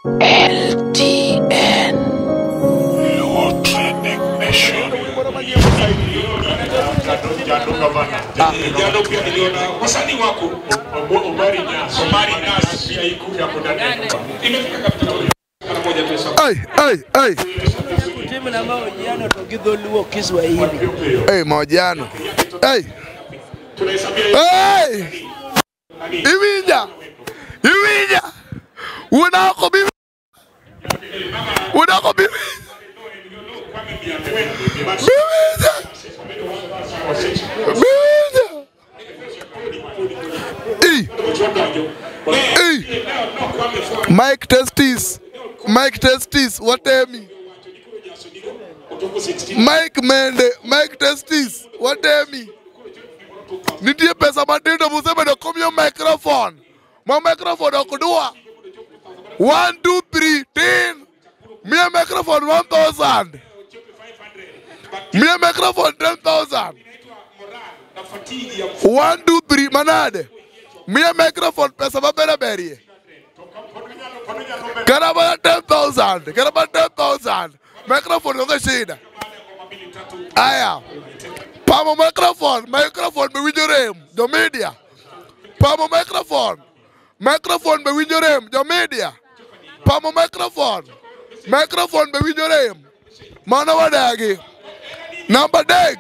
LTN. Luo Trending Nation. Jana pia niliona wasanii wako Omari Nyas, Omari Nyas pia iko ya ndani ya nyumba. Imefika kabisa mara moja tu hesabu. Ai, ai, ai. Timu na mahojiano to gi dholuo Kiswahili. Hey, mahojiano. Hey. Tunahesabia Hey! Iwinja. Iwinja. Unako bibi. Unako bibi. Biwinja. Biwinja. Hey. Hey. Mike Testis. Mike Testis, watemi. Mike Mende, Mike Testis, watemi. Nitie pesa matindo musebedo komiyo microphone. Ma microphone ok dwa. 1 2 3 10. Miya microphone 1000. Miya microphone 10,000. 1 2 3 manade. Miya microphone pesa maber berie. Kara mana 10,000. Kara mana 10,000. Microphone onge shida. Aya. Pamo microphone, microphone be winjo rem, jo media. Pamo microphone. Microphone be winjo rem, jo media. Pamo microphone. Microphone be winjo rem. Mano wadagi. Namba dek.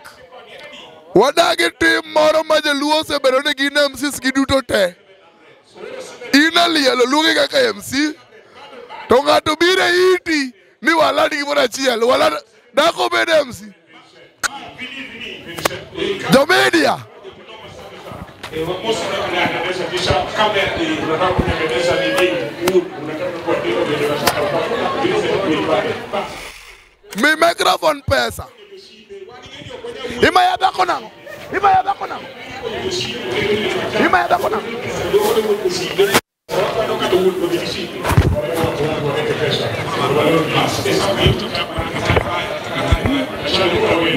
Wadagi tim moro ma joluo osebedo ni gin MCs gi duto te. In alielo luongi kaka MC. To ng'ato biro e iti ni walad gimoro achiel. Walad dak obed MC. Jo media. Mi microphone pesa. Imaya dhako nang'o? Imaya dhako nang'o? Imaya dhako nang'o?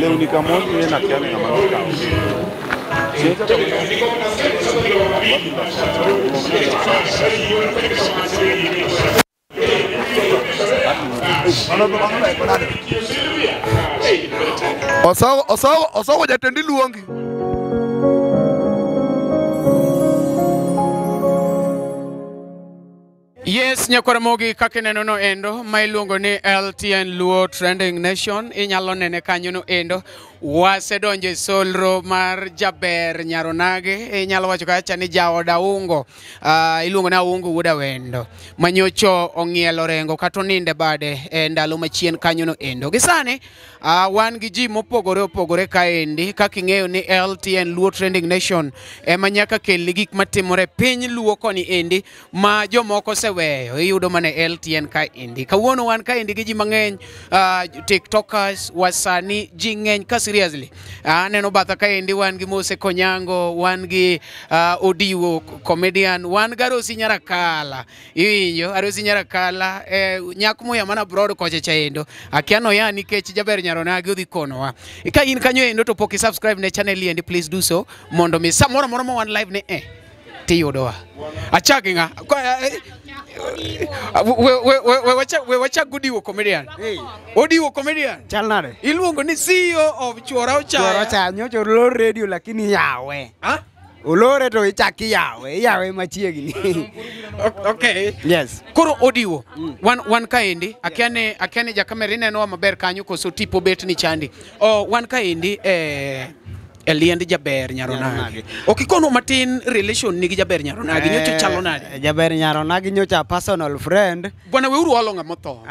Lewni kamoro en akia ni ng'ama nokawo. Osogo, osogo, osogo jatendi luongi. Yes, nyakwaramogi kaka ineno no endo ma iluongo ni LTN Luo Trending Nation inyalo nene kanyo no endo wasedonjo e solro mar jaber Nyaronage inyalo wacho kacha ni jaod Aungo iluongo ni Aungo wuod Awendo manyocho ong'ielo rengo kata oninde bade e ndalo machien kanyo no endo gi sani wan gi ji mopogore opogore kaendi kaka ing'eyo ni LTN Luo Trending Nation ema nyaka kelni gik matimore piny Luo koni endi ma jomoko oseweyo iyudo mana e LTN kaendi. Kawuono wan kaendi gi ji mang'eny tiktokers wasani ji ng'eny ka seriously aneno batha kaendi wan gi Mose Konyango wan gi Odiwo comedian wan gi Arosi Nyarakala iwinjo Arosi Nyarakala nyako moya mana abroad kocha cha endo akia noya nikech jaber Nyaronagi odhi konowa ka in kanyo endo to pok i subscribe ne channel endi please do so mondo mi samoro amora ma wan live ne tiyudowa achak gi ng'a we wachak godiwo comedian. Odiwo comedian. Chal nade? Iluongo ni CEO of Chuora Ochaya. Chuora Ochaya nyocha olor radio lakini yawe. Ha? Olore to ichak iyawe, iyawe machiegni. Okay. Yes. Koro Odiwo, wan kaendi, akia ni jakamera inenowa maber kanyo koso tipo bet ni chandi. Oh, wan kaendi e liend jaber Nyaronagi. Ok ikono matin relation ni gi jaber Nyaronagi nyocha chalo nade? Jaber Nyaronagi nyocha personal friend. Bwana weuru olo ng'ama otho.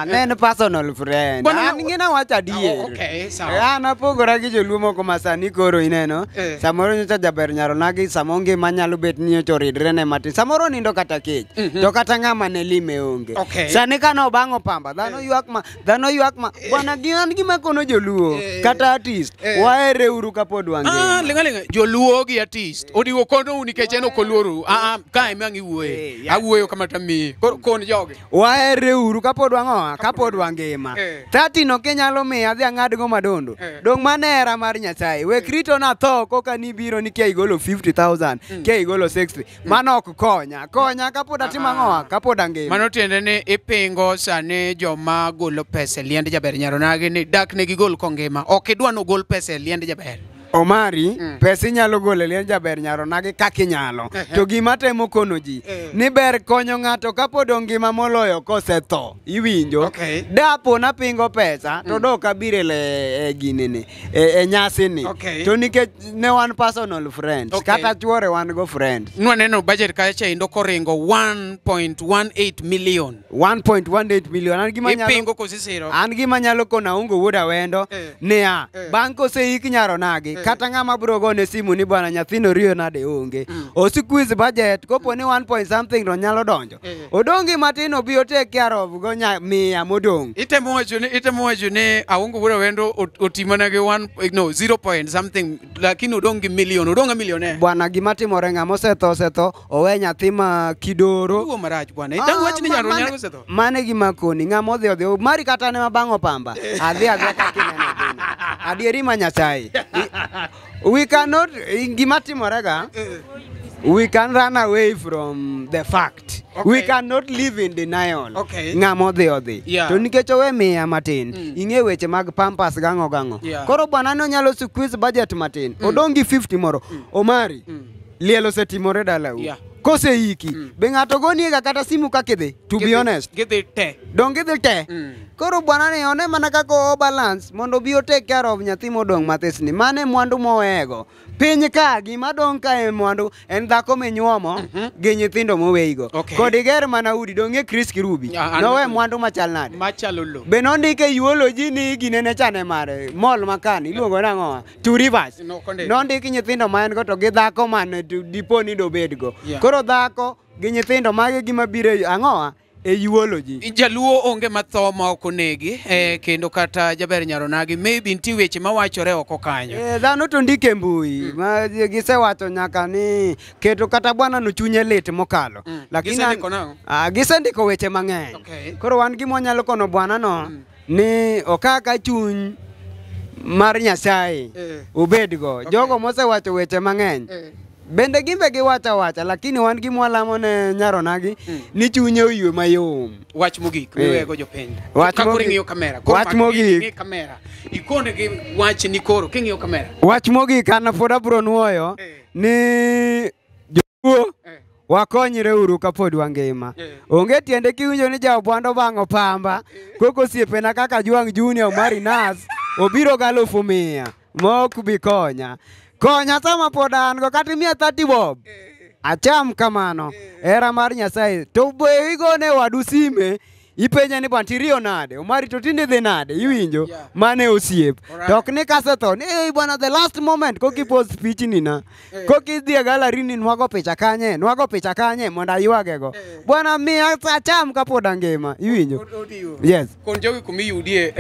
Ne en personal friend. Bwana An ng'ina wacho adier. Okay, sawa. An apogora gi joluo moko ma sani koro ineno. Samoro nyocha jaber Nyaronagi samo ngima nyalo bet ni nyocha oridre ne matin. Samoro nindo kata kech. To kata ng'ama ne lime onge. Okay. Sani ka nobang'o pamba, dhano ywak ma, dhano ywak ma. Bwana gi an gima kono joluo kata artist, wahere uru kapod wangima. Linga linga joluo gi artist odiwo kono nikech en ok oluoru. Kae ma ang' iwuoye. Awuoyo kama tamiyi. Koro kon jogi. Waherre uru kapod wang'owa, kapod wangima. 30 no kinyalo miya adhi ang'adgo madondo. Dong' mano hera mar Nyasaye. Wek rito na tho koka nibiro ni kia igolo 50,000, kia igolo 60. Mano ok konya. Konya kapod atimo ang'owa, kapod angima. Mano tiende ni ipingo sani joma golo pesa e liend jaber Nyaronagi ni dak ne gigol kongima. Ok idwa nogol pesa e liend jaber. Omari, pesa inyalo golo e liend jaber Nyaronagi kaka inyalo. To gima temo kono ji, ni ber konyo ng'ato kapod ongima moloyo kosetho. Iwinjo? Okay. Dapo napingo pesa, to dok abiro e ginene, e nyasi ni. Okay. To nikech ne wan personal friends, Okay. kata chuore wan go friends. Nwaneno budget kacha endo koringo 1.18 million. 1.18 million. An gima nyalo Ipingo kosisiro. An gima nyalo kono Aungo wuod Awendo niya, bang' koseik Nyaronagi, kata ng'ama biro gone simu ni bwana nyathino riyo nade onge. O squeeze budget kopo ni 1 point something to nyalo donjo. Odong' gi matin obi o take care of go nya miya modong'. Itemo wacho ni Aungo wuod Awendo otimana gi 1 no 0 point something lakini odong' gi million, odong' a millionaire. Bwana gima timore ng'ama osetho osetho, owe nyathi ma kidoro. Wuo marach bwana. Dang' wach ni Nyaro Nyaro osetho. Mane gima koni ng'ama odhi odhi mari kata ne mabang'o pamba adhi adhi kaka ineno dhino. Adieri ma Nyasaye. We cannot gima timore ga we can run away from the fact. We cannot live in denial. Ng'ama odhi odhi. To nikech owe miya matin, ing'e weche mag pampas gang'o gang'o. Koro bwana no nyalo squeeze budget matin. Odong' gi 50 moro. Omari, liel osetimore dalau. Koseiki, be ng'ato goniega kata simu kaka idhi? To be honest. Gidhi te. Dong gidhi te. Koro bwana ni one mana kaka o balance mondo obi o take care of nyathi modong' mathis ni. Mane mwandu mowego. Piny ka gima dong' ka e mwandu en dhako minyuomo gi nyithindo moweigo. Okay. Kod iger mana udi dong' e Chris Kirubi. Ah, Nowe mwandu machal nade? Machalo lo. Be nondike eulogy ni ginene chane mare mall makani iluongo nang'o? Two Rivers. Nokondike. Nondik nyithindo ma en go to gi dhako mane dipo ni dobedgo. Yeah. Koro dhako gi nyithindo magi gima biro e ang'owa e eulogy. Jaluo onge matho ma ok onegi kendo kata jaber Nyaronagi maybe nitie weche mawachore oko kanyo. Dhano to ndike mbui ma gisewacho nyaka ni keto kata bwana no chunye lit mokalo. Lakini Gisendiko nang'o? Ah, gisendiko weche mang'eny. Okay. Koro wan gima wanyalo kono bwana no ni okaka chuny mar Nyasaye obedgo. Jogo mosewacho weche mang'eny. Bende gimbe giwacho awacha lakini wan gima walamo ne Nyaronagi ni chunye oywe mayom. Wach mogik miwego jopiny. Wach Ka koro mogik. ing'iyo kamera. Koro Wach mak- mogik. Ing'i kamera. Ikone gi wach ni koro king'iyo kamera. Wach mogik an pod abro nuoyo ni joluo wakonyre uru kapod wangima. Onge tiende kiwinjo ni jaobwando bang'o pamba koko osiepena kaka Jwang' Junior Omari Nas obiro gi 100,000 ma ok bi konya. Konya sama pod an go kata imiya 30 bob. Acham kamano. Hera mar Nyasaye. To be igone wadu sime ipenje ni bwana tiriyo nade Omari to tinde dhi nade iwinjo mane osiep to ok ni kasetho ni "Ei bwana the last moment koki post pichni na koki idhi e gallery ni nwago picha kanye nwago picha kanye mondo aywagego bwana miya acham kapod angima iwinjo yes. Kon jogi kumiyudie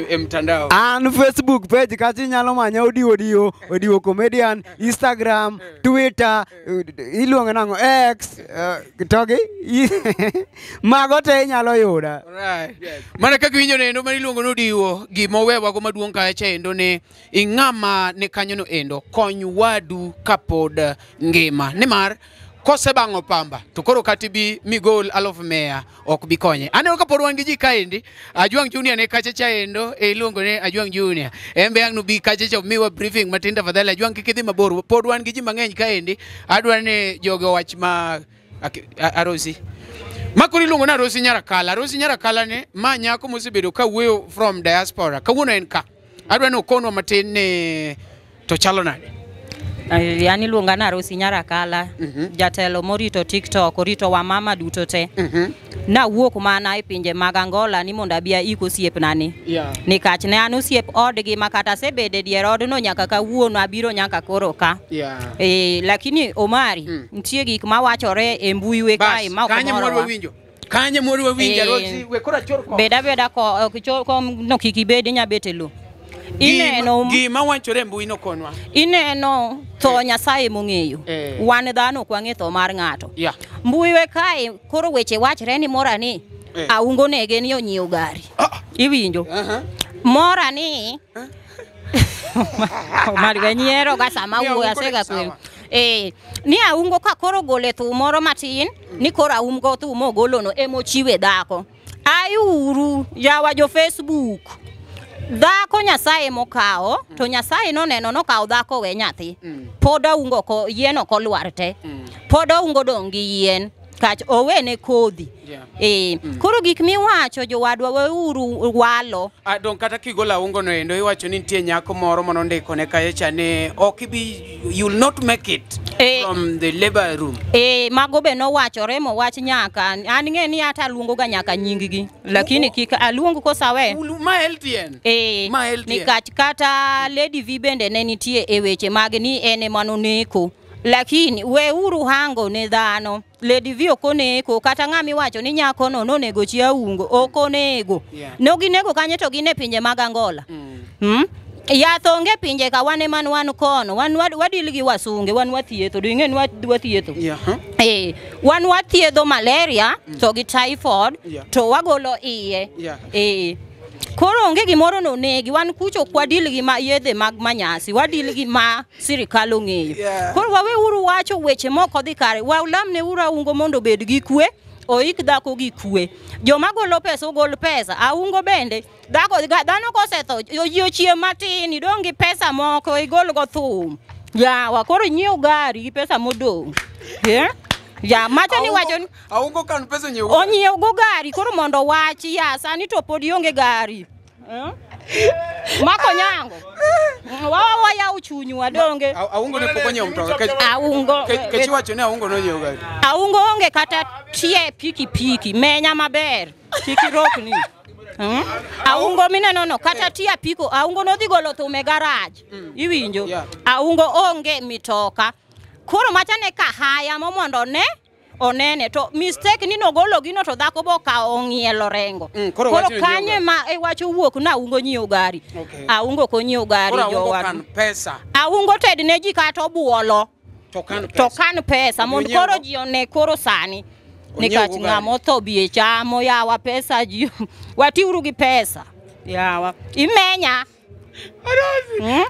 e mtandao. An Facebook page kacha inyalo manya Odiwo Odiwo, Odiwo Comedian, Instagram, Twitter, iluongo nang'o X, to gi mago te inyalo yuda. Alright. Mana kaka iwinjo nendo ma iluongo ni Odiwo, gima owewago maduong' kacha endo ni ing'ama ni kanyono endo kony wadu kapod ngima nimar kosebang'o pamba to koro kata ibi migol 100,000 ok bi konye. Aneno kapod wan gi ji kaendi, Ajwang' Junior ne kacha cha endo e iluongo ni Ajwang' Junior. En be ang' nobi kacha cha omiwa briefing matin tafadhali Ajwang' kik idhi mabor. Pod wan gi ji mang'eny kaendi. Adwa ni jogo owach ma Arosi. Ma koro iluongo ni Arosi Nyarakala. Arosi Nyarakala ni ma nyako mosebedo ka wuoyo from diaspora. Kawuono en ka. Adwa ni okonwa matin ni to chalo nade. Yani iluonga ni Arosi Nyarakala, jatelo morito TikTok, orito wamama duto te. Nawuok mana e pinje mag Angola ni mondo abi aik osiepna ni. Nikach ne an osiep odgi ma kata asebede dier odno nyaka kawuono abiro nyaka koro ka. Lakini Omari, nitie gik mawachore e mbui we kae ma ok Kanye mwadwa morowa. winjo? Kanye mwadwa winjo? Eh, Arosi, we koro achor kom. Bed abeda ko ok kom no kik ibed inya bet e lo. Ineno gima wachore mbui no konwa. Ineno tho Nyasaye mong'eyo. Wan dhano ok wang'e tho mar ng'ato. Mbui we kae koro weche wachre ni mora ni Aungo nege ni onyiewo gari. Iwinjo? Mora ni Omar we nyiero ga sama wuoyo asega kwe. Ni Aungo ka koro gole thum moro matin ni koro Aungo thum mogolono emochiwe dhako. Ayuru yawa jo Facebook. Dhako Nyasaye mokawo to Nyasaye noneno nokawo dhako we nyathi. Pod Aungo ko yien ok olwar te. Pod Aungo dong' gi yien. Kach owene kodhi. Koro gik miwacho jowadwa weuru walo. Dong kata kigolo Aungo no endo iwacho ni nitie nyako moro manondiko ne kacha ni ok ibi, you'll not make it from the labor room. Mago be nowachore mowach nyaka an ng'e ni ata aluongo ga nyaka nying gi lakini kik aluong kosawe. Ma LTN. Ma LTN. Nikach kata Lady V bende ne nitie e weche mag ni en ema noneko. Lakini weuru hango ne dhano. Lady V ok oneko kata ng'ama iwacho ni nyako no nonego chi Aungo ok onego. Noginego kanye to gin e pinje mag Angola. Yath onge pinje ka wan ema wan kono wan wadil gi wasunge wan wathietho do ing'e ni wathietho. Wan wathiedho malaria to gi typhoid to wagolo iye. Koro onge gimoro nonegi wan kucho ok wadil gi yedhe mag manyasi wadil gi ma sirikal ong'eyo. Koro waweuru wacho weche mok odhi kare walamne uru Aungo mondo obed gi kwe oik dhako gi kwe. Joma golo pesa ogol pesa. Aungo bende dhako dhano kosetho ji ochiem matin idong' gi pesa moko igol go thum. Yawa koro inyiew gari gi pesa modong'. Ya macha ni wacho ni Aungo kan pesa onyiew onyiew go gari koro mondo wachi ya sani to pod ionge gari. Mako nyango. Wawa yaw chunywa donge. Aungo ne pok onyiewo mtoka. Aungo Kechi wacho ni Aungo nonyiewo gari. Aungo onge kata tie piki piki menya maber. Kik irokni. Aungo mineno no kata tie apiko Aungo nodhi golo thum e garage. Iwinjo? Aungo onge mitoka. Koro macha ne kahaya mo mondo ne onene to mistake ni nogolo gino to dhako bo ka ong'ielo rengo. Koro kanye ma e wacho wuok na Aungo nyiewo gari. Aungo ko nyiewo gari jowadwa. Pesa. Aungo ted ne ji kata obuolo. To kan pesa. To kan pesa mondo koro ji one koro sani. Nikach ng'ama otho bi chamo yawa pesa ji. Watiuru gi pesa. Yawa. Imenya.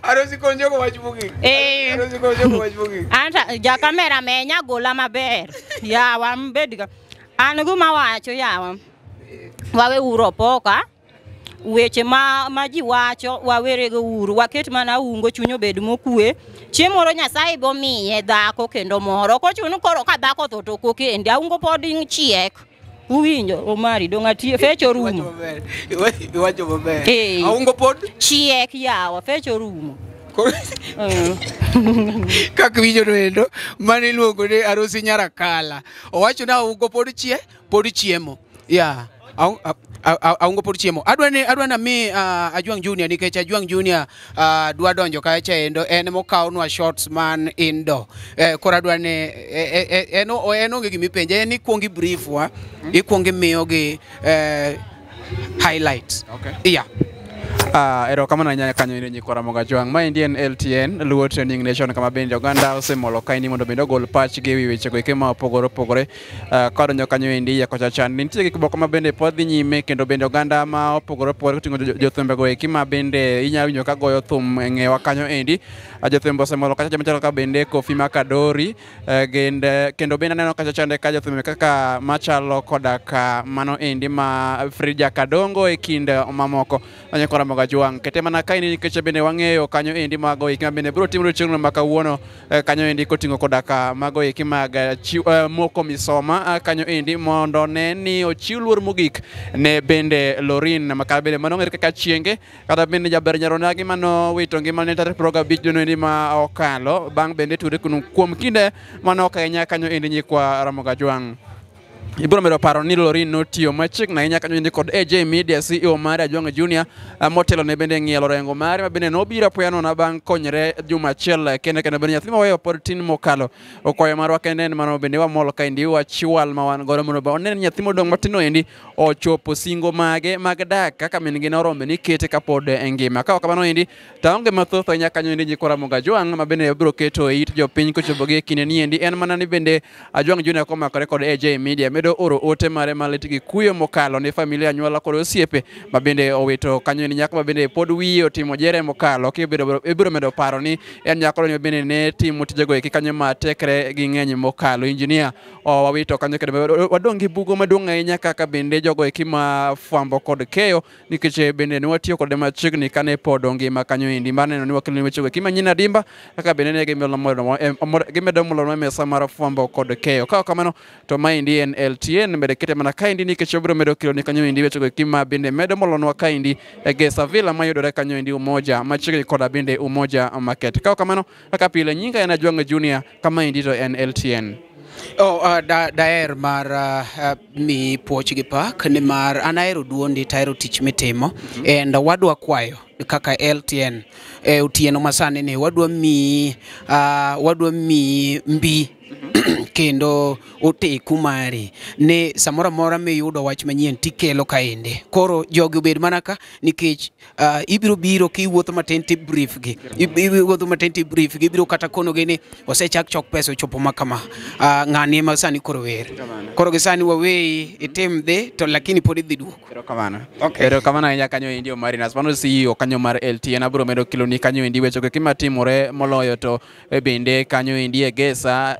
Arosi konjogo wach mogik. Arosi konjogo wach mogik. Anta ja kamera menya gola maber. Yawa mbedga. An gima wacho yawa. Wawe uru opoka. Weche ma ji wacho wawerego uru. Waket mana Aungo chuny obed mokwe. Chieng' moro Nyasaye bo miye dhako kendo moro. Kochuno koro ka dhako otho to ok okendi. Aungo pod chiek. Uwinjo Omari dong' atie fech orumo. Iwacho maber. Aungo pod chiek yawa fech orumo. Kaka winjo no endo mane iluongo ni Arosi Nyarakala. Owacho ni Aungo pod pod chiemo. Yeah. Aungo pod chiemo. Adwa ni mi Ajwang' Junior nikech Ajwang' Junior dwa donjo kacha endo en mokawnwa shots man indo. Koro adwa ni en onge gima ipenje en ikuongo brief wa ikuongo imiyogi highlights. Yeah. Erokamano ahinya kanyo ne nyikwa Ramogi Ajwang'. Maendi en LTN Luo Trending Nation kama bende oganda osemolo kaendi mondo bende ogol pachgi ewi wechego eke ma opogore opogore. Kadonjo kanyo endi iye kocha chan nitie gik moko ma bende pod dhi nyime kendo bende oganda ma opogore opogore koting'o jothumbe eki ma bende inyalo winjo ka goyo thum e ng'ewa kanyo endi. Jothumbe osemolo kacha machalo kaka bende Kofi Makadori kendo bende aneno kacha chande ka jothumbe kaka machalo koda ka mano endi ma Frida Kadongo e kind mamoko. Nyikwa Ramogi Ajwang' kete mana kaendi nikech bende wang'eyo kanyo endi mago eki ma bende biro timore chieng'no ma kawuono kanyo endi koting'o koda ka mago eki mag moko misoma kanyo endi mondo ne ni ochiw luor mogik ne bende Lorin makata bende mano ong'ere kaka Chienge kata bende jaber Nyaronagi mano wito ngimane tarik 25 dwe endi ma okalo bang' bende ture kuom kinde manok ahinya kanyo endi nyikwa Ramogi Ajwang'. Ibiro medo paro ni Lorin notiyo machiegni ahinya kanyo endi kod AJ Media CEO mare Ajwang' Junior motelo ne bende ng'ielo rengo mare ma bende nobiro apoya nono bang' konyre juma achiel kende kendo bende nyathi maweyo pod tin mokalo. Okwayo marwa kende en mano bende wamol kaendi wachwal ma wan godo mondo one ni nyathi modong' matin no endi ochopo singo mage mag dak kaka min gi norombe ni kete kapod e ngima. Ka ok kamano endi to aonge mathoth ahinya kanyo endi nyikwa Ramogi Ajwang' ma bende biro keto e it jopiny kochopo gi e kinde ni endi en mana ni bende Ajwang' Junior komakore kod AJ Media medo oro ote mare malit gi kuyo mokalo ne familia anyuola kod osiepe ma bende owito kanyo endi nyako ma bende pod wiye otimo jere mokalo ibiro medo paro ni en nyako no bende ne timo tijego eki kanyo ma tekre gi ng'eny mokalo. Engineer wawito kanyo kendo wadong' gi bugo maduong' ahinya kaka bende jogo eki ma fwambo kod keyo nikech bende ne watiyo kode machiegni kane pod ongima kanyo endi mar neno ni wakelo wechego eki manyien adimba kaka bende ne gimedo molonwa e mesa mar fwambo kod keyo. Ka ok kamano to maendi en LTN bende kete mana kaendi nikech obiro medo keloni kanyo endi wechego eki ma bende medo molonwa kaendi e Gesa Villa mayudore kanyo endi Umoja machiegni koda bende Umoja Market. Ka ok kamano kaka pile nyinga en Ajwang' Junior kama endi to en LTN. Oh, daher mar mi puoch gi pak nimar an ahero duondi to ahero tich mitimo and wadwa kwayo kaka LTN e otieno masani ni wadwa miyi mbi kendo oteku mari ni samoro amora miyudo wach manyien tikelo kaende. Koro jogi obed mana ka nikech ibiro biro kiwuotho matin ti brief gi, iwuotho matin ti brief gi, ibiro kata konogi ni osechak chok pesa ochopo ma kama, ng'ani ema sani koro wer. Koro gi sani waweyi itim dhi to lakini pod idhi duogo. Erokamano. Erokamano ahinya kanyo endi Omarinas. Mano CEO kanyo mar LTN abiro medo keloni kanyo endi wechego eki matimore moloyo to bende kanyo endi e Gesa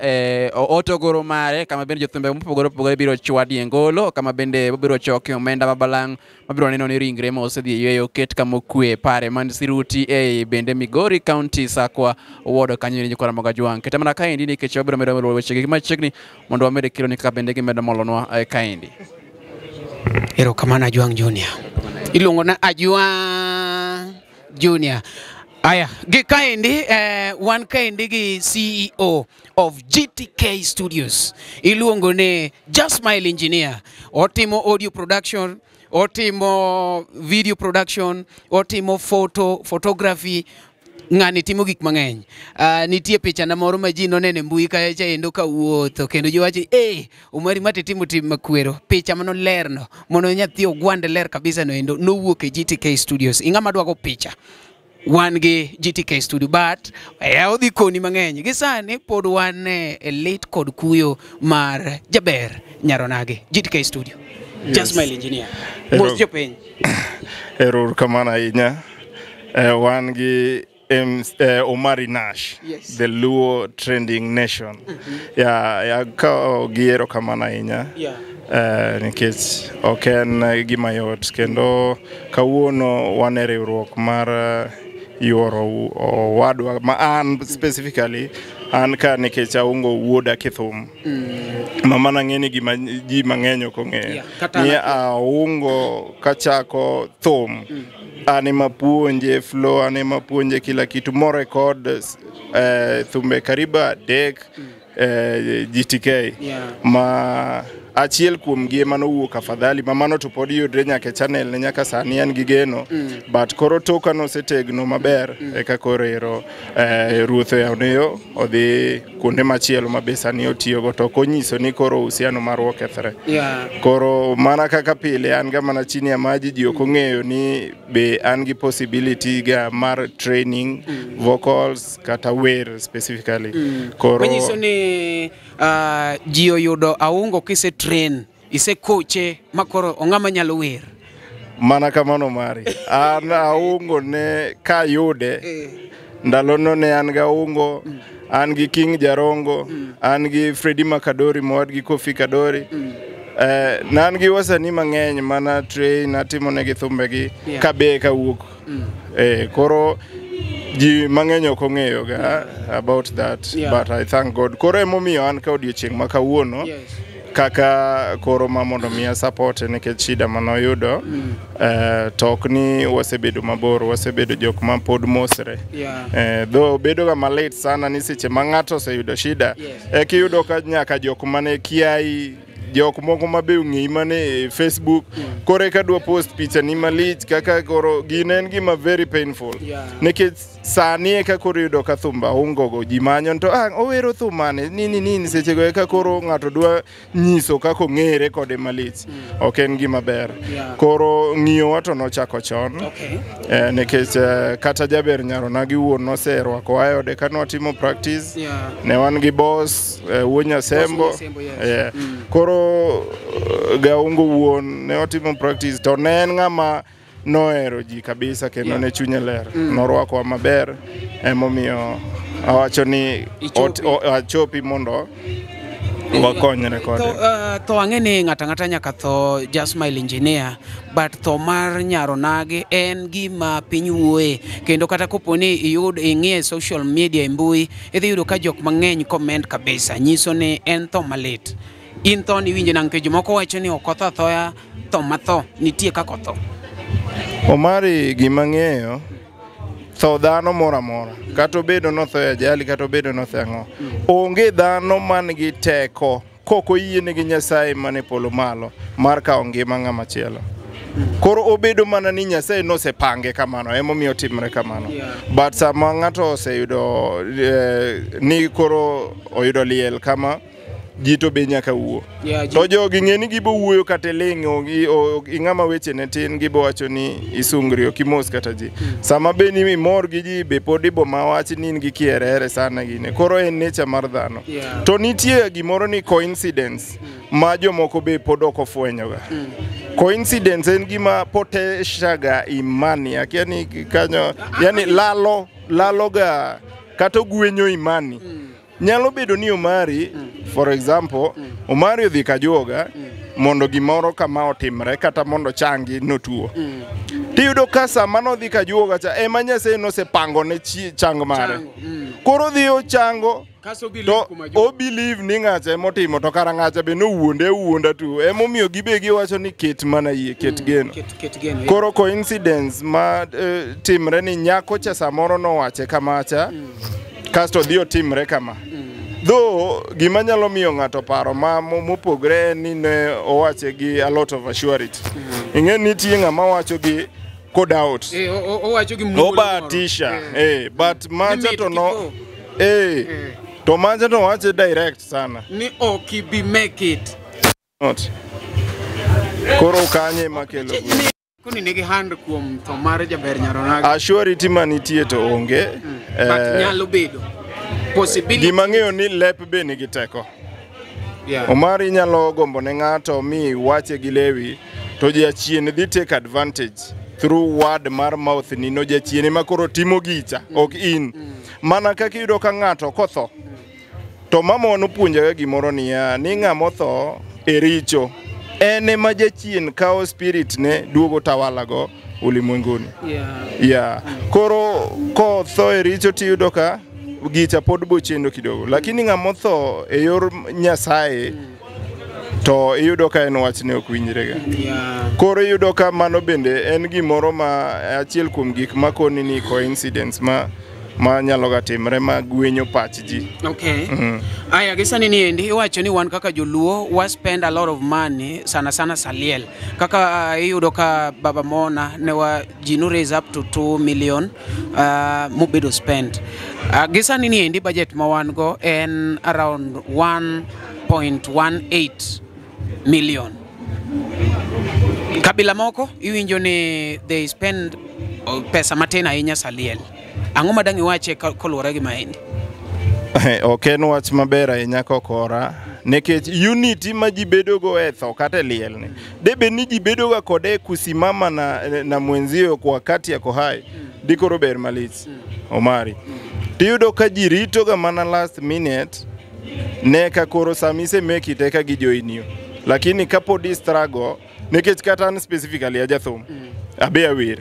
otogoro mare kama bende jothumbe mopogore opogore biro chwadi e ngolo kama bende biro choke omenda mabalang' mabiro neno ni ringre ma osedhi e yweyo oket kama okwe pare man Siruti e bende Migori County Sakwa Ward kanyo endi nyikwa Ramogi Ajwang'. Kete mana kaendi nikech wabiro medo wechegi machiegni mondo wamed keloni kaka bende gimedo molonwa kaendi. Erokamano Ajwang' Junior. Iluongo na Ajwang' Junior. Aya, gi kaendi wan kaendi gi CEO of GTK Studios. Iluongo ni Just Smile Engineer. Otimo audio production, otimo video production, otimo photography. Ng'ani timo gik mang'eny. Nitie picha na moro ma ji noneno e mbui kacha endo kawuotho kendo ji wacho Omari mate timo tim makwero. Picha mano lerno mondo nyathi ogwande ler kabisa no endo nowuok e GTK Studios. Ing'ama dwago picha wan gi GTK Studio but odhi koni mang'eny. Gi sani pod wan e lit kod kuyo mar jaber Nyaronage. GTK Studio. Yes. Just Smile Engineer. Mos jopiny. Erokamano ahinya. Wan gi Omari Nash, yes. The Luo Trending Nation. Yeah, ka gi erokamano ahinya. Nikech ok en gima yot kendo kawuono wan e riwruok mar yuoro owadwa ma an specifically an ka nikech aungo wuoda kithum. Mama nang'e ni gima ji mang'eny ok ong'eyo. Ni aungo kachako thum. An ema puonje flow, an ema puonje kila kitu mo record thumbe karibu 3 GTK. Ma achiel kuom gi ema nowuok afadhali ma mano to pod yudre nyaka e channel ne nyaka sani an gi geno. But koro toka nosetegno maber eka koro ero ruoth oyawne yo odhi kuonde machielo ma be sani otiyogo to ok onyiso ni koro uhusiano marwa okethre. Koro mana kaka pile an ga mana chini ya maji ji ok ong'eyo ni be an gi possibility ga mar training vocals kata wer specifically. Koro manyiso ni ji oyudo aungo kise train ise koche makoro ong'ama nyalo wer. Mana kamano mari. An aungo ne kayude ndalono ne an ga aungo, an gi King Jarongo, an gi Freddy Makadori mowadgi Kofi Kadori. Ne an gi wasanii mang'eny mana train atimonegi thumbegi kabe kawuok. Koro ji mang'eny ok ong'eyo ga about that, but I thank God. Koro emomiyo an ka odiochieng' ma kawuono kaka koro ma mondo miya support nikech shida manoyudo to ok ni wasebedo mabor, wasebedo jok ma pod mosre. Though bedo ga malit sana ni seche ma ng'ato oseyudo shida eka iyudo ka nyaka jok mane kiai jok moko ma be ong'eyi mana e Facebook koro eka dwa post picha ni malich kaka koro gino en gima very painful nikech sani eka koro iyudo ka thumba ungogo ji manyo to ah, owero thum mane nini nini sechego eka koro ng'ato dwa nyiso kaka ong'ere kode malich ok en gima ber koro ng'iyowa to nochako chon nikech kata jaber Nyaronagi wuon noserwakowa e ode ka nwatimo practice ne wan gi boss wuo Nyasembo koro Gaungo wuon ne watimo practice to ne en ng'ama nohero ji kabisa kendo ne chunye ler norwakowa maber emomiyo awacho ni achopi mondo wakonyre kode. Tho ang'e ni ng'ato ang'ata nyaka tho Jasmile Engineer, but tho mar Nyaronagi en gima piny wuoye kendo kata kopo ni iyud ing'iye social media e mbui idhi yudo ka jok mang'eny comment kabisa nyiso ni en tho malit. In tho ni iwinjo nang'o nikech jomoko wacho ni ok otho athoya tho matho nitie kaka otho. Omari gima ng'eyo tho dhano moro amora kata obedo notho e ajali kata obedo notho e ang'o onge dhano man gi teko kok oyiene gi Nyasaye man e polo malo mar kawo ngima ng'ama chielo. Koro obedo mana ni Nyasaye nosepange kamano emomiyo otimre kamano. But sama ng'ato oseyudo ni koro oyudo liel kama ji to be nyaka wuo. To jogi ng'e ni gibo wuoyo kata ling' ing'ama weche ne tin gibo wacho ni isungri ok imos kata ji. Sama be ni imor gi ji be pod ibo mawach ni in gi kierere sana gine. Koro en nature mar dhano. To nitie gimoro ni coincidence ma jomoko be pod ok ofwenyoga. Coincidence en gima poteshaga imani akia ni kanyo yani lalo ga kata ogwenyo imani. Nyalo bedo ni Omari, for example, Omari odhi Kajuoga mondo gimoro kama otimre kata mondo changi notuo. Tiyudo ka sama nodhi Kajuoga cha ema Nyasaye nosepango ne chang mare. Koro odhi ochango to o believe ni ng'acha emotimo to kara ng'acha be nowuonde awuonda tu. Emomiyo gibe giwacho ni ket mana yie, ket geno. Koro coincidence ma timre ni nyako cha samoro nowache kamacha kasto dhi otimre kama. Though gima nyalo miyo ng'ato paro ma mopogre en ni ne owache gi a lot of assurity. Ing'e nitie ng'ama wacho gi kodoubt. Owacho gi muolo. Obatisha. But macha to no to macha to wache direct sana. Ni ok bi make it. Not. Koro kanye makelo. Kuni nigi hand kuom tho mar jaber Nyaronagi. Assurity manitie to onge. But nyalo bedo. Possibility. Gima ng'eyo ni lep be nigi teko. Omari nyalo gombo ne ng'ato mi wache gi lewi to jachien dhi take advantage through word mar mouth ni no jachien ema koro timo gicha ok in. Mana kaka iyudo ka ng'ato kotho to mama nopuonjaga gimoro niya ni ng'ama otho e richo en ema jachien kawo spirit ne duogo tawalago ulimwenguni. Koro kotho e richo tiyudo ka gicha pod bochendo kidogo lakini ng'ama otho e yor Nyasaye to iyudo ka en wachne ok winjrega. Koro iyudo ka mano bende en gimoro ma achiel kuom gik makoni ni coincidence ma nyalo ga timre ma gwenyo pach ji. Aya gi sani ni endi iwacho ni wan kaka joluo wa spend a lot of money sana sana saliel. Kaka iyudo ka Baba Mona ne wa ji no raise up to 2 million mobedo spent. Gi sani ni endi budget ma wan go en around 1.18 million. Kabila moko iwinjo ni they spend pesa matin ahinya saliel. Ang'o ma dang' iwache koluwore gi maendi? Ok en wach maber ahinya kokora nikech unity ma ji bedogo e tho kata e liel ni debe ni ji bedoga kode kusimama na mwenzio kwa wakati yako hai dikoro ber malich Omari. Tiyudo ka ji ritoga mana last minute ne ka koro sama ise make it eka gijoinio lakini kapod i struggle nikech kata an specifically ajathum abe awer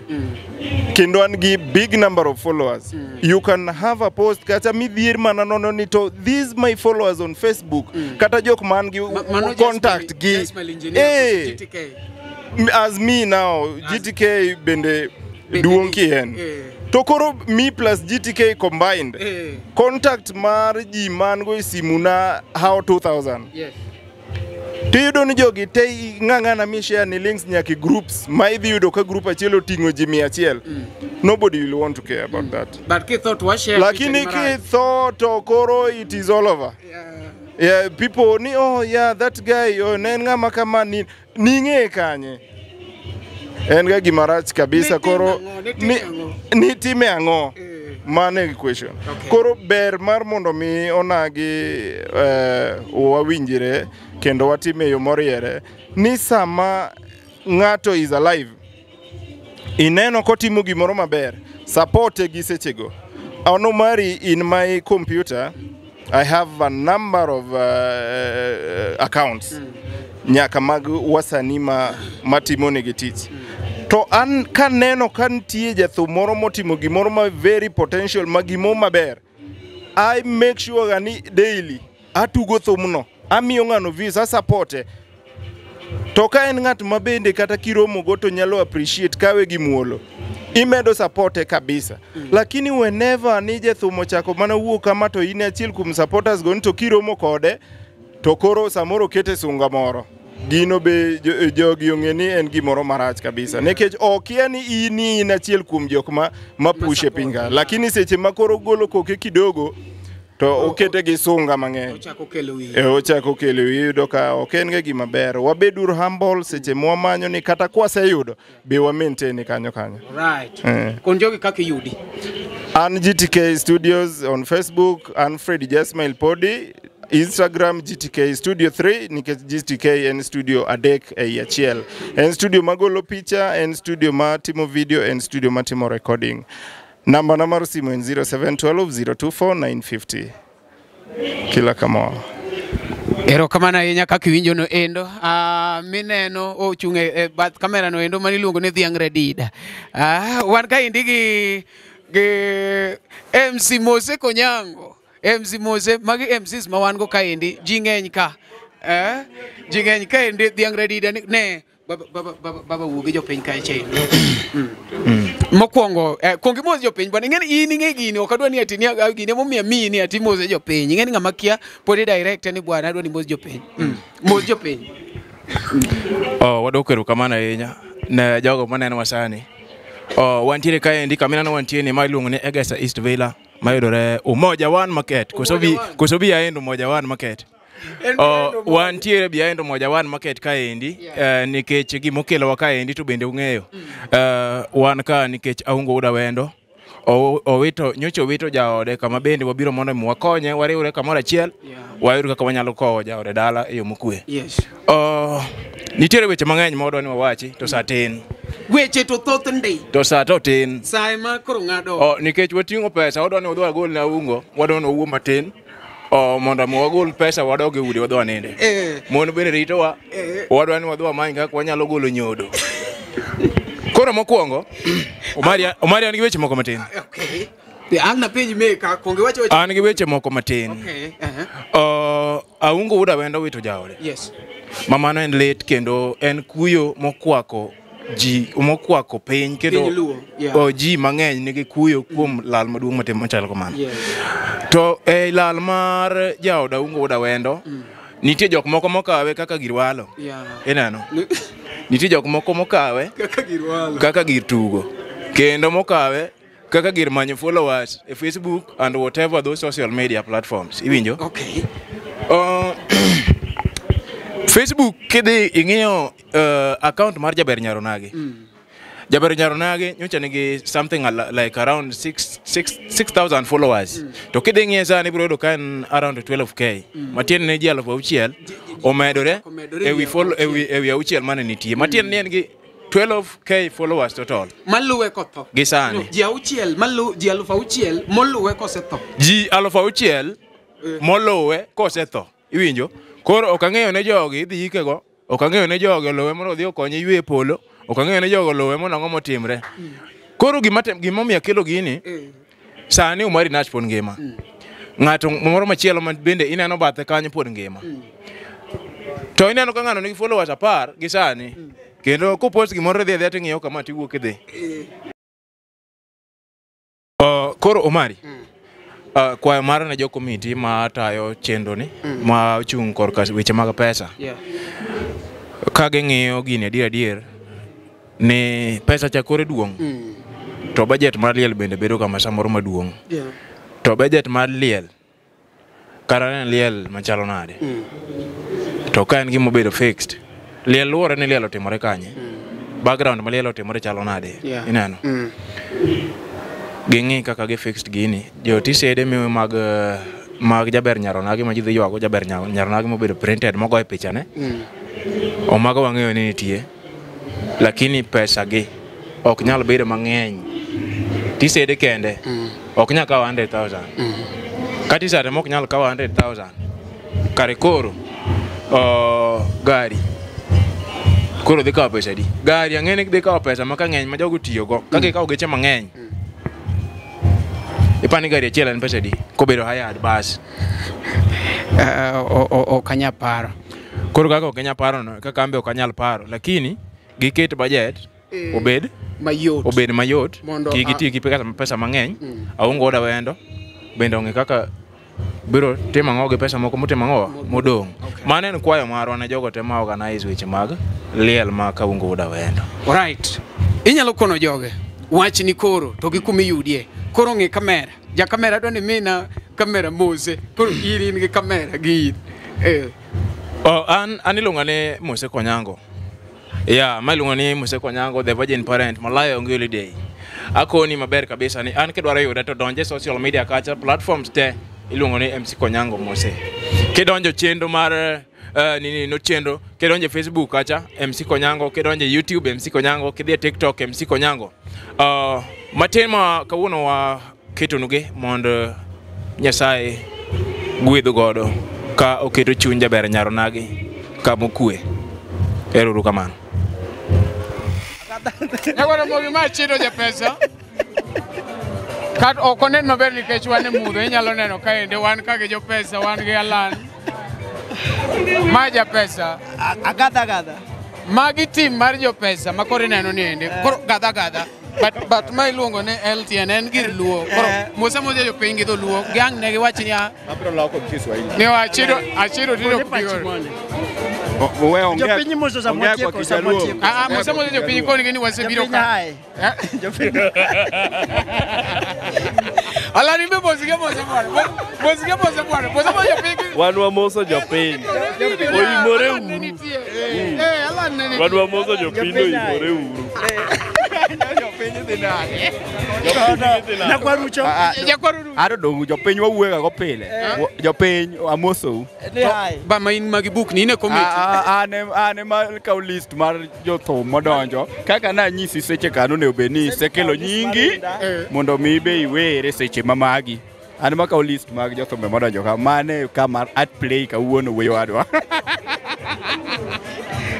kendo an gi big number of followers. You can have a post kata midhier mana nono ni to these my followers on Facebook kata jok man gi contact gi as me now GTK bende duong' kien to koro me plus GTK combined contact mar ji man go e simu na how 2000. Tiyudo ni jogi te ng'ang'ana mi share ni links nyaka e groups ma idhi yudo ka group achiel oting'o ji 100. Nobody will want to care about that. But kitho to washare Lakini kitho to koro it is all over. Yeah, people ni oh yeah that guy oh ne en ng'ama kama ni ning'e kanye. En ga gima rach kabisa koro ni time ang'o? Mano e question. Koro ber mar mondo mi onagi wawinjre kendo watime e yo moriere ni sama ng'ato is alive ineno kotimo gimoro maber, supporte gi sechego. An Omari in my computer I have a number of accounts nyaka mag wasanii ma matimo negi tich. To an kaneno ka nitie jathum moro motimo gimoro ma very potential ma gimo maber, I make sure ga ni daily atugo thumno, amiyo ng'ano views, asupporte. To ka en ng'at ma bende kata kiromo go to nyalo appreciate kawe gi muolo, imedo supporte kabisa. Lakini whenever ni jathum ochako mana wuok kama to in achiel kuom supporters go ni to kiromo kode to koro samoro kete sunga moro. Gino be jogi ong'e ni en gimoro marach kabisa. Nikech okia ni in achiel kuom jok ma push e piny ka. Lakini seche ma koro golo koke kidogo to okete gi sunga mang'eny. Ochako kelo wiye. Ochako kelo wiye, iyudo ka ok en ga gima ber. Wabeduru humble seche mwamanyo ni kata kwaseyudo be wa maintain kanyo kanyo. Right. Kon jogi kaka iyudi. An GTK Studios on Facebook, an Freddy Jasmail Podi, Instagram GTK Studio 3 nikech GTK en studio adek ei achiel. En studio magolo picha, en studio matimo video, en studio matimo recording. Namba na mar simu en 0712 024 950. Kila kama. Erokamano ahinya kaka iwinjo no endo. Mineno ochung' e bath kamera no endo maniluongo ni Dhiang' Radida. Wan kaendi gi MC Mose Konyango. MC Mose, magi MCs ma wan go kaendi, ji ng'eny ka. Ji ng'eny kaendi Dhiang' Radida ne baba wuo gi jopiny kae chien. Mokwongo, kuong imos jopiny bwana, ing'eni in ing'e gini, ok adwa ni ati ni gini emomiyo amiyi ni ati imose jopiny. Ing'eni ng'ama kia pod i direct ni bwana adwa ni imos jopiny. Mos jopiny. Oh, wadwoko erokamano ahinya ne jogo manenowa sani. Oh, wantiere kaendi kama ineno wantie ni ma iluongo ni Egesa East Villa mayudore Umoja One Market. Koso behind Umoja One Market. Oh, wantiere behind Umoja One Market kaendi nikech gimokelowa kaendi to bende ung'eyo. Wan ka nikech Aungo Wuod Awendo owito nyocha owito jaode kama bende wabiro mondo mi wakonye wariwre kamoro achiel wayud kaka wanyalo kowo jaode dala e yo mokwe. Yes. Nitiere weche mang'eny ma wadwa ni wawachi to sa tin. Weche to thoth ndi. To sa to tin. Sa ema koro ng'ado. Nikech wating'o pesa wadwa ni wadhi wagol ne Aungo, wadwa ni wawuo matin. Mondo mi wagol pesa wadog e udi wadhi waninde. Mon bende ritowa. Wadwa ni wadhi wamany kaka wanyalo golo nyodo. Koro mokwongo, Omari an gi weche moko matin. Okay. Ang' napenji meka, kuong iwach weche. An gi weche moko matin. Okay. Aungo Wuod Awendo wito jaode. Yes. Mamano en lit kendo en kuyo mokwako ji, mokwako piny kendo ji mang'eny nigi kuyo kuom lal maduong' matin machalo kamano. Yes. To e lal mar jaod Aungo Wuod Awendo, nitie jok moko mokawe kaka gir walo. Ineno? Nitie jok moko mokawe kaka gir tugo. Kendo mokawe kaka gir manyo followers e Facebook and whatever those social media platforms. Iwinjo? Okay. Facebook kidhi ing'iyo account mar Jaber Nyaronagi. Jaber Nyaronagi nyocha nigi something like around 6,000 followers. To kidhi ing'iye sani ibiro yudo ka en around 12k. Matiende ni ji 6,000 omedore ewi auchiel mane nitie. Matiende ni en gi 12k followers total. Maluwe kotho. Gi sani. Ji auchiel malu ji 6,000 moluwe kosetho. Ji 6,000 moluwe kosetho. Iwinjo? Koro ok ang'eyo ne jogi idhi ikego, ok ang'eyo ne jogi oluwe mondo odhi okonye ywe e polo, ok ang'eyo ne jogo oluwe mondo ang'o motimre. Koro gimomiyo akelo gini, sani Omari Nash pod ngima. Ng'ato moro machielo ma bende ineno bathe kanyo pod ngima. To ineno ka ng'ano nigi followers 10 gi sani, kendo kopost gimoro idhi adhiya ting'iyo kama tiwuok idhi. Koro Omari, Kwayo mara ne jo komiti ma tayo chenro ni ma ochung' korka weche mag pesa. Ka ging'iyo gini adier adier ni pesa cha kore duong'. To budget mar liel bende bedo kama samoro maduong'. To budget mar liel kara en liel machalo nade? To ka en gima obedo fixed, liel luwore ni liel otimore kanye. Background ma liel otimore chalo nade? Ineno? Ging'i kaka gi fixed gini. Jo tisede miwe mag Jaber Nyaronagi ma ji dhi ywago Jaber Nyaronagi mobedo printed mogo e pichane. Omago wang'eyo ni nitie. Lakini pesa gi ok nyal bedo mang'eny. Tisede kende ok nyal kawo 100,000. Ka tisade mok nyal kawo 100,000. Kare koro gari koro dhi kawo pesa di. Gari ang'e ni dhi kawo pesa ma ka ng'eny ma jogo tiyogo. Ka gikawo geche mang'eny. Ipani gari achiel en pesa di kobedo hired bus. Ok anyal paro. Koro kaka ok anyal paro no, kaka an be ok anyal paro, lakini giket budget obed mayot. Obed mayot. Mondo Kik giti gi pesa mang'eny. Aonge oda wendo. Bende ong'e kaka biro timo ang'o gi pesa moko motimo ang'o modong'. Mano en kwayo marwa ne jogo te ma organize weche mag liel ma Kaungo Wuod Awendo. Alright. Inyalo kono joge wach ni koro to gi kuma iyudie. Koro ng'i kamera. Ja kamera dwa ni mina kamera Mose. Koro in in gi kamera gi in. Oh, an iluonga ni Mose Konyango. Yeah, ma iluongo ni Mose Konyango, the virgin parent, Malaya onge holiday. Akoni maber kabisa ni an kidwaro yuda to donje social media kacha platforms te iluongo ni MC Konyango Mose. Kidonjo chenro mar nini no chenro, kidonjo Facebook kacha MC Konyango, kidonjo YouTube MC Konyango, kidhi e TikTok MC Konyango. Matin ma kawuono wa ketonugi mondo Nyasaye gwedho godo ka oketo chuny Jaber Nyaronagi kamokwe. Ero uru kamano. Nyakwara mogi ma chido japesa. Kat ok onen maber nikech wan e mudho, inyalo neno kaende wan ka gi jopesa, wan gi Alan. Ma japesa. Agadha gadha. Magi team mar jopesa ma koro ineno ni endi. Koro gadha gadha. But ma iluongo ni LTN en gir luo. Koro Musa Musa jopiny gi dholuo. Giang' ne giwach niya. Abiro loko Kiswahili. Ni achido achido tiro pigo. Wewe ongea. Jopiny moso sama ongea kwa watieko, sama Kijaluo. watieko. Ah, Musa Musa jopiny koni gini wasebiro Jopiny ka. hae. Jopiny. Alan imbe mosige mose bwana. Mosige mose bwana. Mose mose jopiny. Wan wamoso jopiny. Oimore uru. Eh, Alan ne nitie. Wan wamoso jopiny oimore uru. Nyakwarucho. Ado dong jopiny wawuoyo go pile. Jopiny amosou. Ni hae. Ba ma in magi buk ni in e komiti. An ema kawo list mar jothum modonjo kaka nanyisi seche kano onego bed ni isekelo nyingi mondo mi be iwere seche ma magi. An ema kawo list mag jothumbe modonjo ka mane kama art play kawuono wuoyo wadwa.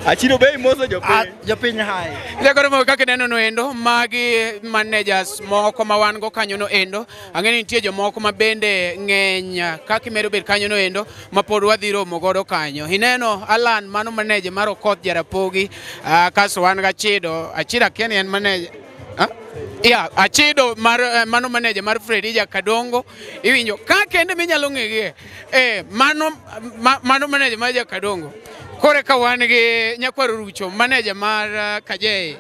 Achiro be imoso jopiny. Jopiny hae. Jakoro mo kaka ineno no endo magi managers moko ma wan go kanyo no endo ang'e ni nitie jomoko ma bende ng'eny kaka imedo bet kanyo no endo ma pod wadhi romo godo kanyo. Ineno Alan mano manager mar Okoth Jarapogi, kasto wan gi Achido. Achido akia ni en manager. Yeah, Achido mar mano manager mar Freddy Jakadongo iwinjo ka kende minyalo ng'egie mano mano manager mar Jakadongo. Kore ka wan gi Nyakwar Rucho manager mar Kajei.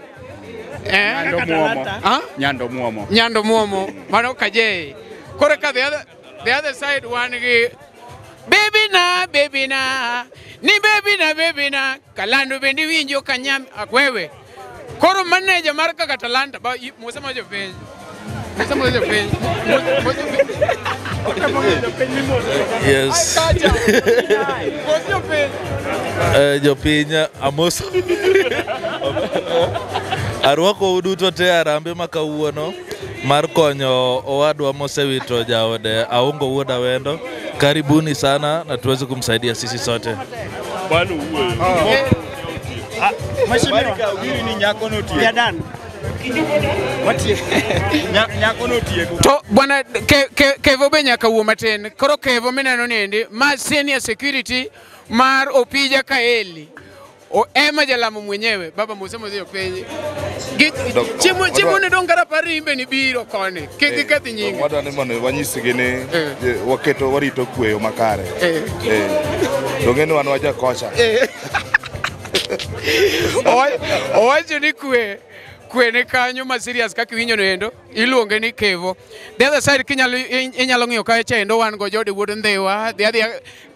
Nyando Muomo. Ah? Nyando Muomo. Nyando Muomo mano Kajei. Kore ka the other side wan gi baby na ni baby na Kalando bende winjo kanyam akwewe. Koro manager mar kaka Talanta ba Musa ma jopiny. Musa ma jopiny. Yes. Jopiny amoso. Arwako uduto te arambe ma kawuono mar konyo owadwa mosewito jaode Aungo Wuod Awendo. Karibuni sana na tuweze kumsaidia sisi sote. Mheshimiwa. Ni nyako notieko. Jadan. Nyako notieko. To bwana Kevo be nyaka wuo matin. Koro Kevo mineno ni endi ma senior security mar Opija Kaeli. Ema jalamo mwenyewe baba mose mose jopiny. Chiemo ne dong' kata parimbe ni biro koni. Kik iketh nyingi. Wadwa ni mondo wanyisgi ni waketo warito kwe makare. To ng'e ni wan wajakocha. Owacho ni kwe ne kanyo ma serious kaka iwinjo no endo iluonge ni Kevo. The other side inyalo ng'iyo kae cha endo wan go Jody wuod Ndhiwa,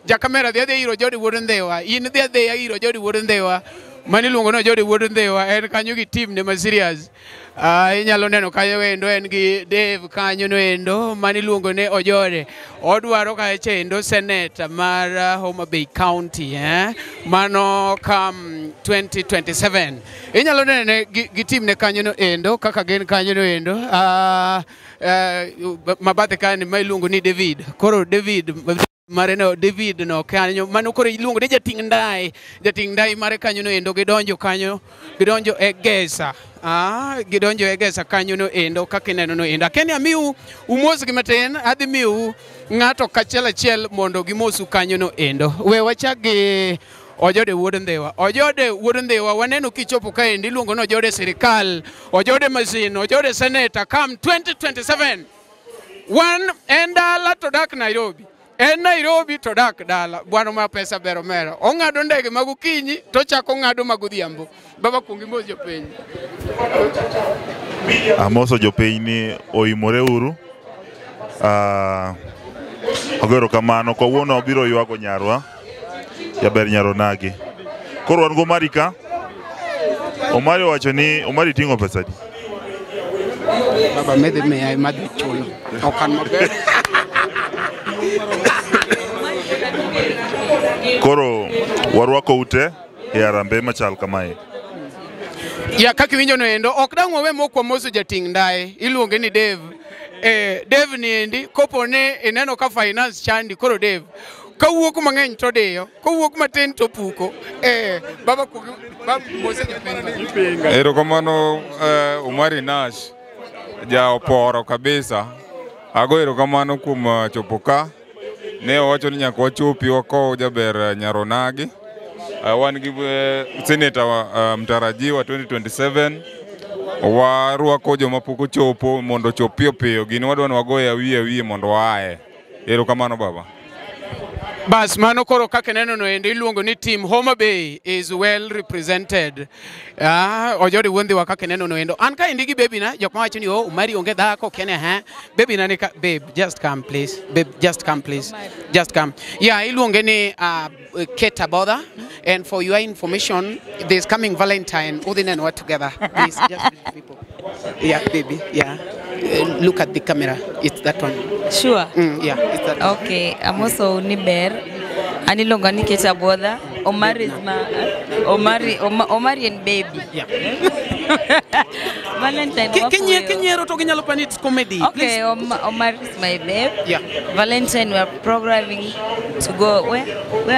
ja kamera dhi iro Jody wuod Ndhiwa, in dhi iro Jody wuod Ndhiwa. Mani iluongo no Jody wuod Ndhiwa en kanyo gi team ne ma serious. Inyalo neno kanyo endo en gi Dave kanyo no endo mani iluongo ne Ojode. Odwaro kae cha endo senator mar Homa Bay County mano kam 2027. Inyalo nene gi team ne kanyo no endo kaka gin kanyo no endo. Mabathe kanyo ma iluongo ni David. Koro David mare no David no kanyo mano koro iluongo ni jating' ndai mare kanyo no endo gidonjo kanyo gidonjo e gesa. Gidonjo e gesa kanyo no endo kaka ineno no endo. Akeni amiu umosgi matin, adhi miu ng'ato kachiel achiel mondo gimosu kanyo no endo. We wachak gi Ojode wuod Ndhiwa. Ojode wuod Ndhiwa waneno kichopo kaendi iluongo ni Ojode sirikal, Ojode masin, Ojode senator come 2027. Wan en dala to dak Nairobi. En Nairobi to dak dala. Bwana ma pesa bero mera. Ong'ado ndege mag okinyi to chako ng'ado mag odhiambo. Baba kuong imos jopiny. Amoso jopiny ni oimore uru. Agero kamano kawuono wabiro ywago nyarwa jaber Nyaronagi. Koro wan go Omari ka. Omari owacho ni Omari ting'o pesa adi? Baba medhi miya madhi chulo. Ok an maber. Koro warwako ute e arambe machal kamae. Ya kaka iwinjo no endo ok dang' wawe mok wamoso jating' ndaye iluonge ni Dave. Dave ni endi kopo ne ineno ka finance chandi koro Dave kawuok mang'eny to diyo kowuok matin to puko. Baba mose jopiny. Erokamano Omari Nash ja oporo kabisa. Ago erokamano kuom chopo ka. Ne owacho ni nyaka wachopi wakow jaber Nyaronagi. Wan gi senator mtarajiwa 2027. Warwako joma pok ochopo mondo ochop piyo piyo. Gini wadwa ni wagoye awiye awiye mondo waaye. Erokamano baba. Bas mano koro kaka ineno no endo iluongo ni team Homa Bay is well represented. Ojode wuod Ndhiwa kaka ineno no endo. An kaendi gi baby na jok mawacho ni oh Omari onge dhako kene ha. Baby na ni ka babe just come please. Babe just come please. Just come. Yeah, iluonge ni Kate Aboda, and for your information this coming Valentine udhi neno together. Please just with people. Yeah baby, yeah. Look at the camera. It's that one. Sure. Yeah, it's that one. Okay, I'm also Niber. Ani longa ni Kate Aboda. Omari is my Omari and baby. Yeah. Valentine. Kinyero to ginyalo pani it's comedy. Okay, Omari is my babe. Yeah. Valentine, we are programming to go where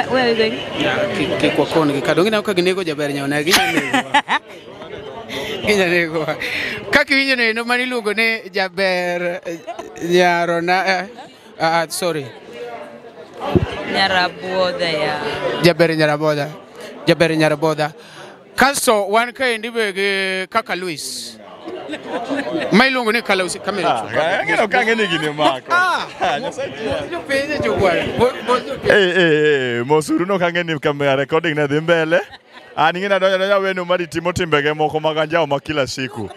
are we going? Yeah, kikwakoni kadongi na ukaginego jaber nyaona ginya. Kaka iwinjo no endo mani iluongo ni jaber Nyarona sorry. Nyaraboda ya. Jaber Nyaraboda. Jaber Nyaraboda. Kasto wan kaendi be gi kaka Luis. Ma iluongo ni Kalausi kamera. Ang'eyo ka ang'e ni gini omako. Jopiny jogwar. Mosuru no kang'e ni kamera recording ne dhi mbele. An ing'e nadonjo adonja wenu mari timo timbege moko mag anjawo ma kila siku.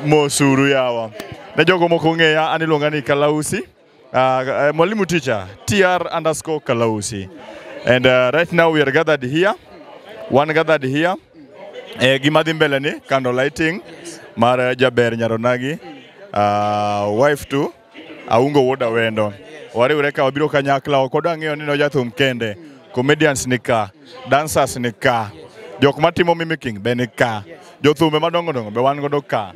Mosuru yawa. Ne jogo moko ng'eya an iluonga ni Kalausi. Mwalimu teacher TR_Kalausi. And right now we are gathered here. One gathered here. Gima dhi mbele ni candle lighting mar jaber Nyaronagi. Wife to Aungo wuod Awendo. Wariwre ka wabiro kanyakla ok wadwa ng'eyo ni nojathum kende. Comedians ni ka, dancers ni ka, jok matimo mimicking be ni ka, jothumbe madongo dongo be wan godo ka.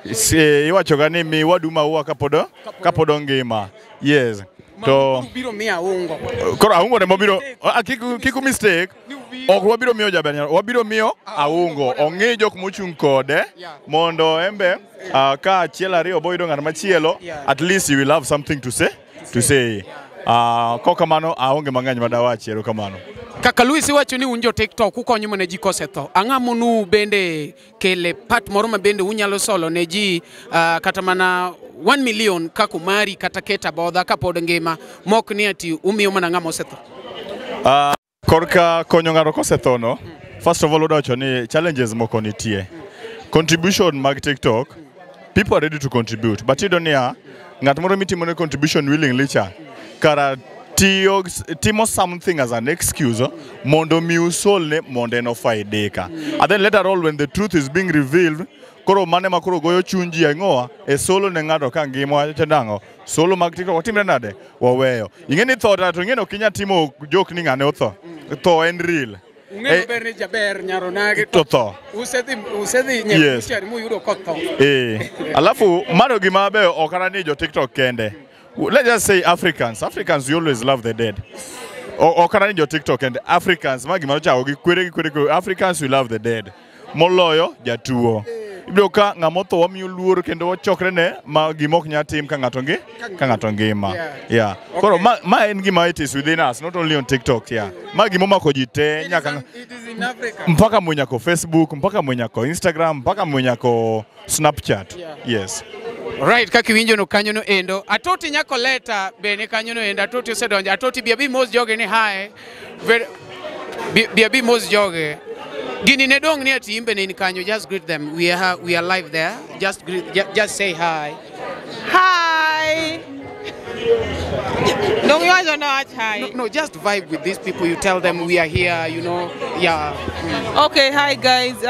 Iwacho ga ni mi wadu maua kapod ongima. Yes. To biro miyo Aungo. Koro Aungo ne mobiro kik mistake. Ok wabiro miyo jaber, wabiro miyo Aungo. Ong'i jok mochung' kode mondo embe ka achiel ariyo boyudo ng'at machielo, at least you will have something to say. Kokamano aonge mang'eny madawachi, erokamano. Kaka Luis iwacho ni un jo TikTok ukonyo mana ji kosetho. Ang'o monu bende kele part moro ma bende unyalo solo ne ji kata mana 1 million kaka Omari kata Kate Abodha kapod ngima mok ni ati umiyo mana ng'ama osetho. Korka konyo ng'ato kosetho no, first of all odawacho ni challenges moko nitie. Contribution mag TikTok, people are ready to contribute, but iyudo niya, ng'at moro mitimone contribution willingly cha, kara tiyo timo something as an excuse mondo mi usolne mondo en ofaidika. And then later on when the truth is being revealed, koro mane ma koro goyo chuny ji ang'owa e solo ne ng'ato ka ngima wacho nang'o solo mag TikTok watimre nade waweyo. Ing'e ni tho to ing'e ni ok inyal timo joke ni ng'ane otho. Tho en real. Ung'eyo maber ni jaber Nyaronagi To tho. Usedhi Yes. nyakuchari muyudo kotho. Alafu mano gima beyo ok ana ni jo TikTok kende. Let's just say Africans. Africans, we always love the dead. Ok ana ni jo TikTok kende. Africans, ma gima nochako gi kwere gi kwere kwere. Africans, we love the dead. Moloyo jatuo. Ibiro ka ng'ama otho wamiyo luor kendo wachokre ne ma gima ok nyal tim ka ng'ato ngi ka ng'ato ngima. Yeah. Koro ma en gima it is within us, not only on TikTok, yeah. Ma gima omako ji te nyaka It is in Africa. mpaka mwenyako Facebook, mpaka mwenyako Instagram, mpaka mwenyako Snapchat. Yes. Right, kaka iwinjo no kanyo no endo. Atoti nyako leta bende kanyo no endo. Atoti osedonjo. Atoti bi abi mos joge ni hi. Bi abi mos joge. Gini ne dong ni ati imbe ne in kanyo. Just greet them. We are live there. Just greet, just say hi. Hi. Don't you guys know hi? No, just vibe with these people. You tell them we are here, you know. Yeah. Okay, hi guys.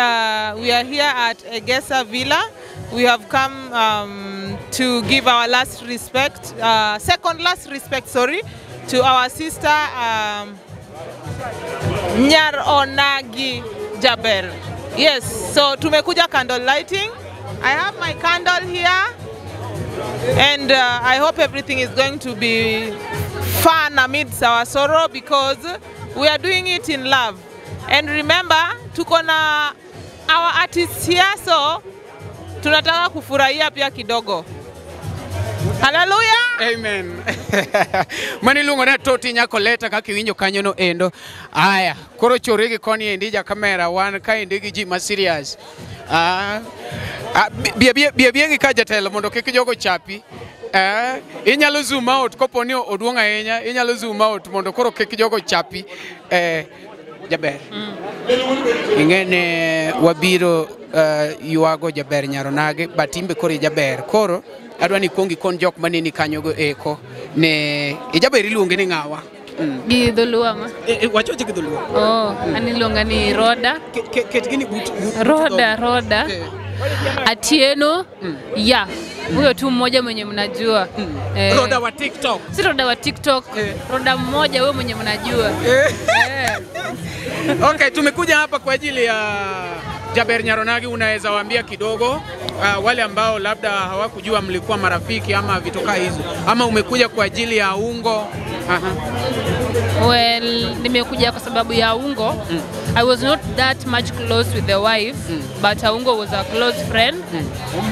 We are here at Egesa Villa. We have come to give our last respect, second last respect, sorry, to our sister Nyaronagi Jaber. Yes, so tumekuja candle lighting. I have my candle here. And I hope everything is going to be fun amidst our sorrow because we are doing it in love. And remember, tuko na our artists here, so tunataka kufurahia pia kidogo. Hallelujah! Amen. Mani luongo ne Atoti nyako leta kaka iwinjo kanyo no endo. Aya, koro chori gi koni endi ja kamera wan ka endi gi ji ma serious. Bie gi ka jatelo mondo kik jogo chapi. Inyalo zoom out kopo ni oduong' ahinya, inyalo zoom out mondo koro kik jogo chapi. Jaber. Ing'e wabiro ywago Jaber Nyaronagi, but imbe koro ijaber. Koro adwa ni kuong ikon jok maneni kanyo go eko ne ijaber iluonge ni ng'awa? Gi dholuo ama? Wachoche gi dholuo. Oh, an iluonga ni Roda. Ket gini but Roda. Atieno. Yeah. Huyo tu mmoja mwenye mnajua. Roda wa TikTok. Si Roda wa TikTok. Roda mmoja wewe mwenye mnajua. Okay, tumekuja hapa kwa ajili ya Jaber Nyaronagi. Unaweza waambia kidogo wale ambao labda hawakujua mlikuwa marafiki ama vitoka hizo, ama umekuja kwa ajili ya ungo? Well, nimekuja kwa sababu ya ungo. I was not that much close with the wife, but Aungo was a close friend.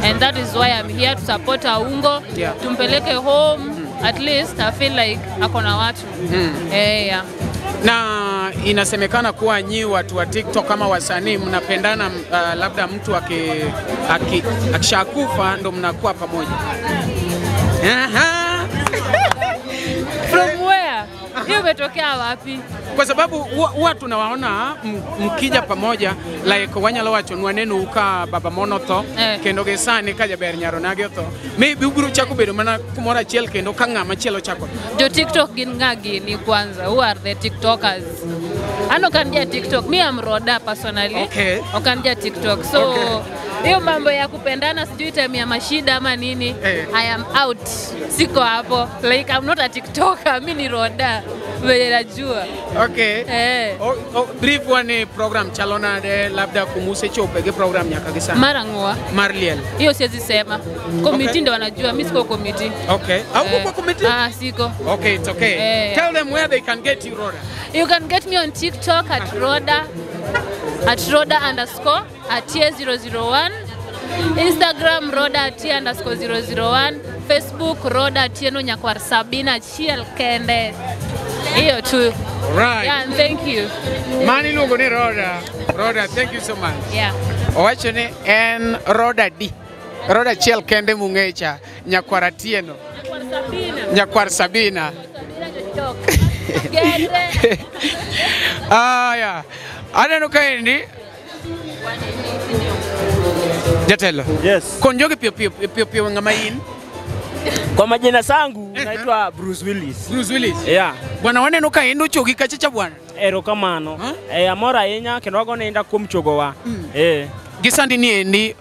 And that is why I'm here to support Aungo. Yeah. Tumpeleke home. At least I feel like ako na watu. Yeah. Na inasemekana kuwa nyi watu wa TikTok kama wasanii mnapendana, labda mtu akishakufa ndo mnakuwa pamoja. Aha. From where? Hiyo imetokea wapi? Kwa sababu huwa tunawaona mkija pamoja like wanyalo wacho nwaneno uka baba mono tho kendo gi sani ka Jaber Nyaronagi otho, maybe ubiro chako bedo mana kumoro achiel kendo ka ng'ama chielo chako. Jo TikTok gin ng'a gini kwanza? Who are the TikTokers? Ano kan ja TikTok? Mi am Roda personally. Okay. Okan ja TikTok. So hiyo mambo ya kupendana sijui time ya mashida ama nini, I am out. Siko hapo. Like I'm not a TikToker, mi ni Roda. Vile najua. Okay. Brief one program chalo nade labda kumuse chope gi program nyaka gi sani. Mar ang'owa? Mar liel. Hiyo siwezi sema. Committee ndio wanajua, mi siko committee. Okay. Hauko kwa committee? Ah, siko. Okay, it's okay. Tell them where they can get you, Roda. You can get me on TikTok at Roda _ @001, Instagram Roda @_001, Facebook Roda Atieno Nyakwar Sabina achiel kende. Hiyo tu. Right. Yeah, and thank you. Mani iluongo ni Roda. Roda, thank you so much. Yeah. Owacho ni en Roda di. Roda achiel kende mung'echa, nyakwar Atieno, nyakwar Sabina. Aya, aneno kaendi jatelo. Yes. Kon jogi piyo piyo piyo piyo ng'ama in. Kwa majina sangu naitwa Bruce Willis. Bruce Willis. Yeah. Bwana waneno ka endo chogi kacha cha bwana. Erokamano. Eh, amor ahinya kendo wago inda kuom chogowa. Eh. Gi sandi ni endi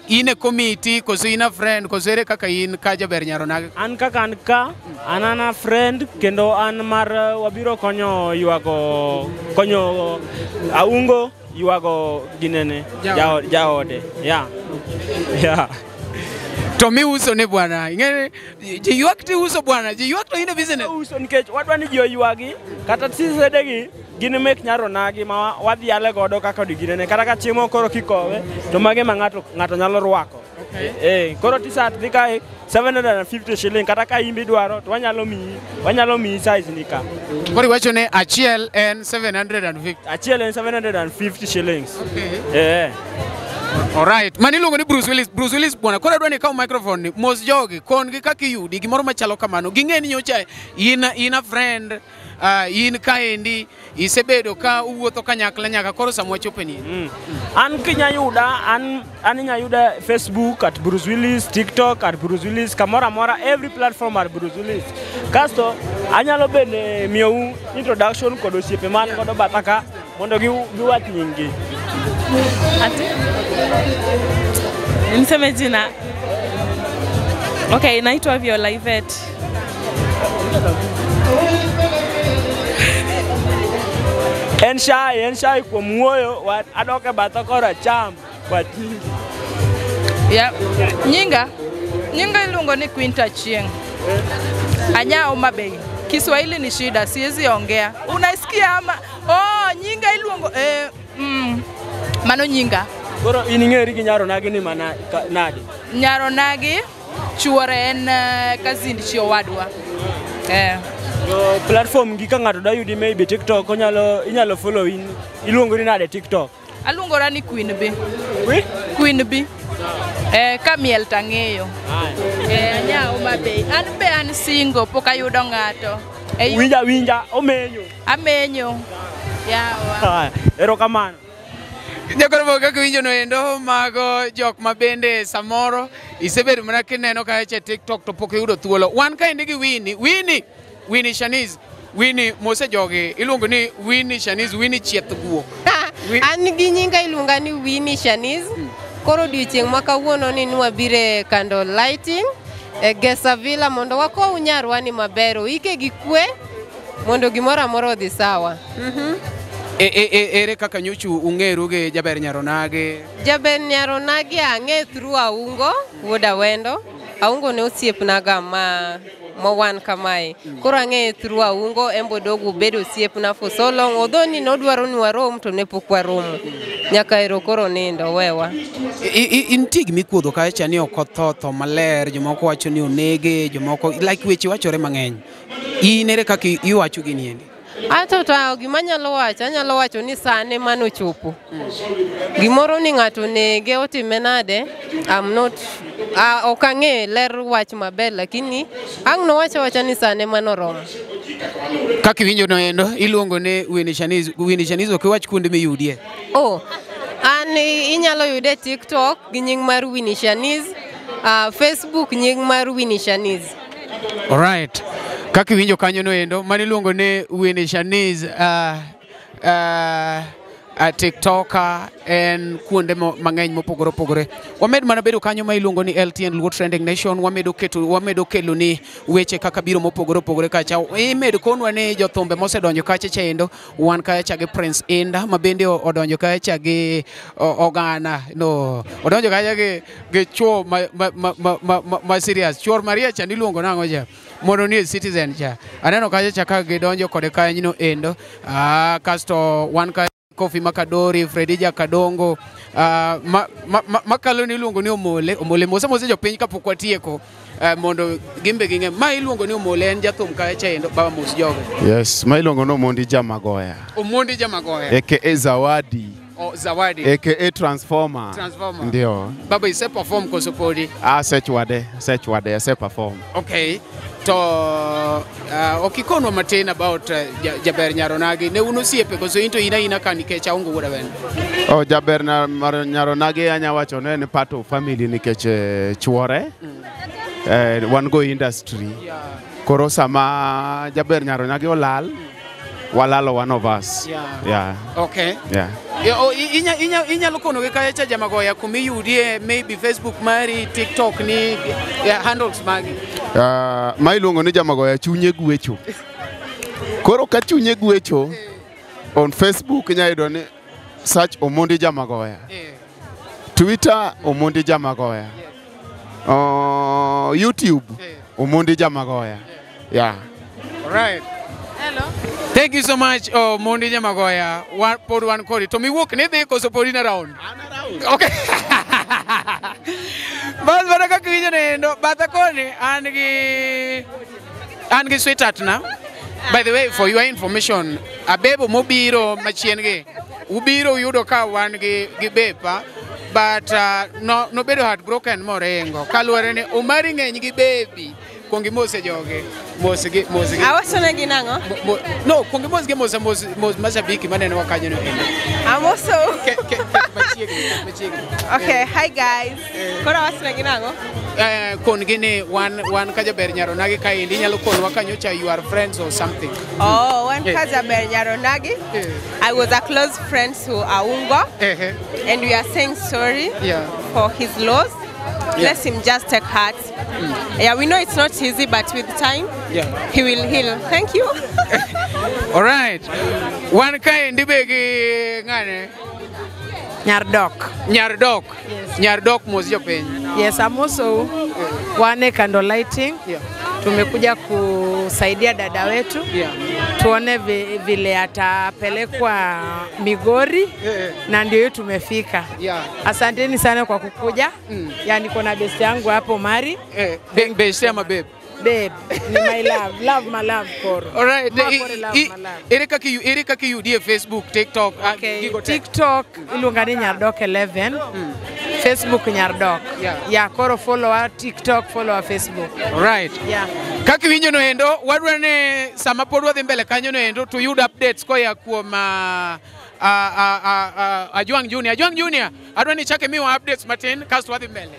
in e committee koso in a friend koso ere kaka in ka jaber Nyaronagi? An kaka an ka, an ana friend kendo an mar wabiro konyo ywago konyo aungo ywago ginene Jaode. Jaode. Yeah. Yeah. To miuso ne bwana, ing'e ji ywak ti uso bwana, ji ywak to in e business. Uso nikech wadwa ni ji oywagi kata tisedegi gin mek Nyaronagi ma wadhiale godo kaka ginene kata ka chiemo koro kikowe to mage ma ng'ato nyalo rwako. Eh, koro t-shirt dhi kae 750 shilling kata ka in idwaro to wanyalo miyi size ni ka. Koro iwacho ni achiel en 750. Achiel en 750 shillings. Okay. Eh. Alright, mani iluongo ni Bruce Willis. Bruce Willis bwana, koro adwa ni ikaw microphone ni mos jogi, kon gi kaka iyudi gimoro machalo kamano. Ging'e ni nyocha in a friend, in kaendi isebedo ka uwuotho kanyakla nyaka koro sama wachopo ni. An kinya yuda, an inya yuda Facebook at Bruce Willis, TikTok at Bruce Willis, kamoro amora, every platform at Bruce Willis. Kasto anyalo bende miyou introduction kod osiepe man godo batha ka mondo giwach nying-gi. Ati? Niseme jina. Okay, naitwa Viola Yvette. En shy kuom wuoyo, adok e batha koro acham wach nyingi. Yeah. Nyinga iluongo ni Quinta Achieng. Anya Homa Bay. Kiswahili ni shida, siwezi ongea. Unasikia ama? Oh, nyinga iluongo mano nyinga. Koro in ing'eri gi Nyaronagi ni mana nade? Nyaronagi chuore en cousin chi owadwa. Eh. To platform gi ka ng'ato dwa yudi maybe TikTok inyalo follow in iluongori nade TikTok? Aluongora ni Queen B. Queen B. Eh, ka miel tang'eyo. Eh, anya Homa Bay. An be an single, pok ayudo ng'ato. Winja omenyo. Amenyo. Yawa. Erokamano. Jakoro kaka iwinjo no endo mago jok ma bende samoro isebedo mana kineno kacha e TikTok to pok iyudo thuolo. Wan kaendi gi Winnie Shanice, Winnie mose jogi iluongo ni Winnie Shanice, Winnie chieth guok. An gi nyinga iluonga ni Winnie Shanice. Koro odiochieng' ma kawuono ni nwabire candle lighting e Gesa Villa mondo wakow nyarwa ni maber, oike gi kwe mondo gimoro amora odhi sawa. Ere kaka nyochu ung'eru gi Jaber Nyaronagi? Jaber Nyaronagi ang'e through Aungo, wuod Awendo. Aungo ne osiepnaga ma wan kamae. Koro ang'e through Aungo, en be odogo obedo osiepna for so long. Although ni nodwaro ni warom to ne pok waromo. Nyaka ero koro nindo wewa. Intie gima ikuodho kacha ni ok otho tho maler, jomoko wacho ni onege, jomoko like weche wachore mang'eny. In ere kaka iwacho gini endi? Ato to gima anyalo wacho, anyalo wacho ni sane mano chopo. Gimoro ni ng'ato nege otime nade, I'm not, ok ang'e ler wach maber, lakini ang' nowacho awacha ni sane mano romo. Kaka iwinjo no endo, iluongo ni Winnie Shanice, Winnie Shanice ok iwach kuonde miyudie. Oh, an inyalo yude TikTok gi nying mar Winnie Shanice, Facebook nying mar Winnie Shanice. All right. Kaka iwinjo kanyo no endo, mano iluongo ni Winnie Shanice, TikToker en kuonde mang'eny mopogore opogore. Wamed mana bedo kanyo ma iluongo ni LTN Luo Trending Nation, wamedo kelo ni weche kaka biro mopogore opogore kacha. Imed konwa ni jothumbe mosedonjo kacha chendo, wan kacha gi Prince Inda ma bende odonjo kacha gi Ogana, no, odonjo kacha gi chuo ma serious. Chuor Maria cha niluongo nang'o cha? Mondo ni Citizen cha. Aneno kacha cha ka gidonjo kode kanyo endo. Kasto wan ka Kofi Makadori, Fredija Kadongo, makalo ni iluongo ni Omole, Omole mose mose jopiny kapok watieko mondo gimbe ging'e. Ma iluongo ni Omole en jathum kacha endo baba mos jogo. Yes, ma iluongo ni Omondi Jamagoya. Omondi Jamagoya. AKA Zawadi. Oh, Zawadi. AKA Transformer. Transformer. Ndio. Baba ise perform koso podi? Asechwade, ase perform. Okay. To okikonwa matin about Jaber Nyaronagi. Ne un osiepe koso into ina ka nikech aongo wuod Awendo? Oh, Jaber Nyaronagi anya wacho ne en part of family nikech chuore. Wan go industry. Koro sama Jaber Nyaronagi olal, walalo one of us. Yeah. Yeah. Okay. Yeah. Inyalo konogi kacha Jamagoya kumiyudie maybe Facebook mari, TikTok ni, handles magi. Ma iluongo ni Jamagoya chunye gwecho. Koro ka chunye gwecho on Facebook inyalo yudo ni search Omondi Jamagoya. Twitter Omondi Jamagoya. YouTube Omondi Jamagoya. Yeah. All right. Hello. Thank you so much, Omondi Jamagoya. Pod wan kodi. To miwuok ni dhi koso pod in around? Okay. Bas mana kaka iwinjo nendo, batha koni an gi sweetheart na. By the way, for your information, abebo mobiro machien gi, ubiro yudo ka wan gi bepa, but no nobedo heartbroken morengo. Kaluwore ni Omari ng'eny gi baby. Kuongi mose joge, mose gi. Awacho negi nang'o? No, kuongi mos gi mos mashabiki maneno kanyo no endo. Amoso. Machiegni. Okay, hi guys. Koro awacho negi nang'o? Kon gi ni wan ka Jaber Nyaronagi kaendi inyalo konwa kanyocha you are friends or something. Oh, wan ka Jaber Nyaronagi. I was a close friend to Aungo. And we are saying sorry for his loss. Let him just take heart. Yeah, we know it's not easy, but with time, he will heal. Thank you. All right. Wan kaendi be gi ng'ane? Nyardok. Nyardok. Yes. Nyardok mos jopiny. Yes, amoso wane candle lighting. Tumekuja kusaidia dada wetu. Tuone vile atapelekwa Migori. Na ndio hiyo tumefika. Asanteni sana kwa kukuja. Yani kuna best yangu hapo Mari. Best ama babe? Babe, ni my love, love my love koro. All right. Ere kaka iyudie Facebook, TikTok, okay. TikTok iluonga ni Nyardok 11. Facebook Nyardok. Yeah, koro follow our TikTok, follow our Facebook. All right. Yeah. Kaka iwinjo no endo, wadwa ni sama pod wadhi mbele kanyo no endo to yud updates koya kuom Ajwang Junior. Ajwang Junior, adwa ni chake miwa updates matin kasto wadhi mbele.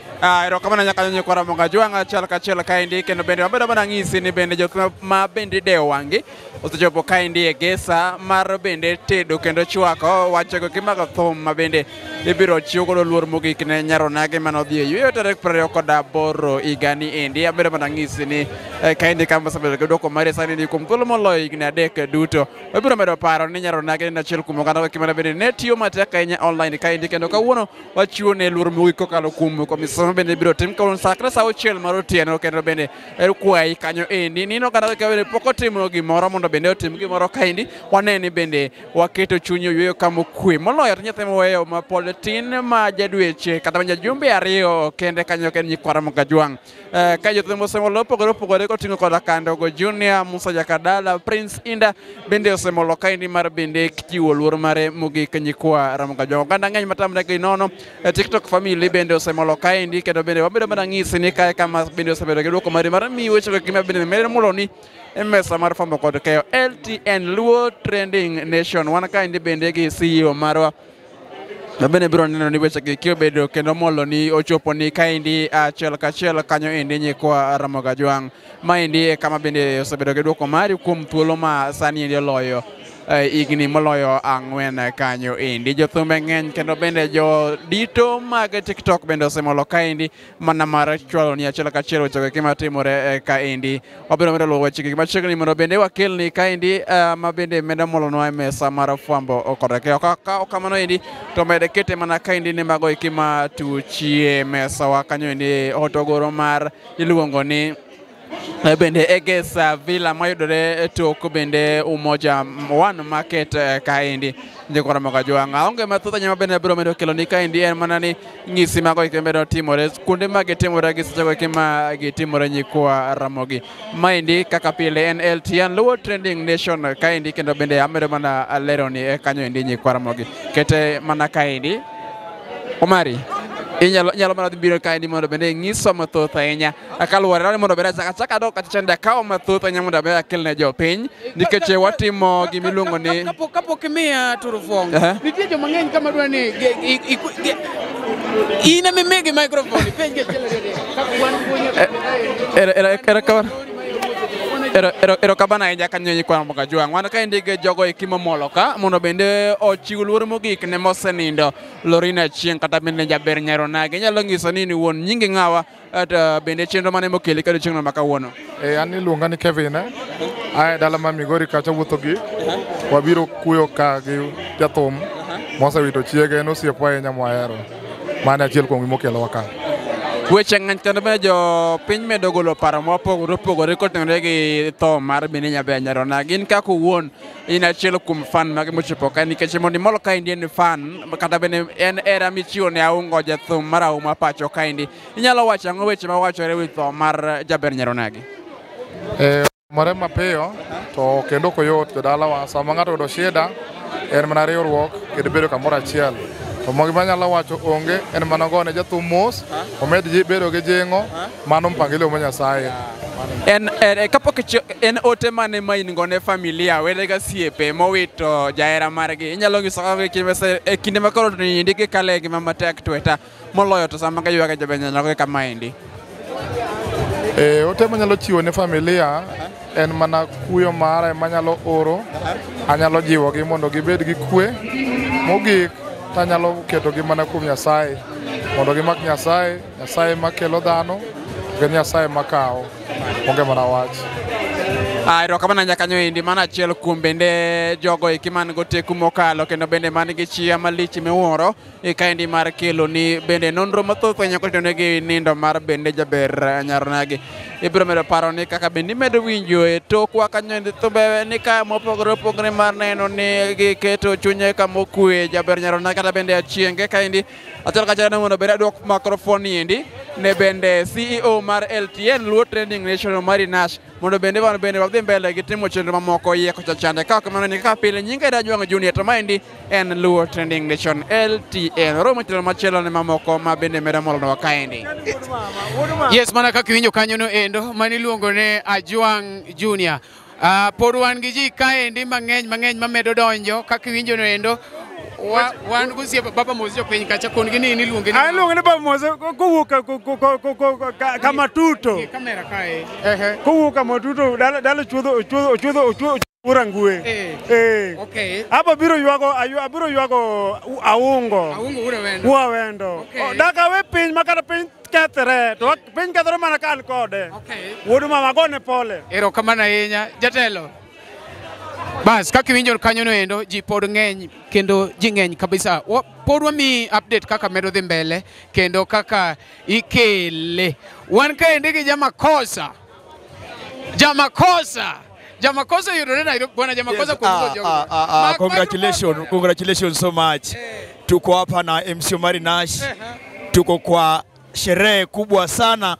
Erokamano nyaka nyikwa Ramogi Ajwang' achiel kachiel kaendi kendo bende wabedo mana ng'isi ni bende jok ma bende dewo wang'gi osechopo kaendi e gesa mar bende tedo kendo chwako wachego kimago thum ma bende ibiro chiw godo luor mogik ne Nyaronagi manodhi e yweyo tarik 28 higani endi. Abedo mana ng'isi ni kaendi kama osebedo gi duoko mare sani ni kuom thuolo moloyo higni 3 duto. Wabiro medo paro ni Nyaronagi en achiel kuom oganda kimana bende ne tiyo matek ahinya online kaendi kendo kawuono wachiwo ne luor mogik kokalo kuom komisoma bende biro tim kawuono chakre sa 6 mar otieno kendo bende kwayi kanyo endi nino kata ka bende pok otimo gimoro mondo bende otim gimoro kaendi wane ni bende waketo chuny oyweyo kama okwe moloyo to nyathi moweyo ma pod tin ma jadweche kata ma jajumbe 2 kende kanyo ken nyikwa Ramogi Ajwang'. Ka jothum osemolo opogore opogore koting'o koda Kandogo Junior, Musa Jakadala, Prince Inda bende osemolo kaendi mar bende chiwo luor mare mogik nyikwa Ramogi Ajwang'. Oganda ng'eny matamre gi nono. TikTok family bende osemolo kaendi kendo bende wabedo mana ng'isi ni kae kama bende osebedo gi duoko mare mar miyi weche go bende medo muloni e mesa mar fwambo kod keyo LTN Luo Trending Nation. Wan kaendi bende gi CEO marwa ma bende biro neno ni weche gi obedo kendo molo ni ochopo ni kaendi achiel kachiel kanyo endi nyikwa Ramogi Ajwang'. Maendi e kama bende osebedo gi duoko mari kuom thuolo ma sani endi oloyo higni moloyo 4 kanyo endi. Jothumbe ng'eny kendo bende jodito mag TikTok bende osemolo kaendi mana mar chwalo ni achiel kachiel weche go matimore kaendi. Wabiro medo luwo weche gi machiegni mondo bende wakelni kaendi ma bende medo molonwa e mesa mar fwambo kod keyo. Ka kamano endi to med kete mana kaendi ni mago eki matuchie mesa wa kanyo endi hotogoro mar iluongo ni Bende Egesa Villa mayudore e tok bende Umoja One Market kaendi nyikwa Kajwang'. Aonge mathoth ahinya ma bende abiro medo kelo ni kaendi en mana ni ng'isi mago eki medo timore kuonde ma gitimore gi sechego eki ma gitimore nyikwa Ramogi. Maendi kaka pile en LTN Luo Trending Nation kaendi kendo bende amedo mana lero ni kanyo endi nyikwa Ramogi. Kete mana kaendi Omari inyalo mana dhi biro kaendi mondo bende ing'iswa mathoth ahinya kaluwore ni mondo bende achak adok kacha chande akaw mathoth ahinya mondo bende akel ne jopiny nikech watimo gimiluongo ni Kapok imiya turufong, nitie joma ng'eny kama dwa ni in ema imigi microphone ipenj gi achiel ariyo adek. Kaka wan puonjo Erokamano ahinya kanyo nyikwa Kajwang'. Wan kaendi gi jogo eki momolo ka mondo bende ochiw luor mogik ne mosenindo Lorina Achieng' kata bende jaber Nyaronagi. Inyalo nyiso ni wuon nyingi ng'awa to bende chenro mane mokeli kod chieng'no ma kawuono. An iluonga ni Kevin, ae dala ma Migori kacha wuotho gi wabiro kuyo ka gi jathum mosewito chiege en osiepwa ahinya mwahero. Mano achiel kuom gimokelowa ka. Weche ng'eny kendo bende jopiny medo golo paro mopogore opogore kotenore gi tho mar bende Nyaber Nyaronagi. In kaka owuon in achiel kuom fan mage mochopo ka nikech mondo imol kaendi en fan kata bende en hera michiwo ne Aungo jathum mar auma pacho kaendi. Inyalo wacho ang'o weche mawachore wi tho mar Jaber Nyaronagi? More mapiyo to kendo ok oyot jodalawa. Sama ng'ato oyudo shida en mana riwruok kendo bedo kamoro achiel. To gima anyalo wacho onge en mana gone jathum mos omed bedo gi jing'o mano mpangilio mar Nyasaye. En kapok en ote mane ma in go ne familia wede ga osiepe mowito jahera margi inyalo nyiso kaka e kinde ma koro niendi gikale e ngima matek tweta moloyo to sama giywago Jaber Nyaronagi kamaendi. Ote manyalo chiwo ne familia en mana kuyo mara ema anyalo oro, anyalo jiwogi mondo gibed gi kwe. Mogik anyalo ketogi mana kuom Nyasaye mondo gimak Nyasaye, Nyasaye makelo dhano kendo Nyasaye makawo, onge mana wach. Erokamano ahinya kanyo endi mano achiel kuom bende jogo eki man goteku mokalo kendo bende man gi chia malich miwuoro kaendi mar kelo ni bende nonro mathoth ahinya kotenore gi nindo mar bende Jaber Nyaronagi. Ibiro medo paro ni kaka bende imedo winjo e tokwa kanyo endi thumbe ni ka mopogore opogore mar neno ni giketo chunye kama okwe Jaber Nyaronagi kata bende Achienge kaendi achiel kachiel mondo bende aduok microphone endi ne bende CEO mar LTN Luo Trending Nation Omari Nash mondo bende wan bende wadhi mbele gi timo chenro mamoko iye kocha chande. Ka ok kamano ni kaka pile nyinga Eda Jwang' Junior to maendi en Luo Trending Nation LTN. Romo chenro machielo ne mamoko ma bende medo molonwa kaendi. Yes, mana kaka iwinjo kanyo no endo mane iluongo ne Ajwang' Junior. Pod wan gi ji kaendi mang'eny mamedo donjo kaka iwinjo no endo. Wan gosiepe Baba Mose jopiny kacha kon gi ni in iluonge ni Iluonge ni Baba Mose kowuok Kamatuto. Kamera kae. Kowuok Kamatuto dala chuodho Urangue. Okay. Aba biro ywago Aungo. Aungo Wuod Awendo. Dak awe piny ma kata piny kethre to piny kethre mana ka an kode. Wuod mama gone pole. Erokamano ahinya jatelo. Bas kaka iwinjo kanyo no endo ji pod ng'eny kendo ji ng'eny kabisa. Pod wamiyi update kaka medo dhi mbele kendo kaka ikele. Wan kaendi gi Jamakosa. Jamakosa yudore Nairobi bwana Jamakosa kuongoza jogo. Congratulations so much. Tuko hapa na MC Omari Nash. Tuko kwa sherehe kubwa sana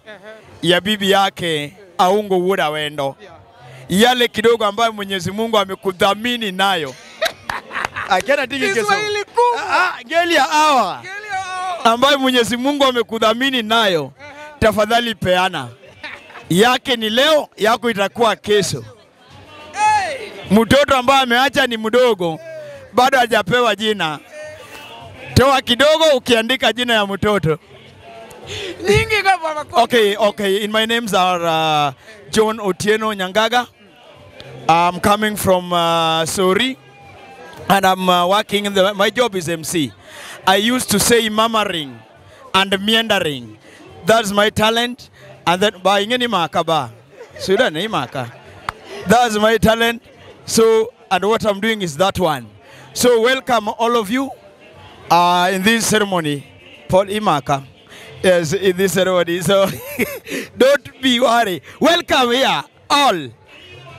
ya bibi yake Aungo Wuod Awendo. Yale kidogo ambayo Mwenyezi Mungu amekudhamini nayo. Kiswahili kubwa. Ngeli ya awa ambayo Mwenyezi Mungu amekudhamini nayo, tafadhali peana. Yake ni leo, yako itakuwa kesho. Mtoto ambaye ameacha ni mdogo, bado hajapewa jina. Toa kidogo ukiandika jina ya mtoto. Nyingi kama Okay. In my names are John Otieno Nyangaga. I'm coming from Sori, and I'm working in the, my job is MC. I used to say murmuring and meandering. That's my talent. And then ba ingeni maka ba. Suda ni maka. That's my talent. So, and what I'm doing is that one. So welcome all of you in this ceremony. Paul Imaka is in this ceremony. So don't be be worry. Welcome here, all.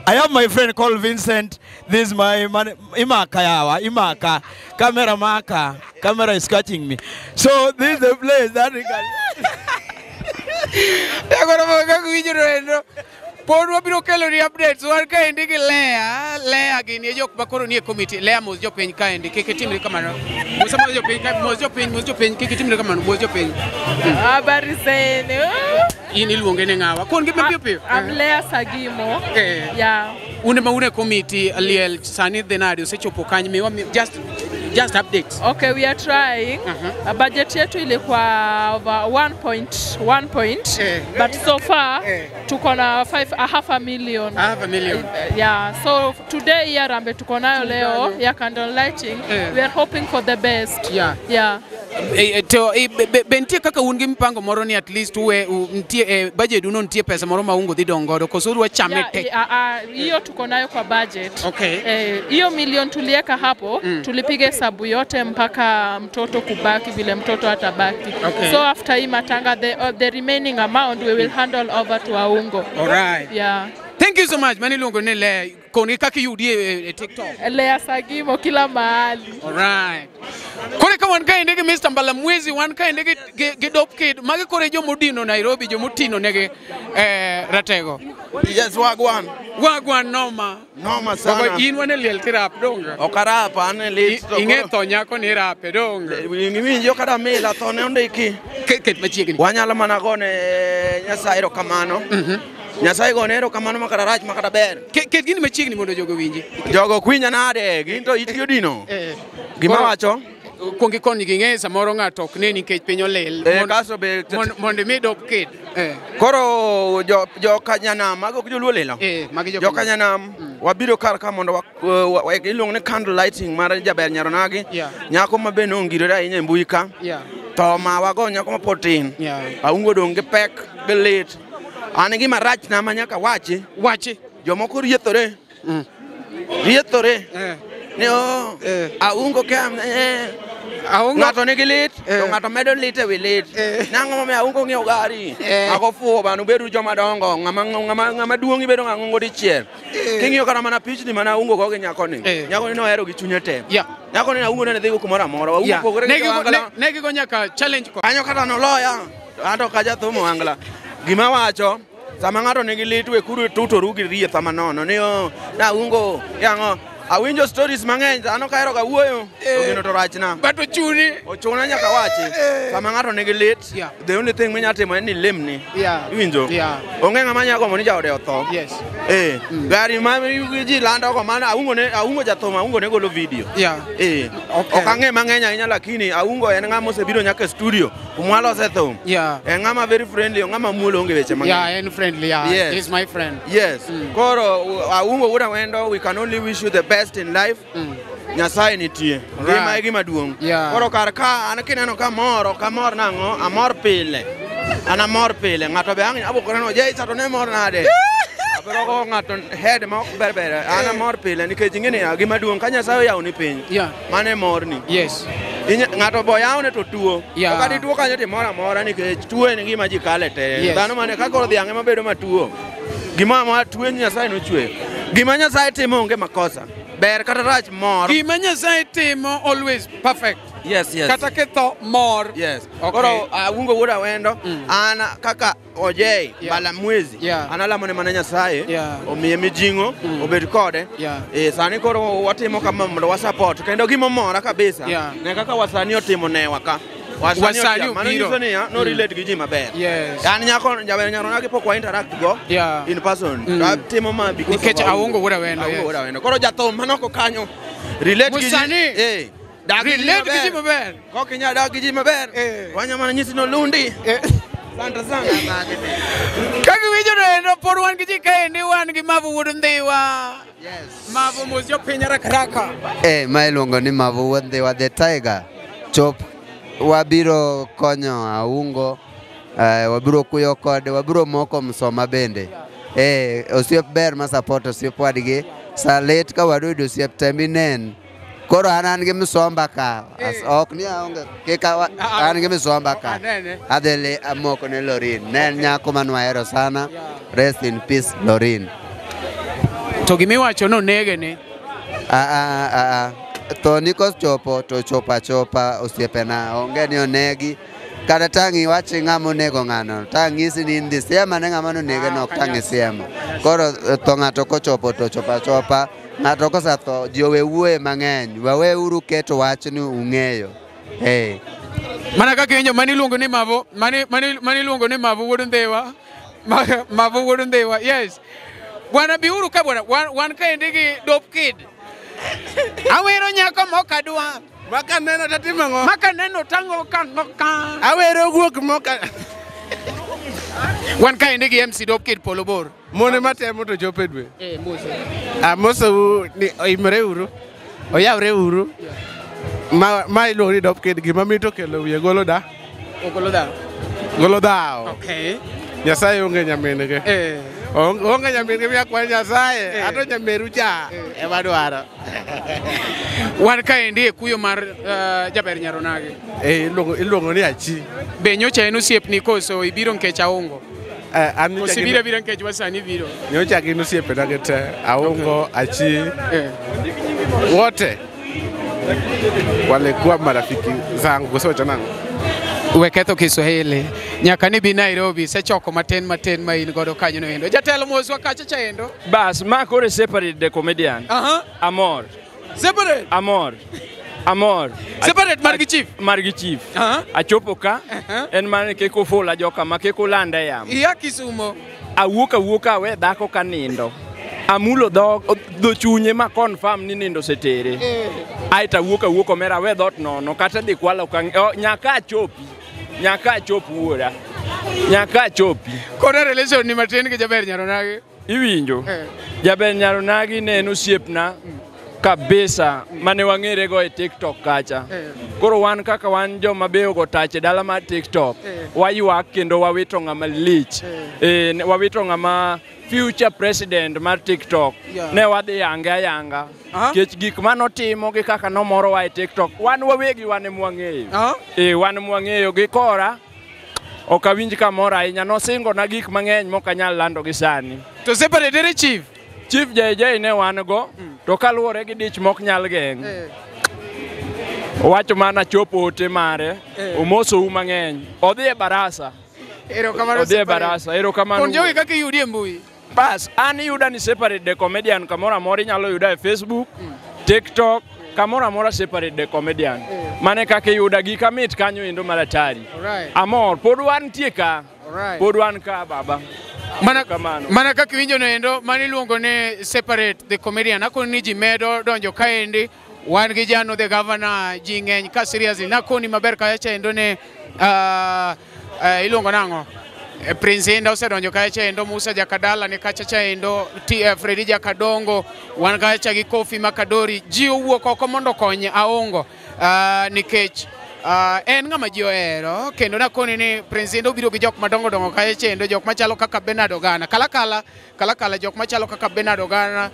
I have my friend called Vincent. This is my man, Imaka yawa, Imaka. Camera maka. Camera is catching me. So this is the place that we can. Pod wabiro kelo ni updates wan kaendi gi Lea, Lea gini e jok makoro nie committee. Lea mos jopiny kaendi kik itimri kamano. Mos mos jopiny ka mos jopiny mos jopiny kik itimri kamano mos jopiny. Habari zenu. In iluonge ni ng'awa? Kon gi piyo piyo. I'm Lea Sagimo. Yeah. Un ema un e committee liel sani dhi nade osechopo kany miwa just updates. Okay, we are trying. Budget yetu ilikuwa over 1.1 point, but so far tuko na 500,000. 500,000. Yeah, so today ya rambe tuko nayo leo ya candle lighting. We are hoping for the best. Yeah. Yeah. To be nitie kaka un gi mpango moro ni at least uwe nitie budget uno nitie pesa moro ma ungo dhi dong godo koso udwa chame te. Hiyo tuko nayo kwa budget. Okay. Hiyo milioni tulieka hapo, tulipiga hesabu yote mpaka mtoto kubaki vile mtoto atabaki. Okay. So after hii matanga the remaining amount we will handle over to Aungo. All right. Yeah. Thank you so much. Mani luongo ni Lea koni kaka iyudi e TikTok. Lea Sagimo kila mahali. All right. Kore ka wan kaendi gi Mr. Mbalamwezi, wan kaendi gi Dope Kid. Magi kore jomodino Nairobi, jomotino negi ratego. Yes, wagwan. Wagwan noma. Noma sana. Baba in wan e liel tirap donge. Ok arap an e lit. Ing'e tho nyako ni rape donge. Iwinjo kata mila tho ne ondiki. Ket machiegni. Wanyalo mana gone Nyasaye erokamano. Nyasaye gone erokamano makata rach makata ber. Ket gini machiegni mondo jogo winji. Jogo kwinja nade, gin to itgi odino. Gima wacho? Kuong ikony ging'e samoro ng'ato ok ne nikech piny olil. Mondo imi Dope Kid. Koro jokanyanam, mago ok joluo lilo? Jokanyanam, wabiro kar ka mondo iluongo ni candle lighting mar jaber Nyaronagi. Nyako ma be nongirore ahinya e mbui ka. To ma wago nyako ma pod tin. Aungo dong' gi pek gi lit. An gima rach na ma nyaka wachi. Wachi. Jomoko riethore. Riethore. Ni o Aungo ka ng'ato nigi lit to ng'ato medo lit ewi lit. Nang'o momiyo Aungo ng'iewo gari? Mago fuwo bana ubedu joma dongo. Ng'ama duong' ibedo ng'ang'ongo dichiel. King'iyo kata mana pichni mana Aungo go gi nyakoni. Nyakoni nohero gi chunye te. Nyakoni Aungo ne dhigo kumoro amora. Aungo pogore gi jo-Angla. Ne gigo nyaka challenge ko. Kanyo kata noloya. Anto ka jathum Ohangla. Gima wacho, sama ng'ato nigi lit we kuru tutoru gi rieth ama nono ni o na Aungo yang'o. Awinjo stories mang'eny, an ok ahero ga wuoyo, to gino to rachna. But ochuni. Ochuna nyaka wachi. Sama ng'ato nigi lit, the only thing minyalo timo en ni ilemne. Iwinjo? Onge ng'ama nyalo gombo ni jaode otho. Yes. Gari ma ji lando go mano Aungo ne Aungo jathum Aungo ne golo video. Ok ang'e mang'eny ahinya lakini Aungo en ng'ama osebiro nyaka e studio kuma walose thum. En ng'ama very friendly, ng'ama muol onge weche mang'eny. Yeah, en friendly. Yeah. Yes. He's my friend. Yes. Koro Aungo wuod Awendo, we can only wish you the best in life. Nyasaye nitie. Ngima e gima duong'. Koro kar ka an kineno ka mor, ok amor nang'o, amor pile. An amor pile. Ng'ato be ang' abokore no, "Jay, to ne mor nade?" Abiro go ng'ato head ma ok ber ber. An amor pile nikech ing'e ni gima duong' ka Nyasaye oyawoni piny. Mano e morni. Yes. Ng'ato bo yawne to tuo. To ka dituo kanyo timoro amora nikech tuo en gima ji kale te. Dhano mane ka koro dhiang' ema bedo matuo. Gima amora tuo Nyasaye nochweyo. Gima Nyasaye timo onge makosa. Ber kata rach mor. Gima Nyasaye timo always perfect. Yes, yes. Kata ketho mor. Yes. Koro Aungo wuod Awendo, an kaka Ojei Mbalamwezi, an alamo ne mana Nyasaye, omiye mijing'o, obed kode. Sani koro watimo kama mondo wa support. Kendo gima omora kabisa, ne kaka wasanii otimo newa ka. Wasanii mano nyiso niya, no relate gi ji maber. Yes. An nyako jaber Nyaronagi pok wa interact go in person. Atimo ma because Nikech Aungo wuod Awendo. Aungo wuod Awendo. Koro jathum manoko kanyo relate gi ji. Relate gi ji maber. Kok inyal dak gi ji maber. Wanya mana nyisi no lundi. Asante sana. Kaka iwinjo no endo pod wan gi ji kaendi wan gi Mavu wuod Ndhiwa. Yes. Mavu mos jopiny haraka haraka. Ma iluongo ni Mavu wuod Ndhiwa the Tiger. Chop wabiro konyo Aungo, wabiro kuyo kode, wabiro moko msoma bende. Osiep ber ma support osiep wadgi. Sa lit ka wadu yudo osiep te minen. Koro an gi misomba ka. Ok ni aonge kik an gi misomba ka. Adhi amoko ne Lorin. Ne en nyako mane wahero sana. Rest in peace Lorin. To gimiwacho nonege ni? Tho ni kochopo to chopo achopa osiepena. Onge ni onegi. Kata tang' iwach ng'ama onego ng'ano, tang' nyisi ni in dhi siema ne ng'ama nonege no, ok tang' isiemo. Koro tho ng'ato kochopo to chopo achopa. Ng'ato kosetho, ji owe wuoye mang'eny. Waweuru keto wach ni ung'eyo. Hey. Mana kaka iwinjo mani iluongo ni Mavo, mani iluongo ni Mavo wuod Ndhiwa. Mavo wuod Ndhiwa, yes. Bwana biuru ka bwana, wan kaendi gi Dope Kid. Awero nyako mokadwa. Makaneno tatimo ang'o? Makaneno tang'o ka. Awero guok moka. Wan kaendi gi MC Dope Kid Polo Bor. Mone matemo to chopo e dwe. Mose. Amosou ni oimre uru. Oyawre uru. Ma iluongo ni Dope Kid gima mit okelo wiye golo da. Ogolo dhaw. Golo dhaw. Okay. Nyasaye onge nyamin-gi. Onge nyamin-gi miya kwayo Nyasaye. Ato nyameru cha ema dwaro. Wan kaendi e kuyo mar Jaber Nyaronagi. Iluongo ni Achi. Be nyocha en osiepni koso ibiro nikech Aungo? Koso ibiro abira nikech wasani biro? Nyocha gin osiepena gi te. Aungo, Achi. Wote walikuwa marafiki zangu. Koso wacho nang'o? We ketho Kiswahili. Nyaka ni bi Nairobi sechoko matin matin ma in godo kanyo no endo. Jatelo moswa kacha cha endo. Bas, ma koro separate the comedian. Amor. Separate? Amor. Amor. Separate margi chief? Margi chief. Achopo ka, en mana kik ufula joka ma kik ulanda yamo. Iya Kisumo. Awuok awuoka awe dhako ka nindo. Amulo dho chunye ma confirm ni nindo osetere. Aeto awuok awuok omera awe dhoot nono kata dhi kwalo nyaka achopi. Nyaka achop wuora. Nyaka achopi. Koro relation ni matin gi Jaber Nyaronagi? Iwinjo? Jaber Nyaronagi ne en osiepna kabisa mane wang'ere go e TikTok kacha. Koro wan kaka wan joma be ogo tach e dala mar TikTok, waywak kendo wawito ng'ama lich. Wawito ng'ama future president mar TikTok. Ne wadhi yange ayanga. Nikech gik manotimo gi kaka nomorowa e TikTok, wan wawegi wan ema wang'eyo. Wan ema wang'eyo gi kora. Ok awinj kamoro ahinya, nosingona gik mang'eny mok anyal lando gi sani. To separate ere chief? Chief JJ ne wan go, to kaluwore gi dich mok nyal geng'. Owacho mana chopo ote mare, omosou mang'eny. Odhi e barasa. Erokamano. Odhi e barasa, erokamano. Kon jogi kaka iyudi e mbui. Bas, an iyuda ni Separate the Comedian kamoro amora inyalo yuda e Facebook, TikTok, kamoro amora Separate the Comedian. Mane kaka iyuda gika mit kanyo endo maratari. Amor, pod wantie ka. Pod wan ka baba. Mana kaka iwinjo no endo, mano iluongo ni Separate the Comedian. Akoni ni ji medo donjo kaendi, wan gi Jano the Governor, ji ng'eny ka seriously. Nakoni maber kacha endo ne iluongo nang'o? Prince Inda osedonjo kacha endo, Musa Jakadala ni kacha cha endo, Freddy Jakadongo, wan kacha gi Kofi Makadori. Ji owuok oko mondo okony Aungo nikech en ng'ama ji ohero kendo nakoni ni Prince Inda obiro gi jok madongo dongo kacha endo, jok machalo kaka Bernard Ogana, kalakala jok machalo kaka Bernard Ogana,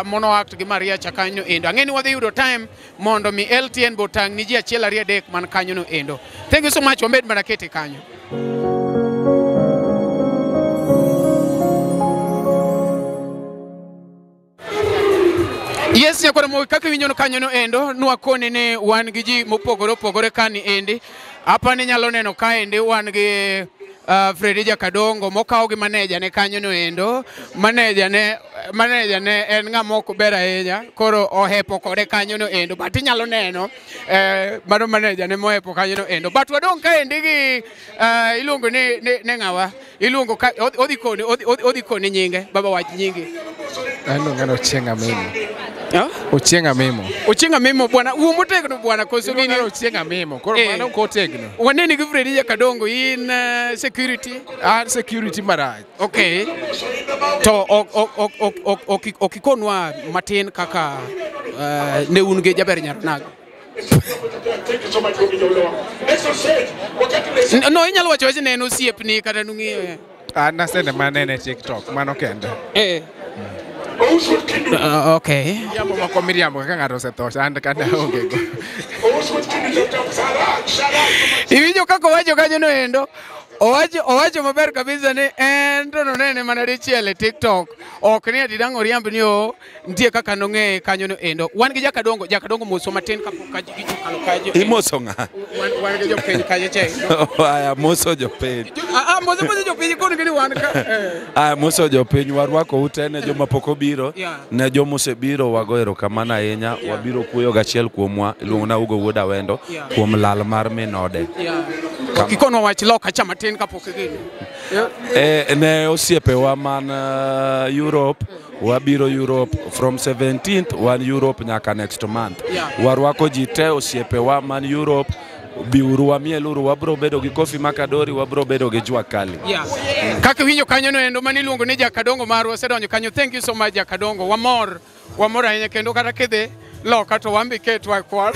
Mono Act gi Maria cha kanyo endo. Ang'e ni wadhi yudo time mondo mi LTN botang' ni ji achiel ariyo adek man kanyo no endo. Thank you so much, wamed mana kete kanyo. Yes, nyakwara Moi, kaka iwinjo no kanyo no endo, nwakoni ni wan gi ji mopogore opogore kani endi. Apa ni nyalo neno kaendi wan gi Freddy Jakadongo mokaw gi maneja ne kanyo no endo. Maneja ne en ng'ama ok ber ahinya, koro ohepo kode kanyo no endo. But inyalo neno mano maneja ne mohepo kanyo no endo. But wadong' kaendi gi iluongo ni ng'awa? Iluongo ka odhi koni nyinge, baba wach nyingi. Iluonga ni Ochieng' Amimo. Ochieng' Amimo. Ochieng' Amimo bwana, wuo motegno bwana koso gini. Ochieng' Amimo. Koro mano ok otegno. Waneni gi Freddy Jakadongo in security. An security marach. Okay. To ok ikonwa matin kaka ne un gi Jaber Nyaronagi. No, inyalo wacho weche ne en osiepni kata nung'iyo. An nasene manene e TikTok, mano kende. Okay. Miriambo moko miriambo kaka ng'ato osetho an kata onge go. Iwinjo kaka owacho kanyo no endo. Owacho maber kabisa ni en to nonene mana dichiel e TikTok. Ok ni ati dang' oriamb ni o nitie kaka nong'eye kanyo no endo. Wan gi Jakadongo, Jakadongo moso matin kapok ka ji okalo kajo. Imoso ng'a? Wan gi jopiny kajo che. Aya moso jopiny. Ah, moso jopiny kono gini wan ka. Aya moso jopiny warwako ute ne joma pok obiro. Yeah. Ne joma osebiro wago erokamano ahinya. Yeah. Wabiro kuyo gachiel kuomwa iluongo na Ugo Wuod Awendo Yeah. kuom lal mar min ode. Yeah. Ok ikonwa wach loka cha matin kapok igino. Ne osiepewa man Europe, wabiro Europe from 17th wan Europe nyaka next month. Yeah. Warwako ji te osiepewa man Europe, biuru wamieluru, wabro bedo gi Kofi Makadori, wabro bedo gi Jua Kali. Yeah. Kaka iwinjo kanyo no endo mane iluongo ni Jakadongo marwa osedonjo kanyo. Thank you so much Jakadongo. Wamor ahinya kendo kata kidhi loka to wan be ketwa kwar.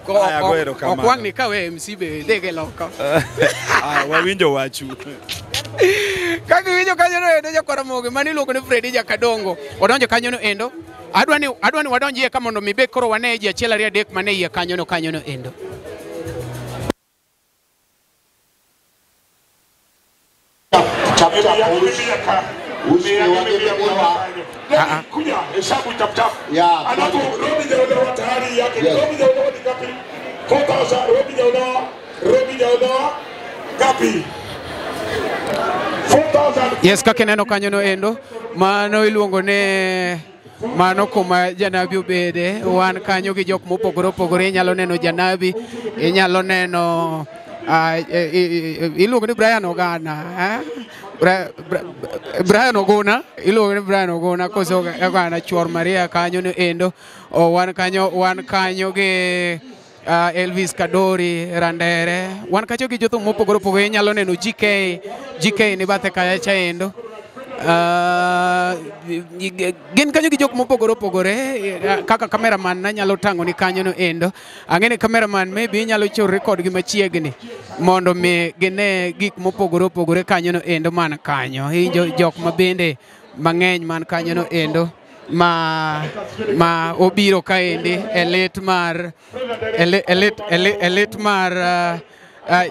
Aya, go erokamano. Ok wang' ni kawe MC be dhige loka. Aya, wawinjo wachu. Kaka iwinjo kanyo no endo jakwar Ramogi mane iluongo ni Fredi Jakadongo odonjo kanyo no endo. Adwa ni wadonj iye ka mondo mi be koro wane ji achiel ariyo adek mane iye kanyo no endo. Kuja hesabu chap chap. Alafu Robi Jaodawa tayari yake. Robi Jaodawa ni ngapi? 4000 Robi Jaodawa ngapi? 4000. Yes, kaka ineno kanyo no endo mano iluongo ne mano kuma Janabi obede. Wan kanyo gi jok mopogore opogore. Inyalo neno Janabi, inyalo neno iluongo ni Brian Ogana, Brian Oguna, iluongo ni Brian Oguna koso Ogana chuor Maria kanyo no endo. Wan kanyo gi Elvis Kadori Randere. Wan kanyo gi jothum mopogore opogore. Inyalo neno GK ni bathe kacha cha endo. Gin kanyo gi jok mopogore opogore. Kaka cameraman nanyalo tang'o ni kanyo no endo. Ang'e ni cameraman maybe inyalo chorri kodgi machiegni mondo mi gine gik mopogore opogore kanyo no endo man kanyo. Iwinjo jok mabende mang'eny man kanyo no endo ma obiro kaendi e lit mar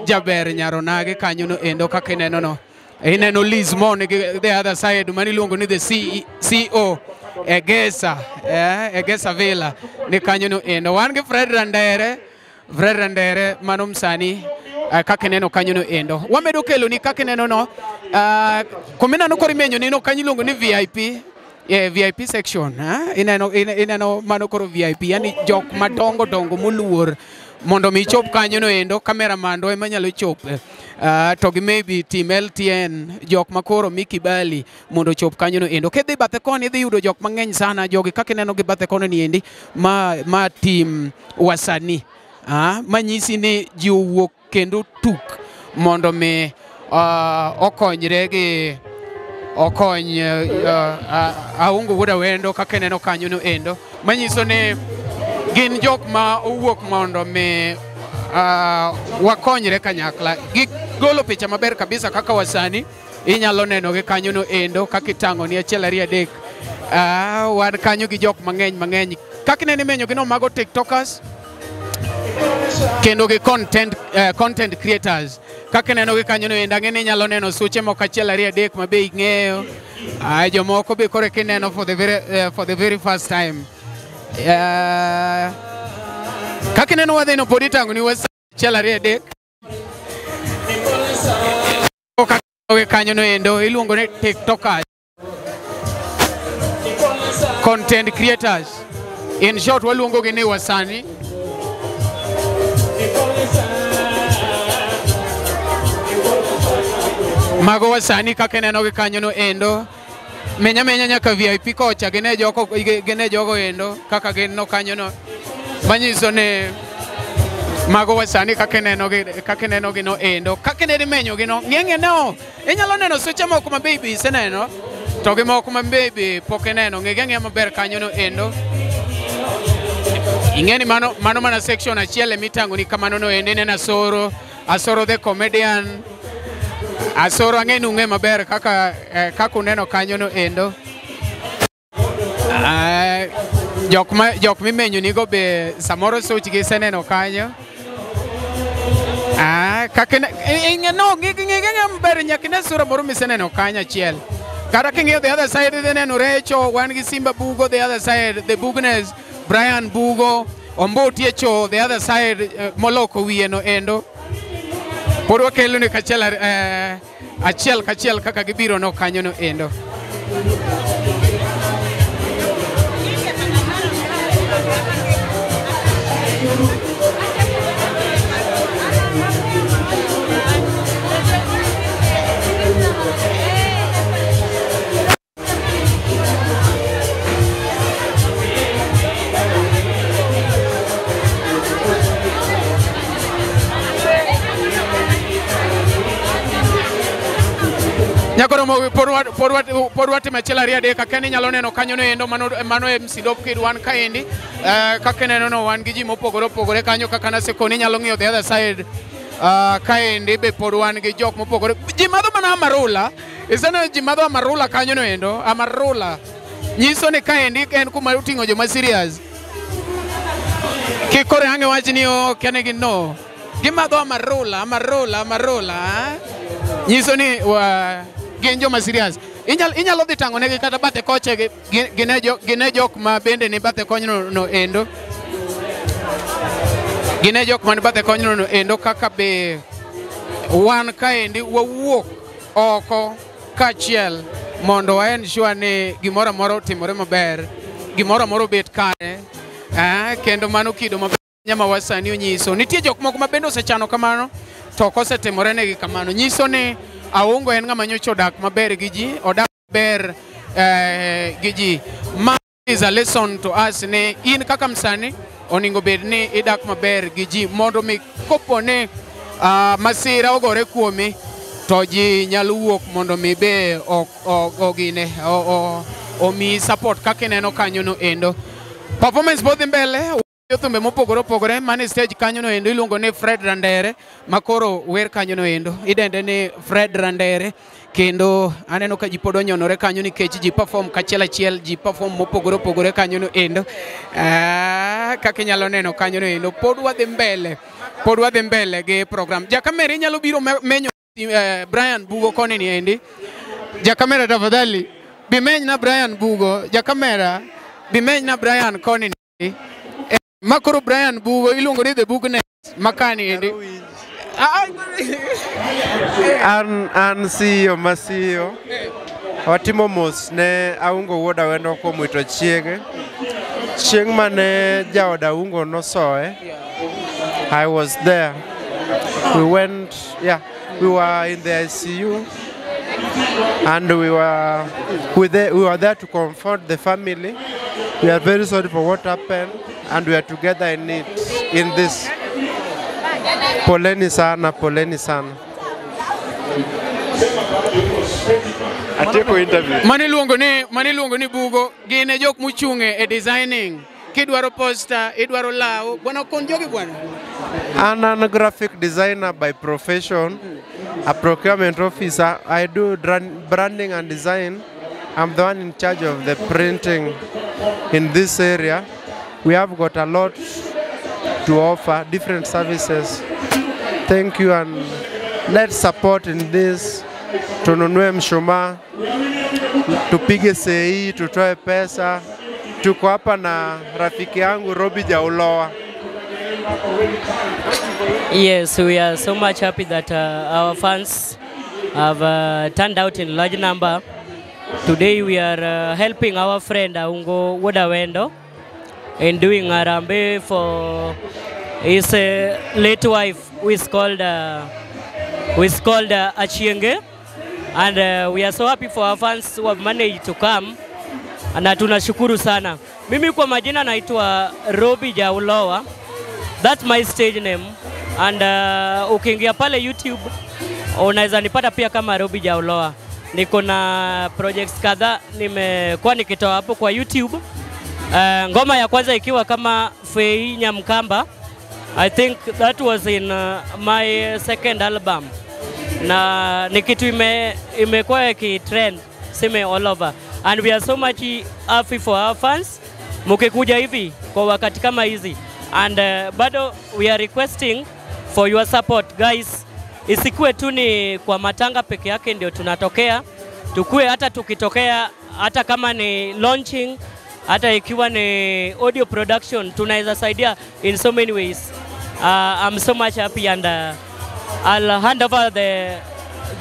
jaber Nyaronage kanyo no endo kaka ineno no. Ineno Liz Mon gi the other side mani iluongo ni the CEO Egesa, Egesa Villa ni kanyo no endo. Wan gi Fred Randere mano msani kaka ineno kanyo no endo. Wamedo kelo ni kaka ineno no kumineno koro imenyo ni no kanyo iluongo ni VIP. Yeah, VIP section. Ineno mano koro VIP, yani jok madongo dongo moluor mondo mi chop kanyo no endo. Cameraman do ema nyalo chope. To gi maybe team LTN jok makoro mi kibali mondo chop kanyo no endo. Kidhi bathe koni idhi yudo jok mang'eny sana. Jogi kaka ineno gi bathe koni ni endi ma team wasani. Manyisi ni ji owuok kendo tuk mondo mi okonyre gi okony Aungo Wuod Awendo kaka ineno kanyo no endo. Manyiso ni gin jok ma owuok mondo mi wakonyre kanyakla. Gigolo picha maber kabisa kaka wasani. Inyalo neno gi kanyo no endo kaka itang'o ni achiel ariyo adek. Wan kanyo gi jok mang'eny. Kaka ineno imenyo gi no mago TikTokers kendo gi content creators. Kaka ineno gi kanyo no endo ang'e ni inyalo neno suche moko achiel ariyo adek ma be ing'eyo. Jomoko be koro kineno for the very first time. Kaka ineno wadhi no pod itang'o ni achiel ariyo adek. Kaka kanyo no endo iluongo ni TikTokers, content creators. In short waluongo gi ni wasani. Mago wasani kaka ineno gi kanyo no endo. Menya nyaka VIP kocha gine jogo endo kaka gin no kanyo no. Manyiso ni mago wasani kaka ineno gi no endo. Kaka ineno imenyo gi no ng'eng'e no. Inyalo neno suche moko ma baby iseneno to gi moko ma baby pok ineno. Ng'e ang'eya maber kanyo no endo. Ing'e ni mano mana section achiel emitang'o ni kamano no endo. Ineno Asoro the comedian. Asoro ang'e ni ung'e maber kaka uneno kanyo no endo. Jok mimenyo nigo be samoro suchgi iseneno kanyo. Kaka no ng'i maber nyaka ine sura moro miseneno kanyo achiel. Kata king'iyo the other side idhi neno Recho, wan gi Simba Bugo the other side, the Bugnes, Brian Bugo, Ombuti Echo the other side, moloko wiye no endo. Pod wakelo ni kachiel achiel kachiel kaka gibiro no kanyo no endo. Nyakoro mo pod watimo achiel ariyo adek kaka inyalo neno kanyo no endo mano MC Dopkid wan kaendi. Kaka ineno no wan gi ji mopogore opogore kanyo kaka nasekoni inyalo ng'iyo the other side. Kaendi be pod wan gi jok mopogore. Ji madho mana amarula. Iseneno ji madho amarula kanyo no endo, amarula. Nyiso ni kaendi en kuma oting'o joma serious. Kik koro ang' iwach ni okia negi no. Gimadho amarula, amarula, amarula. Nyiso ni gin joma serious. Inyalo dhi tang'o negi kata bathe koche gine jok ma bende ni bathe konyno no endo. Gine jok man bathe konyno no endo kaka be wan kaendi wawuok oko kaachiel mondo wa ensure ni gimoro amora otimore maber, gimoro amora obet kare, kendo mano kido maber nyama wasani onyiso. Nitie jok moko ma bende osechano kamano to ok osetimore negi kamano. Nyiso ni Aungo en ng'ama nyocha odak maber gi ji, odak maber gi ji. Ma is a lesson to us ni in kaka msani oningo bed ni idak maber gi ji mondo mi kopo ni masira ogore kuomi to ji nyalo wuok mondo mi be ogine omi support kaka ineno kanyo no endo. Performance bodhi mbele thumbe mopogore opogore mane stage kanyo no endo iluongo ni Fred Randere makoro wer kanyo no endo idende ni Fred Randere kendo aneno ka ji pod onyonore kanyo nikech ji perform kachiel achiel, ji perform mopogore opogore kanyo no endo. Kaka inyalo neno kanyo no endo pod wadhi mbele gi program. Jakamera inyalo biro menyo Brian Bugo koni ni endi. Jakamera tafadhali bimeny na Brian Bugo. Jakamera bimeny na Brian koni ni. Makoro Brian Bugo iluongo ni The Bugnes makani endi. An CEO ma CEO watimo mos ne Aungo wuod Awendo kuom wito chiege. Chieng' mane jaod Aungo nosoe, I was there. We went, yeah, we were in the ICU and we were there to comfort the family. We are very sorry for what happened and we are together in it, in this. Poleni sana, poleni sana. Atieko interview. Mane luongo ni Bugo, gin e jok mochung' e designing. Kidwaro poster, idwaro law, bwana kon jogi bwana. I'm a graphic designer by profession, a procurement officer. I do branding and design. I'm the one in charge of the printing in this area. We have got a lot to offer, different services. Thank you and let's support in this. Tununue mshumaa, tupige sei, tutoe pesa. Tuko hapa na rafiki yangu Robi Jauloa. Yes, we are so much happy that our fans have turned out in large number. Today we are helping our friend Aungo Wuod Awendo in doing Harambee for his late wife, who is called Achienge, and we are so happy for our fans who have managed to come, na tunashukuru sana. Mimi kwa majina naitwa Robi Jauloa. That's my stage name, and ukiingia pale YouTube unaweza nipata pia kama Robi Jauloa. Niko na projects kadhaa nimekuwa nikitoa hapo kwa YouTube. Ngoma ya kwanza ikiwa kama Fei Nyamkamba. I think that was in my second album. Na ni kitu imekuwa ikitrend sime all over. And we are so much happy for our fans mukikuja hivi kwa wakati kama hizi. And bado we are requesting for your support guys. Isikuwe tu ni kwa matanga peke yake ndio tunatokea, tukue hata tukitokea, hata kama ni launching, hata ikiwa ni audio production, tunaweza saidia in so many ways. I'm so much happy and I'll hand over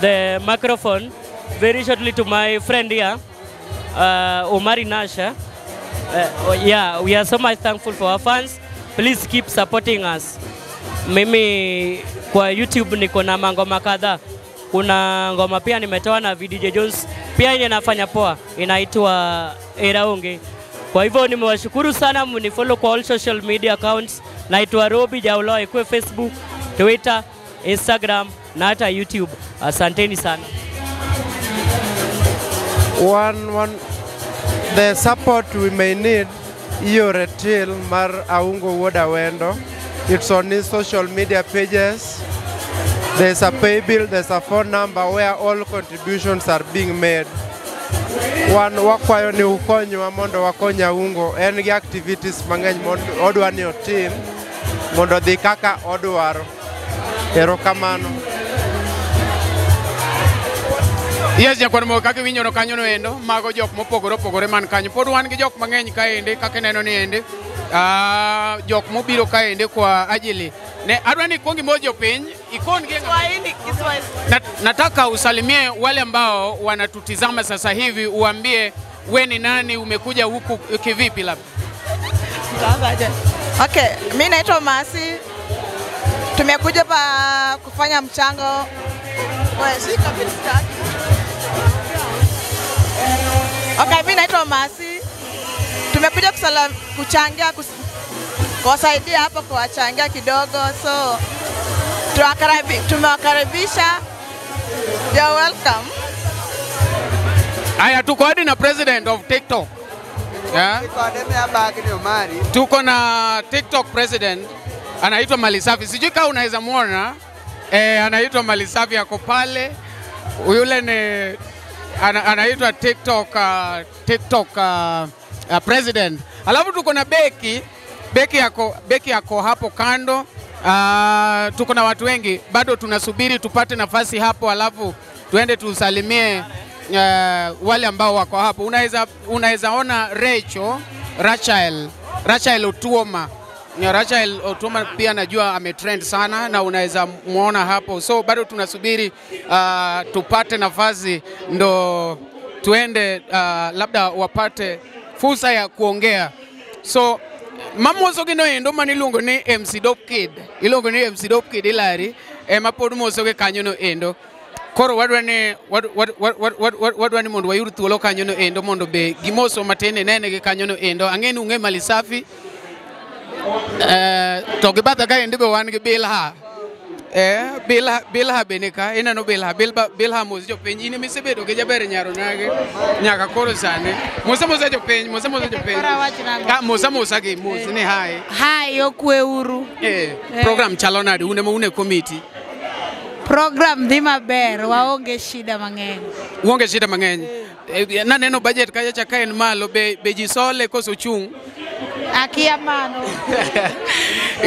the microphone very shortly to my friend here, Omari Nasha. Yeah, we are so much thankful for our fans. Please keep supporting us. Mimi kwa YouTube niko na mangoma kadhaa. Kuna ngoma pia nimetoa na VDJ Jones, pia yenye nafanya poa, inaitwa Eraonge. Kwa hivyo nimewashukuru sana, mnifollow kwa all social media accounts. Naitwa Robi Jauloa, ikuwe Facebook, Twitter, Instagram na hata YouTube. Asanteni sana. The support we may need, iore till mar Aungo Wuod Awendo. It's on his social media pages. There's a pay bill, there's a phone number where all contributions are being made. Wan wakwayo ni ukonywa mondo wakony Aungo. En gi activities mang'eny odwa ni otim mondo dhi kaka odwaro. Erokamano. Yes, jakwan mo kaka iwinjono kanyo no endo, mago jok mopogore opogore man kanyo. Pod wan gi jok mang'eny kaendi kaka ineno ni endi. Jok mobiro kaendi kwa ajili. Ne adwa ni kuongi mojo piny, ikon gi Kiswahili, Kiswahili. Nataka usalimie wale ambao wanatutizama sasa hivi, uambie we ni nani, umekuja huku kivipi labda. Okay, mimi naitwa Masi. Tumekuja pa kufanya mchango. Okay, mimi naitwa Masi. Tumekuja kuchangia, kuwasaidia hapa, kuwachangia kidogo. So tumewakaribisha. You're welcome. Aya, tuko hadi na president of TikTok. Yeah? Tuko na TikTok president anaitwa Malisafi. Sijui kama unaweza muona. Anaitwa Malisafi, ako pale. Yule ni anaitwa TikTok president. Alafu tuko na Beki. Beki yako hapo kando. Tuko na watu wengi. Bado tunasubiri tupate nafasi hapo, alafu tuende tusalimie wale ambao wako hapo. Unaweza ona Rachel Otuoma. Rachel Otuoma pia najua ametrend sana na unaweza muona hapo. So bado tunasubiri tupate nafasi ndo tuende labda wapate fursa ya kuongea. So mamoso gino endo maniluongo ni MC Dope Kid. Iluongo ni MC Dope Kid Hilary ema pod mosoge kanyo no endo. Koro wadwa ni mondo wayud thuolo kanyo no endo mondo be gimoso matin inene gi kanyo no endo. Ang'e ni ung'e Malisafi. To gi batha ka endi be wan gi Bilha. Bilha bende ka ineno Bilha. Bilha mos jopiny. In emisebedo gi jaber nyaro nage nyaka koro sani. Mosa mosa jopiny, mosa mosa jopiny. Mosa mosa gi mos ni hi. Hi, okwe uru. Program chalo nade? Un ema un e committee. Program dhi maber, waonge shida mang'eny. Uonge shida mang'eny. Naneno budget kacha cha ka en malo, be ji sole koso chung'? Akia mano.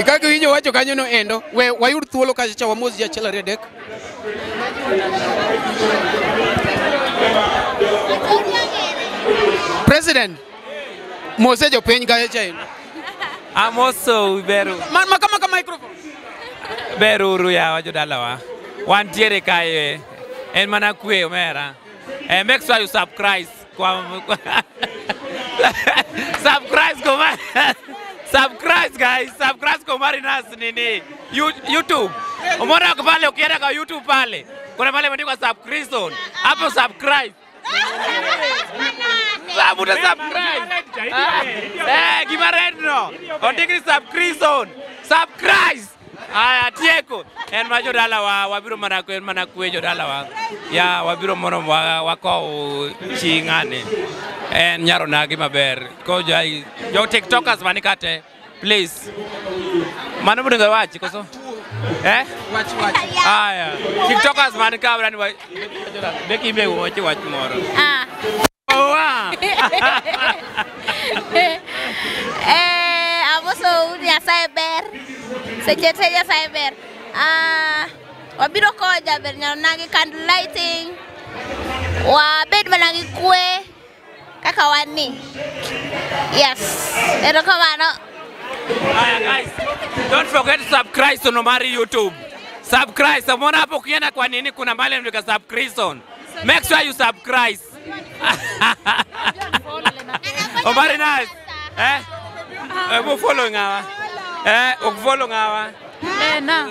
Kaka iwinjo wacho kanyo no endo, we wayud thuolo kacha cha wamos ji achiel ariyo adek. President, mose jopiny kacha cha endo. Amoso beru. Maka microphone. Beru uru yawa jodalawa. Wantiere kae. En mana kwe omera. Make sure you subscribe. Subscribe koma. Subscribe guys, subscribe kwa Marinas nini YouTube. Umeona pale ukienda kwa YouTube pale. Kuna pale imeandikwa subscription. Hapo subscribe. Sabu na subscribe. Gima red no. Ondikni subscription. Subscribe. Aya tieko. En ma jodala wa wabiro mana kwe, en mana kwe jodala wa. Ya wabiro mono wako chi ng'ane. En nyaro nagi maber. Ko jo TikTokers manikate, please. Mano monego wach koso? Wach wach. Aya. TikTokers manika brani wa beki be wach wach moro. Awa. Amoso Nyasaye ber. Seche te Nyasaye ber. Wabiro kowo jaber Nyaronagi candle lighting. Wabed mana gi kwe kaka wan ni. Yes. Erokamano. Haya guys, don't forget to subscribe to Nomari YouTube. Subscribe. Umeona hapo ukienda kwa nini kuna mahali imeandikwa subscription. Make sure you subscribe. Omari nice. Eh? Hebu follow ngawa. Eh, ukufollow ngawa. Bena.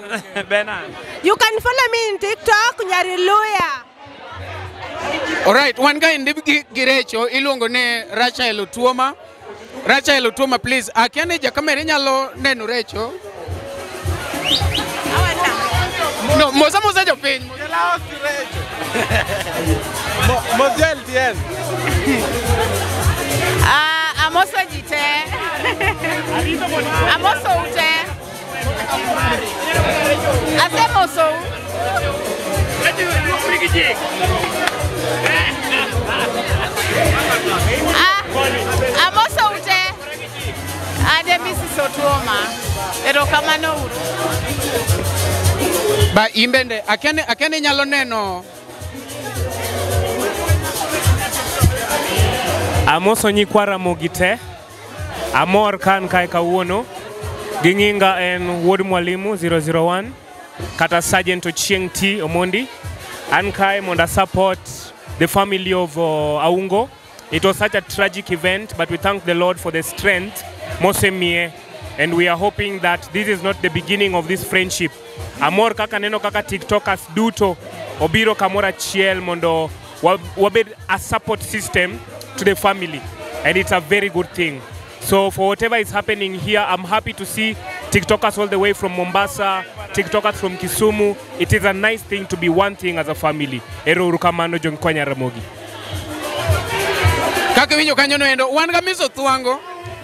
Bena. You can follow me in TikTok, Nyariluya. Alright, wan ga indi gi Recho iluongo ni Rachael Otuoma. Rachael Otuoma, please. Akia ni jakamera inyalo neno Recho. No, mosa mosa jopiny. Mos LTN. Amoso ji te. Amoso u te. Asemosou. Amoso u te. Ade Mrs. Otuoma. Erokamano uru. Ba imbende akene nyalo neno. Amoso nyikwa Ramogi te. Amor kan kae kawuono. Gi nyinga en Wuod Mwalimu 001 kata Sergeant Ochieng' T Omondi. An kae mondo support the family of Aungo. It was such a tragic event, but we thank the Lord for the strength mosemiye, and we are hoping that this is not the beginning of this friendship. Amor kaka neno kaka TikTokers duto obiro kamoro achiel mondo wabed a support system to the family, and it's a very good thing. So for whatever is happening here, I'm happy to see TikTokers all the way from Mombasa, TikTokers from Kisumu. It is a nice thing to be one thing as a family. Ero uru kamano jongkonya Ramogi. Kaka winjo kanyo no endo, wan ga miso thuango.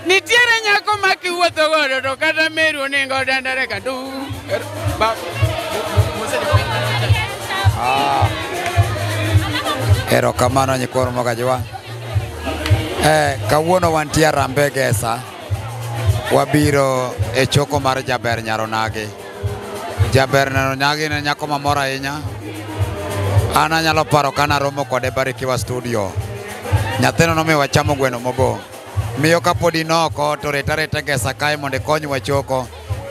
Nitiere nyako ma kiwuotho godo to kata meru oningo odandore ka du. Erokamano nyikwa Ramogi Ajwang'. Kawuono wantie Harambee Gesa. Wabiro e choko mar Jaber Nyaronagi. Jaber Nyaronagi ne nyako mamor ahinya. An anyalo paro kana romo kode Barikiwa studio. Nyathino nomiyo wachamo gweno mobo. Miyo kapod in oko to ret areta Gesa kae mondo ikonywa choko.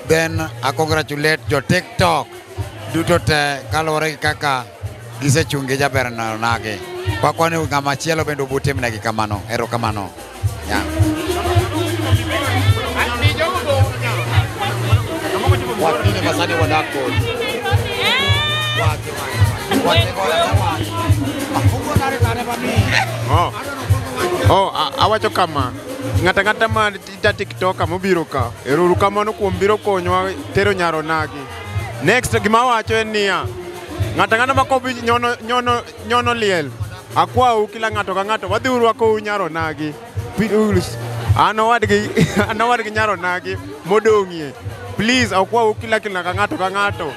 Then I congratulate jo TikTok duto te kaluwore gi kaka gisechung' gi Jaber Nyaronagi. Wakwa ni ng'ama chielo bende obutimnegi kamano. Erokamano. Yeah. Watine masani wadak kodi. Oh, awacho kama ng'ata ng'ata ma ja TikToker mobiro ka, ero uru kamano kuom biro konywa tero Nyaronagi. Next gima awacho en niya, ng'ata ng'ata ma kobi nyono nyono nyono liel, akwau kila ng'ato ka ng'ato wadhi uru wakou Nyaronagi. An owadgi an owadgi Nyaronagi modong'ie. Please akwau kila kila ka ng'ato ka ng'ato.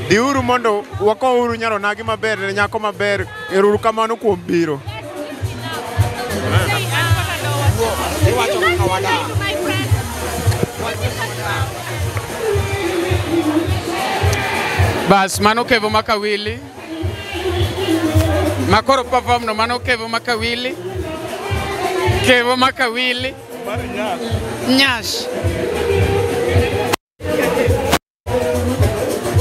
Dhiuru mondo wakouru Nyaronagi maber ne nyako maber. Ero uru kamano kuom biro. Bas mano Kevo Makawili. Makoro perform no mano Kevo Makawili. Kevo Makawili. Nyash.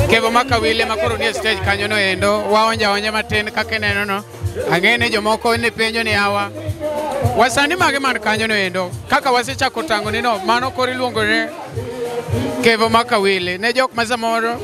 Kevo Makawili makoro nie stage kanyo no endo waonja onja matin kaka ineno no. Ang'e ni jomoko ne penjo ni hawa. Wasani mage man kanyo no endo kaka wasechako tango ni no mano koro iluongo ni Kevo Makawili ne jok ma samoro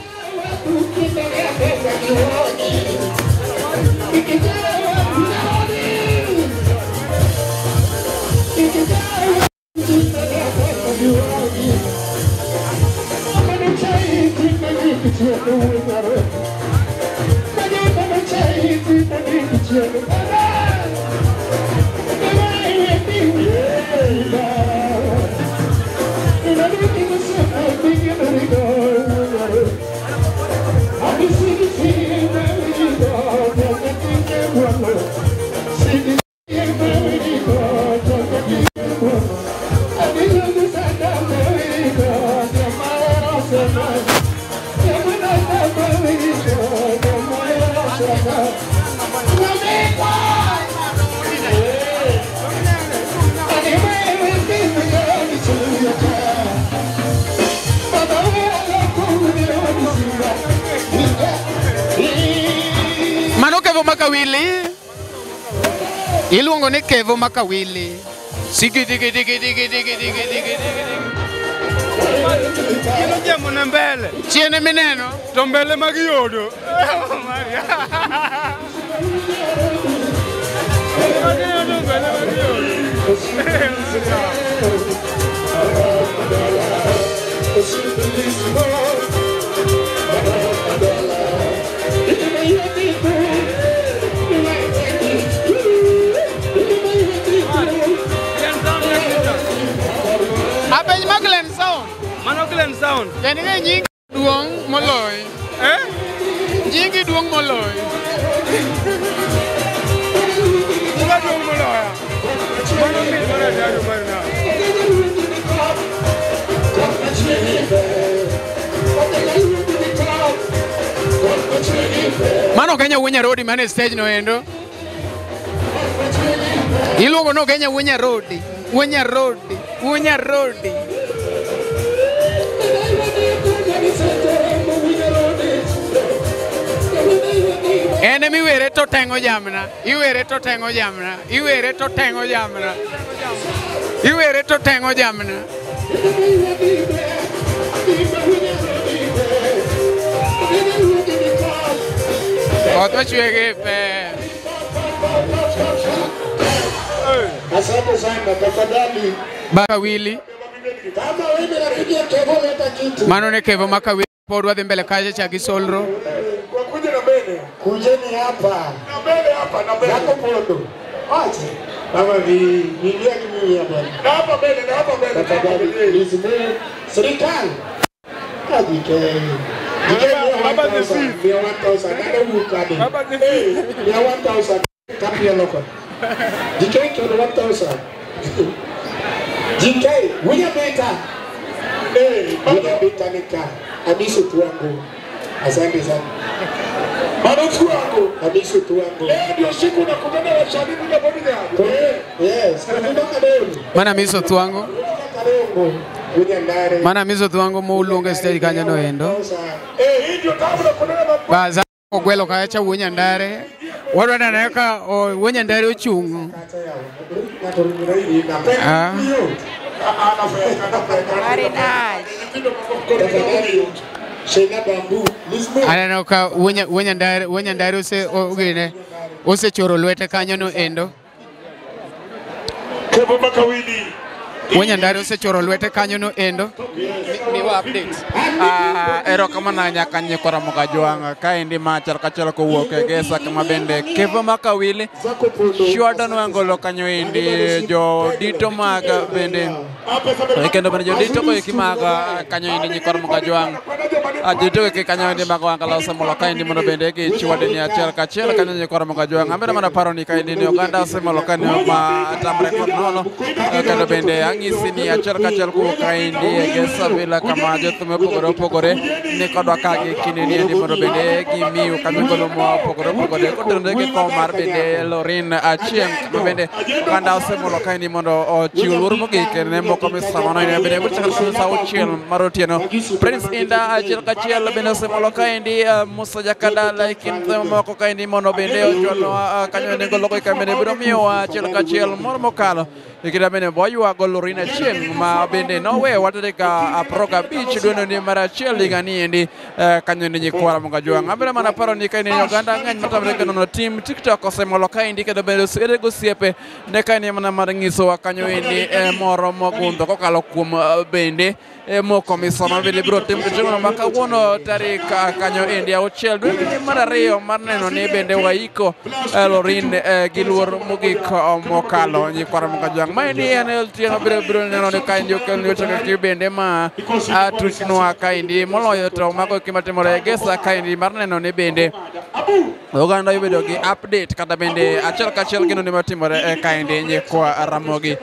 Thank you. Makawili. Iluongo ni Kevo Makawili. Sigi digi digi digi digi digi digi digi. Gino jemo na mbele. Chiene mineno. To mbele mag yodo. Apenj ma Glen Sound. Mano Glen Sound. En ng'e nyingi duong' moloyo. Eh? Nyingi duong' moloyo. Nyinga duong' moloyo. Mano mit mar atari mar na. Mano Kenya Wuonya Rodi mane stage no endo. Iluongo no Kenya Wuonya Rodi. Wuonya Rodi. Wuonya Rodi. En emi were to teng'o jamna. Iwere to teng'o jamna. Iwere to teng'o jamna. Iwere to teng'o jamna. Koth machwe gi pe. Asante sana tafadhali. Makawili. Kama wewe rafiki ya Kevo leta kitu. Mano ne Kevo Makawili pod wadhi mbele kacha cha gi solro. Wakuja na mbele. Kujeni hapa. Na mbele hapa na mbele. Yako pondo. Ache. Baba vi nilia kimi hapa. Na hapa mbele, na hapa mbele. Tafadhali nizime serikali. Ajike. Baba the fee. 1000. Baba the fee. 1000. Kapia loko. GK kilo 1000. GK, William Beta. Eh, William Beta nika. Amisu tuangu. Asante sana. Manufu wangu. Amisu tuangu. Leo ndio siku nakutana na washabiki na bodyguard. Yes, kutoka Kadongo. Mana miso tuangu. Kadongo. William Ndare. Mana miso tuangu moluongo stage kanyo no endo. Eh, hii ndio tabu nakutana na Baza ogwelo kacha Wuonya Ndare. Wadwa neno ka Wuonya Ndare ochung'. Ah. Aneno ka Wuonya Ndare ose ogine osechoro lwete kanyo no endo. Kevo Makawili. Wuonya Ndare osechoro lwete kanyo no endo. Miwa update. Erokamano nyaka nyikwa Mokajwang' kaendi machal kachiel kowuok e Gesa kama bende Kevo Makawili Shwadon Wangolo kanyo endi jodito mag bende kendo bende jodito goeki mag kanyo endi nyikwa Mokajwang' jodito goeki kanyo endi mag Wangala osemolo kaendi mondo bende gichwade ni achiel kachiel kanyo nyikwa Mokajwang' ambe mana paro ni kaendi ni oganda osemolo kanyo ma tamre kod nono kendo bende ang'isi ni achiel kachiel kowuok kaendi e Gesa Villa kama jothum mopogore opogore ni kodwa ka gi kinde ni endi mondo bende gimiu kanyo mopogore opogore kotenore gi tho mar bende Lorin Achieng' ma bende oganda osemolo kaendi mondo ochiw luor mogik ne moko misamano ine bende gochakore sa auchiel mar otieno Prince Inda achiel kachiel bende osemolo kaendi Musa Jakadala e kind moko kaendi mondo bende ochwalnwa kanyo nengo logo ka bende biro miyowa achiel kachiel moro mokalo e kinde bende waywago Lorin Achieng' ma bende nowewa tarik 15 dweno ni mar achiel higa ni endi kanyo ni nyikwa Mokajwang' abiro mana paro ni kaendi oganda ng'eny matamre kendo no tim TikTok osemolo kaendi kendo bende osiere gosiepe ne kaendi mana mar ng'isowa kanyo endi moro mogundho kokalo kuom bende moko misoma bende biro tim chieng'no ma kawuono tarik kanyo endi 6 dwe mar 2 mar neno ni bende waiko Lorin gi luor mogik mokalo nyikwa Mokajwang' maendi en LTN biro neno ni kaendi okelni weche kaki bende ma tuchnwa kaendi moloyo to mago eki matimore e Gesa kaendi mar neno ni bende oganda obedo gi update kata bende achiel kachiel gino ni matimore kaendi nyikwa Ramogi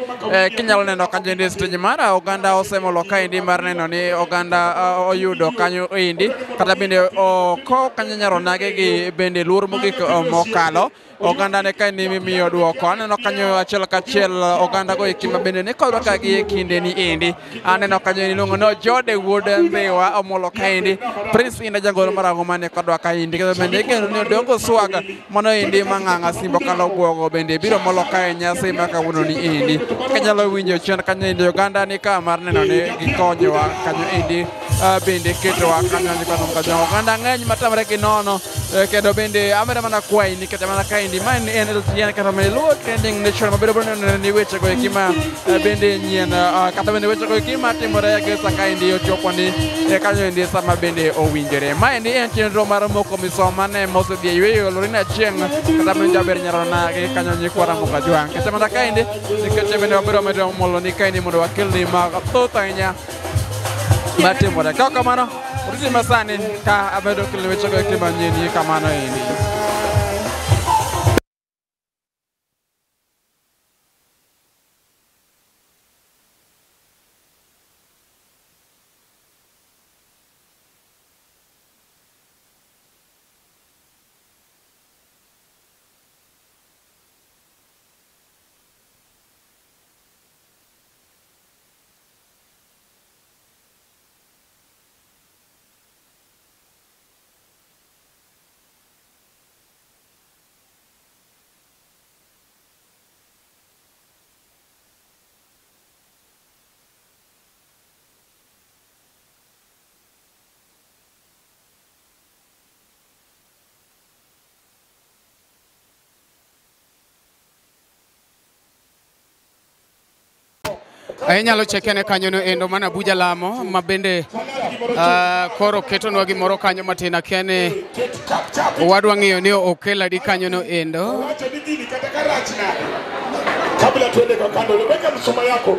kinyalo neno kanyo endi stage mara oganda osemolo kaendi mar neno ni oganda oyudo kanyo endi kata bende oko kanyo Nyaronage gi bende luor mogik mokalo Oganda ne kaendi mimiyo duoko. Aneno kanyo achiel kachiel oganda go eki ma bende ni kodwa ka gi e kinde ni endi. Aneno kanyo iluongo ni Ojode wuod Ndhiwa omolo kaendi. Prince Inda jagoro marahuma ni kodwa kaendi. Kendo bende igeno ni Odongo Swag mano endi mang'ang'a Simbo kalo buogo bende biro molo kae nyasi ma kawuono ni endi. Kanyalo winjo chien kanyo endi oganda ni ka mar neno ni gikonyowa kanyo endi bende ketowa kanyo nyikwa kanyo. Oganda ng'eny matamre gi nono kendo bende amedo mana kwayi nikech mana kaendi ma en LTN kata mana Luo Trending Nation mabedo biro neno ni weche go eki ma bende nyien kata bende weche go eki matimore e Gesa kaendi ochopo ni kanyo endi sama bende owinjore. Ma endi en chenro mar moko misoma ne mosedhi e yweyo Lorina Achieng' kata bende Jaber Nyaronagi kanyo nyikwa Ramogi Ajwang'. Kata mana kaendi nikech bende wabiro medo molo ni kaendi mondo wakelni mathoth ahinya matimore. Ka ok kamano, oriti masani ka amedo kelo weche go eki manyien kamano endi. Inyalo chekene kanyo no endo mana Abuja Lamo ma bende koro ketonwa gimoro kanyo matin akia ni wadwa ng'iyo ni okel adi kanyo no endo. Kabla tuende kwa kando, weka msoma yako.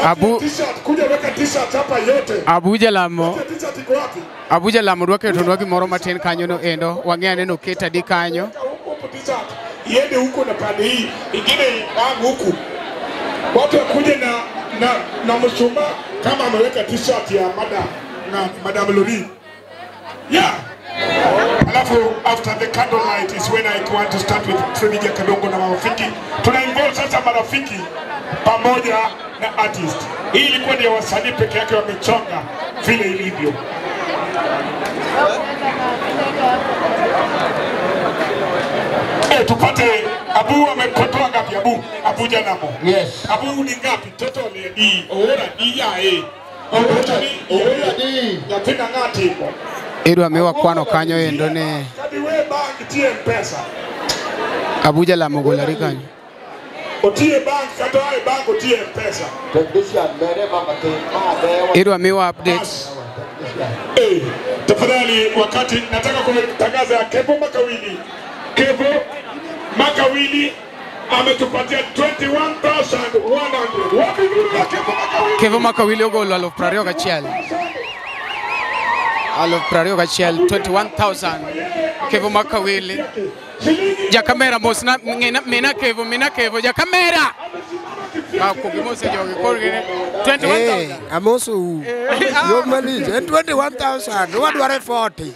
Abu T-shirt, kuja weka t-shirt hapa yote. Abuja Lamo. T-shirt iko wapi? Abuja Lamo dwa ketonwa gimoro matin kanyo no endo. Wang'e ane oket adi kanyo. T-shirt iende huko na pande hii, ingine wangu huku. Watu wakuje na mshumaa kama ameweka t-shirt ya madam na Madam Lori. Yeah. Alafu after the candle light is when I want to start with Freddy Kadongo na marafiki. Tuna involve sasa marafiki pamoja na artist. Hii ilikuwa ni wasanii peke yake wamechonga vile ilivyo. Tupate Abu amekotoa ngapi Abu? Abu Janamo. Yes. Abu ni ngapi? Total ni D. Ora D ya A. Ora D. Ora D. Yatina ngati. Idwa miwa kwano kanyo endo ne Kadi we bank tie M-Pesa. Abuja Lamo ogolo adi kanyo. Otie bank kata e bank otie M-Pesa. Idwa miwa updates. Tafadhali wakati nataka kutangaza Kevo Makawili. Kevo Makawili ametupatia 21,100. Wapi nuru ya Kevo Makawili? Kevo Makawili ogolo 21,000. 21,000 21,000. Kevo Makawili. Jakamera mos na mina Kevo, mina Kevo jakamera. Kugimose jogi korgine 21,000. Amosu. Yo malich 21,000. Wadware 40.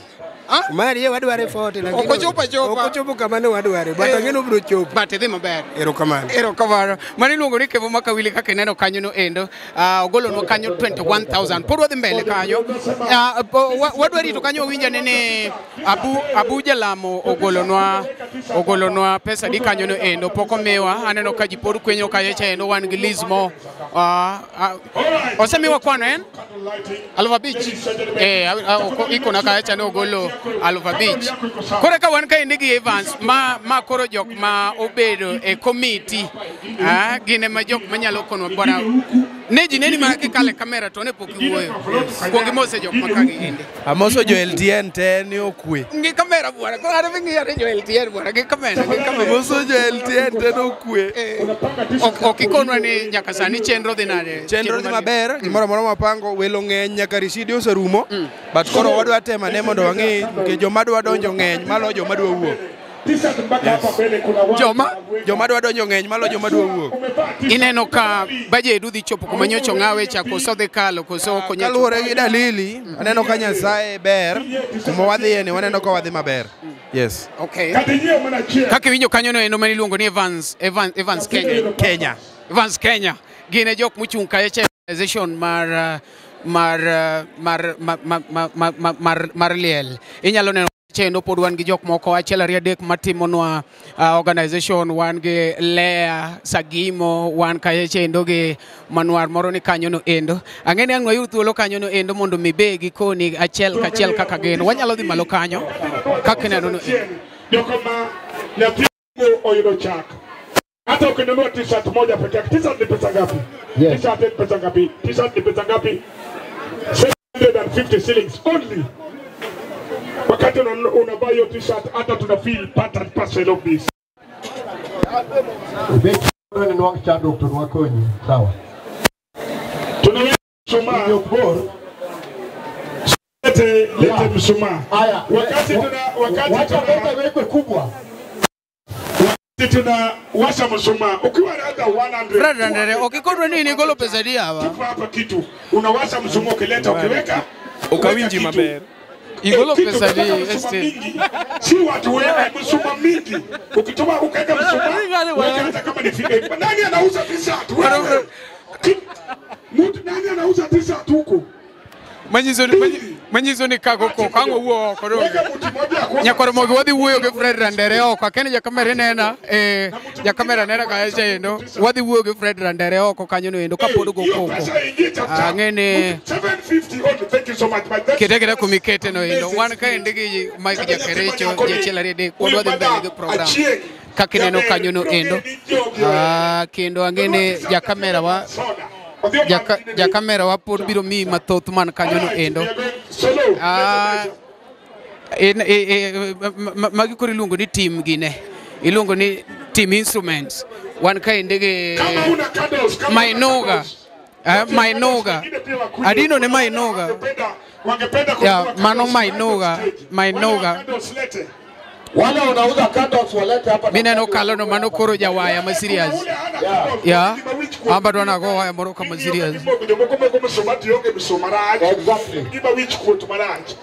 Mari wadware 40 lakini okochopo chopa. Okochopo kama ne wadware. But ang'e no biro chopo. But idhi maber. Erokamano. Erokamano. Mano iluongo ni Kevo Makawili kaka ineno kanyo no endo. Ogolonwa kanyo 21,000. Pod wadhi mbele kanyo. Wadwa rito kanyo wawinj ane ni Abuja Lamo ogolonwa pesa di kanyo no endo. Pok omiwa. Aneno ka ji pod kwenyo kacha cha endo wan gi Liz mo. Osemiwa kwano en? 5,000. Ikona kacha ne ogolo 5,000. Koro ka wan kaendi gi Evans ma koro jok ma obedo e komiti gin ema jok manyalo konwa bwana ne ji neni mana kikale kamera to ne pok iwuoyo. Kuong imose jok ma kagi ginde. Amoso jo LTN te ni okwe. Ngi kamera bwana, koro an be ng'iyo jo LTN bwana, gi kamera, gi kamera. Amoso jo LTN te ni okwe. Ok ikonwa ni nyaka sani chenro dhi nade? Chenro dhi maber, gimoro amora mapango, welo ng'eny nyaka risidi oserumo. But koro wadwa temo ane mondo wang'i nikech joma dwa donjo ng'eny malo joma dwa wuok. Joma dwa donjo ng'eny malo joma dwa wuok. Ineno ka bajedu dhi chopo kuma nyocha ong'awe cha koso dhi kalo koso ok onyal. Kaluwore gi dalili, aneno ka Nyasaye ber, kuma wadhiye ni waneno ka wadhi maber. Yes. Okay. Kaka iwinjo kanyo no endo mane iluongo ni Evans Kenya. Kenya. Evans Kenya. Gin e jok mochung' kae e organization mar liel. Inyalo neno chendo pod wan gi jok moko achiel ariyo adek matimonwa organization, wan gi Lea Sagimo, wan kae chendo gi Manuar moro ni kanyo no endo. Ang'e ni ang' wayud thuolo kanyo no endo mondo mi be gi koni achiel kachiel kaka gin. Wanyalo dhi malo kanyo kaka ineno no endo. Joko ma nyathi oyudo chak. Hata ukinunua t-shirt moja peke yake, t-shirt ni pesa ngapi? Yes. T-shirt ni pesa ngapi? T-shirt ni pesa ngapi? 750 shillings only. Wakati unavaa hiyo t-shirt hata tuna feel part and parcel of this. Sawa. Tunaweka mshumaa. Lete mshumaa. Wakati tuna kubwa. Tuna washa mshumaa. Ukiwa na hata 100. Fred Andere, ukikodwa nini golo pesa dia hapa? Tupa hapa kitu. Unawasha mshumaa ukileta ukiweka. Ukawinji maber. Igolo pesa di este. Si watu wewe mshumaa mingi. Ukituma ukaweka mshumaa, weka hata kama ni fika. Nani anauza t-shirt? Wewe. Mtu nani anauza t-shirt huko? Manyiso ni kago ko kango wuo oko do. Nyakoromogi wadhi wuoyo gi Fred Randere oko. Akeni jakamera nena, jakamera nena ka endo. Wadhi wuoyo gi Fred Randere oko kanyo no endo kapod go koko. Ang'e ni 750 only. Thank you so much. Kete kete kumikete no endo. Wan kaendi gi Mike Jakerecho, jachiel ariyo adek pod wadhi mbele gi program. Kaka ineno kanyo no endo. Kendo ang'e ni jakamera wa jakamera wa pod biro miyi mathoth man kanyo no endo. Magi koro iluongo ni team gine. Iluongo ni team instruments. Wan kaendi gi Mainoga. Mainoga. Adino ne Mainoga. Ya, mano Mainoga. Mainoga. Wale unauza candles walete hapa. Mimi neno kalo no mano koro jawaya ma serious. Ya. Amba dwana go waya moro kama serious. Exactly. Give a witch quote maraj.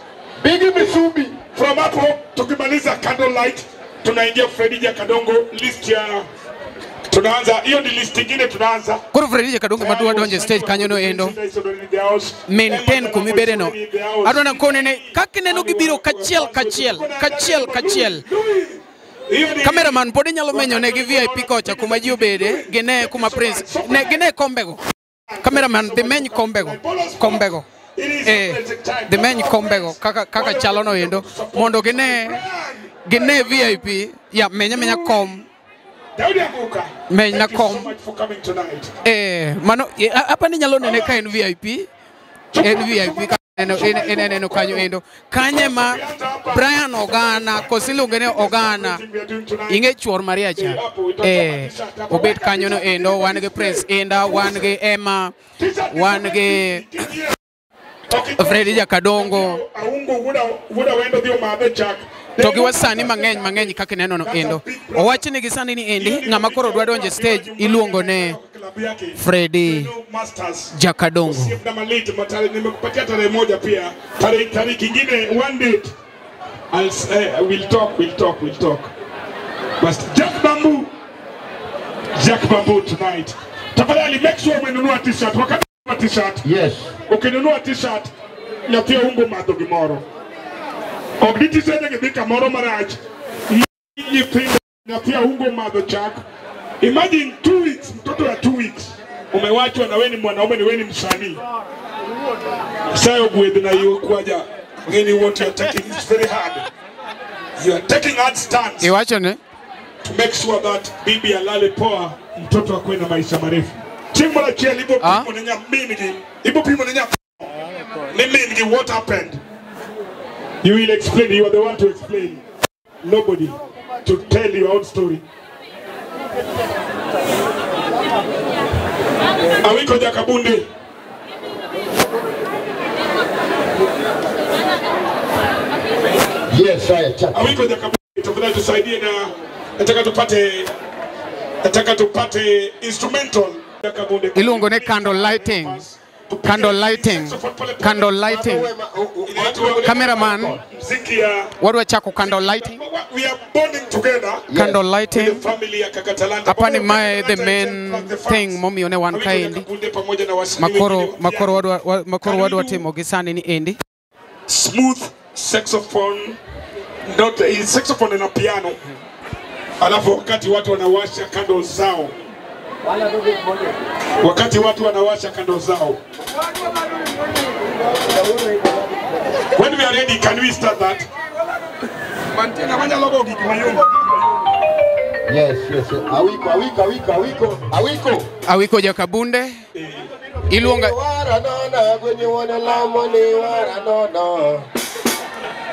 Bigi Misubi. From hapo tukimaliza candle light tunaingia Fredija Kadongo list ya tunaanza hiyo ni list nyingine tunaanza. Koro Fredija Kadongo madwa donje stage kanyo no endo. Maintain kumibede no. Adwana kone ne kaka neno gibiro kachiel kachiel kachiel kachiel. Cameraman pod inyalo menyo ne gi VIP kocha kuma ji obede gine kuma Prince ne gine kombego. Cameraman dhi meny kombego. Kombego. Dhi meny kombego kaka kaka chalo no endo mondo gine VIP ya menya menya kom. Menya kom. Mano hapa ni nyalo nene ka en VIP. En VIP ka en kanyo endo. Kanye ma Brian Ogana kosiluonge ni Ogana. Ing'e chuor Maria cha. Obet kanyo no endo wan gi Prince Inda, wan gi Emma, wan gi Freddy Jakadongo. To gi wasani mang'eny mang'eny kaka ineno no endo. Owach ni gi sani ni endi ng'ama koro dwa donjo e stage iluongo ne Freddy Jakadongo. Nimekupatia tarehe moja pia. Tarehe kingine one date. We'll talk. But Jack Bamboo tonight. Tafadhali make sure umenunua t-shirt. Wakati ununua t-shirt. Yes. Ukinunua t-shirt nyathi ungo madho gimoro. Ok ni t-shirt gi kamoro marach. Nyithindo nyathi ungo madho chak. Imagine 2 weeks, mtoto wa 2 weeks umewachwa na wewe ni mwanaume ni wewe ni msanii. Sayo gwedh na hiyo kwaja. Ngeni what you are taking is very hard. You are taking hard stance. Iwacho ne? To make sure that bibi alale poa, mtoto akwe na maisha marefu. Chieng' moro achiel ibo pimo ne nyamingi, ibo pimo ne nyamingi what happened. You will explain, you are the one to explain. Nobody to tell your own story. Awiko Jakabunde. Yes, haya chat. Awiko Jakabunde, tafadhali tusaidie na nataka tupate instrumental Jakabunde. Iluongo ne candle lighting. Candle lighting. Candle lighting. Cameraman. Wadwa chako candle lighting. We are bonding together. Candle lighting. With the family ya Kaka Talanta. Apani mae the main thing momiyo ne wan kaendi. Kabunde pamoja na wasanii Makoro wengine. makoro wadwa makoro wadwa timo gi sani ni endi. Smooth saxophone, not saxophone na piano. Alafu wakati watu wanawasha candles zao. Wakati watu wanawasha candles zao. When we are ready, can we start that? Yes, yes. Awiko, awiko, awiko, awiko, awiko. Awiko Jakabunde. Iluonga Wara nona, gwenye wana lamo ni wara nona.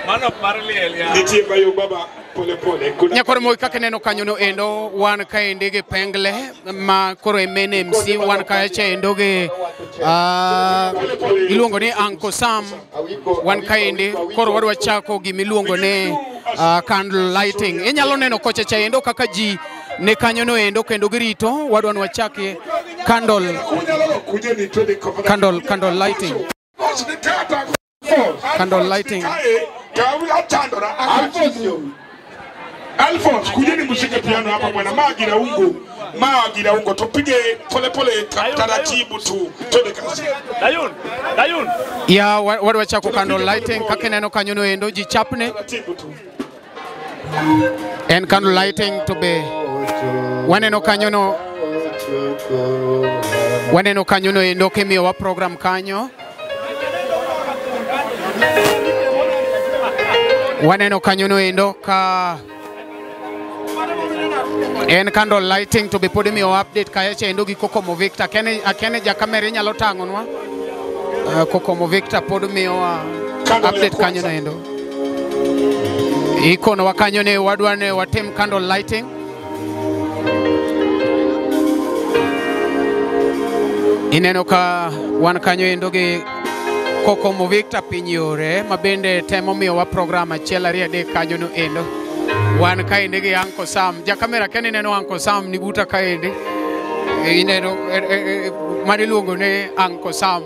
Mano mar liel ya. Nitie bayo baba pole pole. Kuna Nyakoro moi kaka neno kanyo no endo wan kaendi gi Pengle ma koro e main MC wan kacha endo gi iluongo ni Uncle Sam wan kaendi koro wadwa chako gimiluongo ni candle lighting. Inyalo neno kocha cha endo kaka ji ne kanyo no endo kendo girito wadwa ni wachaki candle candle lighting. Candle lighting. Alphonse, kujeni mshike piano hapa bwana. Magira ungo. Magira ungo. Tupige pole pole taratibu tu. Twende kazi. Dayun, Dayun. Ya wadwa chako candle lighting kaka neno kanyo no endo ji chapne. En candle lighting to be waneno kanyo no waneno kanyo no endo kimiyowa program kanyo. Waneno kanyo no endo ka en candle lighting to be pod imiyowa update kacha endo gi Kokomo Victor. Akene ja kamera inyalo tang'onwa. Kokomo Victor pod miyowa update kanyo no endo. Ikonowa kanyo ne wadwa ne watim candle lighting. Ineno ka wan kanyo endo gi Kokomo Victor piny yore ma bende temo miyowa program achiel ariyo adek kanyo no endo. Wan kaendi gi Uncle Sam. Ja kamera keni neno Uncle Sam ni buta kaendi. Ineno mano iluongo ni Uncle Sam.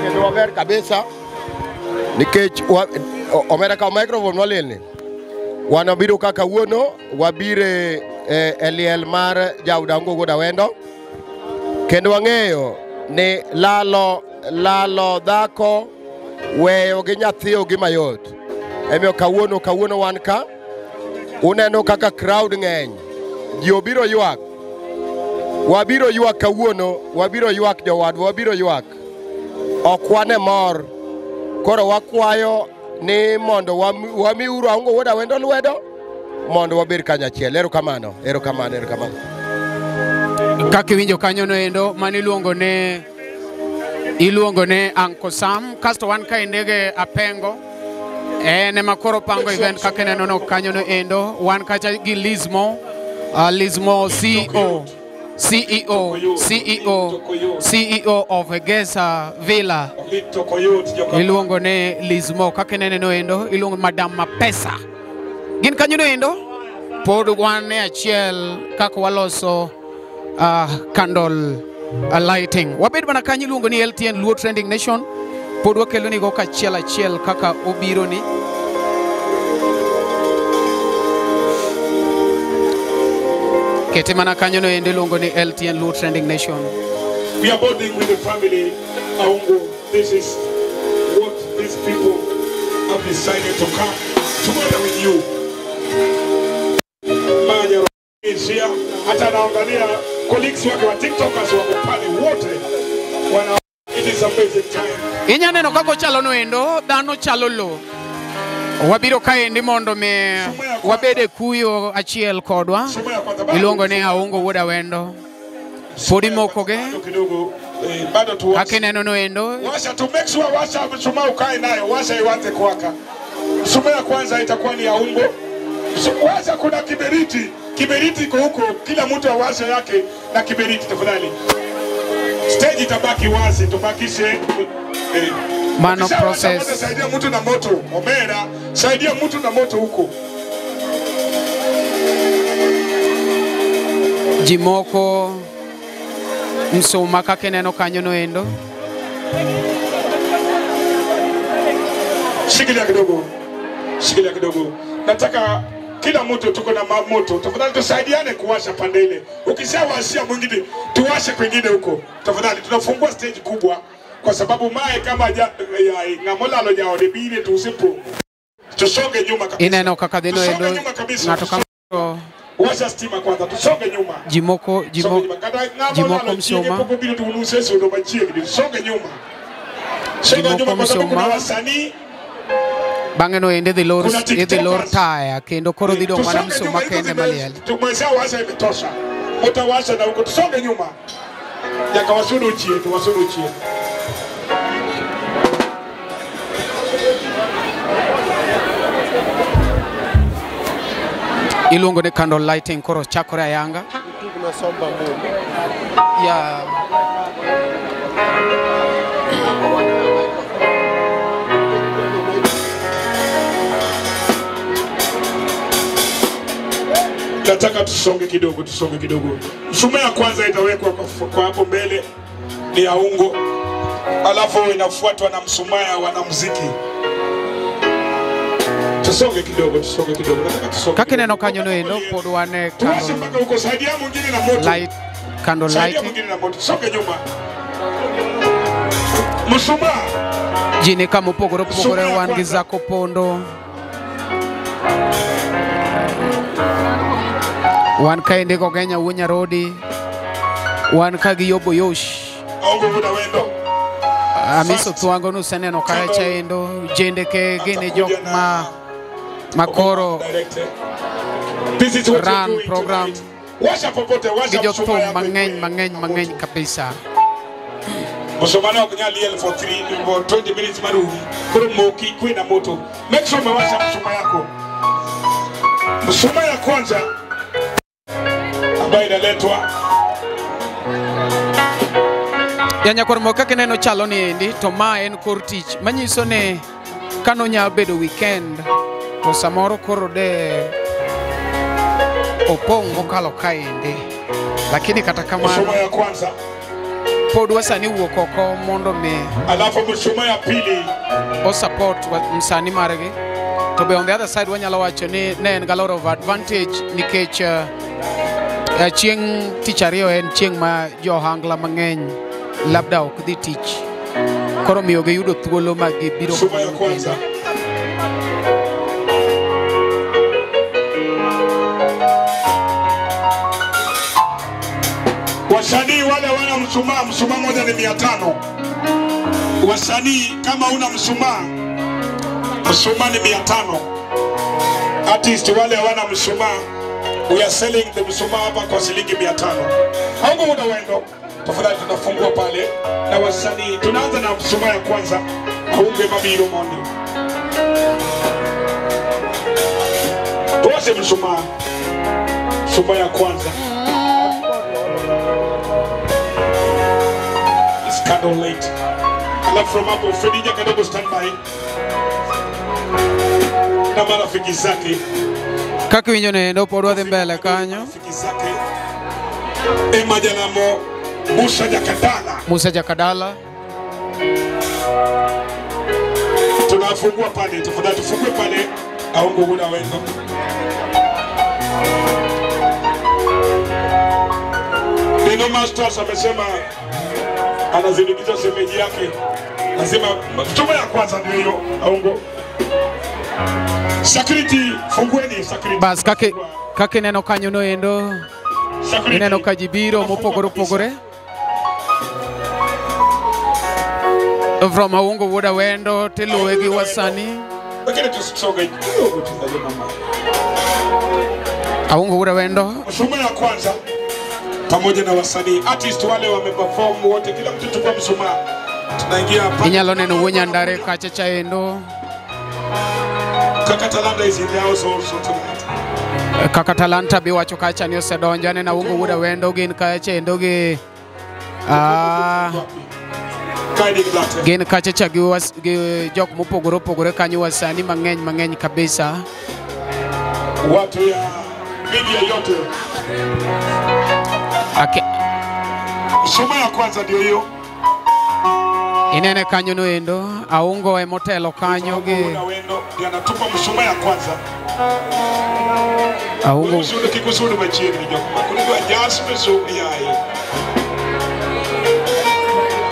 Kendo waber kabisa nikech omera kaw microphone walilni. Wan wabiro kaka kawuono wabire e liel mar jaod Aungo wuod Awendo. Kendo wang'eyo ni lalo dhako weyo gi nyathi ok gima yot. Emiyo kawuono wan ka uneno kaka crowd ng'eny. Ji obiro ywak. Wabiro ywak kawuono, wabiro ywak jowadwa, wabiro ywak. Ok wan e mor. Koro wakwayo ni mondo wamiuru Aungo wuod Awendo lwedo mondo wabed kanyachiel. Erokamano, erokamano, erokamano. Kaka iwinjo kanyo no endo mano iluongo ni Uncle Sam. Kasto wan kaendi gi Apengo. En ema koro pango event kaka ineno no kanyo no endo. Wan kacha gi Lizmo, Lizmo CEO of Egesa Villa. Iluongo ni Lizmo kaka ineno no endo, iluongo Madam Mapesa. Gin kanyo no endo pod wan e achiel kaka waloso candle lighting. Wabed mana kanyo iluongo ni LTN Luo Trending Nation. Pod wakelo ni go kachiel achiel kaka obiro ni. Kete mana kanyo no endo iluongo ni LTN Luo Trending Nation. We are bonding with the family Aungo. This is what these people have decided to come together with you. Manya is here. Hata naangalia colleagues wake wa TikTokers wako pale wote. Wana it is amazing time. Inya neno kako chalo no endo, dhano chalo lo. Wabiro kaendi mondo me wabede kuyo achiel kodwa. Iluongo ni Aungo wuod Awendo. Pod imokoge. Kaka ineno no endo. Washa to make sure washa mshumaa ukae nayo, washa ianze kuwaka. Mshumaa ya kwanza itakuwa ni Aungo. Washa kuna kiberiti. Kiberiti iko huko, kila mtu awashe yake na kiberiti tafadhali. Stage itabaki wazi, tubakishe mano process. Saidia mtu na moto, omera, saidia mtu na moto huko. Jimoko msuma kaka ineno kanyo no endo. Shikilia kidogo. Shikilia kidogo. Nataka kila mtu tuko na moto. Tafadhali tusaidiane kuwasha pande ile. Ukishawashia mwingine, tuwashe kwingine huko. Tafadhali tunafungua stage kubwa kwa sababu mae kama ngamola lo jaode bile tusipo. Tusonge nyuma kabisa. Ineno kaka dhino Tusonge endo nyuma kabisa. ng'ato ka ng'ato Washa stima kwanza, tusonge nyuma. jimoko Jimoko msoma poko bile tunuse sodo machiegni. Tusonge nyuma. Songa Jimoko nyuma kwa sababu kuna msoma. wasanii bang'e no ende Kuna idhi lor taya kendo koro dhi dong' mana Tusonge msuma nyuma, hizo kende maliel. Tumeshawasha imetosha. Mutawasha na huko, tusonge nyuma. Nyaka wasudu chien, wasudu chien. Iluongo ni candle lighting koro chakore ayanga. Ya Nataka tusonge kidogo, tusonge kidogo. Mshumaa ya kwanza itawekwa kwa hapo mbele ni ya ungo, alafu inafuatwa na mshumaa ya wanamuziki. Tusonge kidogo, tusonge kidogo. Nataka tusonge. Kaka ineno kanyo no endo pod wan e Tuwashe candle mpaka huko, saidia mwingine na moto. light, candle Saidia lighting. mwingine na moto. Songe nyuma. Mshumaa Ji ni kama opogore opogore, wan gi Zako Pondo, wan kaendi Gogenya wuo Nyarodi, wan ka gi Yobo Yosh. Ongo wuda wendo. Amiso Thwango nuseneno kacha endo jende ke gin jok ma koro This is what run you're doing program tonight. Washa popote, gi washa jothum mshumaa yako. mang'eny mang'eny mang'eny kabisa. Mshumaa ok nyal liel for 3 for 20 minutes marum. Koro moki kwe na moto. Make sure umewasha mshumaa yako. Mshumaa ya kwanza ambayo inaletwa Ya nyakwar moko kaka ineno chalo ni endi to ma en kor tich manyiso ni kanonya bedo weekend to samoro koro de opong' mokalo kaendi, lakini kata kamano mshumaa ya kwanza, pod wasani wuok oko mondo mi alafu mshumaa ya pili o support msani margi. To be on the other side wanyalo wacho ni ne en ga lot of advantage nikech chieng' tich ariyo en chieng' ma jo ohangla mang'eny labda ok dhi tich, koro miyo giyudo thuolo ma gibiro mshumaa ya kwanza. Wasanii wale wana mshumaa, mshumaa moja ni 500. Wasanii kama una mshumaa, mshumaa ni 500. Artist wale hawana mshumaa, we are selling the mshumaa hapa kwa shilingi 500. Haungo muda wendo. Tafadhali tunafungua pale na wasanii. Tunaanza na mshumaa ya kwanza, aunge mabiro mondi. Tuwashe mshumaa. Mshumaa ya kwanza. It's candle light. Alafu from hapo Fredija kadogo standby na marafiki zake. Kaka iwinjo no endo pod wadhi mbele kanyo. Marafiki zake Emma Jalamo, Musa Jakadala. Musa Jakadala. Tunafungua pale, tafadhali tufungue pale aungo wuda wendo. Dino Masters amesema anazindikiza semeji yake. Lazima tuma ya kwanza ndio hiyo aungo. Security, fungueni security. Bas kaka ineno kanyo no endo ineno ka ji biro mopogore opogore from Aungo Wuod Awendo tiluwe gi wasanii. Lakini tusonge kidogo tuzaje mama. Aungo Wuod Awendo Mshumaa ya kwanza pamoja na wasanii artist wale wameperform wote, kila mtu tukua mshumaa. Tunaingia hapa. Inyalo neno wuo Nyandare kacha cha endo. Kaka Talanta is in the house also tonight. Kaka Talanta bi wacho kacha ni osedonjo. Aneno Aungo Wuod Awendo gin kacha endo gi gin kacha cha gi jok mopogore opogore kanyo, wasanii mang'eny mang'eny kabisa. Watu ya media yote. Okay. Mshumaa ya kwanza ndio hiyo. Inene kanyo no endo Aungo emotelo kanyo gi Wendo ndiye anatupa mshumaa ya kwanza. Aungo Usudu kikusudu machiegni jok ma koro idwa jas misum yaye.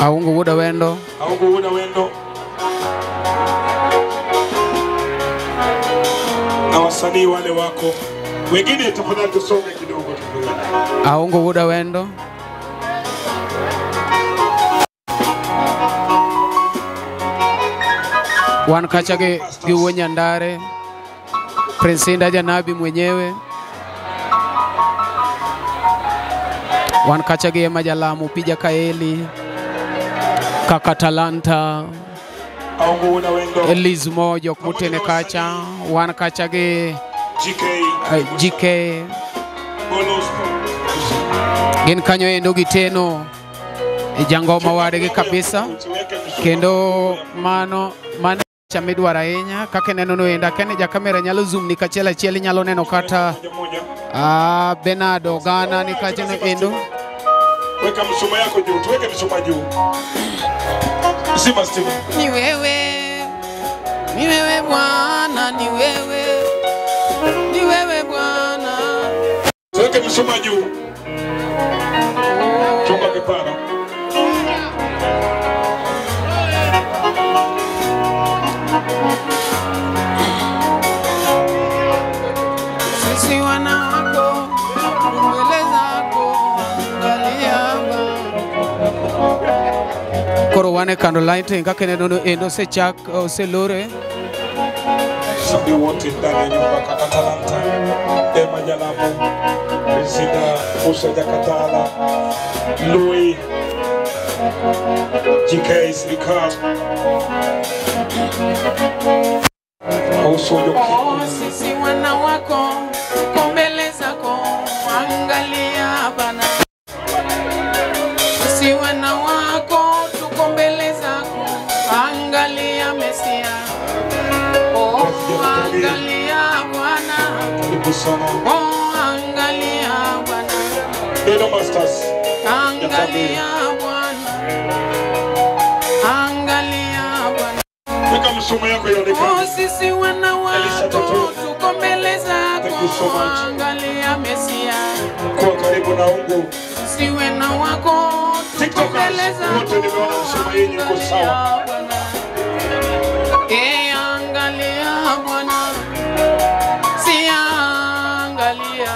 Aungo wuod Awendo. Aungo wuod Awendo. Na wasanii wale wako wengine, tafadhali tusonge kidogo tafadhali. Aungo wuod Awendo. Wan kacha gi wuo Nyandare, Prince Indah Janabi mwenyewe. Wan kacha gi Emma Jalamu, Pija Kaeli, Kaka Talanta, Aungo wuod Awendo, Eliz Mo jok motene kacha. Wan kacha gi GK, GK gin kanyo endo giteno e jangoma wadgi kabisa kendo mano cha midwaro ahinya kaka ineno no endo. Akia ni ja kamera nyalo zoom ni kachiel achiel, inyalo neno kata Bernard Ogana ni kacha no endo. Weka mshumaa yako juu, tuweke mshumaa juu. Zima stima. Ni wewe Bwana, ni wewe Bwana. Tuweke mshumaa juu. Chunga kipara. Sisi wana wako, mbele zako, angalia. Koro wane candle lighting kaka ineno no endo osechak oselore. Sisi wote ndani ya nyumba kaka Talanta, Emma Jalamu, Prince Indah, Musa Jakatala, Louis, GK Srikar, also Oh, sisi wana wako, tuko mbele zako, angalia Bwana. Sisi wana wako, tuko mbele zako, angalia Mesia. Oh, angalia Bwana. Oh, angalia Bwana. Hello Masters. Angalia Bwana. Angalia Bwana. Weka mshumaa yako ionekane. Oh, sisi wana wako, tuko mbele zako, angalia Mesia. Kuwa karibu na Mungu. Sisi wana wako, tuko mbele zako. Wote nimeona mshumaa yenu iko sawa. Eh, angalia Bwana. Si angalia.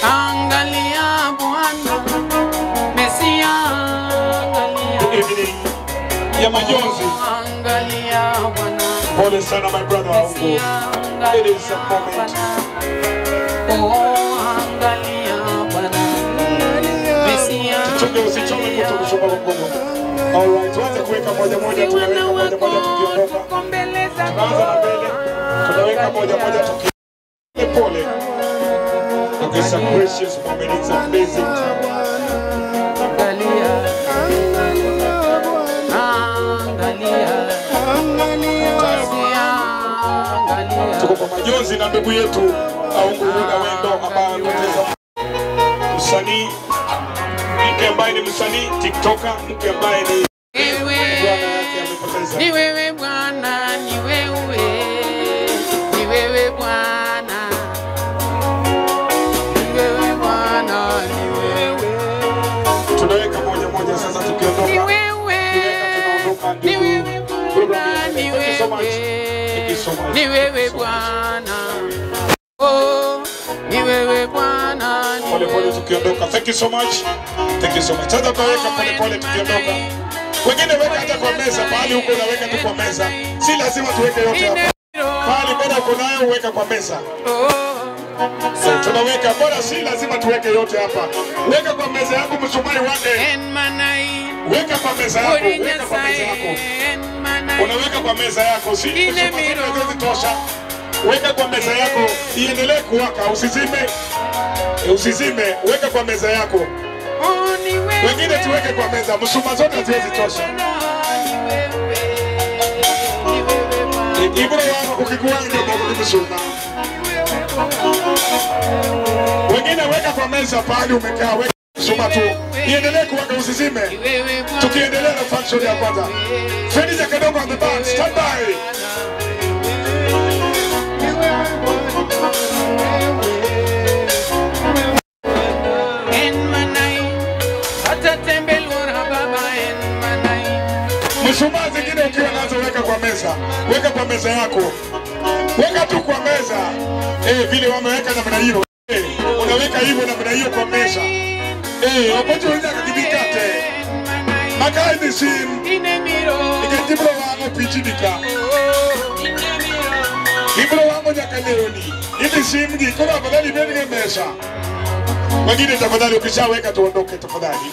Angalia Bwana. Mesia angalia. Good evening. Ya majonzi. Angalia Bwana. Pole sana my brother Aungo. It is a moment. Oh, angalia Bwana. Mesia. Tuchunge usichome mtu mshumaa kwa mgongo. All right, tuanze kuweka moja moja, tunaweka moja moja tukiondoka. Tunaanza na mbele, tunaweka moja moja tukiondoka. Pole. It's a precious moment, it's amazing time. Angalia. Angalia. Angalia. Tuko kwa majonzi na ndugu yetu Aungo wuod Awendo ambaye amepoteza msanii, mke ambaye ni msanii TikToker, mke ambaye ni Ni wewe Bwana, ni wewe, ni wewe Bwana, ni wewe Bwana, ni wewe. Tunaweka moja moja sasa tukiondoka. Ni wewe, ni wewe Bwana, ni wewe, ni wewe Bwana. Oh, ni wewe Bwana, ni pole pole tukiondoka. Thank you so much. Thank you so much. Sasa tutaweka pole pole tukiondoka. Wengine weka hata kwa meza, pahali huko unaweka tu kwa meza. Si lazima tuweke yote hapa. Pahali bora uko nayo weka kwa meza. Tunaweka bora, si lazima tuweke yote hapa. Weka kwa meza yako msumari wake. Weka kwa meza yako, weka kwa meza yako. Unaweka kwa meza yako, si msumari tosha. Weka kwa meza yako, iendelee kuwaka, usizime. Usizime, weka kwa meza yako. Wengine tuweke kwa meza, mshumaa zote haziwezi tosha. Ibro wako ukikuwa ndio mambo mshumaa. Wengine weka kwa meza pahali umekaa, weka Mshumaa tu iendelee kuwaka, usizime. Tukiendelea na function ya kwanza. Fredi Jakadongo on the band, stand by. Mshumaa zingine ukiwa nazo weka kwa meza, weka kwa meza yako, weka tu kwa meza. Vile wameweka namna hiyo, unaweka hivyo namna hiyo kwa meza. Wapote wengine kibikate makai ni sim ikatibro wango pichidika ibro wango nyakaleoni ili sim gi kwa afadhali mbele meza. Wengine tafadhali ukishaweka tuondoke tafadhali.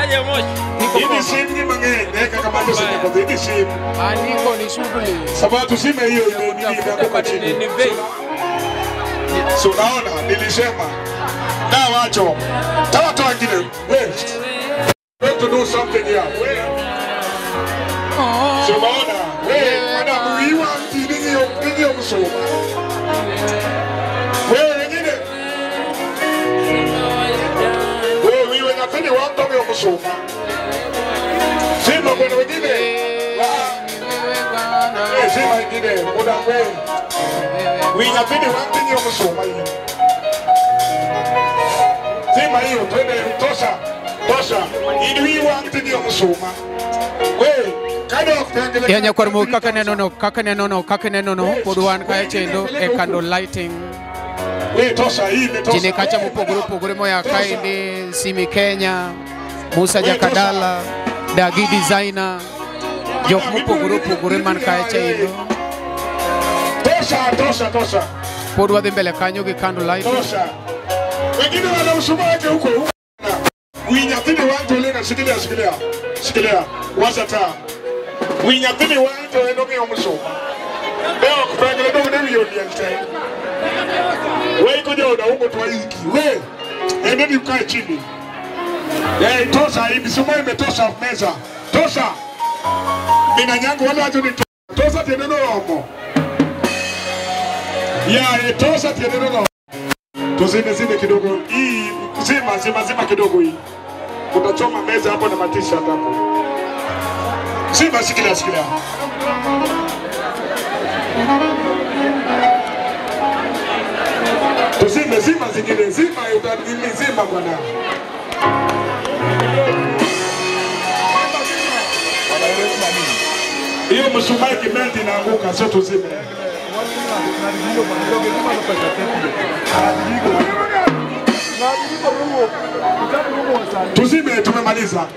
Aje moja. Hii simu ni mangeni, weka kama pesa ni hii simu. Andiko ni shughuli. Sababu tusime hiyo imeanguka chini. Ni bei. So naona nilisema. Na wacho. Tawa wengine. Wait. We have to do something here. Wait. So naona, wewe madam wiwa ndio msoma. Wewe wengine. Wewe nafanya watu wa kusoma. Sima kwa wengine. Sima wengine, muda wewe. Wewe nafanya watu wa kusoma hiyo. Sima hiyo twende tosha. Tosha. Ili watu wa kusoma. Wewe kada kutengelea. Yanya kwa mu kaka neno no pod wan kae chendo e candle lighting. We tosha hii imetosha. Jine kacha mopogore opogore moya kaendi Simi Kenya, Musa Jakadala, Dagi Designer, jok mopogore opogore man kae chendo. Tosha, tosha, tosha. Pod wadhi mbele kanyo gi candle lighting. Tosha. Wengine wana mshumaa wake huko huko. Winyathini wantu lena shikilia shikilia. Shikilia. Washa taa. Winyathini wantu eno ngiyo mshumaa. Leo kupangile dogo ndio hiyo ndiye. Wewe kuja unaungo twaiki. Wewe endeni ukae chini. Tosha hii mishumaa imetosha meza. Tosha. Mina nyangu wala watu ni tosha tieneno romo. Ya tosha tieneno romo. Tuzime zime kidogo hii, zima zima zima kidogo hii. Utachoma meza hapo na matisha hapo. Zima shikilia shikilia. Tuzime zima zingine zima utazime zima bwana. Hiyo mshumaa kimenti inaanguka, sio tuzime. Tuzime, tumemaliza.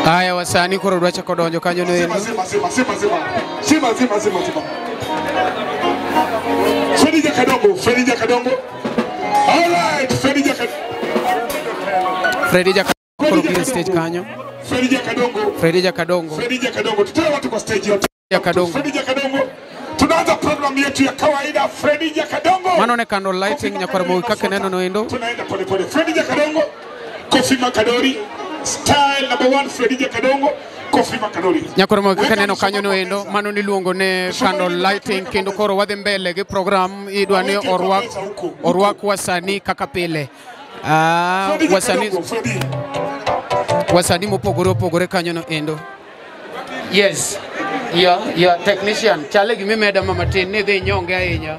Haya wasanii koro dwa chako donjo kanyo no endo. Zima zima zima zima. Zima zima zima zima. Fredi Jakadongo, Fredi Jakadongo. All right, Fredi Jakadongo. Fredi Jakadongo koro stage kanyo. Fredi Jakadongo. Fredi Jakadongo. Fredi Jakadongo. Tutoe watu kwa stage yote. Jakadongo. Fredi Jakadongo. Tunaanza program yetu ya kawaida Fredi Jakadongo. Mano ne candle lighting nyakwar mogi kaka neno no endo. Tunaenda pole pole. Fredi Jakadongo, Kofi Makadori, style number 1 Fredi Jakadongo, Kofi Makadori. Nyakwar mogi kaka neno kanyo no endo, mano niluongo ne candle lighting kendo koro wadhi mbele gi program idwa ni orwak wasanii kaka pile. Wasanii mopogore opogore kanyo no endo. Yes. Yeah, technician. Chale gimi meda mama tin ni dhi nyonge ahinya.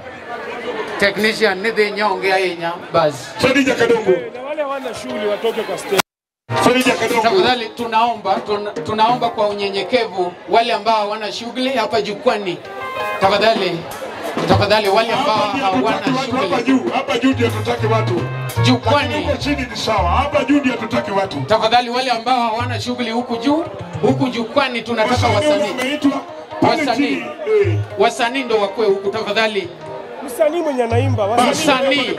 Technician ni dhi nyonge ahinya. Bas. Fredi Jakadongo. Na wale wana shughuli watoke kwa stage. Fredi Jakadongo. Tafadhali tunaomba kwa unyenyekevu wale ambao hawana shughuli hapa jukwani. Tafadhali. Tafadhali wale ambao hawana shughuli. Hapa juu ndio tutaki watu. Jukwani. Huko chini ni sawa. Hapa juu ndio tutaki watu. Tafadhali wale ambao hawana shughuli huku juu, huku jukwani tunataka wasanii. Wasanii. Wasanii ndo wakue huku tafadhali. Msanii mwenye anaimba, msanii.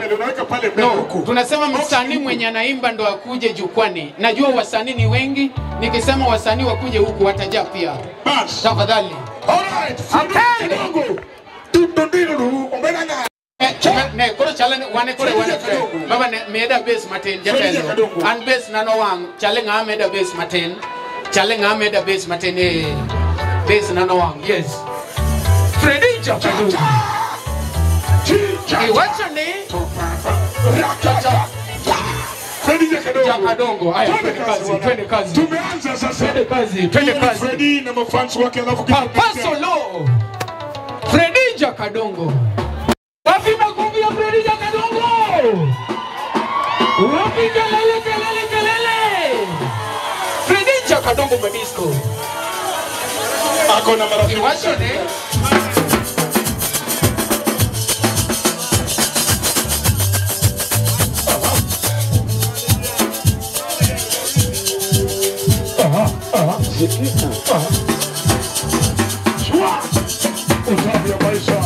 No, tunasema msanii mwenye anaimba ndo akuje jukwani. Najua wasanii ni wengi, nikisema wasanii wakuje huku watajaa pia. Bas. Tafadhali. All right. Okay. Ne koro chale wane kore wane baba ne meda base matin jatelo an base nano wang chale nga meda base matin chale nga meda base matin e base nano wang. Yes, Fredi Jakadongo. Iwacho ni Jakadongo. Haya, Twende twende kazi, bwana. twende kazi. Tumeanza sasa. Twende kazi, twende kazi. Freddy na mafans wake alafu Papa Solo. Freddy Jakadongo. Wapi makofi ya Freddy Jakadongo? Wapi kelele kelele kelele? Freddy Jakadongo Madisco. Ako na marafiki. Iwachone. Shwa! Utamu ya maisha.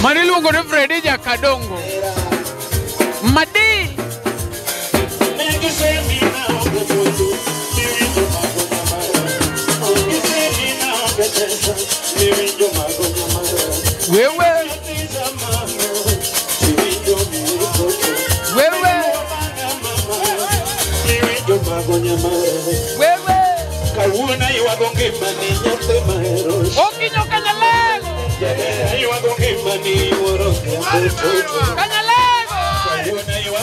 Mano iluongo ni Freddy Jakadongo. Madi. Wewe. Wewe. Wewe. Okinyo Kanyalego. Kanyalego.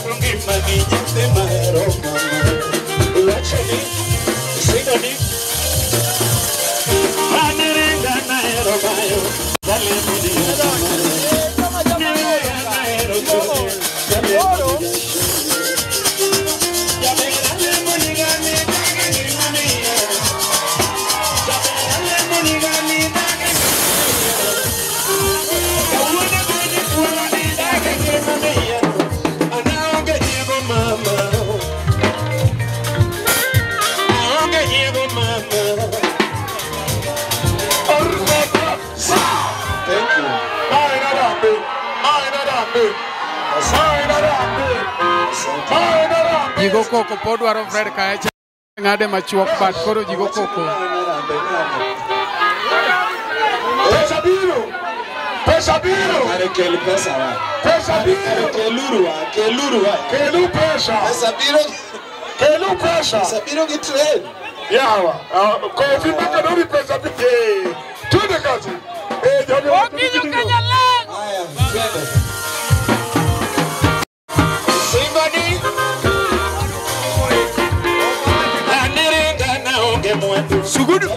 Jigo koko pod dwaro Fred kaecha ng'ade machuok bat koro jigo koko. Pesa biro. Pesa biro. Kel pesa wa. Pesa biro. Keluru wa, keluru wa. Kelu pesa. Pesa biro. Kelu pesa. Pesa biro gi train. Yawa. Kofi mpaka dori pesa biro. Twende kazi. Eh, jogi. Okinyo Kanyalego. Haya, twende. Somebody Sugudu.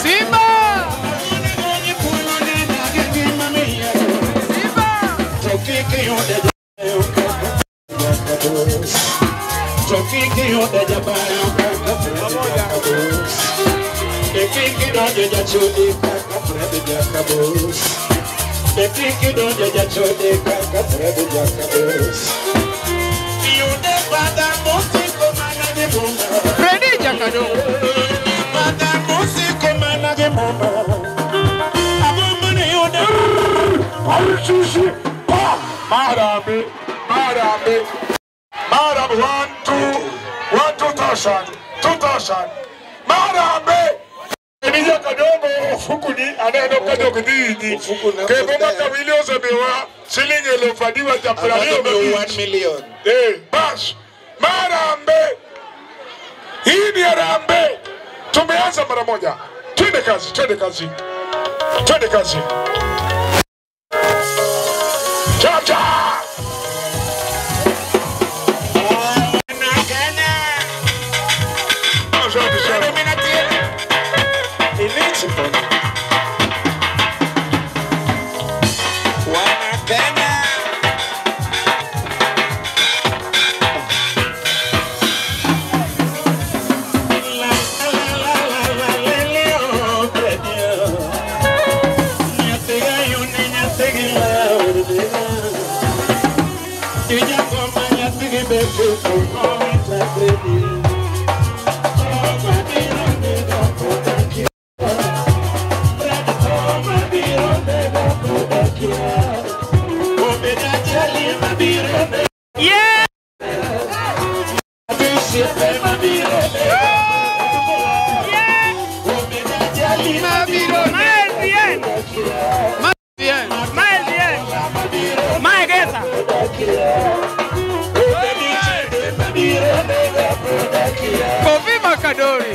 Simba. Freddy Jakadongo. Marambe, marambe, marambe, 1, 2, 1, 2,000, 2,000. Marambe. Freddy Jakadongo ofukuni aneno kadok dhidi. Kendo makawili osemiwa siling 20,000. 1 million. Eh, bas. Marambe. Hii ni harambee. Tumeanza mara moja. Twende kazi, twende kazi. Twende kazi. Chap chap. Yeah! Kofi Makadori.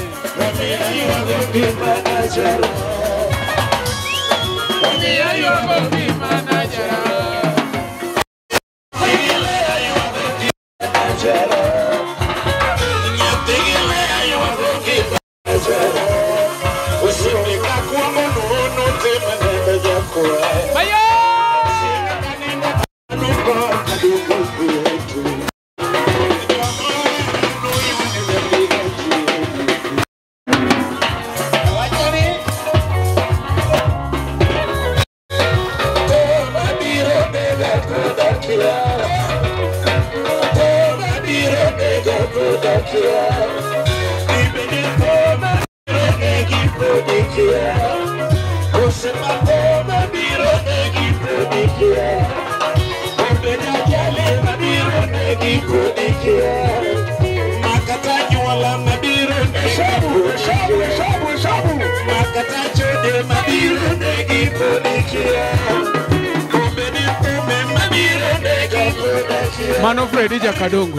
Mano Freddy Jakadongo.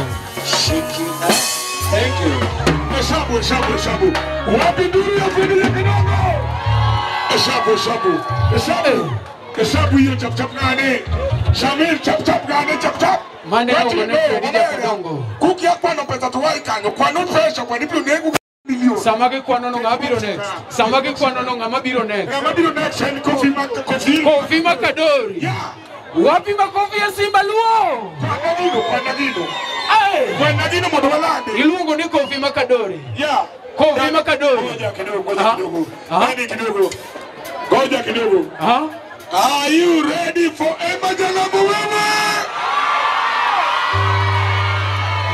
Thank you. Hesabu, hesabu, hesabu. Wapi nduru ya Freddy Jakadongo? Hesabu, hesabu. Hesabu. Hesabu hiyo chap chap nane. Shamil chap chap nane chap chap. Mane Freddy Jakadongo. Kuki yakwa no pesa tuwai kanyo. Kwa no pressure kwa nipi unengu million. Samaki kwa nono ngabiro next. Samaki kwa nono ngamabiro next. Ngamabiro next and Kofi Kofi. Kofi Makadori. Yeah. Wapi makofi ya Simba Luo? Kwa nagino. Kwa nagino mondo walande. Iluongo ni Kofi Makadori. Yeah. Kofi Makadori. Ngoja kidogo, ngoja kidogo. Nani kidogo? Ngoja kidogo. Are you ready for Emma Jalamo wewe?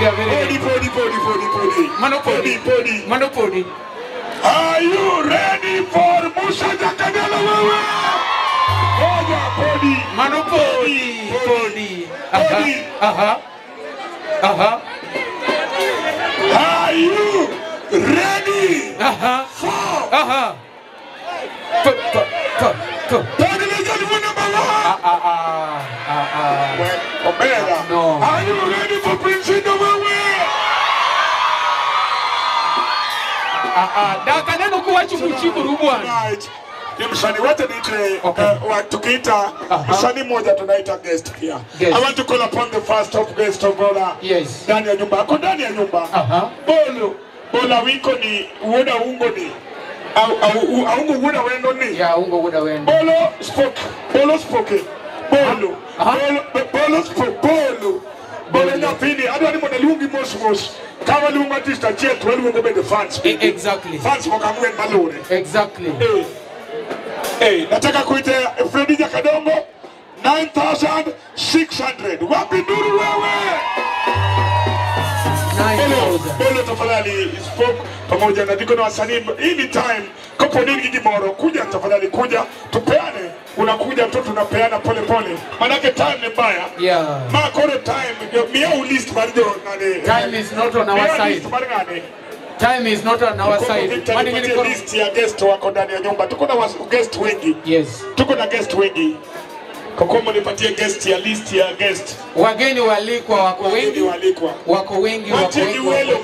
Podi, podi, podi, podi, podi. Mano podi, podi. Mano podi. Are you ready for Musa Jakadala wewe? Ngoja podi. Mano podi, podi. Aha, aha. Aha. Are you ready? Aha. For. Aha. P p p p. Podi number 1. Ah ah ah ah ah. Well, Omera. No. Are you ready for Prince Indowewe? Ah ah. Daka neno kuwachu kuchibu bwana. Right. Ni msanii wote niite tukiita msanii mmoja tunaita guest pia. I want to call upon the first top guest of honor. Yes. Ndani ya nyumba. Ako ndani ya nyumba. Bolo. Bola wiko ni uoda ungo ni. Au aungo uoda wendo ni. Yeah, ungo uoda wendo. Bolo spoke. Bolo spoke. Bolo. Bolo bolo spoke. Bolo. Bolo na pini. Adwa ni mwana lungi mos mos. Kama lungi artist achie tu lungi be the fans. Exactly. Fans wakamwe malore. Exactly. Hey, nataka kuita Freddy Jakadongo 9,600. Wapi nduru wewe? Bolo tafadhali spoke pamoja na niko na wasanii anytime kopo nini gimoro kuja tafadhali kuja tupeane unakuja tu tunapeana pole pole manake time ni mbaya. Yeah. Makoro time mia list bado nani. Time is not on our side. Time is not on our side. List ya guest wako ndani ya nyumba. Tuko na guest wengi. Yes. Tuko na guest wengi. Kokomo nipatie guest ya list ya guest. Wageni walikwa wako wengi. Walikwa. Wako wengi, wako wengi.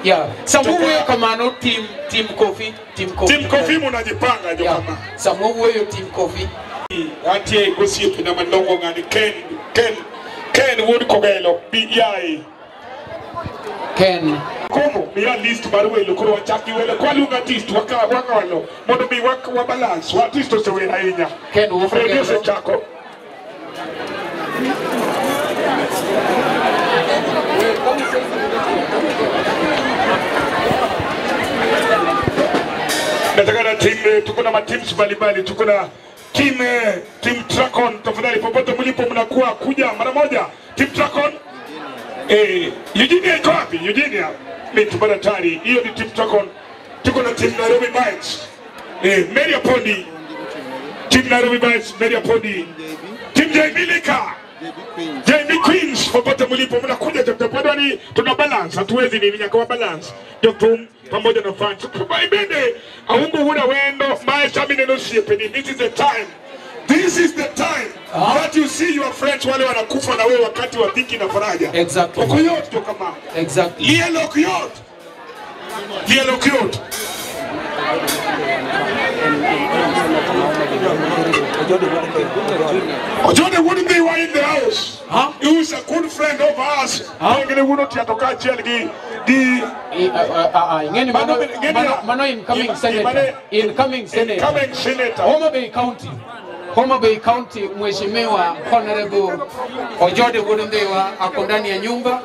Yeah. Samu wewe kama no team Kofi, team Kofi. Team Kofi mnajipanga jo kama. Samu wewe team Kofi. Antie gosiepena madongo ng'ani Ken Ken Ken wuod Kogelo BI Ken Komo miya list mar welo koro wachak gi welo kwaluongo artist wang'olo mondo mi wa balance wa artist osewer ahinya. Ken wuod Freddy Kogelo. osechako. Nataka na team, tuko na mateams mbalimbali, tuko na team team Tracon. Tafadhali popote mlipo mnakuwa kuja mara moja. Team Tracon. Eugenia iko wapi? Eugenia ni tubana tari. Hiyo ni team Tracon. Tuko na team Nairobi Bites. Mary Apondi. Team Nairobi Bites, Mary Apondi. Team JB Lika. JB Queens popote mlipo mnakuja chapchap. Tuna balance, hatuwezi nini nyaka wa balance. Jotum pamoja na fans. Ibende aungu huna wendo maisha mimi neno siepeni. This is the time. This is the time that you see your friends wale wanakufa na wewe wakati wa dhiki na faraja. Exactly. Okuyot to kama. Exactly. Lielo kuyot. Lielo kuyot. Ojode wouldn't be in the house. Huh? He is a good friend of ours. Ngene wuno tiatoka achiel gi Mano incoming senator. Incoming senator. Incoming senator. Homa Bay County. Homa Bay County, Mheshimiwa Honorable Ojode Wuod ako ndani ya nyumba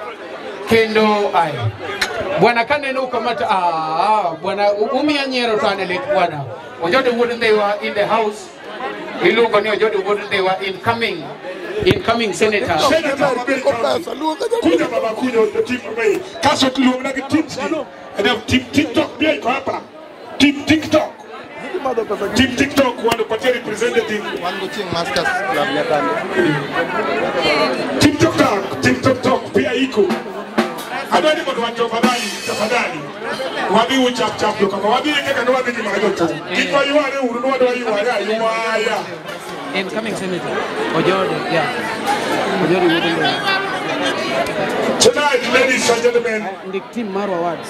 kendo ai. Bwana kaneno ukamata bwana umia nyero to ane lit bwana. Ojode Wuod in the house. Iluongo ni Ojode Wuod incoming senator. Senator kuja baba kuja team Bay. Kaso tuliona ki teams. And team TikTok pia iko hapa. Team TikTok. Team TikTok wanapatia representative. Masters Club Nyakande. Team TikTok, Team TikTok pia iko. Adwani mondo wacho tafadhali, tafadhali. Wadhi uchap chap to kama wadhi kaka no wadhi gi majoto. Kik wayware uru no wadwa yware aywaya. Incoming senator Ojode, yeah. Ojode Wuod. Tonight, ladies and gentlemen, the team Marwa Awards.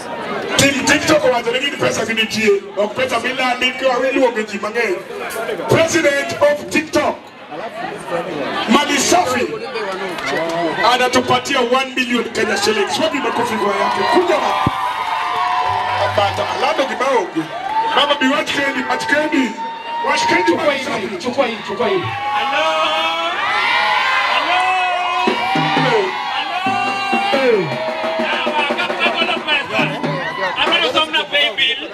Team TikTok wacho ni gin pesa gi nitie, ok pesa milandi ka iluongo ji mang'eny. President of TikTok Mali Safi anatupatia 1 million Kenya shillings. Wapi makofi kwa yake? Kuja na abata alando kibao. Mama bi watch kendi, watch kendi. Watch kendi. Chukua hii, chukua hii, chukua hii. Hello. Hello. Hello. Amano somna pay bill.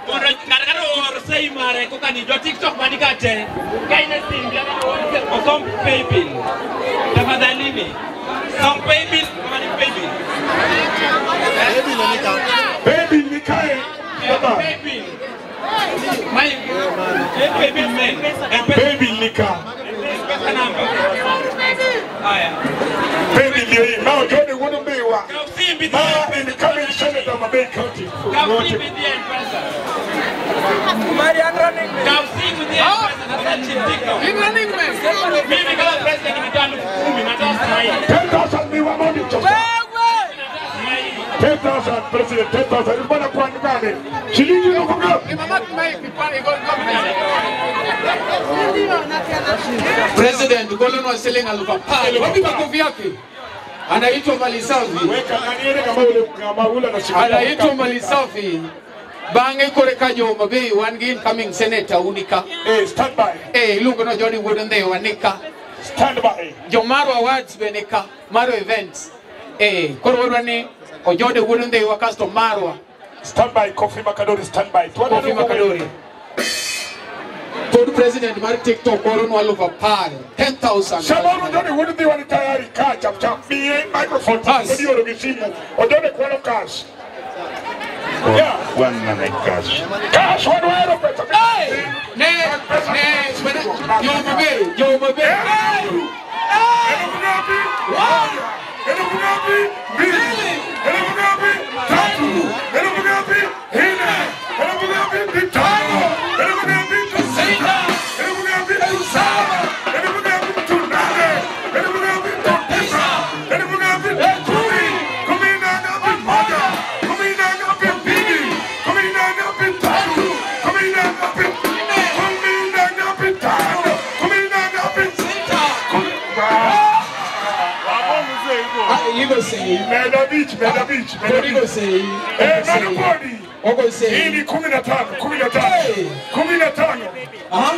Mondo ng'ato oor sei mare koka ni jo TikTok manika te. Ka in e simbi osom pay bill. Tafadhalini. Som pay bill, kama ni pay bill. Pay bill ni kae. Baba. Pay bill. My pay bill man. Pay bill ni ka. Pesa number. Haya. Pay bill ndio hii. Ma Ojode Wuod Ndhiwa. Ma incoming senator Mabei County. Mimi kama president nimetoa 10,000 natoa sahi. 10,000 ni wa moni choka. 10,000 president, 10,000 mbona kwa nani? Shilingi elfu ngapi? President golonwa siling 10,000. Wapi makofi yake? Anaitwa Malisafi. Weka nani kama ule kama ule anashika. Anaitwa Malisafi. Bang'e kore ka jo Homa Bay wan gi incoming senator unika. Stand by. Iluongo ni Ojode Wuod Ndhiwa nika. Stand by. Jo Marwa Awards be nika, Marwa Events. Koro wadwa ni Ojode Wuod Ndhiwa kasto Marwa. Stand by Kofi Makadori, stand by. Kofi Makadori. Pod president mar TikTok oro nwa 10,000. 10,000. Samoro Ojode Wuod Ndhiwa ni tayari ka chap chap. Miye microphone. Odioro gi simu. Ojode kwalo cash. Yeah. One minute cash. Cash one wero pesa. Hey! Ne Homa Bay, Homa Bay. Elfu ngapi? Moja. Elfu ngapi? Mbili. Elfu ngapi? Tatu. Elfu ngapi? Nne. Elfu ngapi? Tano. Elfu ngapi? Sita. Elfu ngapi? Saba. Elfu ngapi? Nane. Elfu ngapi? Tisa. Elfu ngapi? 10. Kumi na ngapi? Moja. Kumi na ngapi? Mbili. Kumi na ngapi? Tatu. Kumi na ngapi? Nne. Kumi na ngapi? Tano. Kumi sei. Meda beach, meda beach. Podi sei. Eh, mano podi. Ogo sei. Hii ni 15, 15. 15. Aha.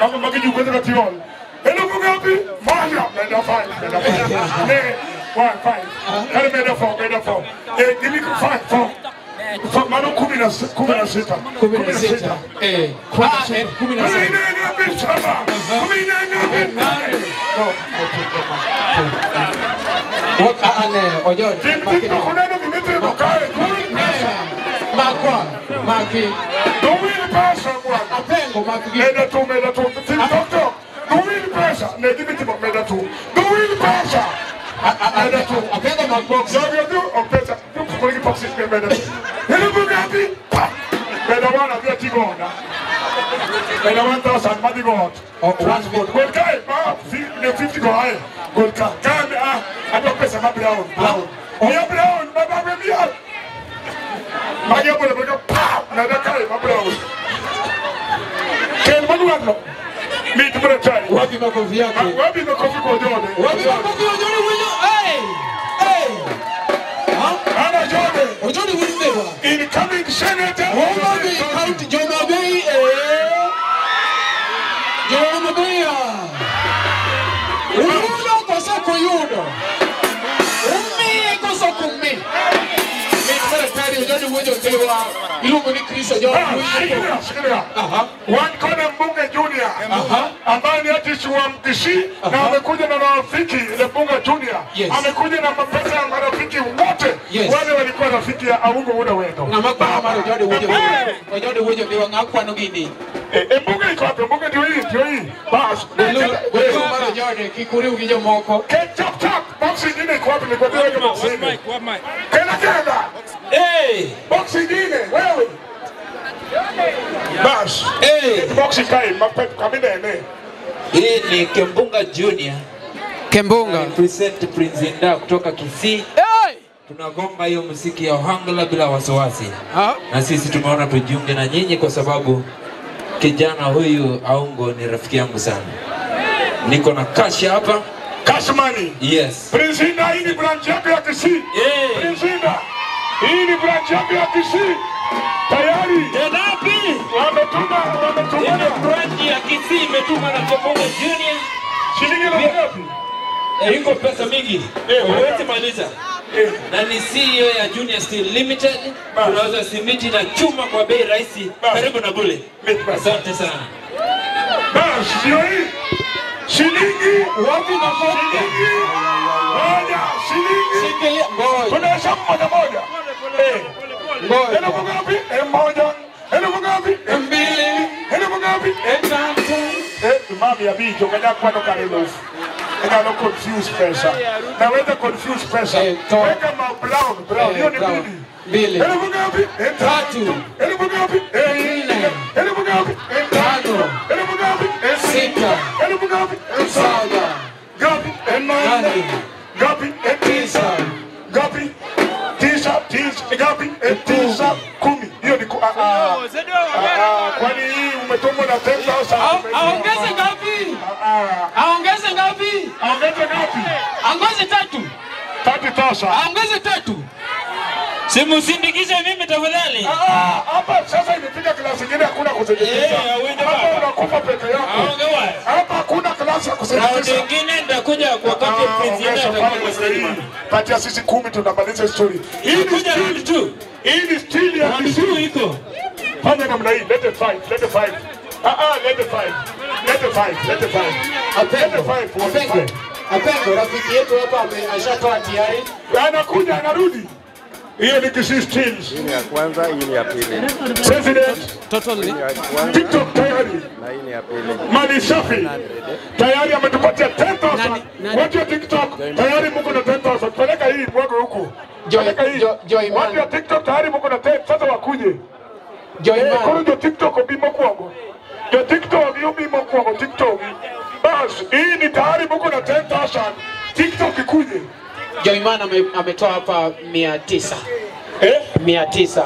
Mama magiju kwenda Tirol. Elfu ngapi? Moja. Meda 5, meda 5. Ne, 1 5. Kale meda 4, meda 4. Eh, give me 5 4. Mano 16. 16. Eh, 16. Meda 1,000 madigot. Gol kae ma 50 go ae. Gol ka ka a adwa pesa ma brown. Brown. Mia brown baba me mia. Magi bole bole pa na da kae ma brown. Ken manuano. Mi tumre try. Wapi makofi yako? Wapi makofi kwa Jode? Wapi makofi kwa Jode winyo? Hey! Hey! Ana Jode. Ojode winyo. Incoming senator. Homa Bay County Joma Bay. Joma Bay. Uyudo koso kuyudo. Ummi koso kummi. Mi tumre try Ojode winyo ndewa. Iluongo ni Chris Ojode winyo. Shikilia. Wan kona mbunge Junior. Ambaye ni artist wa Mkisii na amekuja na marafiki ile mbunge Junior. Amekuja na mapesa ya marafiki wote. Wale walikuwa rafiki ya Aungo Wuod Awendo. Ng'ama kwano mar Ojode Wuod Ojode Wuod Ndhiwa ng'a kwano gini. Mbunge iko wapi? Mbunge ndio hii, ndio hii. Bas. Golu mar Ojode kik uriw gi jomoko. Ket chap chap. Box ingine iko wapi? Nilikwambia weke box ingine. Kela kela. Eh, box ingine wewe. Bas. Eh, box ikae mapepo kamina ene. Hii ni Kembunga Junior. Kembunga. Present Prince Inda kutoka Kisii. Hey! Tunagonga hiyo muziki ya Ohangla bila wasiwasi. Na sisi tumeona tujiunge na nyinyi kwa sababu kijana huyu Aungo ni rafiki yangu sana. Niko na cash hapa. Cash money. Yes. Prince Inda, hii ni branch yako ya Kisii. Yeah. Prince Inda. Hii ni branch yako ya Kisii. Tayari. Tenapi. Wametuma. Hii branch ya Kisii imetuma na Kembunga Junior. Shilingi ngapi? Iko pesa mingi. Huwezi maliza. Na ni CEO ya Junior Steel Limited. Tunauza simiti na chuma kwa bei rahisi, karibu na bure. Asante sana. Bas, ndio hii. Shilingi wapi na shilingi moja, shilingi. Tunahesabu moja moja. Ngoja. Elfu ngapi? Moja. Elfu ngapi? 2. Elfu ngapi? 3. Mami ya bicho kaja kwano karibu. Ngalo confuse pesa. Naweza confuse pesa. Weka ma brown. Hiyo ni mbili. Elfu ngapi? 3. Elfu ngapi? 4. Elfu ngapi? 5. Elfu ngapi? 6. Elfu ngapi? 7. Ngapi? 8. Ngapi? 9. Ngapi? 9, 9, ngapi? 9, 10. Hiyo ni kwani hii umetumwa na 10,000. Aongeze ngapi? Aongeze ngapi? Aongeze ngapi? Aongeze 3. 30,000. Aongeze 3. Simusindikize mimi tafadhali. Hapa sasa imefika klasi nyingine hakuna kusindikiza. Hapa unakufa peke yako. Hapa hakuna klasi ya kusindikiza. Round nyingine nitakuja kwa wakati Prince Inda atakuwa kwa stage. Patia sisi 10 tunamaliza story. Hii ni round 2. Hii ni stili ya Kisii iko. Fanya namna hii, lete 5, lete 5. Lete 5. Lete 5, lete 5. Lete 5. Apengo, rafiki yetu hapa ameshatoa tayari. Anakuja anarudi. Hiyo ni Kisii Steels. Hii ni ya kwanza, hii ni ya pili. President totally. TikTok tayari. Na hii ni ya pili. Mali safi. Tayari ametupatia 10,000. Watu wa TikTok tayari mko na 10,000. Peleka hii mwako huku. Peleka hii. Watu wa TikTok tayari mko na 10. Sasa wakuje. Joy man. TikTok obimo kwangu. Jo TikTok obimo kwangu TikTok. Bas, hii ni tayari mko na 10,000. TikTok ikuje. Joyman ametoa hapa 900. 900.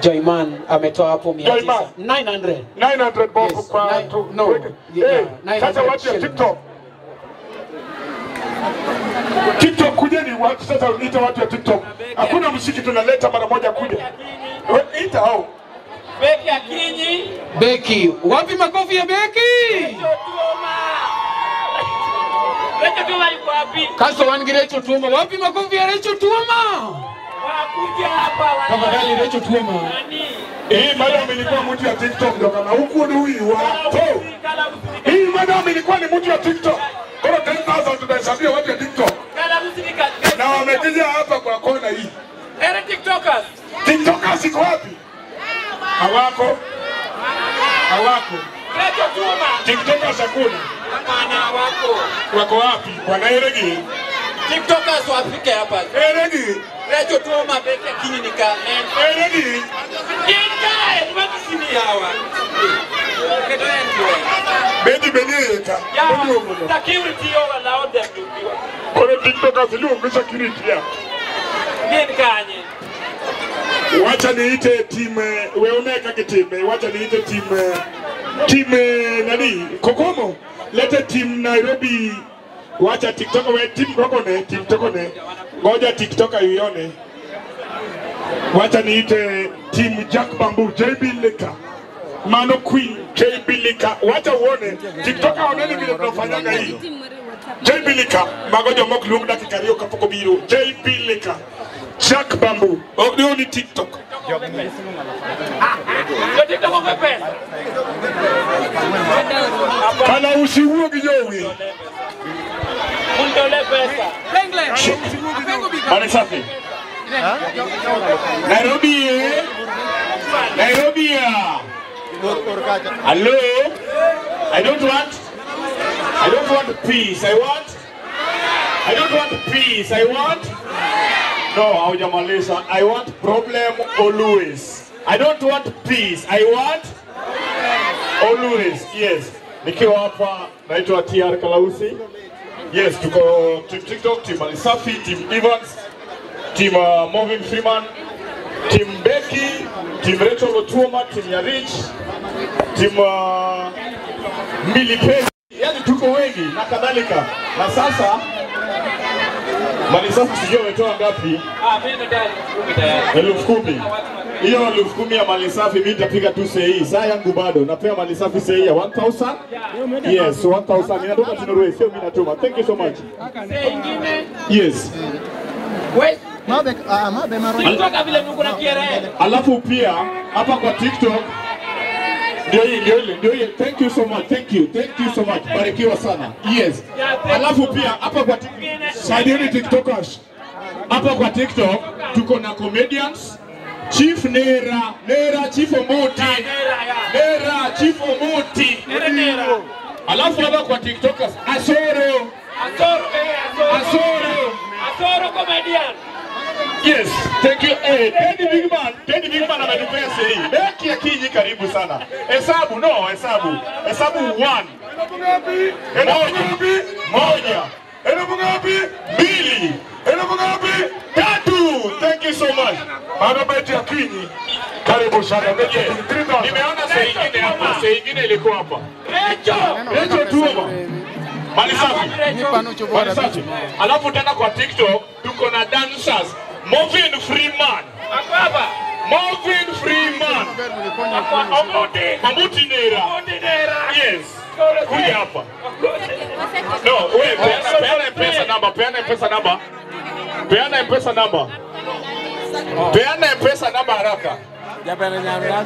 Joyman ametoa hapo 900. 900. 900 bob kwa no. Sasa watu ya TikTok. TikTok kujeni watu sasa, ita watu ya TikTok. Hakuna muziki tunaleta mara moja kuja. Ita hao. Beki Akinyi. Beki, wapi makofi ya Beki? Recho Tuoma yuko wapi? Kaso wangi Recho Tuoma, wapi makofi ya Recho Tuoma? Wakuja hapa. Tafadhali Recho Tuoma. Hii madam ilikuwa mtu ya TikTok ndio kama huku ni huyu wa. Hii madam ilikuwa ni mtu ya TikTok. Kwa 10,000 tunahesabia watu ya TikTok. Na wamekuja hapa kwa kona hii. Ere TikTokers. TikTokers iko wapi? Hawako. Hawako. Recho Tuoma. TikTokers hakuna. Hapana, hawako. Wako wapi? Bwana Eregi. TikTokers wafike hapa. Eregi. Recho Tuoma Beki Akinyi nika. Eregi. Nikae, ni hawa. Bedi beneka. Security allowed them to be. Kore TikTokers iluongo security ya. Gin kanye? Wacha niite team weone kaka team, wacha niite team nani? Kokomo. Lete team Nairobi. Wacha TikTok we team kokone, TikTok ne. Ngoja TikTok ione. Wacha niite team Jack Bamboo, JB Leka. Mano Queen, JB Leka. Wacha uone TikTok aoneni vile tunafanyaga hii. JB Leka, magojo mok luong dakika ariyo kapok obiro. JB Leka. Jack Bamboo. Ok ni TikTok. Jo TikTok onge pesa. Kana usiwuo gi jowi. Mundole pesa. Mali safi. Nairobi. Nairobi. Hello. I don't want peace. I don't want peace. I want no, haujamaliza. I want problem always. I don't want peace. I want always. Yes. Nikiwa hapa naitwa TR Kalausi. Yes, tuko team TikTok, team Alisafi, team Evans, team Marvin Freeman, team Becky, team Rachel Otuoma, team Yarich, team Milipesi. Yani tuko wengi na kadhalika. Na sasa Malisafi sijui wametoa ngapi? Mimi ndo tayari 10,000. Hiyo 10,000 ya Malisafi mimi nitapiga tu sahihi. Saa yangu bado napea Malisafi sahihi ya 1,000. Yes, 1,000. Ninatoka Tinorwe, sio mimi natuma. Thank you so much. Yes. Alafu pia hapa kwa TikTok ndio hii. Thank you so much. Thank you so much. Barikiwa sana. Yes. Alafu pia hapa kwa saidieni TikTokers. Hapa kwa TikTok tuko na comedians. Chief Nera, Nera Chief Omuti. Nera Chief Omuti. Nera. Alafu hapa kwa TikTokers Asoro. Asoro comedian. Yes, thank you. Hey, Teddy Big Man ametupea sahihi. Beki Akinyi karibu sana. Hesabu hesabu 1. Moja. 2. 3. Thank you so much. Bado Beki Akinyi karibu sana. Nimeona sahihi hapa, sahihi ilikuwa hapa. Recho Tuoma. Malisafi. Alafu tena kwa TikTok tuko na dancers. Marvin Freeman. Marvin Freeman. Omuti Nera. Yes. Kuja hapa. No, wait, peana M-Pesa number, peana M-Pesa number. Peana M-Pesa number. Peana M-Pesa number haraka.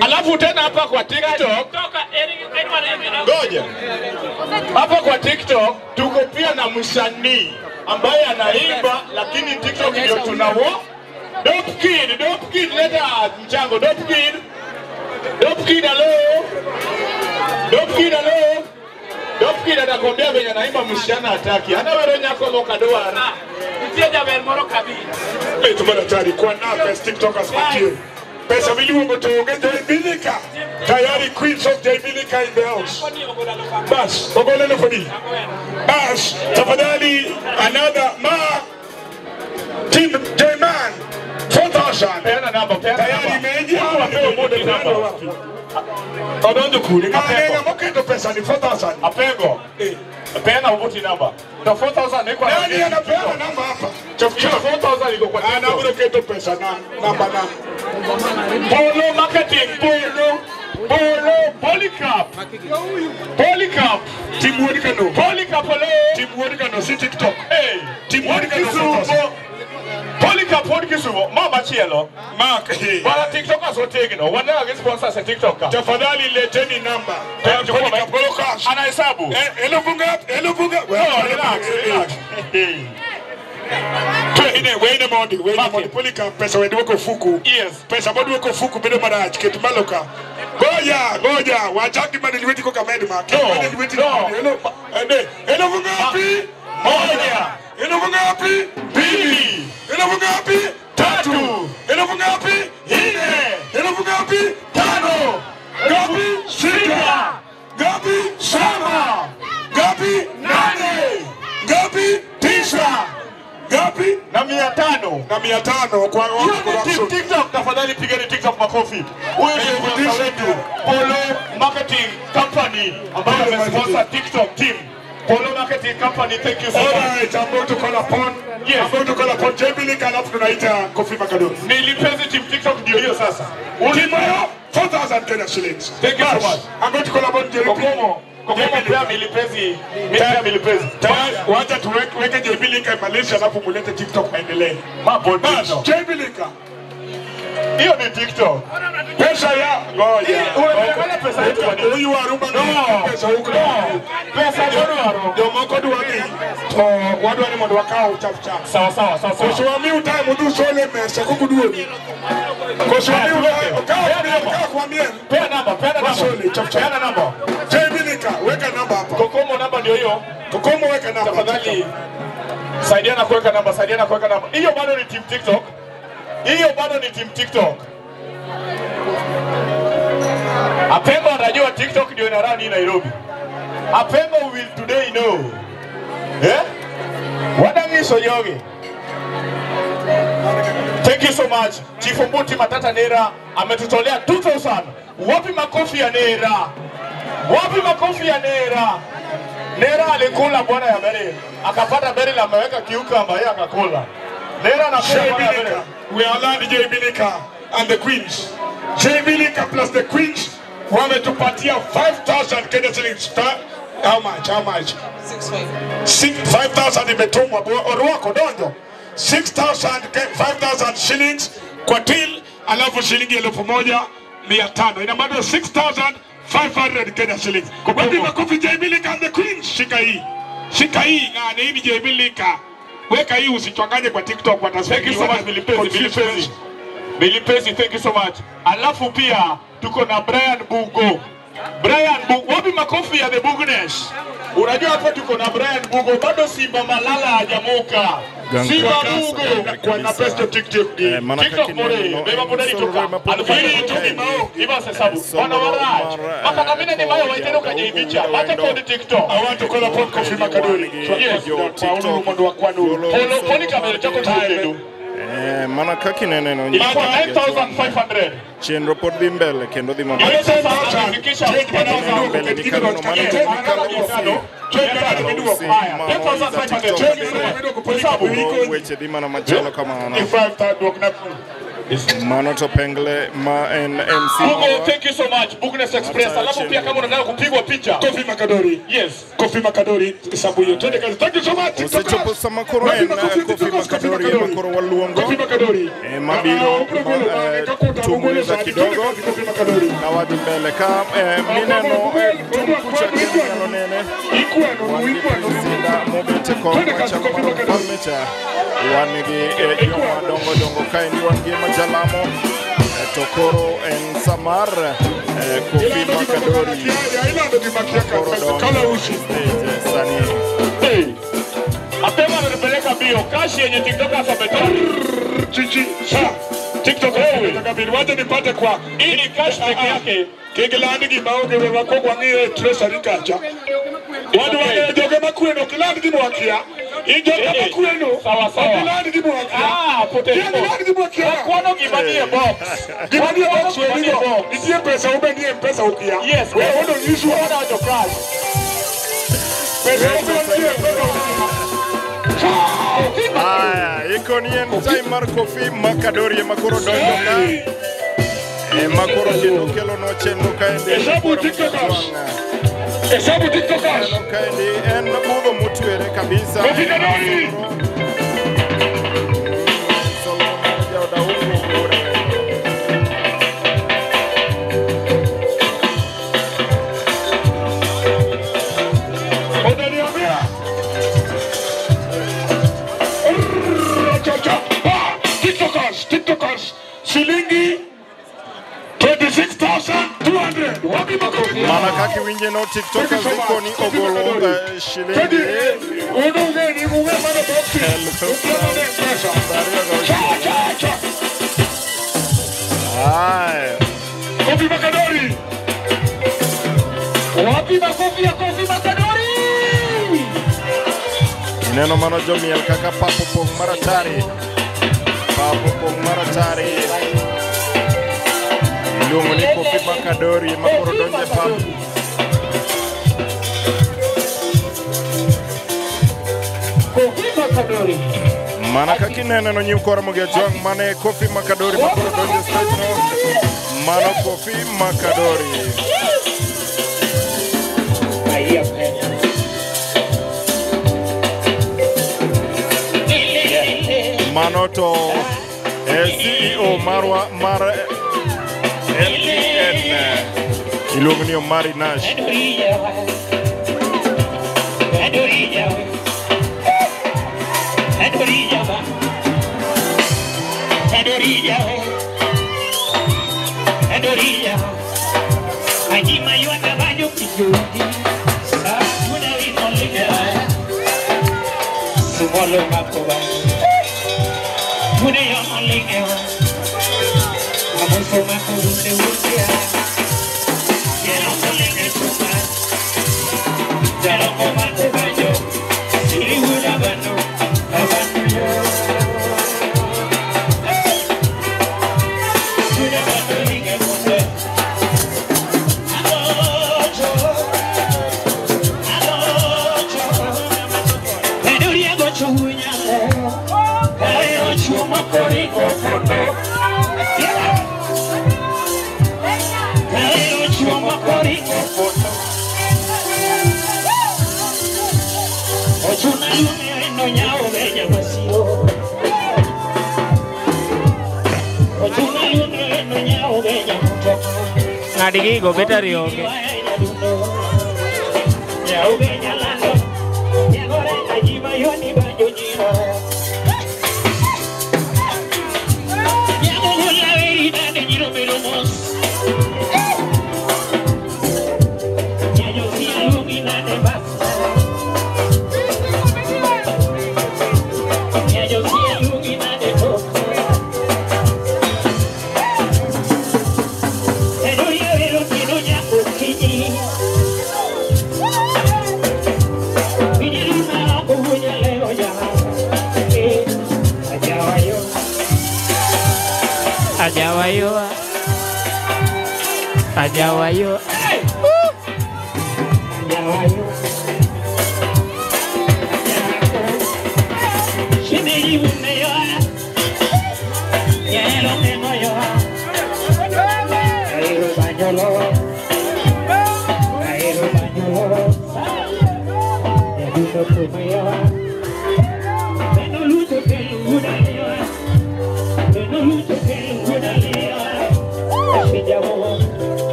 Alafu tena hapa kwa TikTok. Ngoja. Hapa kwa TikTok tuko pia na msanii ambaye anaimba lakini TikTok ndio tunao. Dope Kid, leta mchango. Dope Kid hello. Dope Kid anakuambia venye anaimba msichana hataki. Ana wewe nyako mokadoa. Nitie jaber moro kabisa. Letu madaktari kwa nafasi TikTokers makie. Pesa miluongo to onge Jaibilika. Tayari Queens of Jaibilika in the house. Bas, ogolelo fodi. Bas, tafadhali another ma team Jaiman 4,000. Peana namba, peana tayari imeje hawa moja namba wapi? Odondo kule. Apengo moketo pesa ni 4,000. Apengo. Peana uvuti namba. The 4,000 mikwa. Nani anapeana namba hapa? Chap chap 4000 iko kwa TikTok. Ana keto pesa na namba na. Polo marketing, Polo. Polo Polycarp. Polycarp. Team Wuod Kano. Polycarp hello. Team Wuod Kano si TikTok. Hey, Team Wuod Kano. Polycarp Wuod Kisumo, mama chielo. Mark. Wala TikTokers wategno. Wanataka gi sponsors e TikTok ka. Tafadhali leteni namba. Polycarp Polo cash. Anahesabu. Elfu ngapi? Elfu ngapi? No, relax, relax. Wene mondi, wene mondi. Polycarp pesa wende fuku. Yes. Pesa mondi weko fuku bedo marach ket malo ka. Goja, goja, wachaki mane lweti koka med ma. No, no. Elfu ngapi? Moja. Elfu ngapi? Mbili. Elfu ngapi? Tatu. Elfu ngapi? Nne. Elfu ngapi? Tano. Ngapi? Sita. Ngapi? Saba. Ngapi? Nane. Ngapi? Tisa. Ngapi? Na 500. Na 500 kwa team TikTok, tafadhali pigeni TikTok makofi. Huyu ndiye sponsor wetu, Polo Marketing Company, ambayo amesponsor TikTok team. Polo Marketing Company, thank you so much. Alright, I'm going to call upon. Yes. I'm going to call upon JB Link, alafu tunaita Kofi Makadori. Nilipezi team TikTok ndio hiyo sasa. Timu hiyo 4000 Kenya shillings. Thank you so much. I'm going to call upon JB. Kokomo. Kokomo pia milipezi. Pia milipezi. Wacha tuweke JB Link Malaysia alafu mulete TikTok maendelee. Mambo ndio. JB Link. Hiyo ni TikTok. Pesa ya ngoja. Unaangalia pesa yetu kwa nini? Huyu Aruma no. Pesa huko. No. Pesa yetu Jomoko dwani. To wadwa ni mondo wakao chafu chafu. Sawa sawa sawa sawa. Koso wami utaye mudu sole mesa kukuduoni. Koso wami utaye okawa kwa miel. Pea namba, pea namba. Sole chafu chafu. Pea namba. JB Link, weka namba hapa. Kokomo namba ndio hiyo. Kokomo weka namba. Tafadhali saidiana kuweka namba, saidiana kuweka namba. Hiyo bado ni team TikTok. Hiyo bado ni team TikTok. Apengo anajua TikTok ndio ina run Nairobi. Apengo will today know. Eh? Wadangiso yogi. Thank you so much. Chief Mbuti Matata Nera ametutolea 2000. Wapi makofi ya Nera? Wapi makofi ya Nera? Nera alikula bwana ya Beryl. Akapata Beryl ameweka kiuka ambaye akakula. Nera na Beryl. We are allowed JB Lika and the Queens. JB Lika plus the Queens wametupatia 5000 Kenya shillings. How much? How much? 5,000 imetumwa Orwako donjo. 6,000 5,000 shillings kwa till, alafu shilingi 1,500. Ina maana 6,500 Kenya shillings. Wapi makofi JB Lika and the Queens? Shika hii. Shika hii ngane hii ni JB Lika. Weka hii usichanganye kwa TikTok watasema. Thank you so much Milipezi, Milipezi. Milipezi, thank you so much. Alafu pia tuko na Brian Bugo. Brian Bugo, wapi makofi ya the Bugnes? Unajua hapo tuko na Brian Bugo, bado Simba Malala hajamuka. Simba Bugo kwa na best TikTok. TikTok more, beba podari toka. Alifiri toki mao, iba sababu. Wana waraj. Maka mimi ni mayo waitendo kajibicha. Acha kwa TikTok. I want to call upon Kofi Makadori. Yes, Paulo mondo wa kwanu. Polo poli kamera chako tendo. Mana kaka ineno ilikuwa 9500. Chenro pod dhi mbele kendo dhi maber. Weche dhi mana machalo kamano. Mano to Pengle ma en MC. Bugo, thank you so much. Bugnes Express. Alafu pia kama unataka kupigwa picha. Kofi Makadori. Yes. Kofi Makadori sabu hiyo. Twende kazi. Thank you so much. Osechopo sama koro en Kofi Makadori ema koro waluongo. Kofi Makadori. Mabiro tumuliza kidogo na wadhi mbele ka mineno tum kucha kendo nyalo nene. Wan gi mobet e kom machalo mar mfalme cha. Wan gi joma dongo dongo kaendi wan gi Jalamo to koro en samar Kofi Makadori koro dongo stage sani. Apema ananipeleka mbio kashi yenye TikTok ametoa. Chichi TikTok wewe wacha nipate kwa ili cash peke yake kigilandi gimaonge we wakogwa ng'iyo treasury kacha. Wadu wale joge makweno kilandi gimwakia. Ijoge makweno sawa sawa. Kilandi gimwakia. Ah potential. Kilandi gimwakia. Wakwano gimanie box. Gimanie box wewe ndio. Nitie pesa ube nie pesa ukia. Yes. Wewe ndo nyishu wana wajo cash. Pesa ube nie pesa ukia. Koni en time mar Kofi Makadori ema koro donjo ka. Ema koro kendo kelonwa chenro kaendi. Hesabu TikTokers. Hesabu TikTokers. Kaendi en budho motwere kabisa. Kofi Kadori. Utaniambia. Cha cha. TikTokers, TikTokers. Shilingi 26,200. Wapi makofi? Mana kaka iwinje no TikTokers koni ogolo shilingi Haya. Kofi Makadori. Wapi makofi ya Kofi Makadori? Ineno mano jomiel kaka pap opong' maratari. Pap opong' maratari. Iluongo ni Kofi Makadori ema koro donjo e pap. Kofi Makadori. Mana kaka ineno no nyim kora Ramogi Ajwang' mane Kofi Makadori ma koro donjo e stage no. Mano Kofi Makadori. Mano to CEO marwa mar LTN iluongo ni Omari Nash. Ng'ad gigo betari onge. Ajawayo. Ajawayo.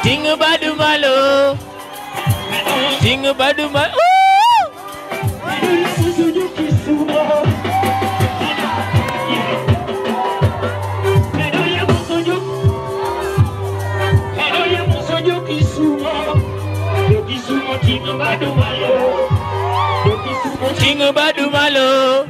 Ting badu malo. Ting badu malo. Ting badu malo.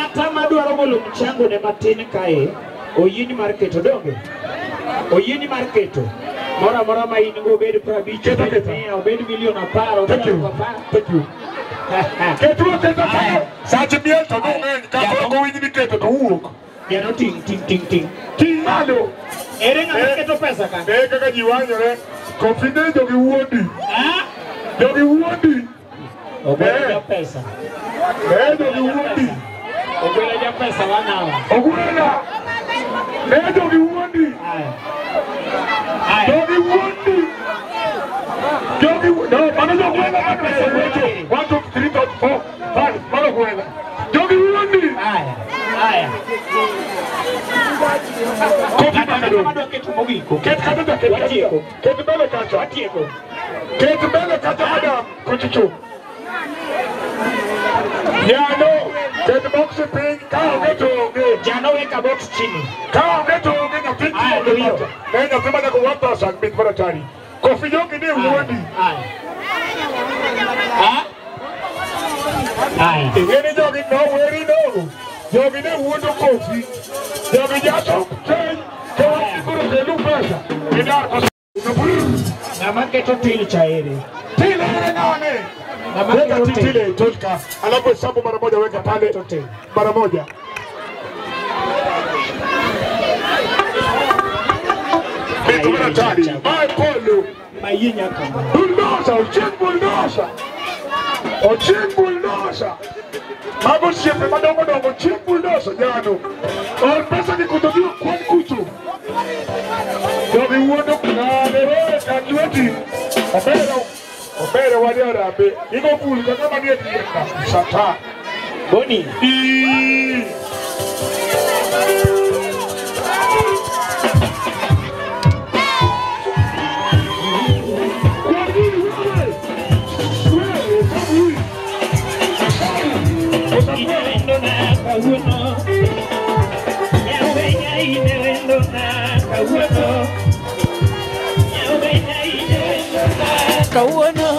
Ata madwaro golo mchango ne matin kae oyieni mar keto donge oyieni mar keto moro amora ma in go obed 50 obed 100 obed milion 10 obed 10,000. Keto keto sache miel to nong'eny ka koro winj ni keto to wuok jano ting ting ting ting ting malo ere ng'ama keto pesa ka e kaka ji wanyore Kofi ne jogi wuondi jogi wuondi Ogwela ja pesa. Jogi wuondi. Ogwela ja pesa wanawa. Ogwela. Jogi wuondi. Jogi wuondi. Jogi wuondi. No, mano jogwela mano pesa. 1 2 3 4 5 mano gwela. Jogi wuondi. Aya. Aya. Kofi makado. Ket kata ket. Ket mbele kacha. Atieko. Ket mbele kacha madam. Kuchicho. Jano, ket box piny ka onge to onge. Jano weka box chini. Ka onge to onge nyathi onge. Ne nyathi ma nyaka 1000 bit mar atari. Kofi jogi ne wuondi. Ing'e ni jogi no weri no. Jogi ne wuondo Kofi. Jogi jaso piny to koro kelu pesa. Gidar koso. Ng'ama keto til cha ere. Til ere ng'ane? Weka titile toka, alafu hesabu mara moja, weka pale mara moja. Vitu hatari. Mae polo. Mayinya kama. Bulldozer, Ochieng bulldozer. Ochieng bulldozer. Mago osiepe madongo dongo, Ochieng bulldozer jano. Ol pesa ni kutobiwa kwan kucho. Jogi wuondo ng'ane roe kanyweti. Omera Omera wali arambe. Igo bul kaka manie dier ka. Satan. Boni. Kawuono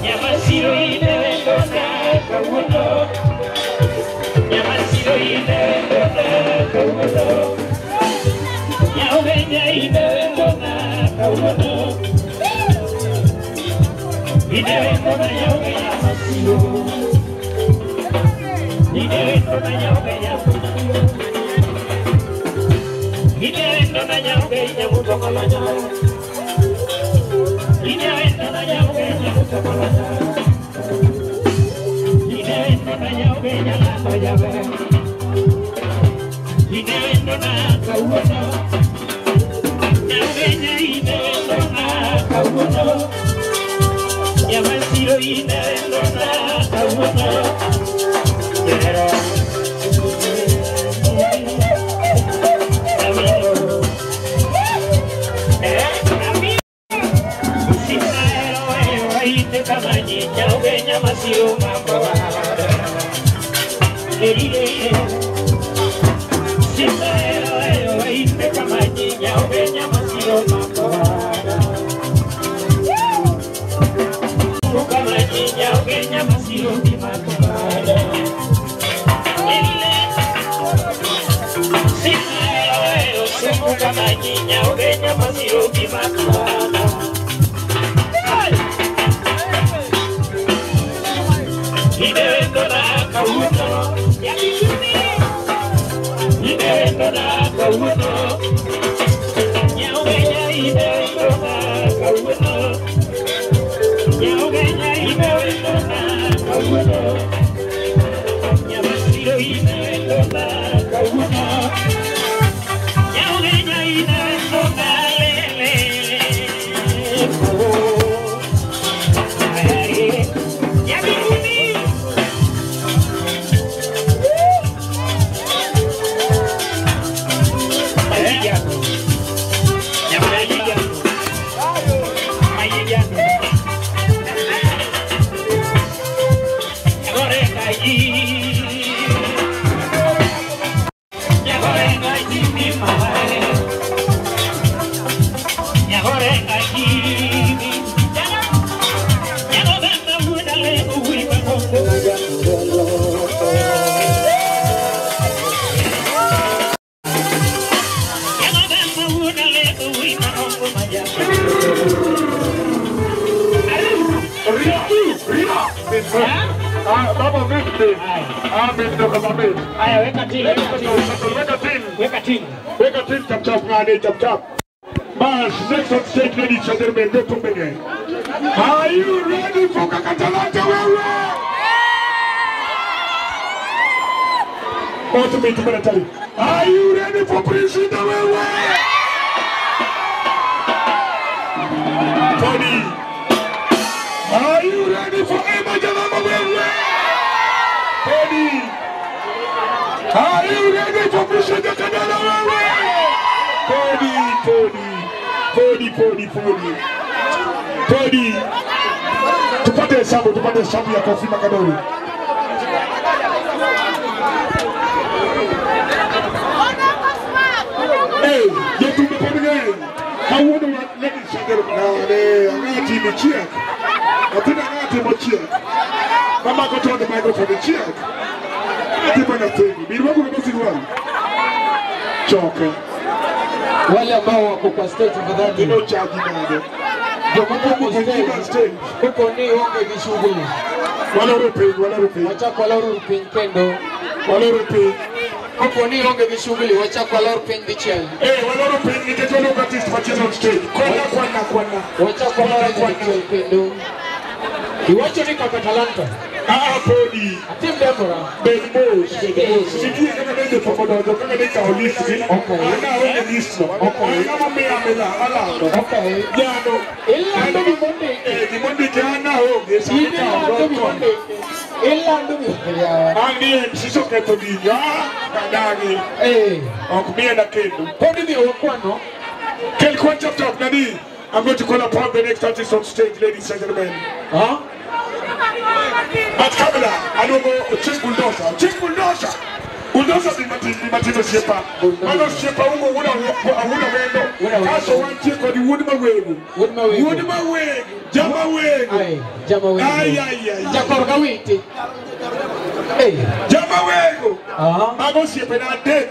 Nyamasiro inewendona kawuono Nyamasiro inewendona kawuono Nyaugenya inewendona kawuono Inewendona nyaugenya masiro Inewendona nyaugenya Inewendona nyaugenya mutongolonya Bas, next on stage, ladies and gentlemen, are you ready for Kakatalanta? Are you ready for Prince Wewe? Tony, are you ready for Emma Jalama Wewe? Tony, are you ready for Prince Kadala Wewe? Tony, Tony, Tony, Tony, Tony, Tony. Tupate hesabu ya Kofi Makadori. Hey, yetu meponi. Kawuono ladies and gentlemen, ngati michiek. Atina ngati mochiek. Mama koto on the microphone chiek. Ngati bana teni. Birwago kama Choka. Wale ambao wako kwa stage tafadhali. Ndio charge nado. Ndio stage. Huko ni onge gi shughuli. Waloro piny. Wachako waloro piny kendo. Waloro piny. Huko ni onge gi shughuli, wachako waloro piny dichiel. Waloro piny nikech waloro artist machielo on stage. Kwana. Wachako waloro dichiel kendo. Iwacho ni Kaka Talanta. Podi. Atim Deborah. Ben Mos. Sijui kaka ne jofwambo kaka ne kawo list gi. Ana onge list no. Ana mamiya alando. Jano. Ilando gimondiki. Gimondiki ana onge. Ilando gimondiki. Ilando gimondiki. An gi MC oketho gigi. Kadagi. Ok miena kendo. Podi dhi wakwano. Kel kwan chap chap nani. I'm going to call upon the next artist on stage, ladies and gentlemen. Huh? But Kabila, I don't go Chief Bulldozer. Chief Bulldozer. Bulldozer ni matino shepa. Mano shepa ungo una wendo. Kaso wantie kodi wuod mawego. Wuod mawego. Wuod mawego. Jama wego. Ai, jama wego. Ai ai ai. Jakor gawiti. Eh. Jama wego. Mago shepe na adek.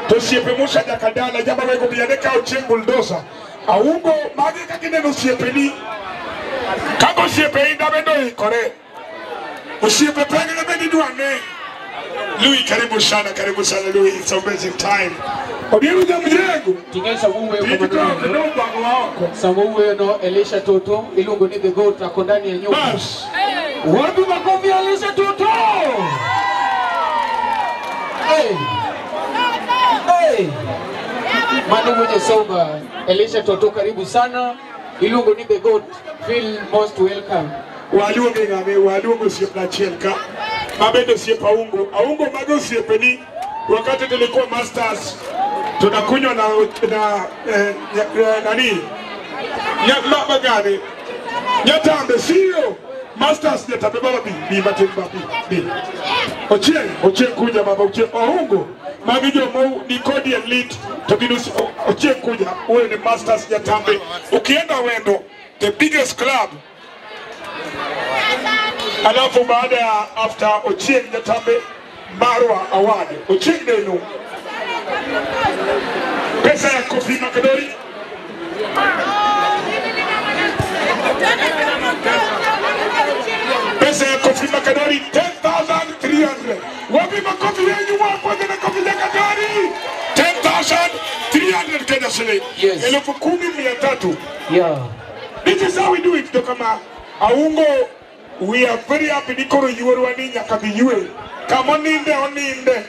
To shepe Musa Jakadala jama wego biane ka Chief Bulldozer. Aungo magi kakineno osiepe ni. Kaka osiepe inda bende oikore. Osiepe pengine bende idwa ne. Louis, karibu sana Louis, it's amazing time. Obiero jamjengo. Ting'e Samuwe no Elisha Toto iluongo ni The Goat ako ndani ya nyumba. Bas. Wapi makofi ya Elisha Toto? Hey. Hey. Manu mwenye soba Elisha Toto karibu sana. Iluongo ni The Goat, feel most welcome. Waluonge ng'ame, waluongo osiepna achiel ka. Mabende osiep Aungo. Aungo mago osiepeni wakati tulikuwa masters tunakunywa na nani? Baba gani? Nyatambe sio? Masters Nyatambe baba bi matin baba bi. Ochieng kuja baba Ochieng. Aungo magi jomo ni kodi elite to ginusi Ochieng kuja wewe ni masters Nyatambe. Ukienda Wendo the biggest club. Alafu baada ya after Ochieng Nyatambe Marwa Award. Ochieng nenu. Pesa ya Kofi Makadori. Pesa ya Kofi Makadori 10,300. Wapi makofi yenu wapo na Kofi Makadori? 10,300 Kenya shilling. Yes. 10,300. Yeah. This is how we do it, Dokama. Aungo, we are very happy. Nikoro yuorwa ni nyakabi yue. Come on in there, on in there.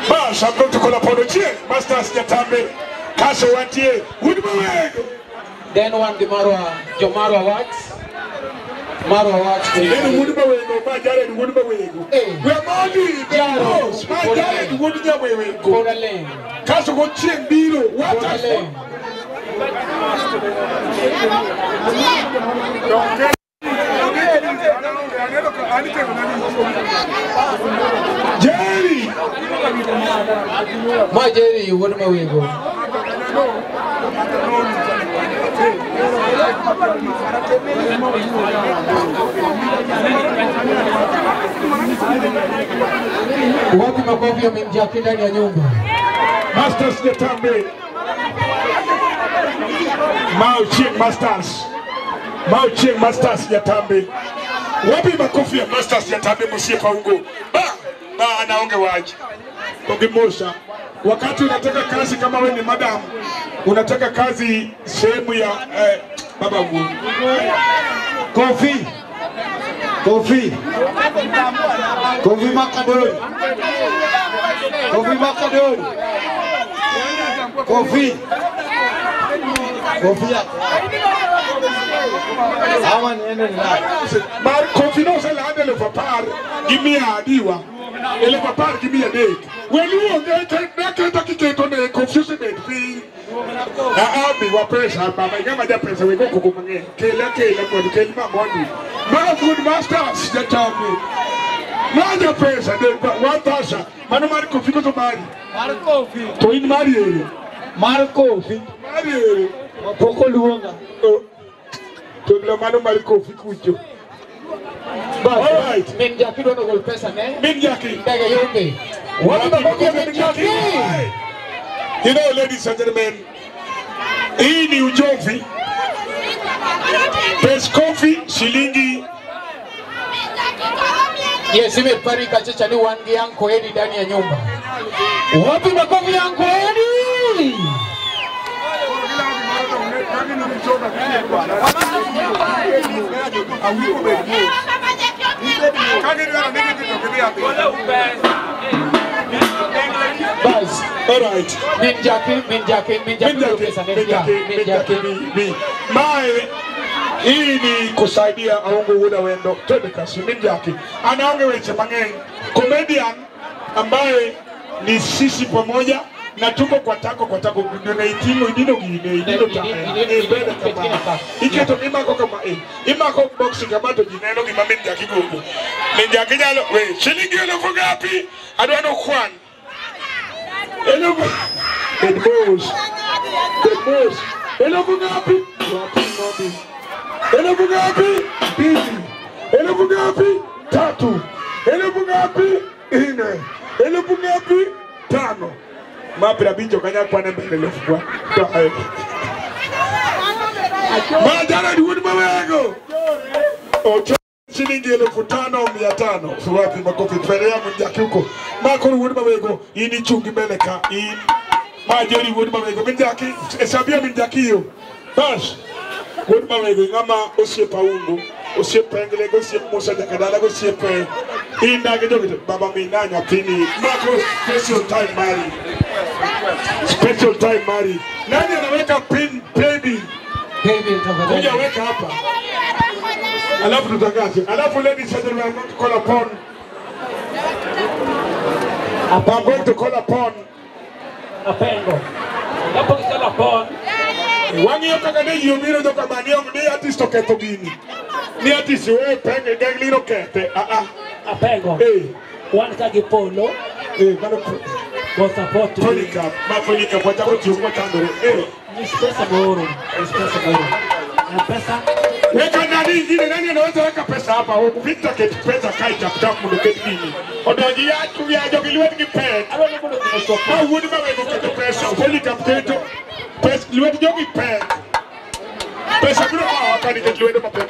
Bas, I'm going to call upon Ochieng, Masters Jatambe, Kaso Wantie, Woodmawego. Then one the Marwa, Jomarwa Awards. Marwa Awards. Then Woodmawego, ma Jared Woodmawego. We are Modi, the boss, ma Jared Woodmawego. Kaso Ochieng Biro, what a Jerry! Ma Jerry, Woodmawego. Wapi makofi ya Mjaki ndani ya nyumba? Masters Jatambe. Mao Chieng Masters. Mao Chieng Masters Jatambe. Wapi makofi ya Masters Jatambe msie Aungo. Ba anaonge waji. Ogimosa. Wakati unataka kazi kama wewe ni madam, unataka kazi sehemu ya baba wangu. Kofi. Kofi. Kofi Makadori. Kofi Makadori. Kofi. Kofi. Hawa niende ni nani? Mar Kofi no se la ande papar gimia adiwa. Ele papar gimia dek. Welu ngeke kiketo ne confusion net fi. Abi wa pesa baba ingama ja pesa we go kukumnge. Kela kela kwa kela mamondi. Mara good masters jatambe. Maja pesa de 1000. Mano mar Kofi ko to mari. Mar Kofi. To in mari ere. Mar Kofi. Mari ere. Poko luonga. To mano mar Kofi kucho. All right. Min Jaki dono gol pesa ne. Min Jaki. Ndege yombe. Wapi makofi ya Min Jaki? You know, ladies and gentlemen, hii ni ujovi. Pes Kofi shilingi. Yes, imepari kachecha ni wangi yanko edi ndani ya nyumba. Wapi makofi yanko edi? Buzz. All right. Min Jaki, Min Jaki, Min Jaki, Min Jaki, Min. Mae, hii ni kusaidia Aungo Wuda Wendo. Twende kasi Min Jaki. Anaonge weche mang'eny. Comedian ambaye ni sisi pamoja na tuko kwa tako ndio itimo idino gine idino ta e kama iketo imako kama imako boxing kama to jineno gima Min Jaki gogo. Min Jaki nyalo we shilingi elfu ngapi? Adwano kwan. Elfu Edmos. Edmos. Elfu ngapi? Elfu ngapi? 2. Elfu ngapi? 3. Elfu ngapi? 4. Elfu ngapi? 5. Mapira binjo kanya kwa nembe elfu kwa. Majana ni wudi mawego. Ocho shilingi 5,500. Wapi makofi mbele ya Mjaki huko. Makoro wudi mawego ini chungi mbele ka in majori wudi mawego Mjaki hesabia Mjaki hiyo. Bas. Wudi mawego ngama osiepa Aungo, osiepa Engle, osiepa Musa Jakadala, osiepa inda kidogo baba minanya pini. Makoro special time mari. Special time mari. Nani anaweka pin baby? Baby tafadhali. Kuja weka hapa. Alafu tutangaze. Alafu ladies and gentlemen, I'm going to call upon. I'm going to call upon Apengo. Hapo call upon. Wangi kaka ne yomiro do kama ni ni artist oketo gini. Ni artist we penge gangliro kete. Ah ah. Apengo. Eh. Wan ka gi polo. Eh, mano go support. Fonika, ma fonika kwa chako tiyo chandore. Eh. Ni pesa moro. Ni pesa moro. Pesa. Weka nani ingine, nani anaweza weka pesa hapa? Victor keti pesa kai tap tap mloketi nini? Odonji ya jogi lwetgi pek. Ka wuod mawego keto pesa, Polycarp keto pes lwet jogi pek. Pesa biro aa ka nikech lwedo mapek.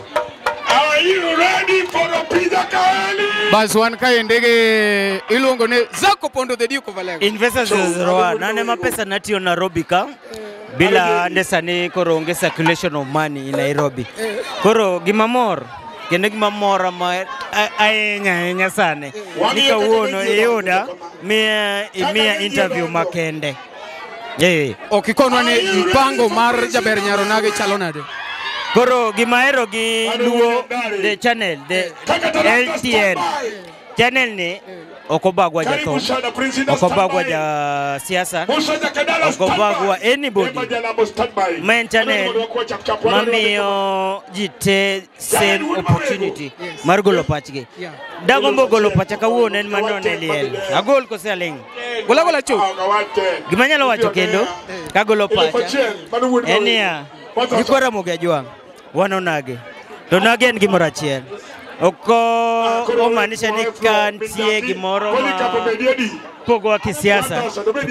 Are you ready for Opija Kaeli? Bas wan kaendi gi iluongo ni Zako Pondo the Duke of Alego. Investors 01 nane ma pesa natiyo Nairobi ka bila ande sani koro onge circulation of money in Nairobi. Koro gima mor kendo gima mora ma ahinya ahinya sani ni kawuono iyuda miya imiya interview makende. Ok ikonwa ni mpango mar Jaber Nyaronage chalo nade? Koro gima ahero gi Luo the channel the LTN channel ni ok obagwa jathum, ok obagwa ja siasa, ok obagwa anybody. Ma en channel mamiyo ji te same opportunity mar golo pachgi. Dagombo golo pacha kawuono en mano ne liel. Agol kose aling'? Gola gola chuth. Gima anyalo wacho kendo kagolo pacha en niya, nyikwa Ramogi Ajwang' wan onage to nage en gimoro achiel. Ok omaanisha ni ka nitie gimoro ma pogowa kisiasa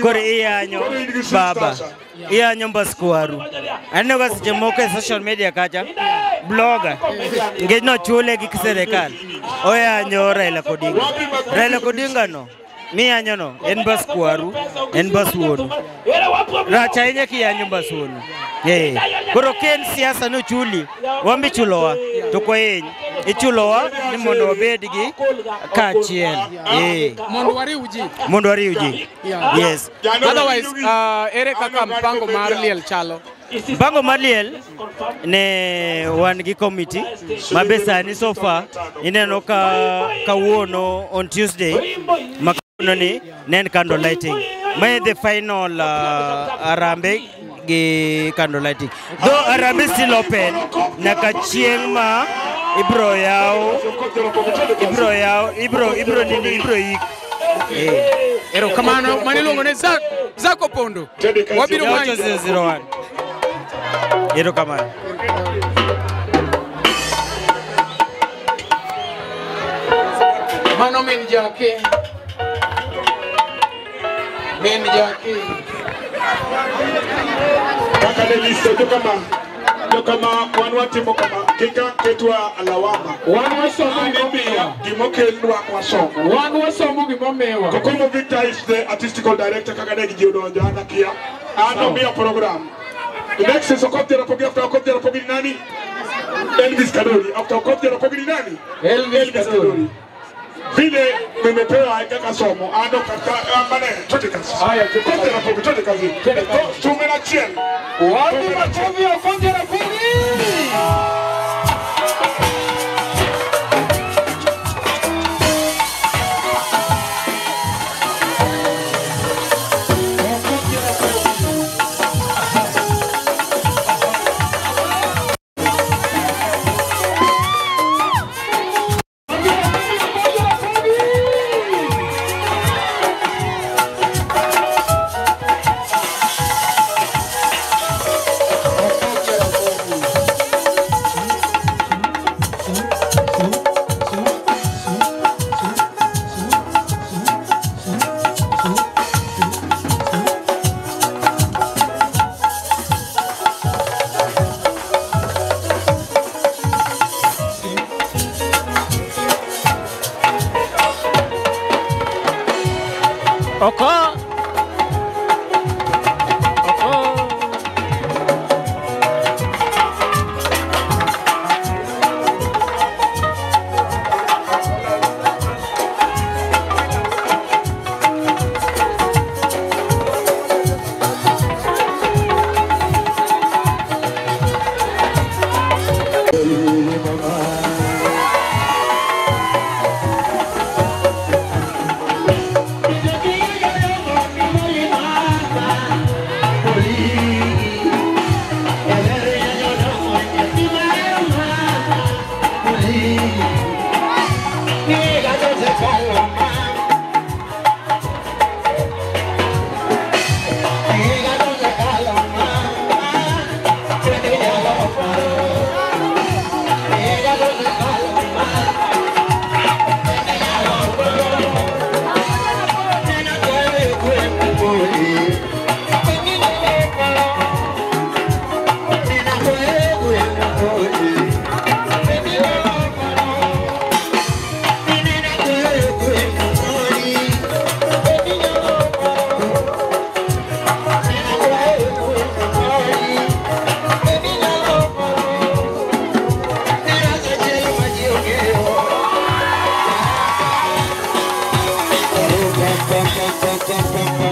koro iyanyo baba, iyanyo mbaskuaru. Aneno ka seche moko e social media kacha blogger nikech nochule gi sirikal oyanyo Raila Odinga. Raila Odinga no miyanyo no en mbaskuaru, en mbas wuonu. Rach ahinya kiyanyo mbas wuonu. Koro ka en siasa nochuli, wan be ichulowa to ok wahiny. Ichulowa ni mondo wabed gi kaachiel. Mondo wariw ji. Mondo wariw ji. Yes. Otherwise, ere kaka mpango mar liel chalo? Mpango mar liel ne wan gi committee ma be sani so far ineno ka kawuono on Tuesday ma kawuono ni ne en candle lighting. Mae the final arambe gi candle lighting. Though arambe still open nyaka chieng' ma ibro yaw ibro nini ibro yik. Erokamano mano iluongo ni Zako Pondo. Wabiro manyo 001. Erokamano. Mano min Jaki. Min Jaki. Kaka ne listo jokama wan watimo kama kika ketwa alawama. Wan wasomo gimomiwa. Gimokelnwa wasomo. Wan wasomo gimomiwa. Kokomo Victor is the artistical director kaka ne ji odonjo an akia. An omiya program. The next is Okoth Jaramogi. After Okoth Jaramogi ni nani? Elvis Kadori. After Okoth Jaramogi ni nani? Elvis Kadori. Vile nimepewa kaka somo ando kaka amane twende kazi. Haya Okoth Jaramogi twende kazi. Tumena chiel. Wapi makofi ya Okoth Jaramogi?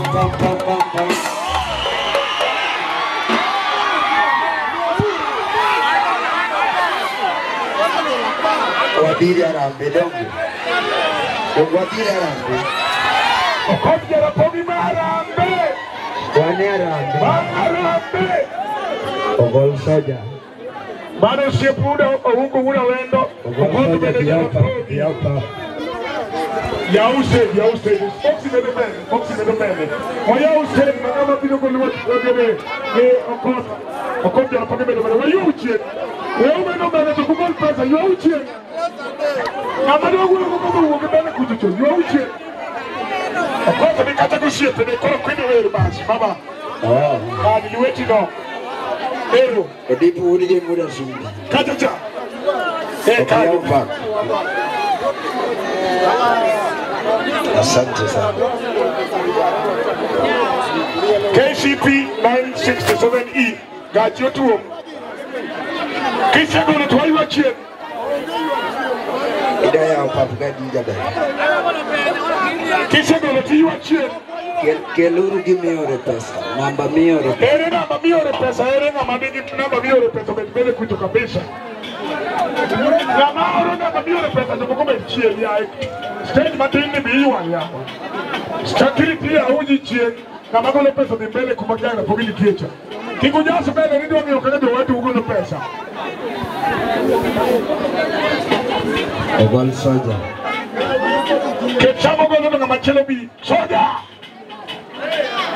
pam pam pam pam pam. Wabiri arambe donge. Wabiri arambe. Okoth Jarapogi ma arambe. Wane arambe. Ma arambe. Ogol soja. Mano osiep Wuda Oungo Wuda Wendo. Okoth bende Jarapogi. Yaw stage, yaw stage. Boxi bedo mbele, boxi bedo mbele. Oyaw stage ma ng'ama biro golo wachne gi Okoth. Okoth Jarapogi bedo mbele. Wayou chien. Wayou bedo mbele to kugol pesa, yaw chien. Ng'ama dwa wuoyo go mondo owuog mbele kucho cho, yaw chien. Okoth ni kata gosiepene koro kwinyo wer bas, baba. Kadi lweti no. Ero. Odipo wuod gi Muda Sumbi. Kacha cha. Eh, kadi. Asante sana. KCP 967E gachi otuom. Kisegolo to waywa chien. Ida yawo pap gadi jaber. Kisegolo to iywa chien. Keluru gimiore pesa. Namba miore pesa. Ere namba miore pesa, ere ng'ama nigi namba miore pesa obed mbele kucho kabisa. Ng'ama oro namba miore pesa jomoko bed chien yaye. Stage matin ni bi iywa yawa. Security auji chien. Ng'ama golo pesa dhi mbele kuma Jarapogi nitie cha. Kik ujas mbele ni dwa ng'iyo kaka jowadu golo pesa. Ogol soja. Ket sama golo to ng'ama chielo bi. Soja!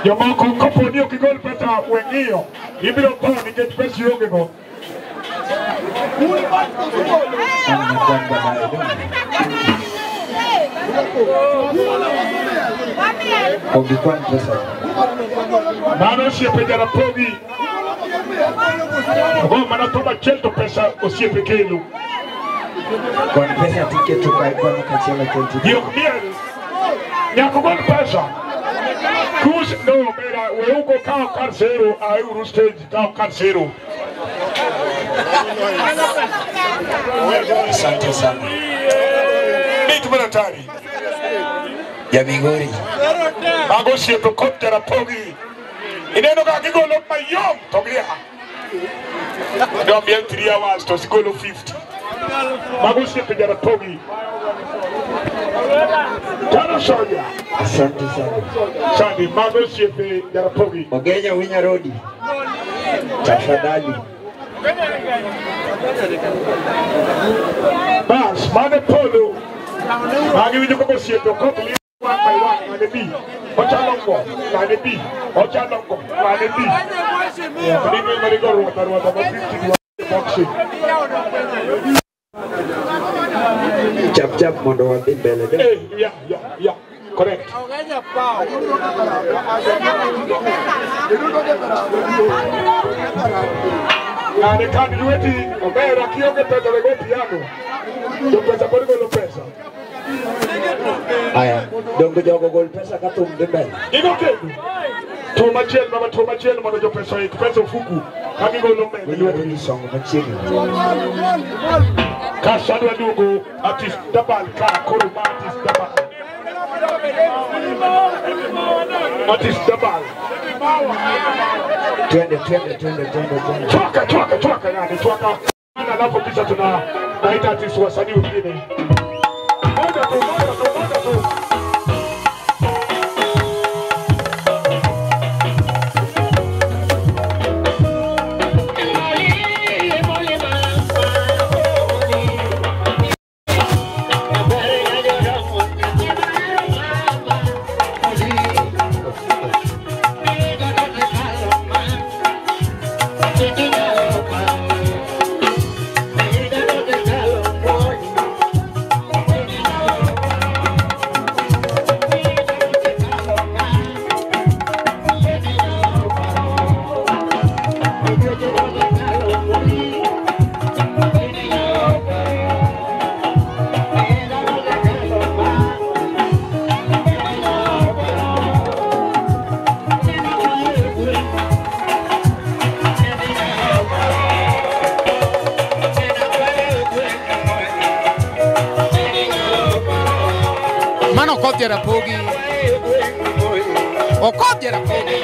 Jomoko kopo ni ok igol pesa we ng'iyo. Ibiro tho nikech pesa ionge go. Ok gikwan pesa. Mano osiepe Jarapogi. Ogo mana tho machiel to pesa osiepe kelo. Kwan pesa tiketo kae kwano kachiel achiel Ji ok miel. Nyaka ogol pesa. Kus no mera weuko kawo kar sero auru stage kawo kar sero. Asante sana. Mit maratari. Jamigori. Mago osiepe Okoth Jarapogi. Ineno ka gigolo mayom to gia. Dwa miel 3 hours to sigolo 50. Mago osiepe Jarapogi. Tano soja. Asante sana. Sandi mago osiepe Jarapogi. Ogenya Winya Rodi. Tafadhali. Bas, mane polo. Magi winjo kaka osiepe Okoth li one by one, mane bi. Ochalongo, mane bi. Ochalongo, mane bi. Ringo marigo ruodha ruodha ma 50 boxing. Chap chap mondo wadhi mbele. Eh, yeah, yeah, yeah. Correct. Ng'ane kan lweti omera kionge pesa we go piano. Jo pesa pod golo pesa. Aya, dongo jogo gol pesa ka thum dhi mbele. Gigo kendo. Tuo machielo baba, tuo machielo mondo jopesa oik pesa ofuku ka gigolo mbele. Winya Rodi songo machiegni. Kasto adwa duogo artist Dabal ka koro ma artist Dabal. Artist Dabal. Twende twende twende twende twende. Chwaka chwaka chwaka nani chwaka. Alafu kisha tuna naita artist wasanii wengine. Moja tu, moja tu, moja tu. Mano Okoth Jarapogi. Okoth Jaramogi.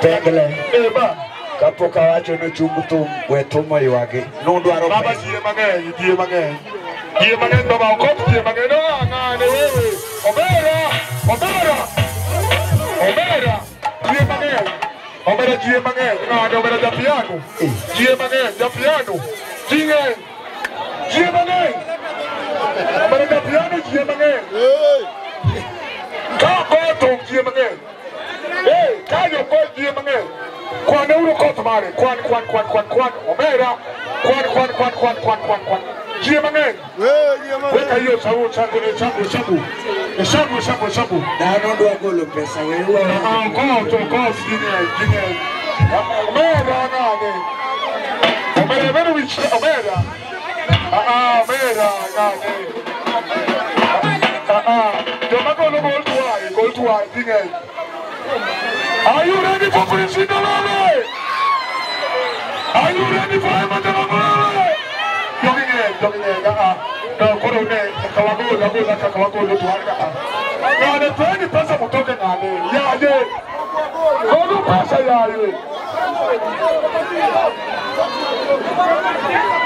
Pengle kapok awacho nochung thum we thum oywagi nudwaro baba jie mang'eny jie mang'eny jie mang'eny baba Okoth jie mang'eny no ng'ane wewe omera omera omera jie mang'eny omera jie mang'eny ng'ane omera japiano jie mang'eny japiano ji ng'eny jie mang'eny omera japiano jie mang'eny ka goto jie mang'eny. Hey, kayo ko jie mang'eny. Kwan uru koth mare, kwan kwan kwan kwan kwan omera, kwan kwan kwan kwan kwan kwan kwan. Jie mang'eny. Weka hiyo sabu sabu sabu sabu. Sabu sabu sabu. Dhano dwa golo pesa wewe. Ah, koth koth jie jie. Omera ng'ane. Omera bedo wich omera. Ah, omera ng'ane. Ah ah, joma golo gol tuai jie ng'eny. Are you ready for Prince Indolole? Are you ready for Emma Jalangolole? Jogi nge, no, koro ne, kawago, nago, kawago, tuarga. Na ne tweni pesa mutoke na ne, ya ye. Koro pesa ya ye.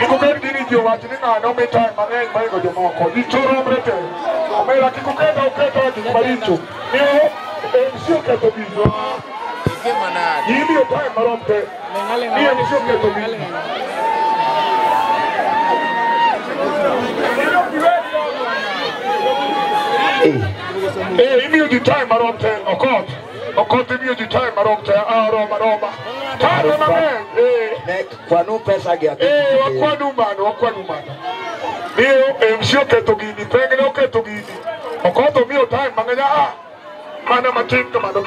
Nikukeni dini jiyo wachini na no meta mang'eny maingo jomoko. Jichoro mrete. Omera kikuketa uketa jikubalicho. Niyo MC oketho gino. Imiyo time marom te. Ni MC oketho gino. Imiyo ji time marom te. Okoth. Okoth imiyo ji time marom te. Aroma roma. Time mang'eny. Kwanu pesa gi wakwanu mano, wakwanu mano. Miyo MC oketho gini, Pengle oketho gini. Okoth omiyo time mang'eny. Ah. Mana Matin Kamado.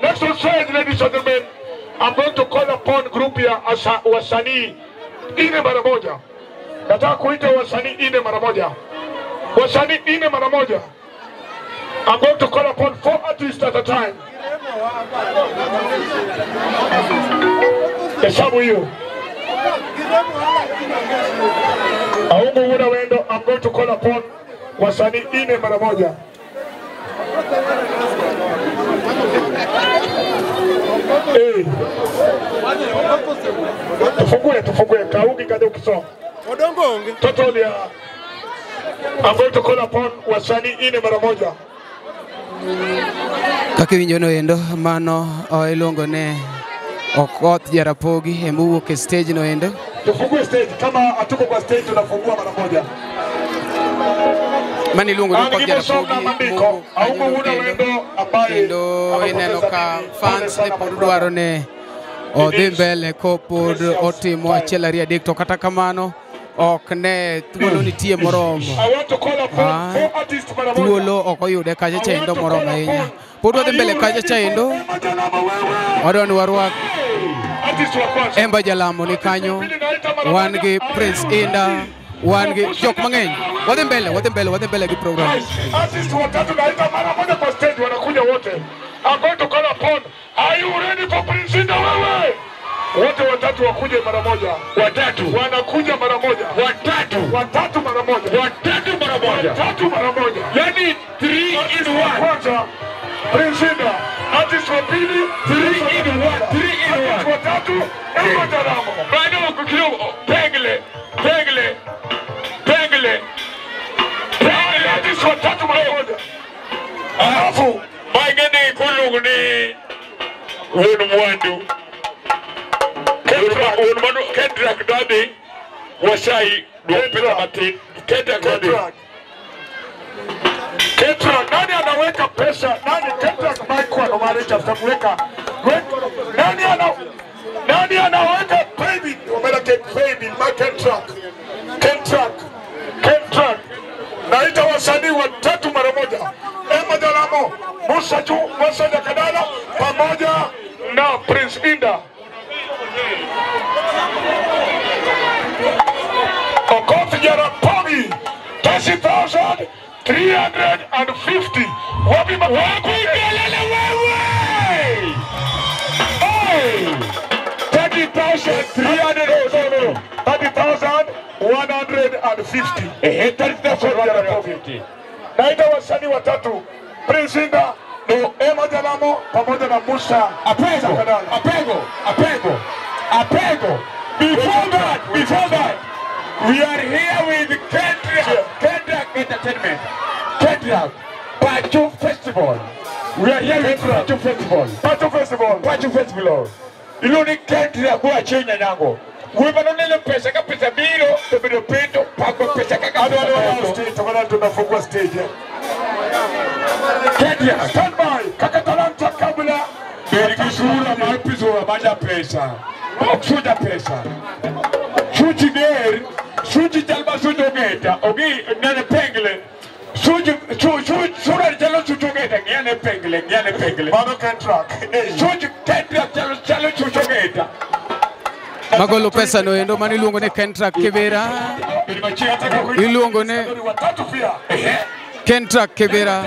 Next on stage, ladies and gentlemen, I'm going to call upon group ya wasanii ine mara moja. Nataka kuita wasanii ine mara moja. Wasanii ine mara moja. I'm going to call upon 4 artists at a time. Hesabu hiyo. Aungu Wuda Wendo, I'm going to call upon wasanii ine mara moja. Tufungue, tufungue. Kaugi kade ukisoma. Odongo onge. Total ya. I'm going to call upon wasanii ine mara moja. Kaka iwinjo no endo mano iluongo ne Okoth Jarapogi emowuok e stage no endo. Tufungue stage kama hatuko kwa stage tunafungua mara moja. Mani iluongo ni Okoth Jarapogi kendo ineno ka fans ne pod dwaro ne odhi mbele kopod otimo achiel ariyo adek to kata kamano ok ne thuolo nitie moromo. Thuolo ok oyude kacha chendo moromo ahinya. Pod wadhi mbele kacha chendo wadwa ni warwak Emba Jalamo ni kanyo, wan gi Prince Inda, wan gi jok mang'eny. Wadhi mbele, wadhi mbele, wadhi mbele gi program. Artist watatu naita mara moja kwa stage wanakuja wote. I'm going to call upon, are you ready for Prince Inda wewe? Wote watatu wakuje mara moja. Watatu wanakuja mara moja. Watatu, watatu mara moja. Watatu mara moja. Watatu mara moja. Yani 3 in 1. Kwanza Prince Inda, artist wa pili 3 in 1, 3 in 1. Artist wa tatu Emma Jalamo. Bado kidogo Pengle, Pengle, Pengle. Pengle artist wa tatu mara moja. Alafu maigeni kulungu ni wuon mwandu. Kendrak Dadi Wasai duok matin. Kendrak Dadi. Kendrak, nani anaweka pesa? Nani Kendrak Mike kwa mara cha kuweka. Nani anaweka baby? Omera ket paybill ma Kentrack. Kentrack. Kentrack. Naita wasanii watatu mara moja. Emma Jalamo, Musa Chu, Musa Jakadala pamoja na Prince Inda. Okoth Jarapogi 30,350. Wapi makofi kelele wewe? Hey! 30,300. 30,150. 30,150. Naita wasanii watatu Prince Inda, no Emma Jalamo pamoja na Musa Apego. Apego. Apego. Apego. Before that, we are here with Kendra Entertainment, Kendra Pachu Festival. We are here with Pachu Festival. Pachu Festival. Pachu Festival. Iluni Kendra kwa chenya nango. Wewe pesa ka pesa biro, to pendo, pako pesa kaka. Ado stage, tafadhali tunafungua stage. Kendra, stand by. Kaka Talanta kabla berikisura mapizo baada pesa. Okuja pesa. Suji der, suji jalba suji ogeta, ogi nene pengle. Suji sura jalo suji ogeta, nene pengle, nene pengle. Mano Kentrack. Suji Kentrack jalo jalo suji ogeta. Magolo pesa no endo mani iluongo ni Kentrack Kibera. Iluongo ni Kentrack Kibera.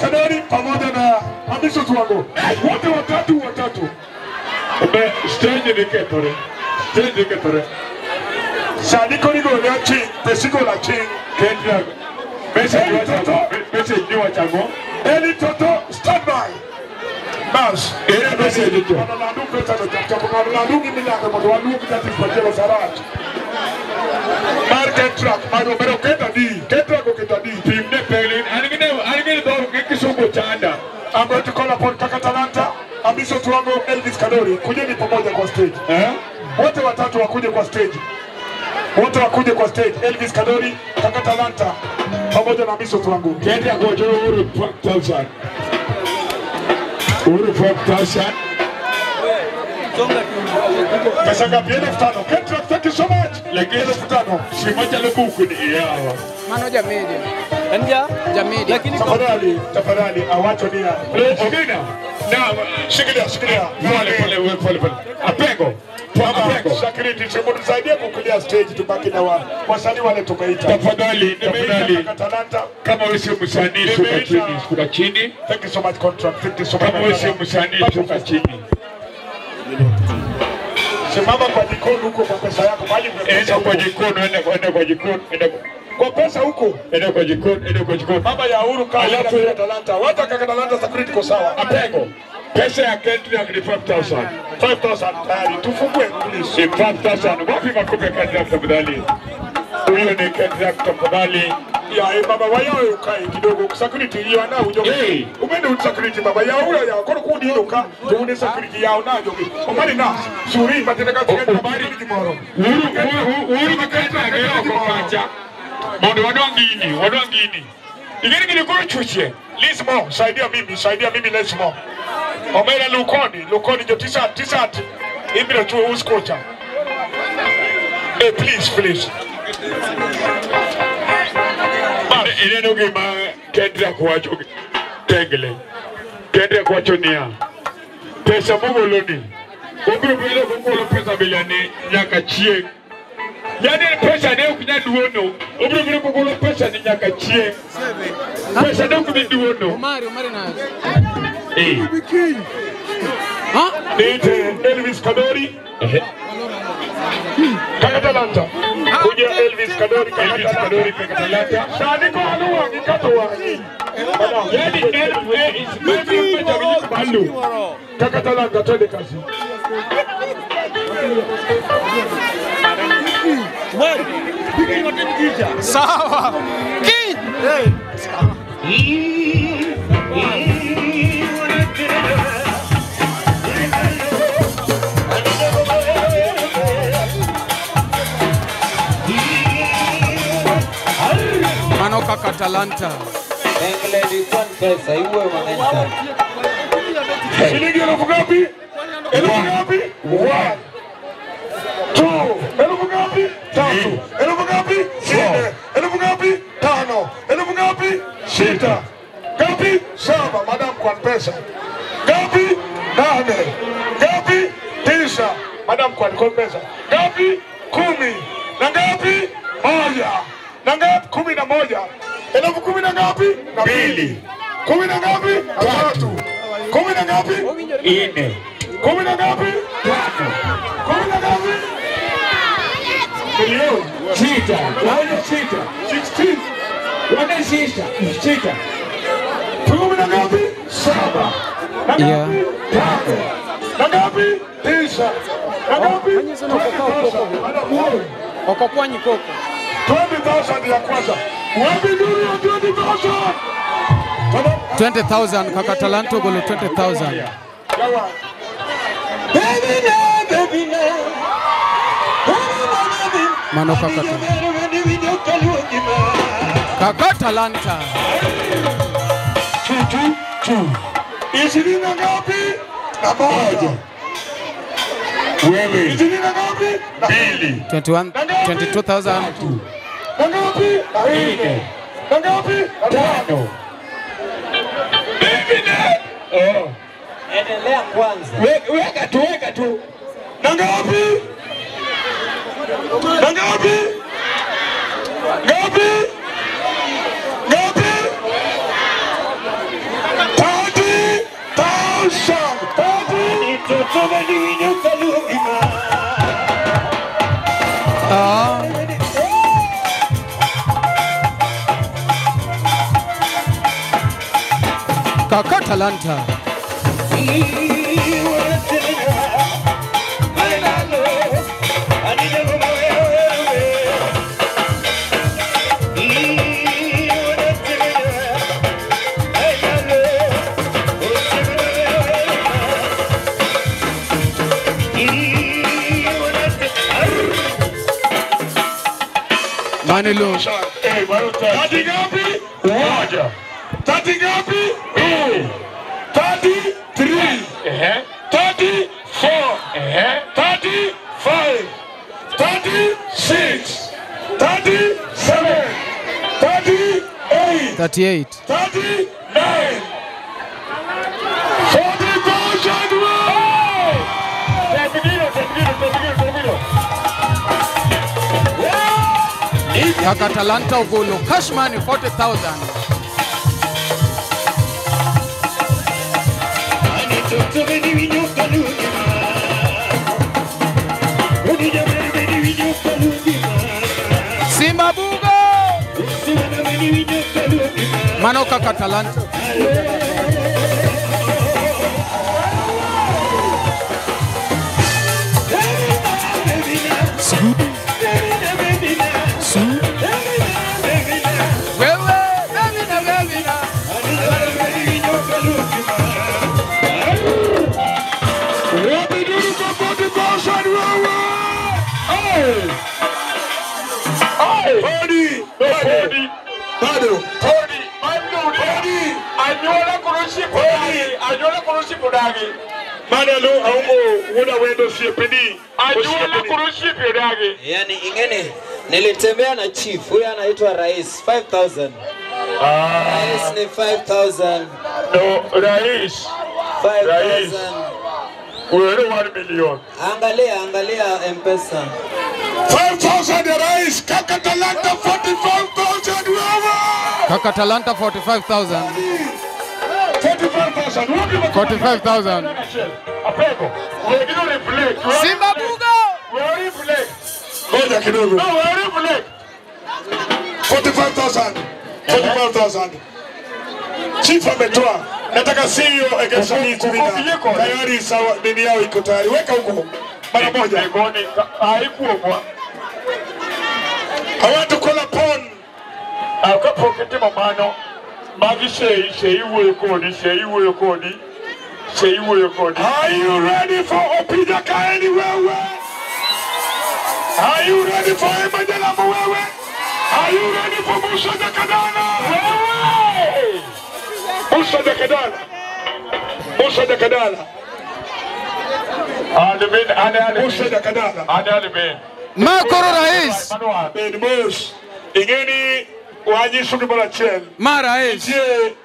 Kadari pamoja na Hamisu Tuango. Wote watatu watatu. Stage ni ketore. Stage ketore. Sani kori go le ching, pesi go la ching. Kentrack. Message ni wachango. Eli Toto stand by. Bas. Era message to. Landu pesa no chap chap landu gi milaka mondo waluok jatich machielo sarach. Mar Kentrack, mar Omero keta di, Kentrack oketa di. Pim ne pelin, an gi dho gi kisungu chanda. I'm going to call upon Kaka Talanta, Amiso Tuango, Elvis Kadori. Kujeni pamoja kwa stage. Wote watatu wakuje kwa stage. Wote wakuje kwa stage. Elvis Kadori, Kaka Talanta pamoja na Amiso Tuango. Kenda kwa Uhuru 5,000. Uhuru 5,000. Pesa ngapi? 5,000. Kentrack, thank you so much. Lakini 5,000. Simoja lukuku ni yawa. Mano jamedia. Enja? Jamedia. Lakini tafadhali, tafadhali awacho nia. Ogina. Na shikilia, shikilia. Pole pole pole pole. Apego. Apego. Security, tusaidie kuclear stage tubaki na wasanii wale tumeita. Tafadhali, tafadhali. Talanta. Kama wewe sio msanii shuka chini, shuka chini. Thank you so much contract. Thank you so much. Kama wewe sio msanii shuka chini. Simama kwa jikoni huko kwa pesa yako, bali enda kwa jikoni, enda kwa jikoni, enda kwa pesa huko, enda kwa jikoni, enda kwa jikoni. Baba ya Uhuru kama Kaka Talanta, wacha Kaka Talanta security kwa sawa. Apego. Pesa ya Kentrack ni 5,000. 5,000 tayari tufungue please. 5,000. Wapi makofi ya Kentrack tafadhali? Huyo ni Kentrack tafadhali. Ya baba wayo ukae kidogo security hiyo na ujoge. Umende security baba ya ula ya koro kundi uka tuone security yao na joge. Omari na suri batenda ka habari kimoro. Uhuru Kentrack yao kokacha. Mondo wadongini, wadongini. Igeni gini koro chuchie. Lismo, saidia mimi Lismo. Omera Lukoni, Lukoni jo tisat, tisat. Ibiro chuo uskocha. Eh please, please. Ineno gima Kentrack wacho tengle. Kentrack wacho niya. Pesa mogoloni. Obiro biro mogolo pesa bilani nyaka chieng. Yani pesa ne ok nyal duono. Obiro biro mogolo pesa ni nyaka chieng. Pesa ne ok bi duono. Omari, Omari na. Eh. Ha? Niite Elvis Kadori. Kaka Talanta. Kuja Elvis Kadori, Elvis Kadori Kaka Talanta. Sani ko aluwa ngikato wa. Yani Elvis Balu. Kaka Talanta twende kazi. Sawa. Ki. Mano Kaka Talanta. Shilingi elfu ngapi? Elfu ngapi? 1. Elfu ngapi? Tatu. Elfu ngapi? Nne. Elfu ngapi? Tano. Elfu ngapi? Sita. Ngapi? Saba. Madam kwa pesa. Ngapi? Nane. Ngapi? Tisa. Madam kwa pesa. Ngapi? 10. Na ngapi? 1. Na ngapi? 11. Elfu 10 na ngapi? Na 2. 10 na ngapi? 3. 10 na ngapi? 4. 10 na ngapi? 5. 10 na ngapi? Milioni 6. Wane 6. 16. Wane 6. 6. 10 na ngapi? 7. Na ngapi? 5. Na ngapi? 9. Na ngapi? Okokwanyi koko. 20,000 ya kwanza. Wapi nuru ya 20,000? 20,000 kaka Talanta golo 20,000. Mano kaka Kaka Talanta. 2 2 2. 20 na ngapi? Na 1. Wewe. 20 na ngapi? Na 2. 21 22,000. Na ngapi? Na 4. Na ngapi? Na 5. Oh. Endelea kwanza. Weka tu, weka tu. Na ngapi? Na ngapi? Ngapi? Ngapi? 30,000. 30. Ah. Kaka Talanta. Manilo. 30 ngapi? 1. 30 ngapi? 2. 33. 34. 35. 36. 37. 38. 38. 39. 40,000. Kaka Talanta ogolo cash money 40,000. Simba Bugo. Mano kaka Talanta. Yani ingene nilitembea na chief huyu anaitwa Rais 5,000. Rais ni 5,000. No, Rais 5,000. Wewe 1 million. Angalia, angalia M-Pesa. 5,000 ya Rais. Kaka Talanta 45,000 wewe. Kaka Talanta 45,000. 45,000. 45,000. Apego. Simba Bugo. Ngoja kidogo. 45,000. 45,000. Chief ametoa. Nataka CEO Egesani Kurina. Tayari sawa, nini yao iko tayari. Weka huko. Mara moja. Haikuwa. I want to call upon akapokete mamano. Magi sei sei wuoyo kodi, sei wuoyo kodi. Sei wuoyo kodi. Are you ready for Opija Kaeli wewe? Are you ready for Emma Jalamo wewe? Are you ready for Musa Jakadala? Wewe! Musa Jakadala. Musa Jakadala. Admin, Musa Jakadala. Admin. Ma koro rais. Bed mos. Ingeni wanyiso gimoro achiel. Ma rais.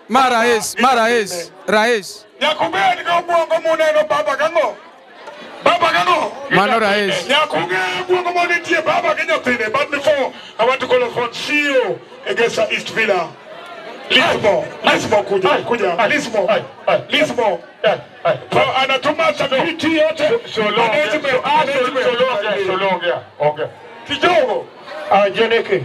Ma rais, ma rais, rais. Nyaka ubed gi obwongo muneno baba gang'o? Baba gang'o? Mano rais. Nyaka ung'e obwongo monitie baba gi nyathine. But before, I want to call upon CEO Egesa East Villa. Lismo, Lismo kuja, kuja, Lismo, Lismo. Anatuma security yote. Management, management. Kidogo. Jeneke.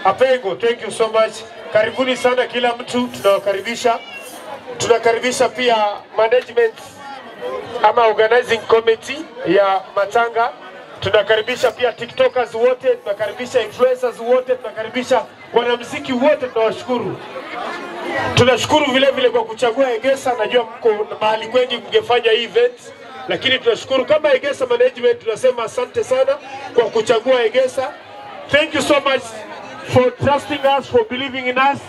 Apengo, thank you so much. Karibuni sana kila mtu, tunawakaribisha. Tunakaribisha pia management ama organizing committee ya Matanga. Tunakaribisha pia TikTokers wote, tunakaribisha influencers wote, tunakaribisha wanamuziki wote, tunawashukuru. Tunashukuru vile vile kwa kuchagua Egesa. Najua mko mahali kwengi mngefanya hii event, lakini tunashukuru kama Egesa management, tunasema asante sana kwa kuchagua Egesa. Thank you so much for trusting us, for believing in us.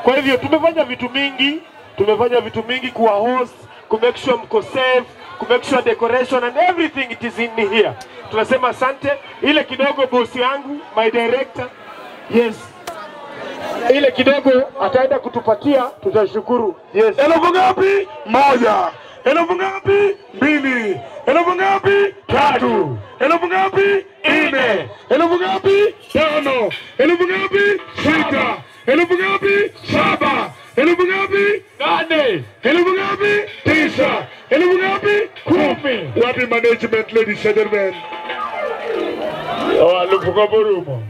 Kwa hivyo tumefanya vitu mingi, tumefanya vitu mingi kuwa host, ku make sure mko safe, ku make sure decoration and everything it is in here. Tunasema asante. Ile kidogo bosi yangu, my director, yes, ile kidogo ataenda kutupatia, tutashukuru. Yes. Elfu ngapi? 1. Elfu ngapi? 2. Elfu ngapi? 3. Elfu ngapi? 4. Elfu ngapi? 5. Elfu ngapi? 6. Elfu ngapi? 7. Elfu ngapi? 8. Elfu ngapi? 9. Elfu ngapi? 10. Wapi management, ladies and gentlemen? Oh, elfu kaborumo.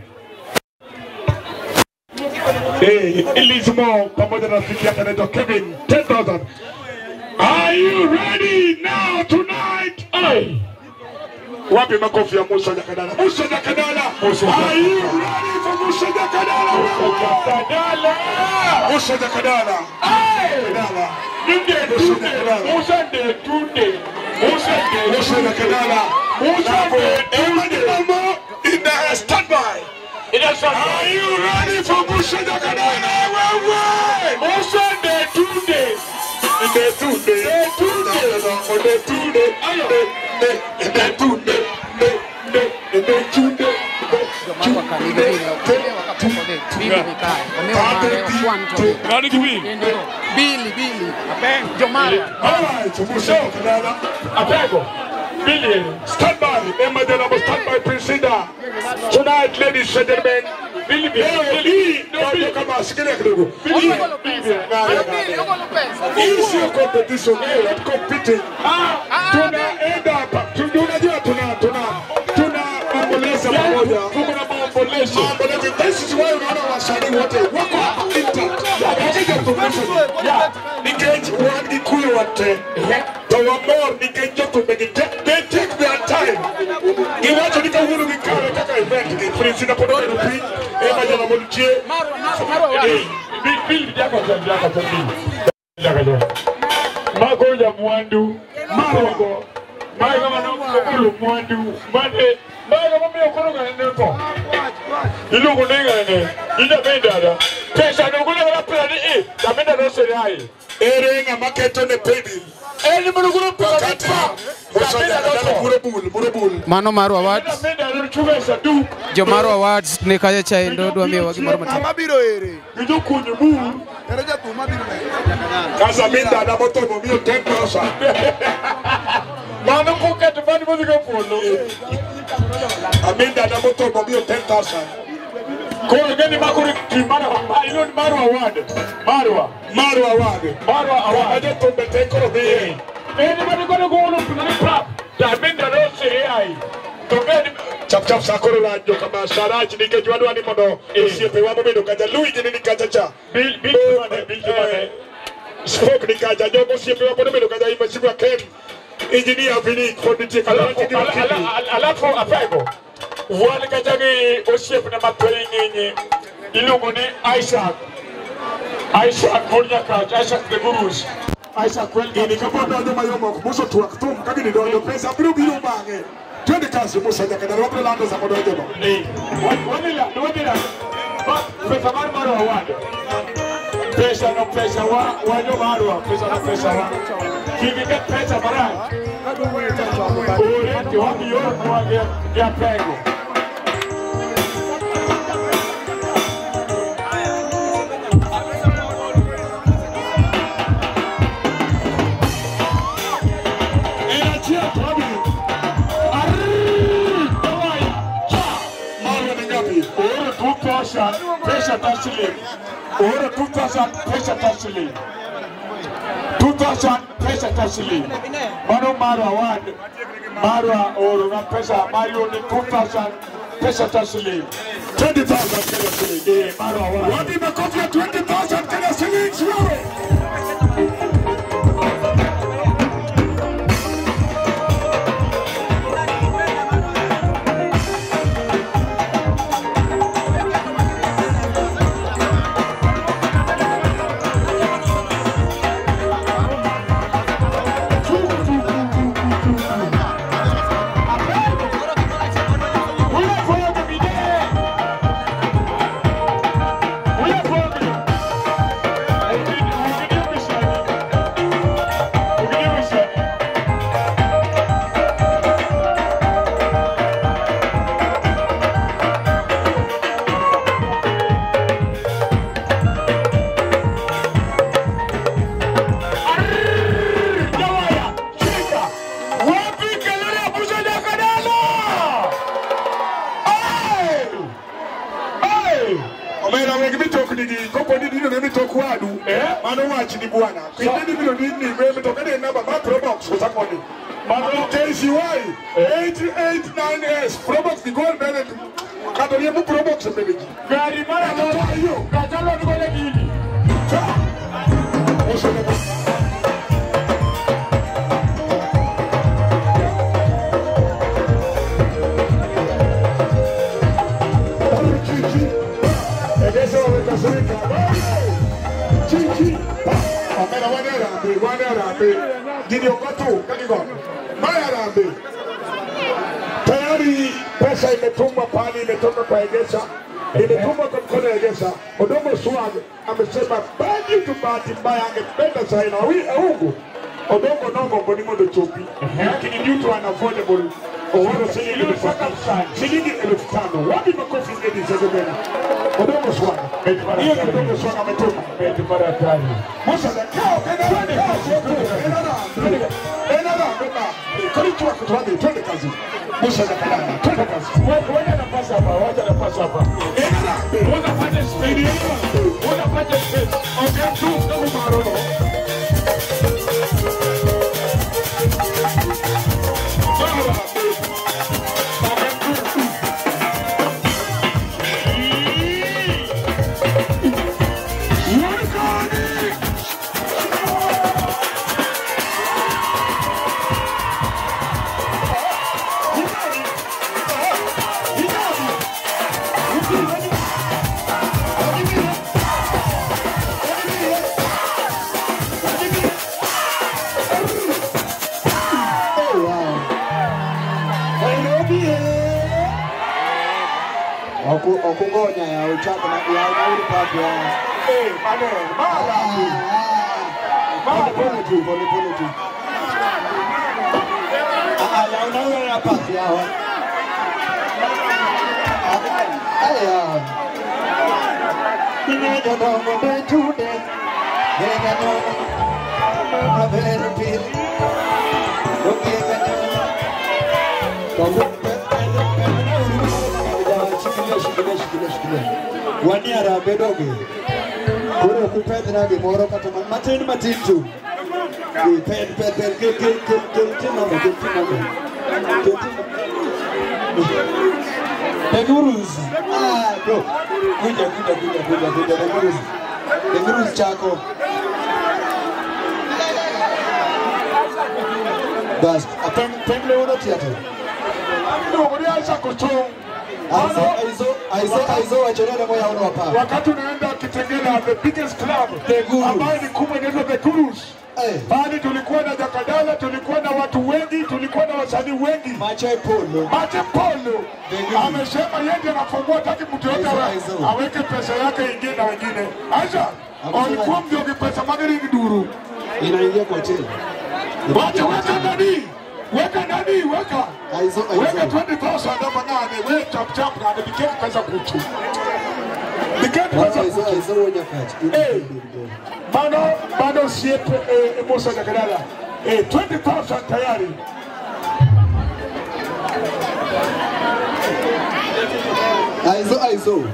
Hey, Elismo pamoja na rafiki yake anaitwa Kevin, 10,000. Are you ready now tonight? Hey. Wapi makofi ya Musa Jakadala? Musa Jakadala. Are you ready for Musa Jakadala? Musa Jakadala. Musa Jakadala. Hey. Musa de tunde. Musa de Musa Jakadala. Musa de tunde. In the standby. Are you ready for Musa Jakadala? Musa de tunde. De tunde. De tunde. De tunde. De tunde. De tunde. Stand by, Emma Delamo, stand by, Priscilla. Tonight, ladies and gentlemen, hii sio competition, we are competing. Tunaenda tunajua tunaomboleza pamoja. Tuko na maombolezo. This is why unaona wasanii wote wako hapa intact. Katika profession. Nikech wan gi kuyo wate. To wamor nikech jothumbe they take their time. Giwacho ni kawuono gikawe kaka event gi Priscilla pod obedo piny. Emma Jalamo nitie. Mago ja mwandu. Mago. Mago mano mwandu. Mane mago mamiyo koro ng'ane tho. Iluongo ni ng'ane. Ijabendada. Pesa no golo kata pesa ni e. Jamenda noserai. Ere ng'ama keto ne paybill. En mono golo pesa ni pa. Mano Marwa Awards. Jo Marwa Awards ni kacha cha endo dwa miyowa gimoro matin. Mabiro ere. Gijokunyo bur. Ere jathum mabiro ere. Kasa minda na motomo miyo 10,000. Mano koketo mani modhi go polo. Aminda na motomo miyo 10,000. Koro geni makoro tim Marwa Award. Marwa. Marwa Award. Marwa Award. Jothumbe te koro dhiye. Eni mani koro golo ni prap. Jamenda noserai. To geni chap chap sakoro la joka masarach nikech wadwa ni mondo osiepewa mobedo kacha Luigi ni kacha cha. Bil mane. Spoke ni kacha jogo osiepewa pod obedo kacha Imachigwa Ken. Engineer Vinik pod nitie kacha. Alafu apego. Wan kacha gi osiepne mathoth ng'inyi iluongo ni Isaac. Isaac wuod Nyakach, Isaac the Gurus. Isaac welcome. Gini kapod donjo mayom ok Musa twak thum ka gini donjo pesa biro biro bang'e. Twende kazi Musa Jakadala wabiro lando sama donjo no. Wadhi pesa mar Marwa Award. Pesa no pesa wa jo Marwa, pesa no pesa wa. Kik iket pesa marach. Ore to wabi yor kwa gi apego. Arambe. Oro 2000 pesa taslim. Oro 2000 pesa taslim. 2000 pesa taslim. Mano marwa wan. Marwa oro na pesa Mario ni 2000 pesa taslim. 20,000 Kenya shillings. Eh, marwa wan. Wapi makofi ya 20,000 Kenya shillings wewe? KCY 889S Probox the gold medal. Katoliemu Probox mbeleji. Gari mara moja hiyo. Kachalo ni kole gili. Chichi. Amera wane Gidi okotu kakigo. Mayarambe. Tayari pesa imetumwa pale, imetoka kwa Egesa, imetumwa kwa mkono ya Egesa. Odongo Swag amesema badi tu bahati mbaya angependa sana Aungu. Odongo nongo ngoni mondo chopi. Lakini due to unaffordable oworo shilingi 5,000. Wapi makofi ladies and gentlemen? Odongo Swag. Hiyo ni Odongo Swag ametuma. Musa kao kena twende kazi. Musa Jakalala, twende kazi. Wacha nafasi hapa, wacha nafasi hapa. Wacha pate space. Wacha pate space. Okay, tu kama marono. Okungonya ya uchako na ya unauri papi ya. Eh, mane, mara. Mara pole tu, pole pole tu. Ah, ya unauri ya papi ya. Aya. Ine jodongo betude. Yenga nyono. Maberu pili. Okienga nyono. Kongo. Shikilia. Wani arambe doge. Koro kupedh na gimoro kata matin matin tu. Ped ped ped kel kel kel kel tinamo kel tinamo. Kel tinamo. The Gurus. Ah, bro. Kuja kuja kuja kuja kuja The Gurus. The Gurus chako. Bas, apem pem le uno theater. Aizo wachonele moya uno hapa. Wakati unaenda Kitengela, the biggest club ambayo ni kubwa inaitwa The Gurus. Bali tulikuwa na Jakadala, tulikuwa na watu wengi, tulikuwa na wasanii wengi. Mache Polo. Mache Polo. Amesema yeye ndiye anafungua, hataki mtu yote aweke pesa yake ingie na wengine. Aisha, walikuwa mjoki pesa magari duru. Inaingia kwa chini. Wacha weka nani? Weka nani? Weka. Weka 20,000 hapa nani? Wewe chap chap na biketi pesa kuchu. Biketi pesa kuchu. Eh. Bado bado siepe Musa Jakadala. 20,000 tayari. Kristo.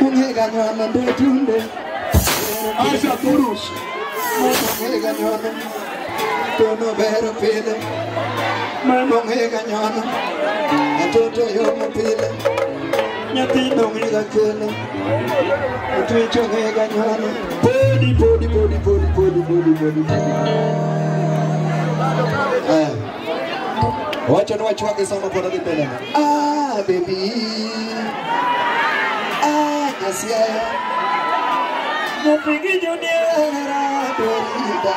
Ungega nyono ndetunde. Asha Kurus. Ungega nyono. Tono bero pile. Ungega nyono. Atoto yomo pile. Nyathino ungega kele. Otwecho ungega nyono. Podi podi podi podi podi podi podi. Wacha ni wachwake sama kwa dadi mbele. Ah baby. Ah nyasia. Nyathigi joniera dorida.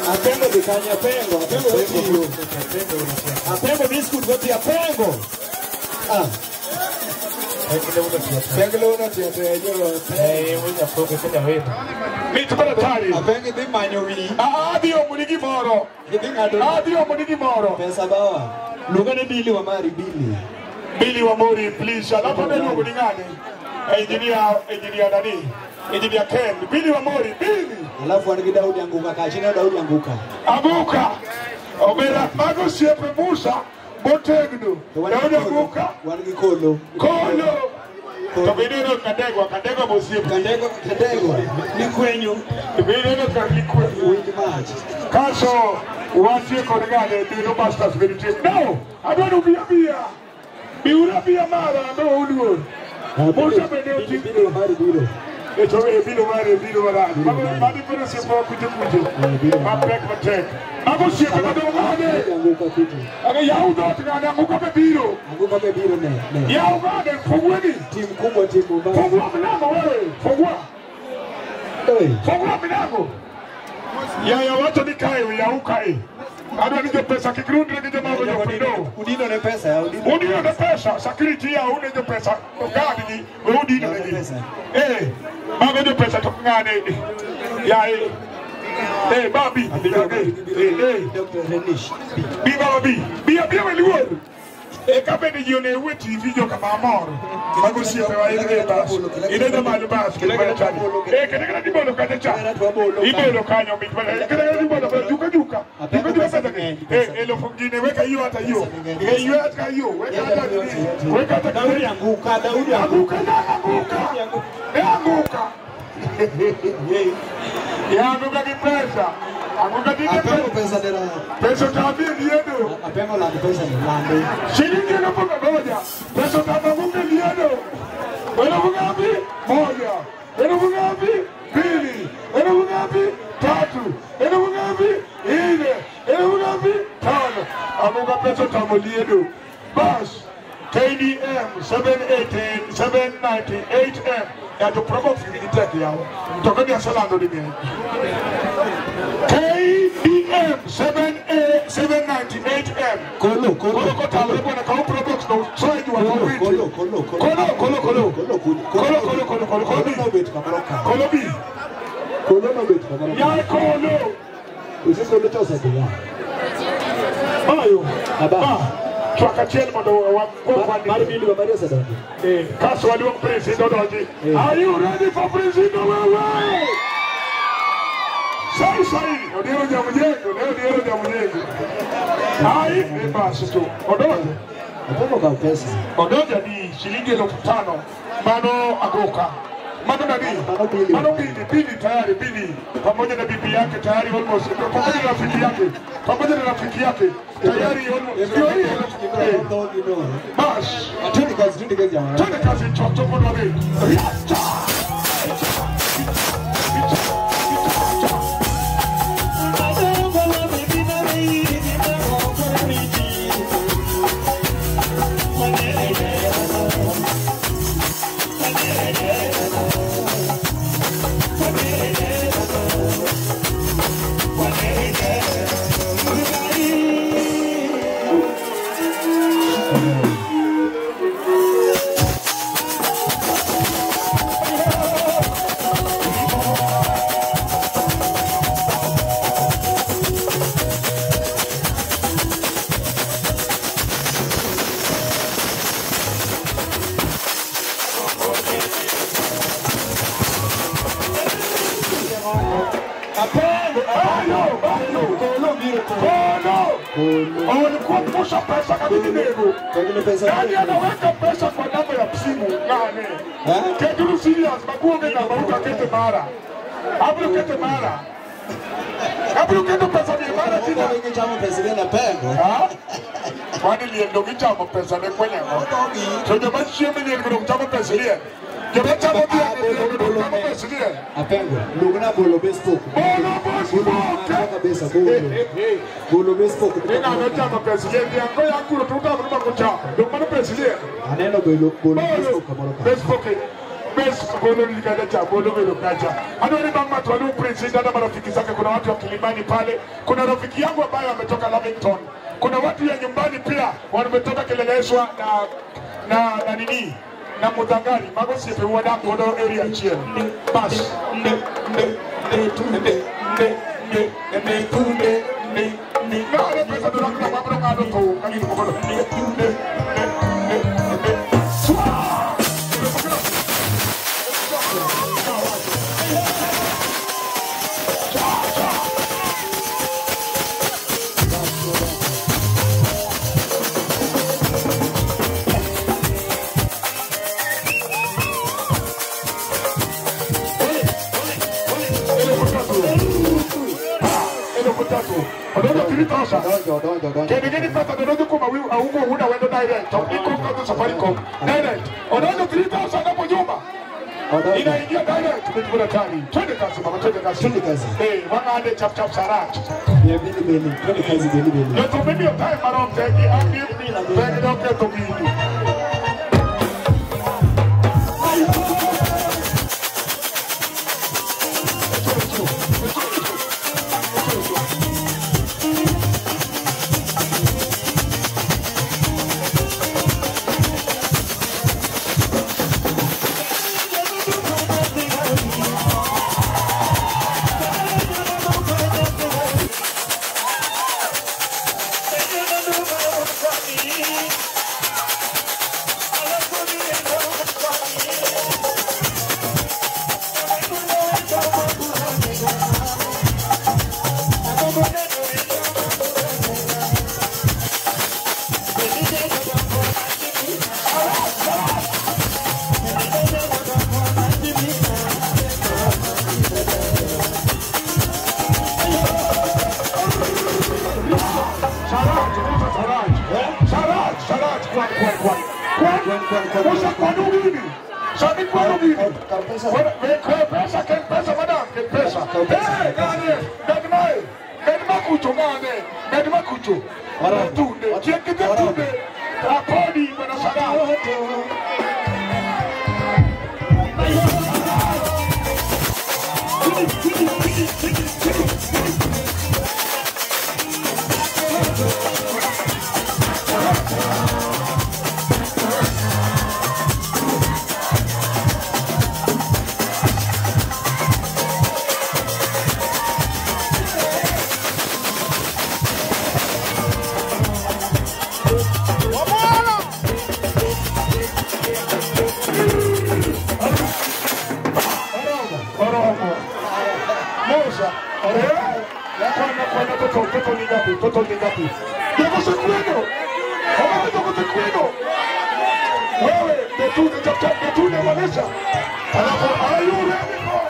Apengo dikanya apengo, apengo otiyo. Apengo biscuit goti apengo. Ah. Pengelo uno tiyo jo. Eh, unya poke kenya wewe. Mit baratari. Apengo dhi manyo wi. Ah, adhi omo ni gimoro. Gidhi ng'ado. Adhi omo ni gimoro. Pesa bawa. Luonga ne Billy wa mari Billy. Billy wa mori please. Alafu ne luongo ni ng'ane. Engineer, engineer nani? Engineer Ken. Billy wa mori, Billy. Alafu wan gi Daudi Anguka kacha, Daudi Anguka. Anguka. Omera mago siepe Musa motegno. Daudi Anguka. Wan gi Kolo. Kolo. To bineno Kadegwa, Kadegwa mosiepe. Kadegwa, Kadegwa. Ni kwenyu. Bineno ka ni kwenyu. Winj mach. Kaso watie kod ng'ane Dino Masters bende. No, adwaro bia bia. Biura bia mara no uluor. Musa bende oti. Billy wa mari biro. Eto e bilo mare bilo mara. Madi pero se po kuje kuje. Mapek matek. Mago siepe madong ng'ane. Anguka kiti. Aga yaw dhoot ng'ane anguka be biro. Anguka be biro ne. Yaw ng'ane fungueni. Timu kubwa timu mbaya. Fungua mlango wewe. Fungua. Fungua mlango. Yaya wacho ni kae yaw kae. Adwa ni jopesa kik rundre gi joma ogo jopindo. Udino ne pesa ya udino. Udino ne pesa security ya une jopesa ogad gi we udino ne gi. Eh mago jopesa to ng'ane yae. Eh babi eh Dr. Renish. Bi baba bi. Bi bi we luor. E ka bende ji one we TV jo kama mor. Mago siepe wa ine bas. Ine do malo bas kendo bana chani. Eh kendo kendo ibolo kacha cha. Ibolo kanyo mit bana. Kendo kendo ibolo juka juka. Juka juka pesa ke. Eh elfu ngine weka hiyo hata hiyo. Eh hiyo hata hiyo. Weka hata hiyo. Weka hata Daudi anguka, Daudi anguka. Anguka. Anguka. Ya anguka ki pesa. Anguka di Apengo pesa dera. Pesa tabia liedo. Apengo lando pesa ni lando. Shilingi 1,000. Pesa tabanguke liedo. Elfu ngapi? 1. Elfu ngapi? 2. Elfu ngapi? 3. Elfu ngapi? 4. Elfu ngapi? 5. Anguka pesa tamo liedo. Bas. KDM 718 798M. Ya to provoke fikitek yao. Mtoka ni asalando ni mimi. KDM 798M. Kolo kolo kolo kotalo bwana ka probox no side wa kolo kolo kolo kolo kolo kolo kolo kolo kolo kolo kolo no bet kamoro ka. Kolo bi. Kolo no bet kamoro. Ya kolo. Usi kolo to sa ya. Ayo. Aba. Twakachiel mondo wa Mari Billy wa Maria Sadonjo. Eh, kaso waluong Prince Indo donji. Are you ready for Prince Indo wewe? Usaini, Odiero Jamujengo, ne Odiero Jamujengo. Ai, ni basi tu. Odoja. Apengo kwa pesa. Odoja ni shilingi 5,000. Mano agoka. Mano nani? Mano Bili, Bili tayari, Bili pamoja na bibi yake tayari almost, pamoja na rafiki yake, pamoja na rafiki yake tayari almost. Ndio hiyo. Bas. Twende kazi, twende kazi jamani. Twende kazi chocho kwa nani? Walikuwa pesa kabisa nego. Nani anaweka pesa kwa namba ya simu? Nani? Keturu serious, makuonge na mauta kete mara. Abro kete mara. Abro kete pesa ni mara tena. Wengi chama pesa na pengo. Ha? Kwani liendo kichama pesa ne kwenye. So jamaa chieme ni ndio chama pesa ile. Jamaa chama pia pesa ile. Apengo, lugna bolo bespoke. Bolo bespoke kabisa bolo. Bolo bespoke. Nina anachama pesa ile ndio ya kuro tuta mtu kucha. Ndio maana pesa ile. Aneno bolo bolo bespoke kamoro. Bespoke. Bolo likaja bolo bolo kaja. Ano ni mama tu prince dada marafiki zake, kuna watu wa Kilimani pale, kuna rafiki yangu ambaye ametoka Lavington. Kuna watu ya nyumbani pia wametoka Kileleshwa na nini? Na Mudangari, magosi pe wada kodo area chien. Bas. Nde nde nde nde nde nde nde nde nde. Na pesa do rakna mabro ngado to kali ko kodo. Nde nde nde nde. Swa. Kedi pesa dodo kuma augo huna wendo direct. Iko kwa Safaricom direct. Ododo 3000 hapo nyuma. Inaingia direct kwa tani. Twende kazi mama, twende kazi. Twende kazi. Wangande chap chap sarat. Ya bili bili. Twende kazi bili bili. Ndio tumimi time marom tegi ambi. Tegi doke to bili. pesa. Kwana toto ni ngapi? Toto ni ngapi? Jogo sekweno. Kama jogo sekweno. Wewe betune chap betune walesha. Alafu are you ready for?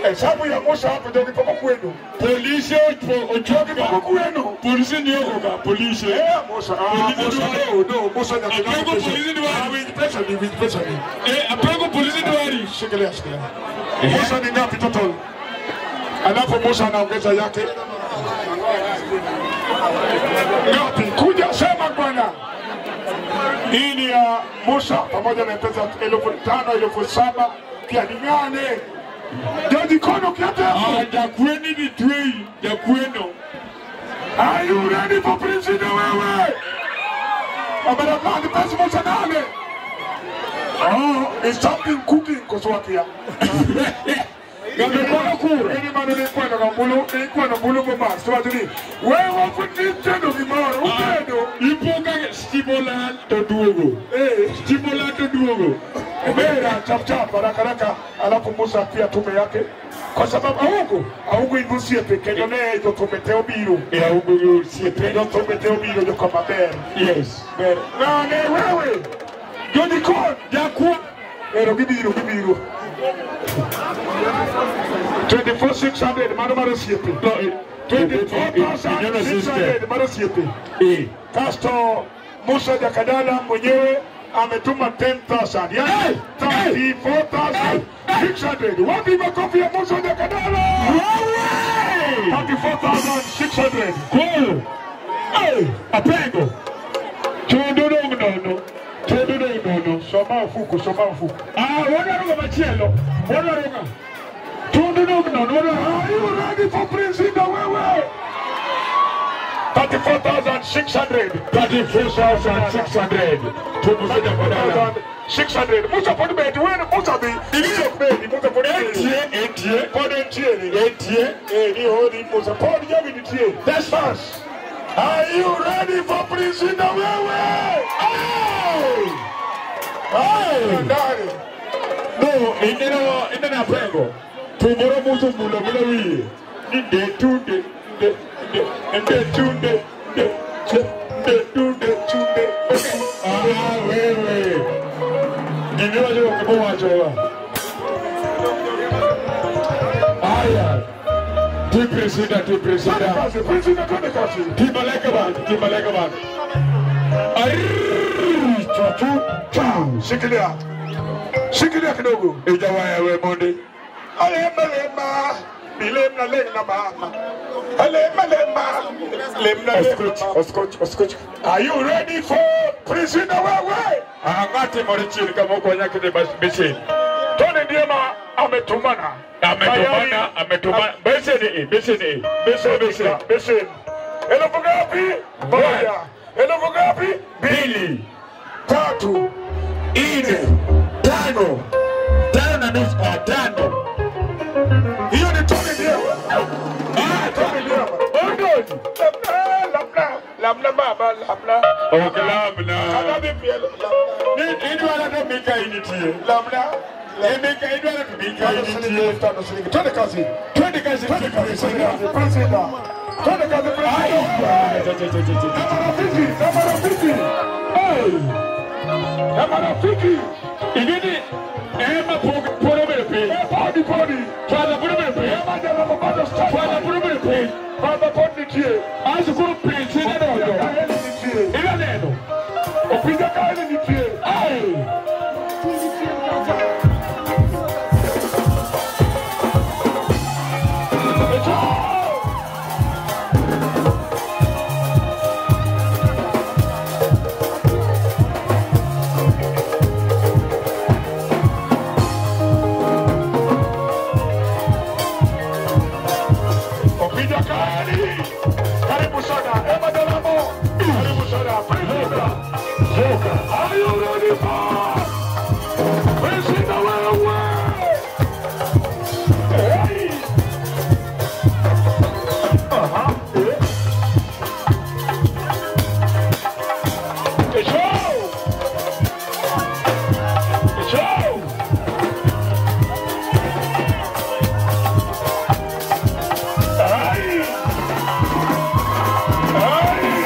Hesabu ya Musa hapo ndio kipoko kwenu. Polisi ochoka kipoko kwenu. Polisi ndio koka polisi. Eh Musa. Musa no Musa na apengo polisi ni wari. Pesa ni pesa ni. Eh apengo polisi ni wari. Shikilia shikilia. Musa ni ngapi total? Alafu Musa anaongeza yake. Ngapi? Kuja sema bwana. Hii ni ya Musa pamoja na pesa 5,000 7,000 kia ni nane. Jadi kono kiata. Jakueni ni twei, jakueno. Are you ready for Prince wewe? Abada mali pesa Musa nane. Oh, it's something cooking koswakia. Ningekuwa kura. Ni maana nilikuwa na mbulu, nilikuwa na mbulu kwa basi. Watu wewe ufundishe gimoro, upendo. Ipoka stibola to duogo. Eh, stibola to duogo. Omera chap chap haraka haraka, alafu Musa pia tume yake. Kwa sababu aungu ibusie peke no ne to tumeteo biro. Eh, aungu ibusie peke no tumeteo biro yo kama ber. Yes. Ber. Na ne wewe. Jodikon jakuwa. Ero gibiru gibiru. 24,600 mano maro siete. 24,600 maro siete. Eh. Kasto Musa Jakadala mwenyewe ametuma 10,000. Yani 34,600. Wapi makofi ya Musa Jakadala? 34,600. Cool. Hey, apengo. Chondo no. Chondo no. Soma mfuko, soma mfuko. Ah, wana roga machielo. Wana roga. Chondo no. Are you ready for Prince Inda wewe? 34,600. 34,600. 600. Musa put bed when Musa be. Musa put entie. Put entie. Entie. Eh, ni hodi Musa put yavi nitie. That's fast. Are you ready for Prince Inda wewe? Hey! Hey! Ndani. No, inena pengo. Tumoro musu mulo mulo wi. Ni de tu de de de de tu de de de tu de tu de. Ah, wewe. Gimiwa jo kwa wacho. Aya. Ti presida. Timaleka ba. Arr, chachu, cha. Shikilia. Shikilia kidogo. Ijawaya we monde. Alema lema. Bilemna lena mama. Alema lema. Lemna lema. Oskoch. Are you ready for Prince Inda wewe? Angati morichini kama uko nyakide basi. Tony Ndiema ametumana. Ametumana. Beseni. Beseni. Elfu ngapi? Moja. Elfu ngapi? Mbili. Tatu. Nne. Tano. Tano na nusu. Tano. Hiyo ni Tony Ndiema. Tony Ndiema. Ondozi. Lamna baba, lamna. Okay, lamna. Kadabi pia lamna. Ni idwala to mika initie. Lamna. Emeka idwala to mika initie. Twende kazi. Twende kazi. President. Twende kazi. Na marafiki. Hey. Na marafiki. Igini ema poro mepe. Podi. Twala poro mepe. Ema jana mabado stop. Twala poro mepe. Baba podi tie. Azukuru Prince Inda dojo. Omera, Joker. Are you ready for? Where's the way? Hey! It's show! It's show! Hey! Hey!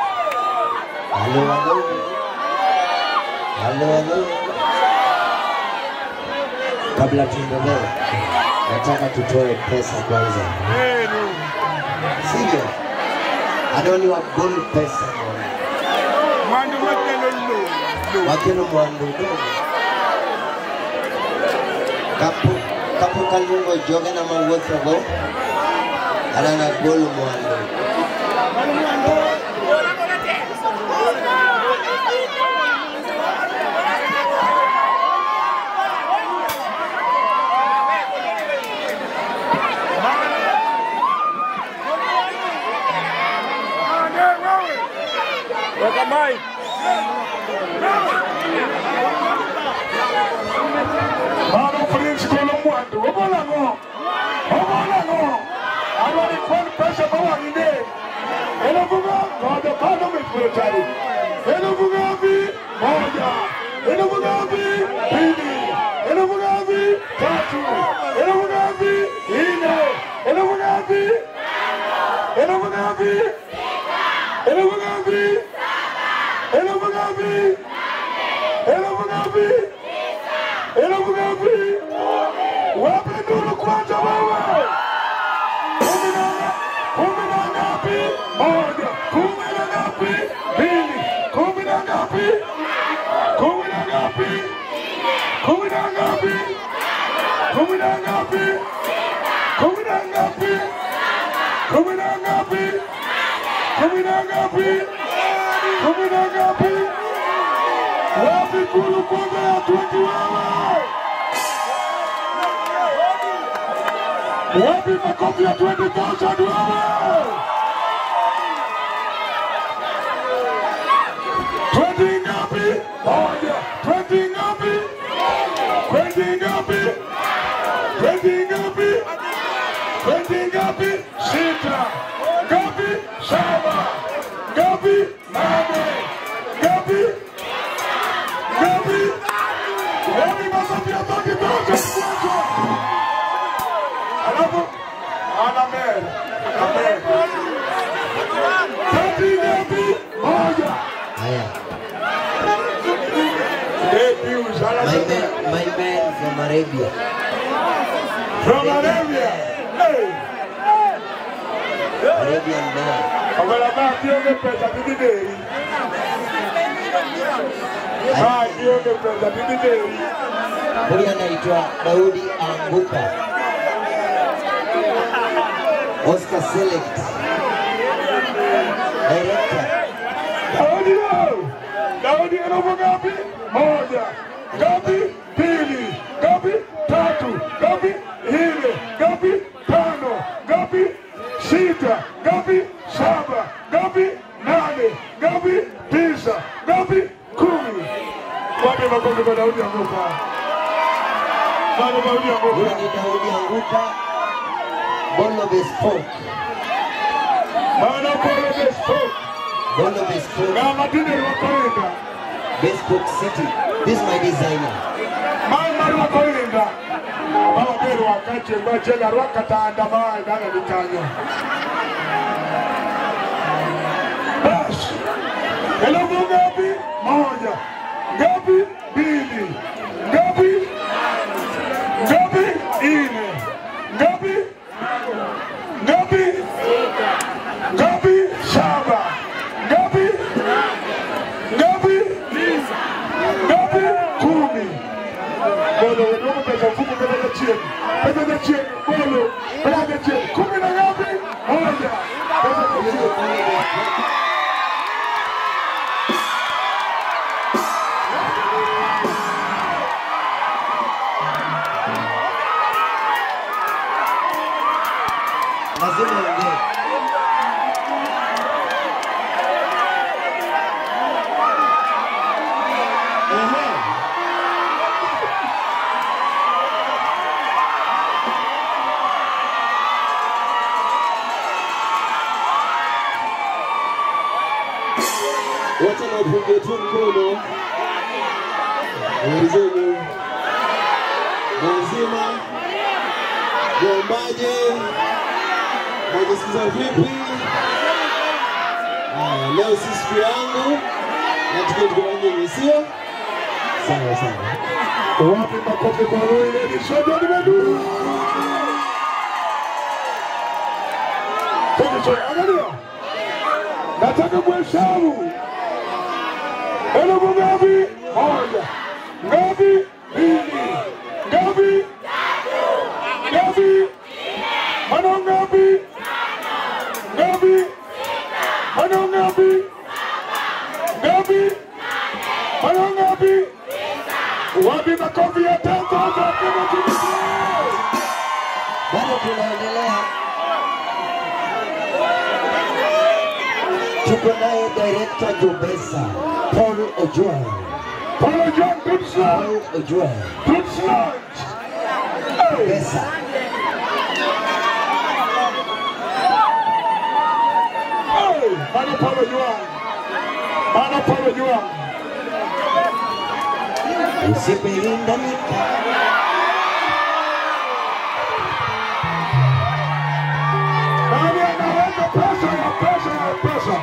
Halo, halo. Halo, halo. Kabla tuendelee, nataka tutoe pesa kwanza. Sivyo? Adoni wa gold pesa. Mwandu wakelo lo. Wakelo mwandu dogo. Kapu kalungo joge na mawuotho go. Adana gold mwandu. Weka mic. Mano Prince golo mwandu. Obola ngo. Obola ngo. Adwani kwan pesa mawanginde. Elovuga ngoja bado mitari. Elovuga vi moja. Elovuga vi pili. Elovuga vi tatu. Elovuga vi nne. Elovuga vi. Elovuga vi. Elovuga vi. Elovuga vi. Elovuga vi. Elovuga vi. Wapi nduru kwanza wewe? Kumi na ngapi? Moja. Kumi na ngapi? Mbili. Kumi na ngapi? Kumi na ngapi? Kumi na ngapi? Kumi na ngapi? Kumi na ngapi? Kumi na ngapi? Kumi na ngapi? Kumi na ngapi? Wapi kulu kwanza ya 20 wewe? Wapi makofi ya 20,000 wewe? 20 ngapi? Moja. 20 ngapi? 20 ngapi? 20 ngapi? 20 ngapi? Sita. Ngapi? Saba. Ngapi? Nane. Ngapi? Ngapi? Wapi makofi ya 30,000? Alafu Amen. Amen. 30 ngapi? Moja. Haya. My man from Arabia. From Arabia. Hey. Arabian man. Agora vai kionge pesa bidideri. Vai kionge pesa bidideri. Huyu anaitwa Daudi Anguka. Oscar Select. Director. Daudi. Daudi elfu ngapi? Moja. Ngapi? Pili. Ngapi? Tatu. Ngapi? Nne. Ngapi? Tano. Ngapi? Sita. Ngapi? Saba. Ngapi? Nane. Ngapi? Tisa. Ngapi? 10. Wapi makofi kwa Daudi Anguka? Bado Daudi Anguka. Huyu ni Daudi Anguka. Bolo Bespoke. Mano Bolo Bespoke. Bolo Bespoke. Ng'ama tinde rwako rinda. Bespoke City. This is my designer. Mama rwako rinda. Mama be rwaka chieng' machielo arwak kata andama e dala gi kanyo. Bas. Elfu ngapi? Moja. Ngapi? Mbili. Ngapi? Ngapi? Nne. Ngapi? Ngapi? Ngapi? Saba. Ngapi? Ngapi? Ngapi? 10. Bolo, wedogo pesa mfuko, pesa za chini. Pesa za chini, bolo, pesa za chini. 10 na ngapi? Moja. Pesa za chini. Lazima ongee. Wacha na upunge tu mkono. Habari zenu? Mwazima? Mwombaje? Mwajisikiza vipi? Haya, leo si siku yangu na tuko kwa nyinyi, sio? Sawa sawa. Wapi makofi kwa Roy Ladies and Gentlemen? Thank you, sir. Angalia. Nataka mhesabu. Elfu ngapi? Moja. Ngapi? Mbili. Ngapi? Ngapi? Mano ngapi? Ngapi? Mano ngapi? Ngapi? Mano ngapi? Wapi makofi ya 10,000 kama tulivyo? Bado tunaendelea. Tuko naye Director Jobesa, Paul Ojwang. Paul Ojwang, good Paul Ojwang. Good slot. Jobesa. Hey, Mano Paul Ojwang. Mano Paul Ojwang. Usipenda nika. Nani anaweka pesa ya pesa ya pesa?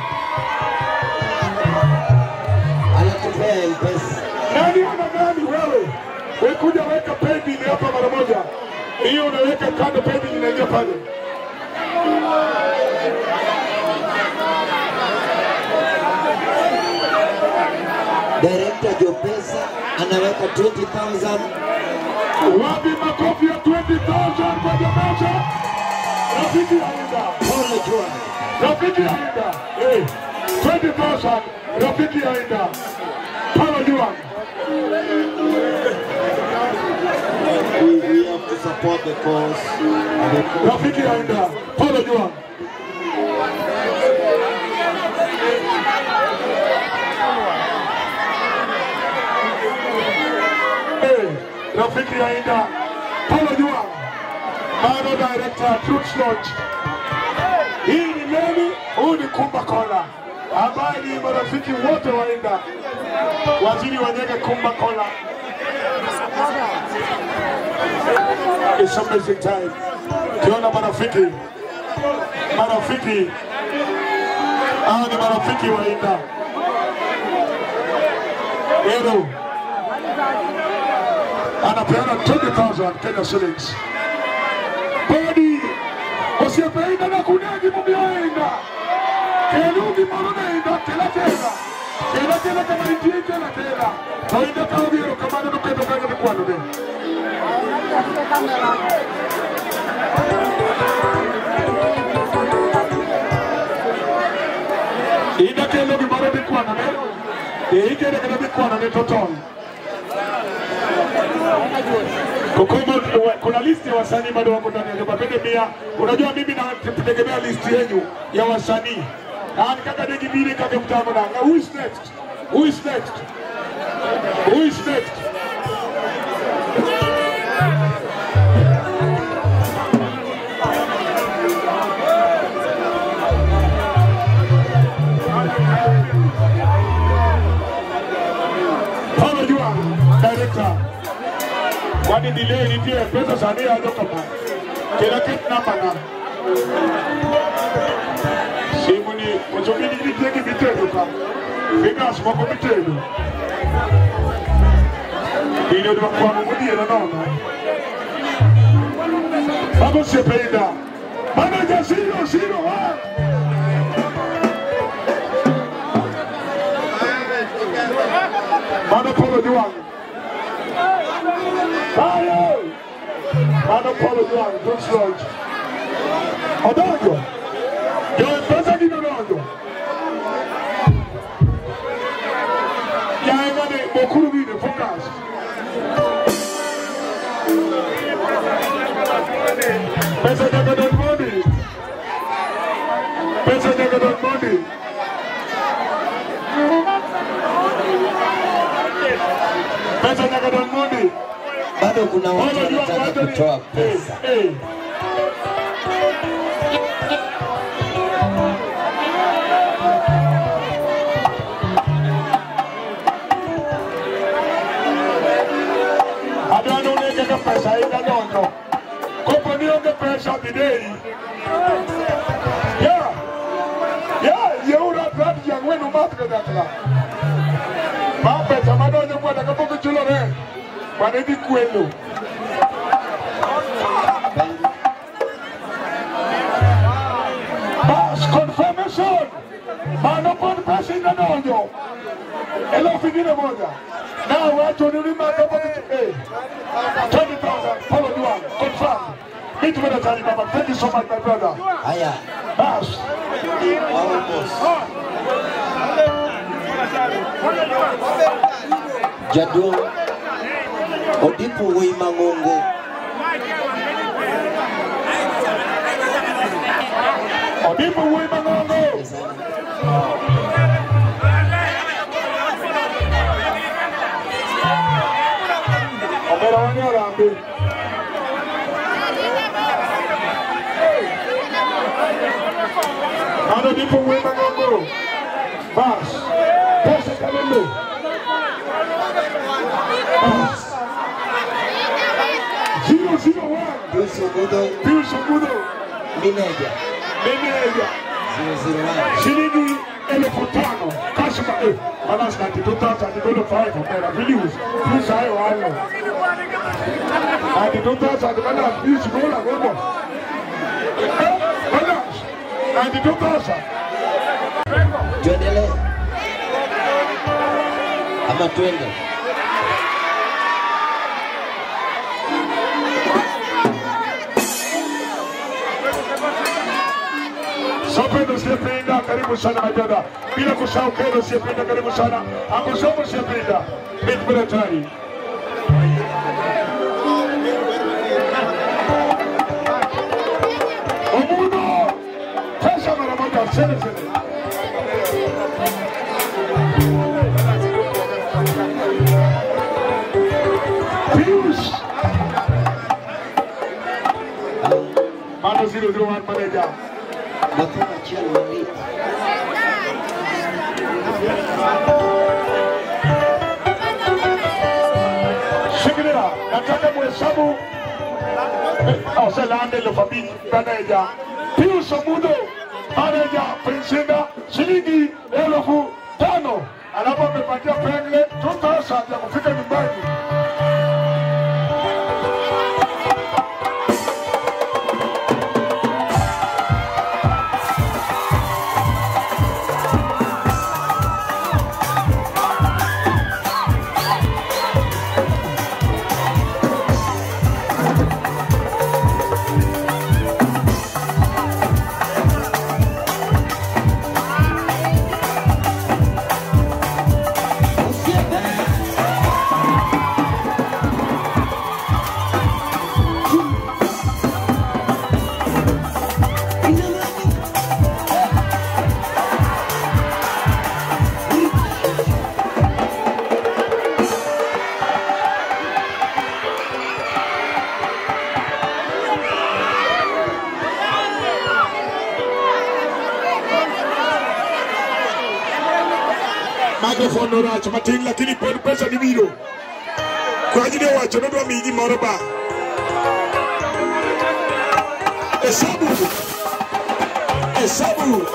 Anatupea M-Pesa. Nani ana nani wewe? Wewe kuja weka paybill hapa mara moja. Hiyo unaweka kando, paybill inaingia pale. Director Jobesa anaweka 20,000. Wapi makofi ya 20,000 kwa Jobesa? Rafiki aenda. Paul Ojwang. Rafiki aenda. Hey, 20,000. Rafiki aenda. Paul Ojwang. We have to support the cause. Rafiki aenda. Paul Ojwang. Hey, Rafiki aenda. Paul Ojwang. Mano Director Truth Lodge. Hii ni Lemi, huyu ni Kumba Kola ambaye ni marafiki wote waenda. Waziri Wanyege Kumba Kola. It's amazing time. Kiona marafiki. Marafiki. Hawa ni marafiki waenda. Ero. Anapeana 20,000 Kenya shillings. Bodi osiepeenda na kunegi mumioenda kelugi moroneenda tela tela tela tela kama nitie tela tela toinda kaogiero kamano noketo kanyo mikwanone. Inda kelo gimoro mikwanone ikele kelo mikwanone totol. Kokomo, kuna listi ya wasanii bado wako ndani ya Jumapili mia. Unajua mimi nategemea listi yenu ya wasanii. Yaani kaka degi mbili kaka mtamo na. Who is next? Who is next? Who is next? Kwani delay nitie pesa sani ajo kama. Kela ket namba na. Simu ni ochomi ni nitie gi mitedo ka. Figures moko mitedo. Dino dwa kwamo modhiero nono. Mago osiepe Inda. Manager 001. Mano Polo Juang. Ayo. Mano Polo Juang, Brooks Lodge. Odonjo. Jo pesa gi nodonjo. Yae ngane mokuru gine focus. Pesa nyaka donj mondi. Pesa nyaka donj mondi. Pesa nyaka donj mondi. Bado kuna watu wanataka kutoa pesa. Adwaro ni kaka pesa ida donjo. Kopo ni onge pesa bidei. Yeah. Yeah, yeura prat jangwen umat kanyakla. Ma pesa madonjo bwana kapok ichulo rent. Bwana idhi kwelo. Bas confirmation. Mano pod pesa ida donjo. 10,000. Na wacho ni ma kapok 20,000. Follow the one. Confirm. Meet me at Baba. Thank you so much, my brother. Haya. Bas. Almost. Jaduong' Odipo wuoyi mang'ongo. Odipo wuoyi mang'ongo. Omera wang'e orambi. Mano Odipo wuoyi mang'ongo. Bas. Pesa kalendo. Bas. 001. Pius Ogudo. Pius Ogudo. Meneja. Meneja. 001. Shilingi 5,000. Cash money. Balance 92,000. Go to 5. Omera Pius. Pius ayo ayo. 92,000. Balance Pius gola gola. Balance 92,000. Tuendelee ama tuende? Sopendo osiepe Inda, karibu sana my brother. Bila kusahau Kero osiepe Inda, karibu sana. Angusomo osiepe Inda. Big military. Omudo. Pesa mara moja, sele sele. Pius. Mano 001 manager. Nyathi machielo malit. Shikilia, nataka muhesabu Oselande Lofabik manager. Pius Omudo manager Prince Inda shilingi 5,000. Alafu amepatia Pengle 2,000 ya kufika nyumbani. Microphone norach matin lakini pod pesa ni biro. Kwa ajili ya wacho nodwa miyi gimoro ba. Hesabu. Hesabu.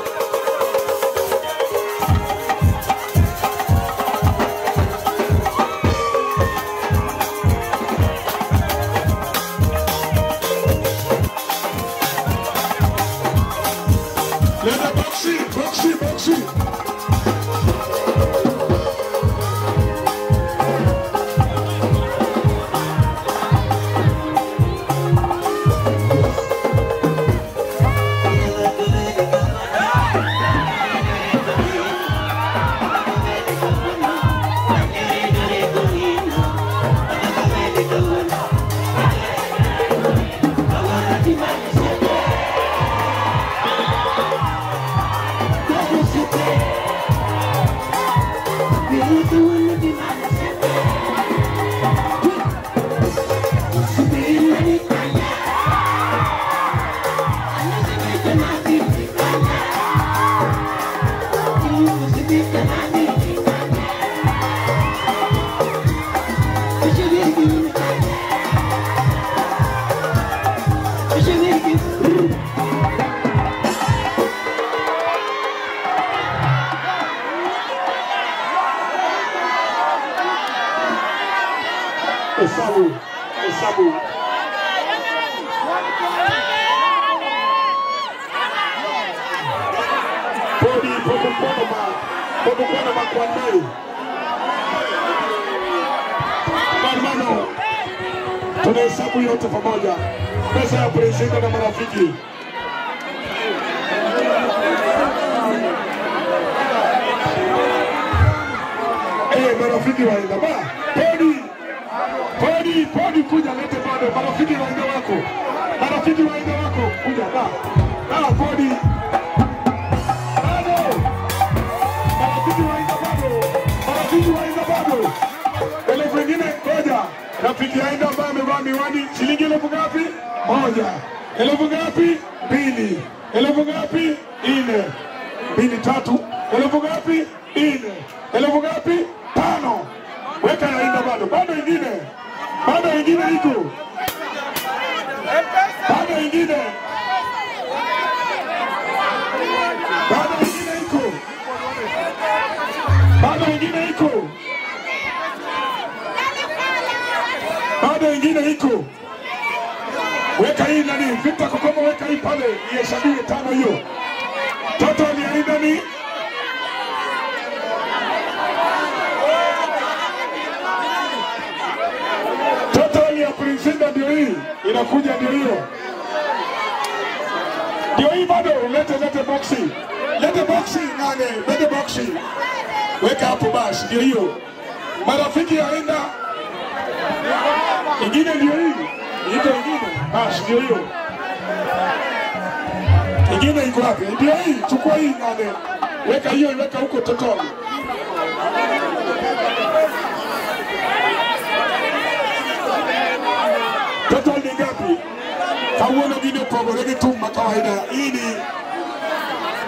Leta boxi, boxi, boxi. Hesabu, hesabu. Podi pokukwano makwandai. Barmano, tunahesabu yote pamoja. Pesa ya Prince na marafiki. Marafiki waenda ba. Podi. Podi, podi kuja lete bado. Marafiki waenda wako. Marafiki waenda wako kuja ba. Na podi. Bado. Marafiki waenda bado. Marafiki waenda bado. Elfu nyingine ngoja. Rafiki aenda ambaye amevaa miwani shilingi elfu ngapi? 1. Elfu ngapi? 2. Elfu ngapi? 4. 2 3. Elfu ngapi? 4. Elfu ngapi? 5. Weka yaenda bado. Bado ingine. Bado ingine iko. Bado ingine. Bado ingine iko. Bado ingine iko. Bado ingine iko. Weka hii nani? Victor Kokomo weka hii pale. Ihesabie 5 hiyo. Toto aliaenda ni Prince ndio hii inakuja, ndio hiyo. Ndio hii bado. Lete lete boxi. Lete boxi nane, lete boxi. Weka hapo basi, ndio hiyo. Marafiki aenda. Ingine ndio hii. Iko ingine. Basi ndio hiyo. Ingine iko wapi? Ndio hii, chukua hii nane. Weka hiyo, weka huko total. Total ni ngapi? Kawuono gine opogore gi thum ma kawaida. Hii ni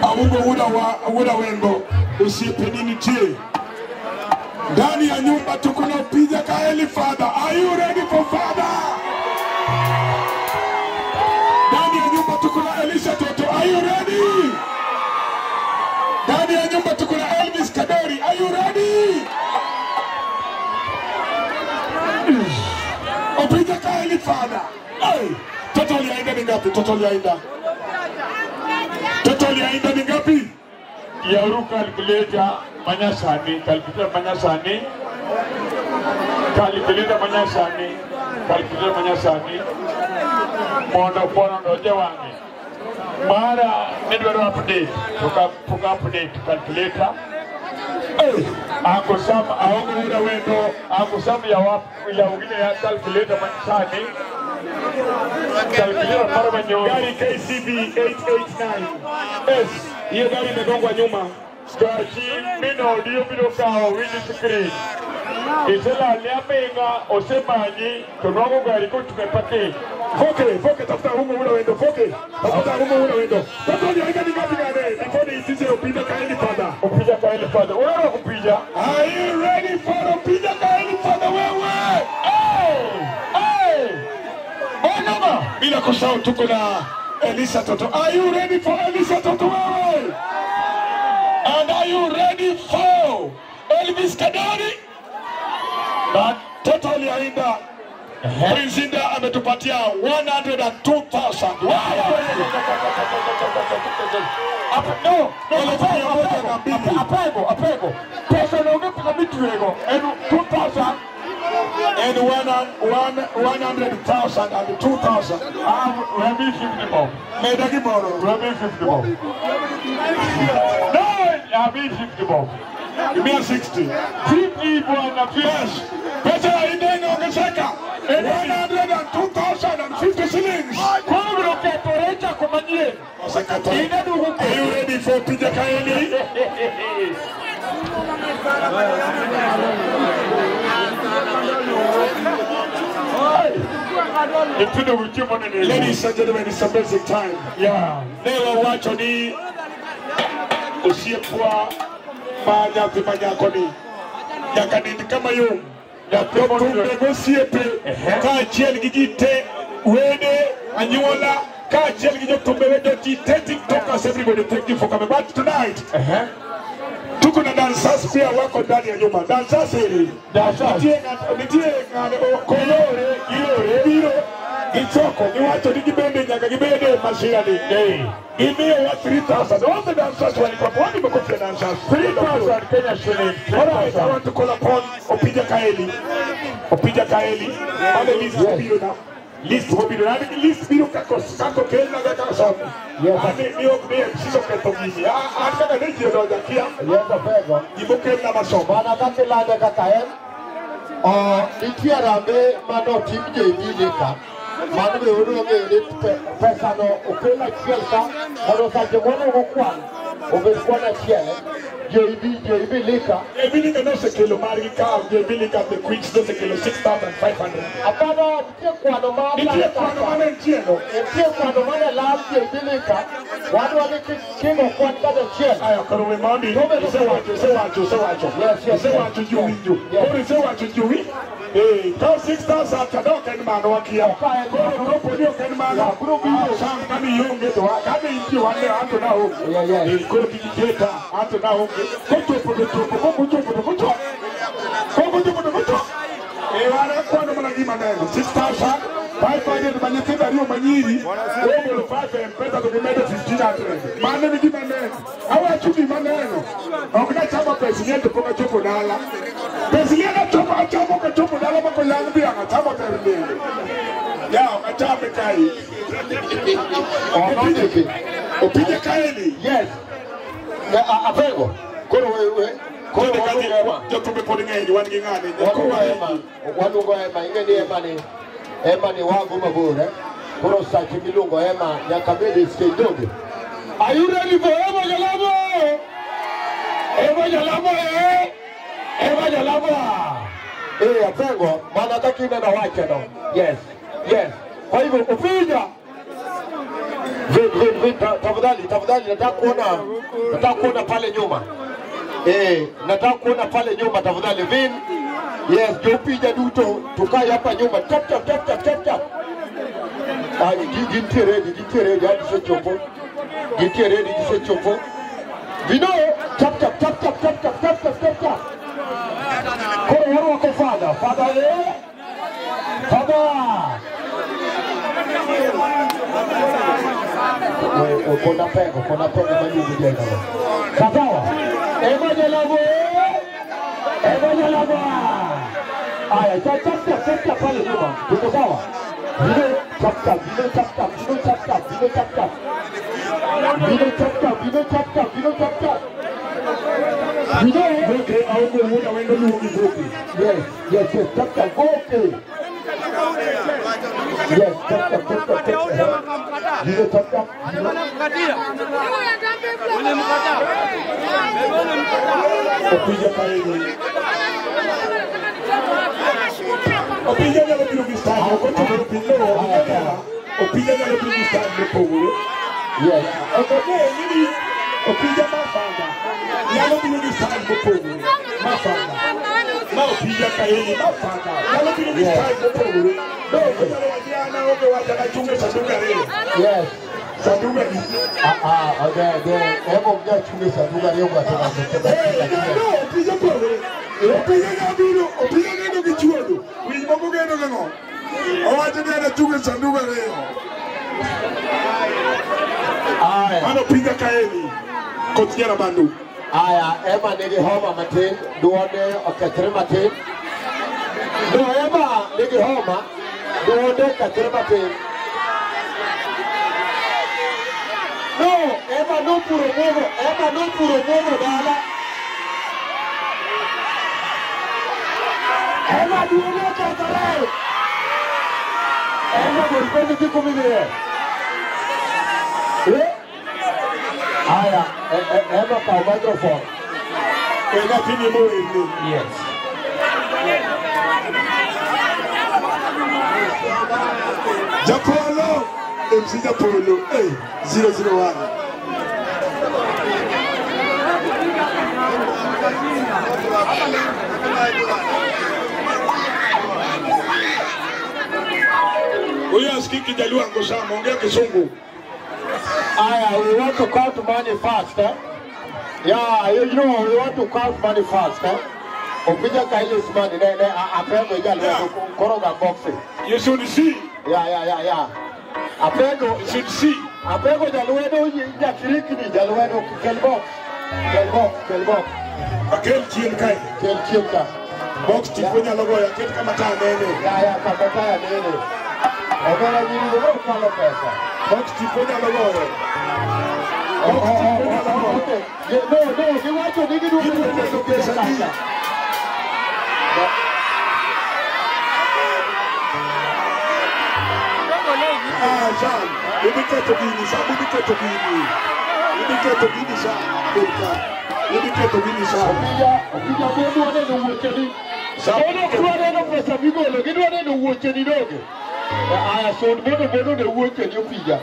Aungo Wuod Awendo, osiepeni nitie. Ndani ya nyumba tuko na Opija Kaeli Father. Are you ready for Father? Ndani ya nyumba tuko na Elisha Toto. Are you ready? Ndani ya nyumba tuko na Elvis Kadori. Are you ready? Opija Kaeli Father. Hey, total yaenda ni ngapi? Total yaenda. Total yaenda ni ngapi? Yauru calculator manyasani, calculator manyasani, calculator manyasani, calculator manyasani. Mondo pono doje wangi. Mara nidwaro update, tuka update calculator. Hey, Uncle Sam aongo Wuod Awendo, Uncle Sam ya wapi ya ugine ya calculator manyasani. Calculator mara manyo. Gari KCB 889 S. Hiyo gari imegongwa nyuma. Gachi mino dio biro kawo windscreen. Isela liamenga osemanyi to nwango gari kochung' e parking. Foke, foke, tafuta Aungo Wuod Awendo, foke. Tafuta Aungo Wuod Awendo. Total yaenda ni ngapi gane? Before niitishe Opija Kaeli Father. Opija Kaeli Father. Wewe Opija. Are you ready for Opija Kaeli Father wewe? Hey! kusahau tuko na Elisa Toto. Are you ready for Elisa Toto wewe? And are you ready for Elvis Kadari? Na Toto aliainda Prince Indah ametupatia 102,000. No, apego. Pesa naongea pesa mitwego. And 2,000 and 100,000 and 2,000. Remi 50 bob. Meda gimoro. Remi 50 bob. No, Remi 50 bob. Mia 60. 50 bwana, yes. Pesa ya Indah inaongezeka 102,050 shillings. Kwa ketorecha kumanyie. Are you ready for Pija Kaeli? Ladies and gentlemen, it's amazing time. Yeah. Newa wacho ni osiepwa ma nyathi ma nyakoni nyaka nind kama yom. Jothumbe gosiepe kaachiel gi ji te, wede, anyuola, kaachiel gi jothumbe wede ji te, TikTokers, everybody, thank you for coming. But tonight, tuko na dancers pia wako ndani ya nyumba. Dancers hili. Nitie ng'ato kolore, giore, biro, gichoko, giwacho ni gibende nyaka gibende masira ni. Gimiyo wa 3,000. All the dancers walikuwa wapi makofi ya dancers? 3,000 Kenya shillings. All right, I want to call upon Opija Kaeli. Opija Kaeli. Wale list biro na. List biro na. List biro kako kako kena kaka somo. Ani ni ok ni MC oketho gini. An kaka ne ji odonjo akia. Gimokelna masomo. Mana kaka ilande kaka en. Nitie harambee manotim JB Lika. Mano be uru ng'eyo ni pesano okel achiel ka mondo sache monego kwan obed kwan achiel. JB Lika. JB Lika nosekelo margi ka JB Lika the Queens nosekelo 6,500. Apana nitie kwano ma nitie kwano mane nitie no. Nitie kwano mane lal JB Lika. Wadwa ni kingo kwan kata achiel. Aya koro we mondi isewacho. Yes. Isewacho ji winjo. Koro isewacho ji winjo. Ka 6,000 kadok en mano wakia. Koro kopo ni ok en mano. Sam kani ionge to kani intie wan anto na onge. Koro kik iketa anto na onge. Kochopo to chopo, kochopo to kochopo. Kochopo to kochopo. Wan akwano mana gima neno. 6,500 ma nyithindo ariyo manyiri. Ogolo 5 M-Pesa to gimedo 1,500. Mano e gima neno. Awacho gima neno. Ok nachamo pes liel to pok achopo dala. Pes liel achopo achamo kachopo dala ma koyang' dhiang' achamo ter liel. Ya ok achame kae. Opija Kaeli. Yes. Apego. Koro we koro jothumbe pod ng'eny wan gi ng'ane. Waluongo Ema, ing'e ni Ema ni wago mabor eh. Koro sache miluongo Ema nyaka bed e stage donge. Are you ready for Ema Jalamo? Ema Jalamo eh? Ema Jalamo. Apego, mana kaka ineno wachono. Yes. Yes. Kwa hivyo Opija Vin, tafadhali nataka kuona pale nyuma. Nataka kuona pale nyuma tafadhali Vin. Yes, Jopija duto tukae hapa nyuma. Tap tap tap tap tap tap. Gintie ready hadi sechopo. Gintie ready sechopo. Vino tap tap tap tap tap tap tap tap tap tap. Koro wako father, father Father. Kona pego majugu jenga. Sawa. Ema Jalamo. Aya, chap chap pale nyuma. Tuko sawa? Vino chap chap, vino chap chap, vino chap chap, vino chap chap. Vino chap chap, vino chap chap, vino chap chap. Vino okay, aongo muda wendo luongi voki. Yes, chap chap, okay. Yes, chap chap, chap chap. Vino chap chap. Opija Kaeli. Opija nyalo biro gi style moko pilo. Opija nyalo biro gi style mopogore. Yes. Ok ni Opija mafanga. Nyalo biro gi style mopogore. Mafanga. Ma Opija. Opija Kaeli mafaka. Nyalo biro gi style mopogore. Onyalo wacho ni an aonge wach an achung' e sanduk ariyo. Yes. Sanduk adi? Ah, okay, ema ok nyal chung' e sanduk ariyo ng'ato ng'ato. No, opija pogore. Opija nyabiro, opija geno gi chuodho. Winy moko geno gang'o? Owacho ni an achung' e sanduk ariyo. Aya. Mano Opija Kaeli. Koth Nyarabandu. Aya, Emma nigi homa matin, duonde okethre matin. No, Emma nigi homa, duonde okethre matin. No, Emma nopuro muogo, Emma nopuro muogo dala. Emma duonde okethore. Emma gol penjo gi kumidhiye. Eh? Aya, Emma kaw microphone. Nyathini mowerni. Yes. Japolo, MC Japolo, hey, 001. Huyu asikii Kijaluo sana, ongea Kisungu. Aya, we want to count money fast, eh? Yeah, you know, we want to count money fast, eh? Opija Kaili is money, ne, Apengo ijalo, koroga boxing. You should see. Yeah. Apengo, you should see. Apengo jaluedo, jakirikini, jaluedo, kel box. Kel box. Akel chien kae. Kel chien ka. Box tipo nyalo goyo, aket kama taya nene. Yeah, kama taya nene. Omera nyiri go kwalo pesa. Box tipo nyalo goyo. Okay. No, giwacho ni gidwaro pesa kacha. Ah, Sam, ibiketo gini, Sam, ibiketo gini. Ibiketo gini, Sam. Ibiketo gini, Sam. Opija gidwa neno wuocheni. Ono dwa neno pesa migolo, gidwa neno wuocheni doge. Aya, son mondo ne wuocheni Opija.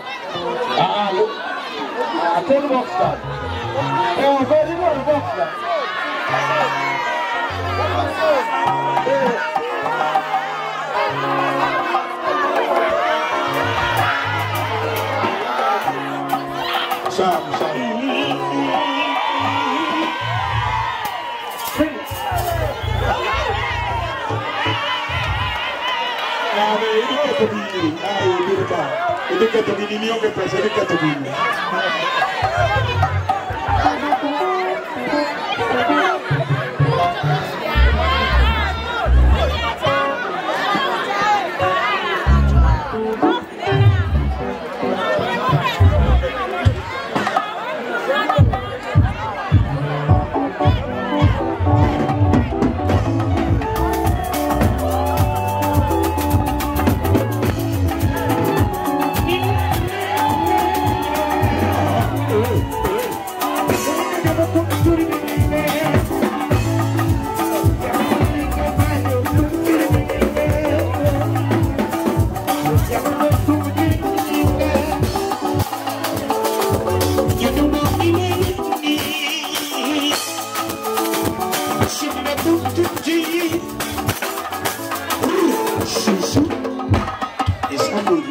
Ah, kel box kan. Very good box kan. Sam. Ibiketo gini, nionge pesa, ibiketo gini.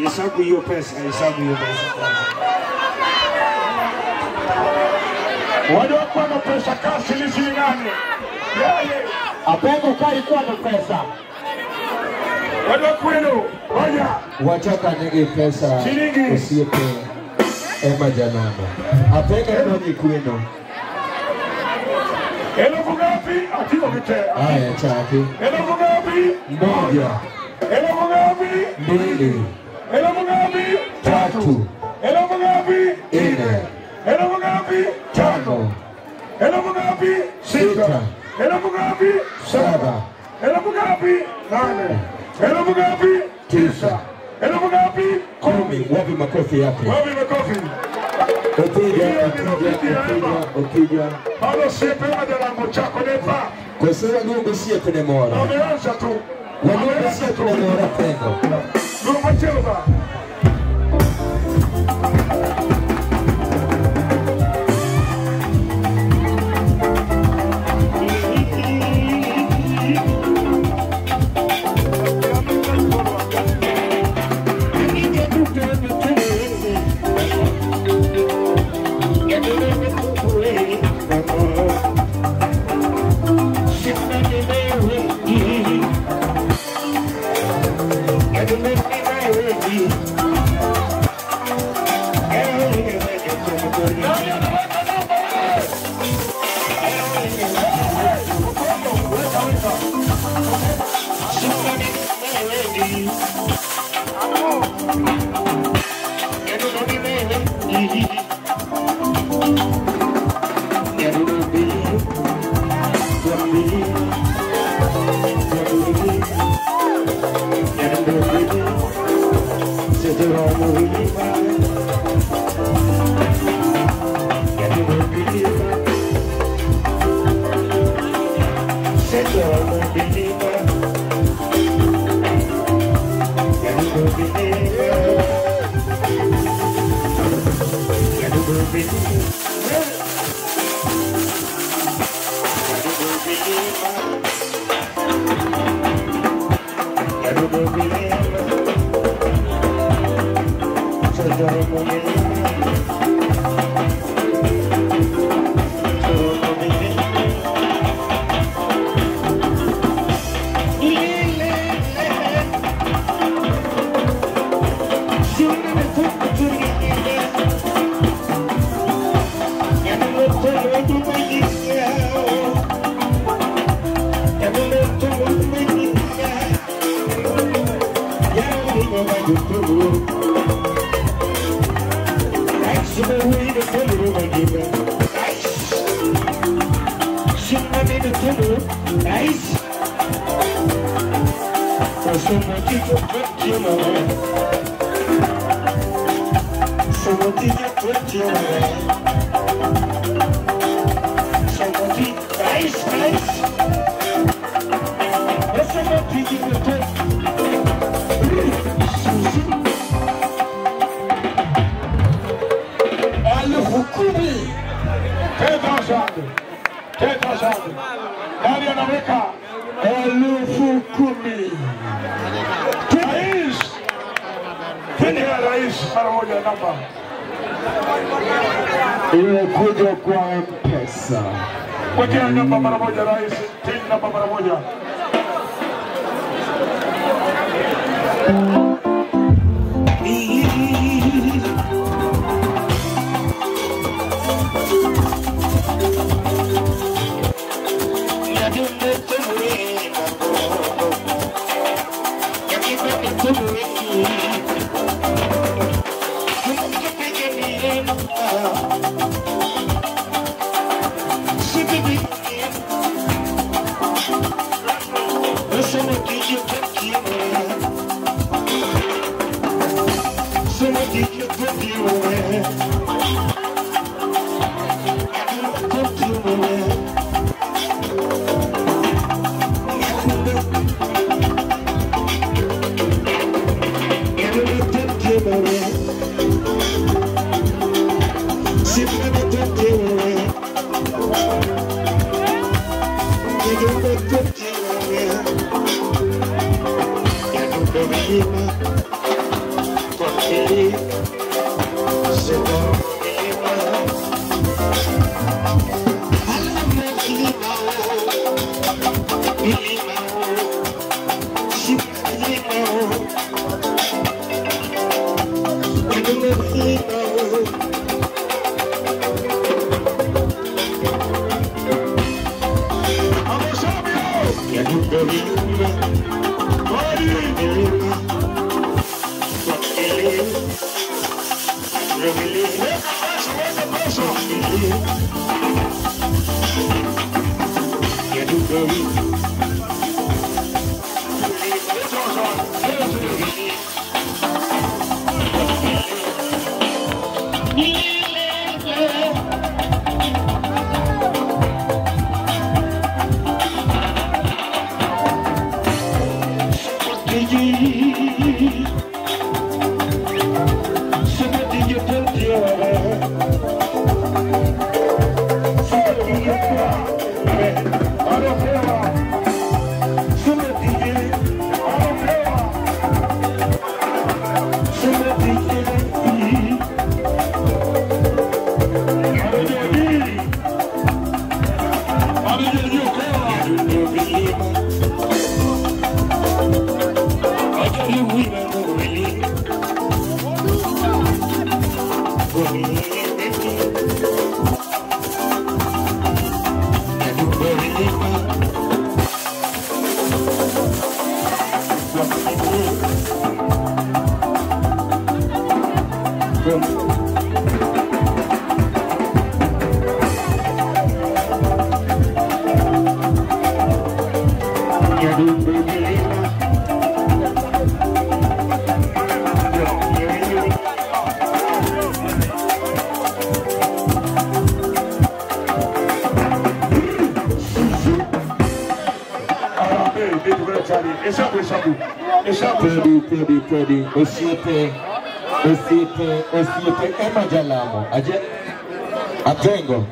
Hesabu hiyo pesa, hesabu hiyo pesa. Waliokuwa na pesa kasi ni shilingi nane. Apengo kai kuwa na pesa. Waliokwenu, moja. Wataka nigi pesa osiepe Emma Janama. Apengo donji kweno. Elfu ngapi? Atiko kite. Aya chaki. Elfu ngapi? Moja. Elfu ngapi? Mbili. Elfu ngapi? Tatu. Elfu ngapi? Nne. Elfu ngapi? Tano. Elfu ngapi? Sita. Elfu ngapi? Saba. Elfu ngapi? Nane. Elfu ngapi? Tisa. Elfu ngapi? 10. Wapi makofi yake? Wapi makofi? Opija, opija, opija. Bado siepe majalango chako nepa. Koso waluongo osiepne moro. Wameanza tu. Waluongo osiepne moro Apengo. Luongo machielo ba. Nani anaweka namba wewe? Weka, weka. Nani anaweka 10,000? Rais, twende na rais mara moja namba. Imekuja kwa M-Pesa. Wekea namba mara moja rais, tena namba mara moja. Thank you. Hesabu. Hesabu. Podi, podi, podi. Osiepe, osiepe, osiepe. Emma Jalamo. Aje. Apengo.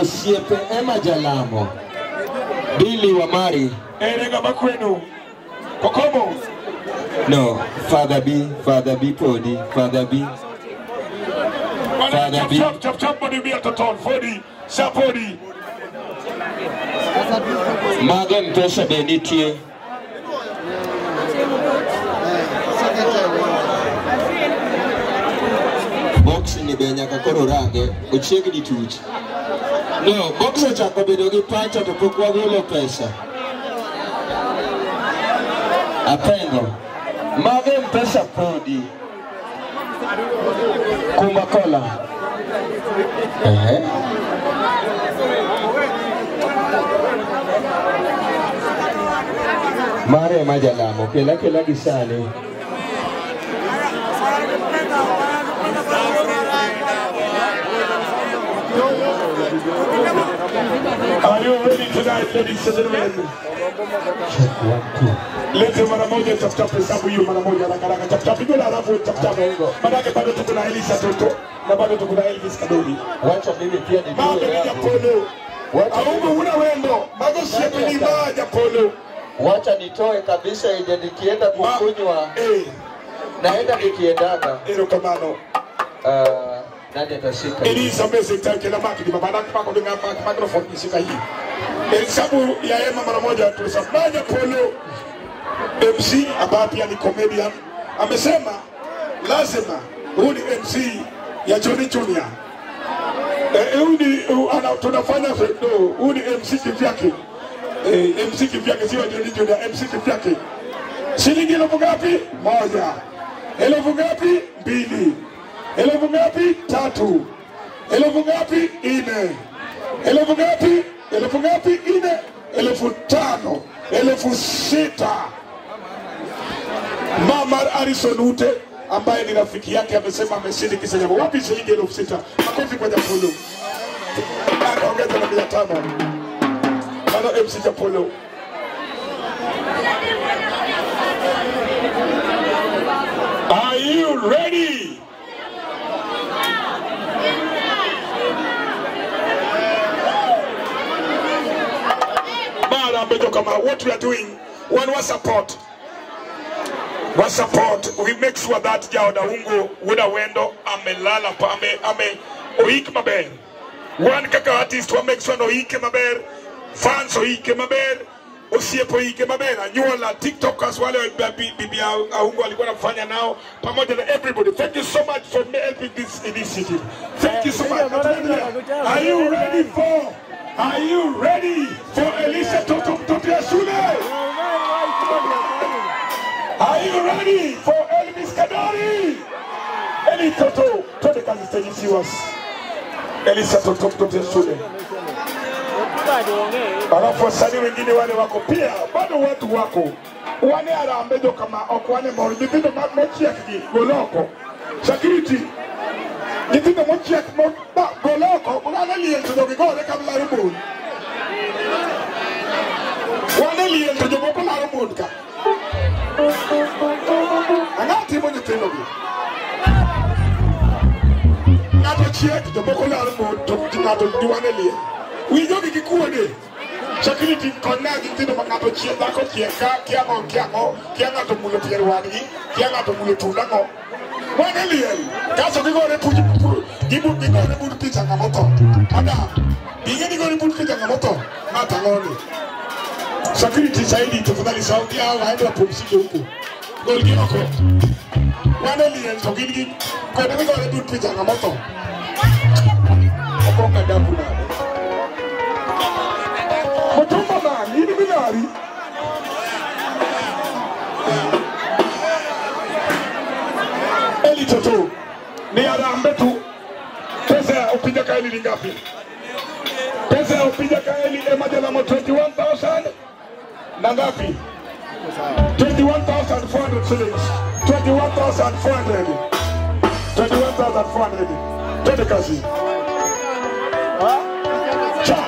Osiepe Emma Jalamo. Billy Wamari. Erega Makwenu. Kokomo. No, Father B, Father B Podi, Father B. Father B. Chop, chop, chop, body be at the top, 40, Sapodi. Mago Mpesa Benitie. Box ni be nyaka koro range, ochiegni tuch. No, box ochako bedo gi pacha to pok wagolo pesa. Apengo. Mago Mpesa Podi. Kumakola. Mare majalamo kela kela gisani. Are you ready tonight, ladies and gentlemen? Check 1 2. Lete mara moja chap chap hesabu hiyo mara moja haraka haraka chap chap dola alafu chap chap. Manake bado tuko na Elisa Toto na bado tuko na Elvis Kadoli. Wacha mimi pia nijue hapo. Wacha una wendo. Mago shepe ni maja polo. Wacha nitoe kabisa ije nikienda kukunywa. Naenda nikiendaga. Erokamano. Nani atashika? It is amazing time kila maki ni baba na kwa microphone ishika hii. Hesabu ya Emma mara moja tulisafanya polo. MC ambaye pia ni comedian amesema lazima huyu ni MC ya Johnny Junior. Huyu ni tunafanya no, huyu ni MC kivyake. MC kivyake sio Johnny Junior, MC kivyake. Shilingi elfu ngapi? 1. Elfu ngapi? 2. Elfu ngapi? 3. Elfu ngapi? 4. Elfu ngapi? Elfu ngapi? 4. 5,000. 6,000. Mama Harrison Ute ambaye ni rafiki yake amesema ameshiriki jambo. Wapi shilingi 6,000? Makofi kwa Japolo. Akaongeza na 500. Bado MC Japolo. Are you ready? What we are doing, one was support. Was support. We make sure that Jaoda Ungo, Wuda Wendo, Amelala, Ame, Ame, Oik Maber. One kaka artist, we make sure no Oik Maber, fans Oik Maber, Osiepo Oik Maber, Anyuala, TikTokers, wale bibi Aungo alikuwa anafanya nao, pamoja na everybody. Thank you so much for helping this initiative. Thank you so much. Are you ready for? Are you ready for Elisha Toto mtoto ya shule? Are you ready for Elvis Kadori? Eli Toto, twende kazi stage siwas. Elisha Toto mtoto ya shule. Alafu wasanii wengine wale wako pia, bado watu wako. Wane arambedo kama okwane moro, nyithindo mochiek gi goloko. Security. Nyithindo mochiek goloko, wane liel to jogi gore ka laro mon. Wane liel to jomoko laro mon ka. Ang'o timo nyithindo gi? Ng'ato chiek jomoko laro mon to ng'ato wane liel. Wi jogi gi kuode. Security konna gi nyithindo ma ng'ato chiek, dhako chiek ka, kia ng'o, kia ng'o, kia ng'ato mulo pier wadgi, kia ng'ato mulo tund ang'o. Wane liel. Kaso gigore puch gigore but picha ng'ama otho. Madam, ing'e ni gore but picha ng'ama otho? Ng'ato ang'o ni? Security saidi tafadhali sauti yao waende wapumzike huko. Golgi oko. Wane liel to gin gi kode migore but picha ng'ama otho. Okonga dabu nade. Mutumba man, ini minari. Eli Toto, ni arambe tu. Pesa ya Opija Kaeli ni ngapi? Pesa ya Opija Kaeli Emma Jalamo 21,000 na ngapi? 21,400 shillings. 21,400. 21,400. Twende kazi. Cha.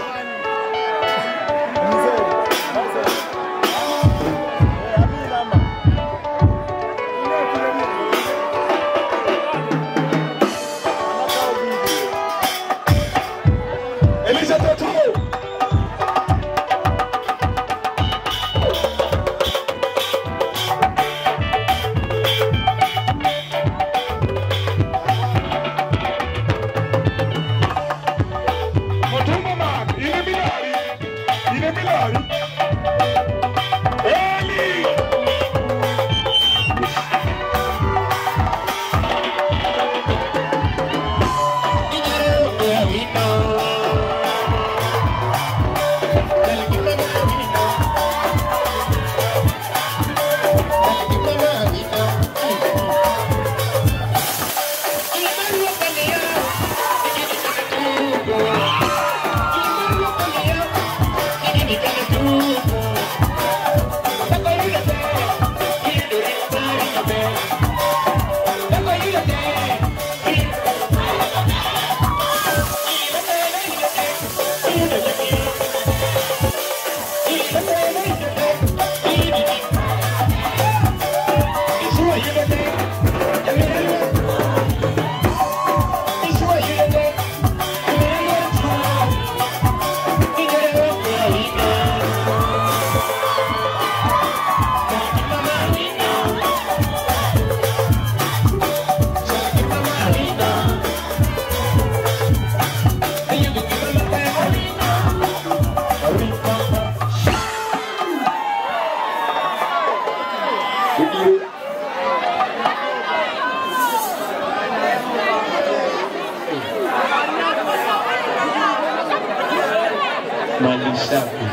Malisafi.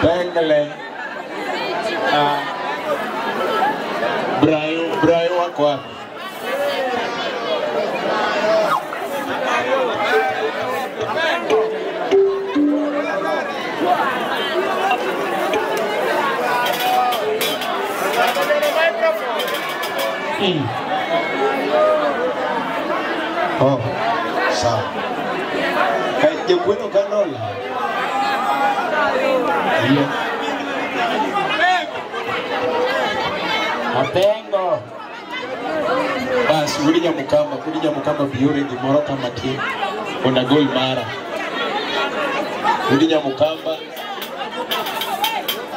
Pengle. Brayo wako wapi? Oh, sawa. Jekweno kanola. Yeah. Apengo. Bas, William Mukamba biore gimoro kama tin. Ona gol mara. William Mukamba.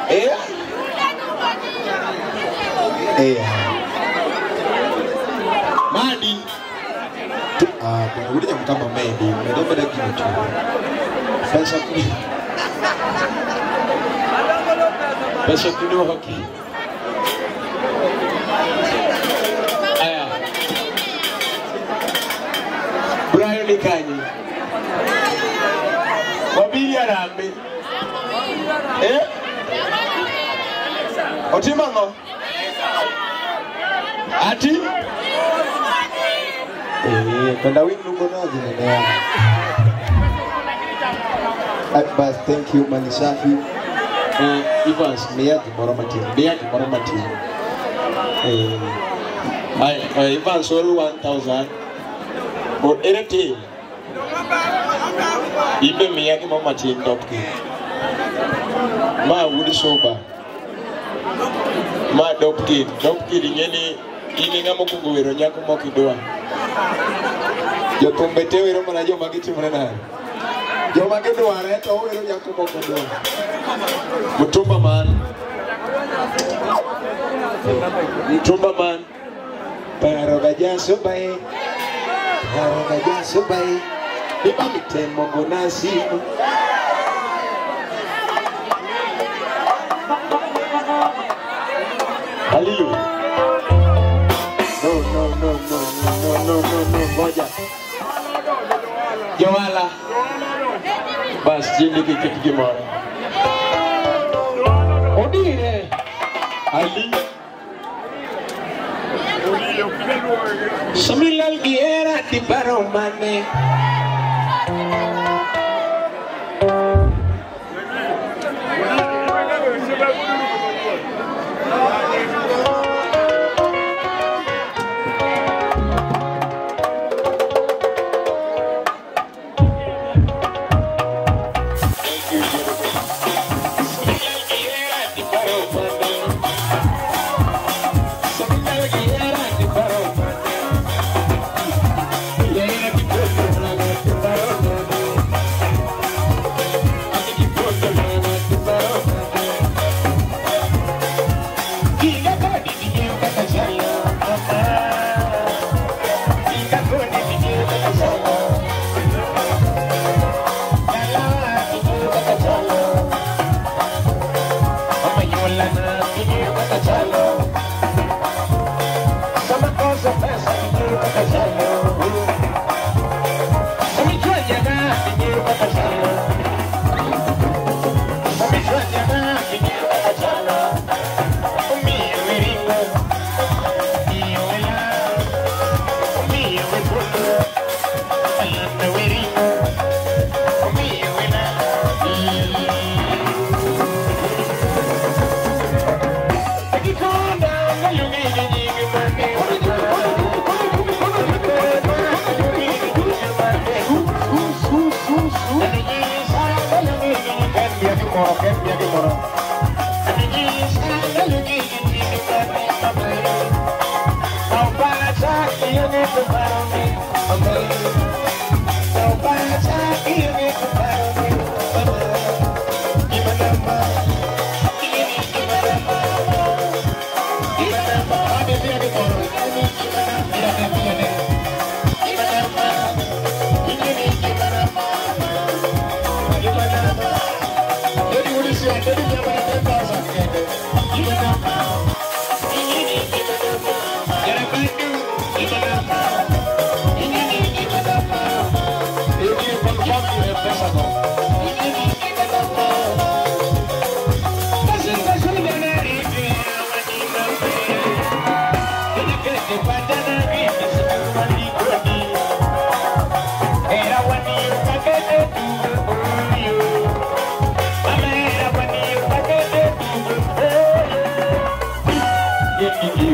Eh? Eh. Madi. Ah, William Mukamba maybe. Mede gino tu. Pesa kuni. Pesa kuni hoki. Aya. Brian Ikanyi. Wabili arambe. Eh? Otimango? Ati? Eh, kwenda wingi uko naje nene. Bas, thank you Malisafi. Evans, miya gimoro matin. Evans oro 1000 or anything. Ibe miya gimoro matin dopki. Ma wudi soba. Ma dopki ingeni ini ng'ama okuongo wero nyako mokidwa. Jothumbe te wero mana joma gitimore nade. Joma gidware to wero nyako mokidwa. Mtumba man. Paro gajaso bae. Iba mitemo gona simu. Halilu. No, ngoja. Jowala. Bas, jini kitu gimoro. Odire. Ali. Samilal giera ti paro mane. Thank you.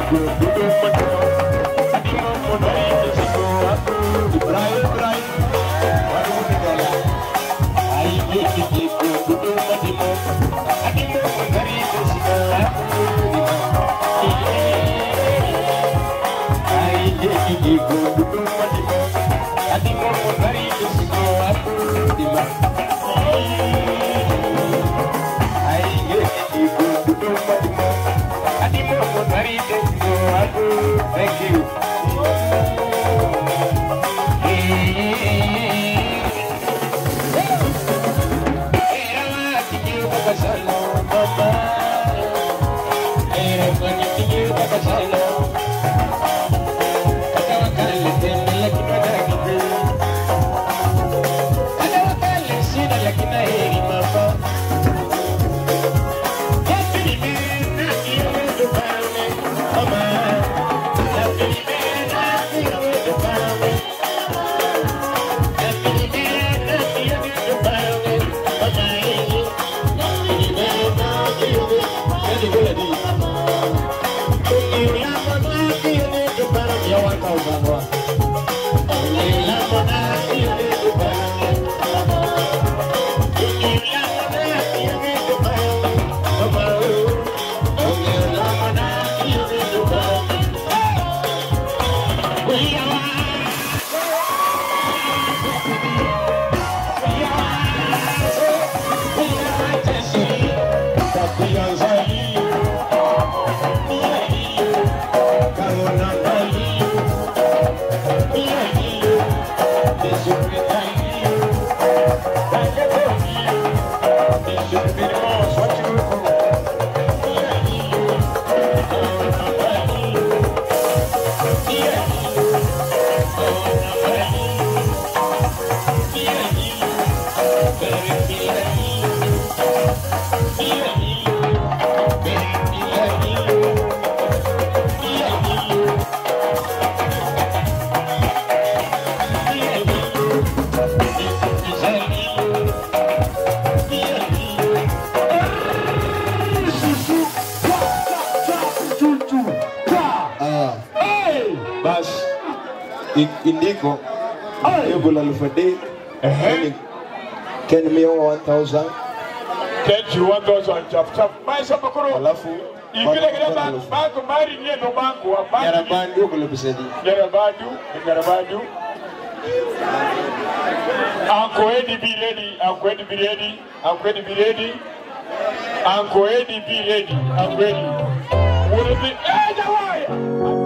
Indiko yogolo 3,000 Ken miyo 1,000 Ken ji 1,000 chap chap maisha makoro alafu ikile kile banko mari nie no banko wa banko Nyarabandu ogolo pesadi Nyarabandu Uncle Eddie be ready, Uncle Eddie be ready, Uncle Eddie be ready, Uncle Eddie be ready, Uncle Eddie. Would it be? Hey, Jawaya!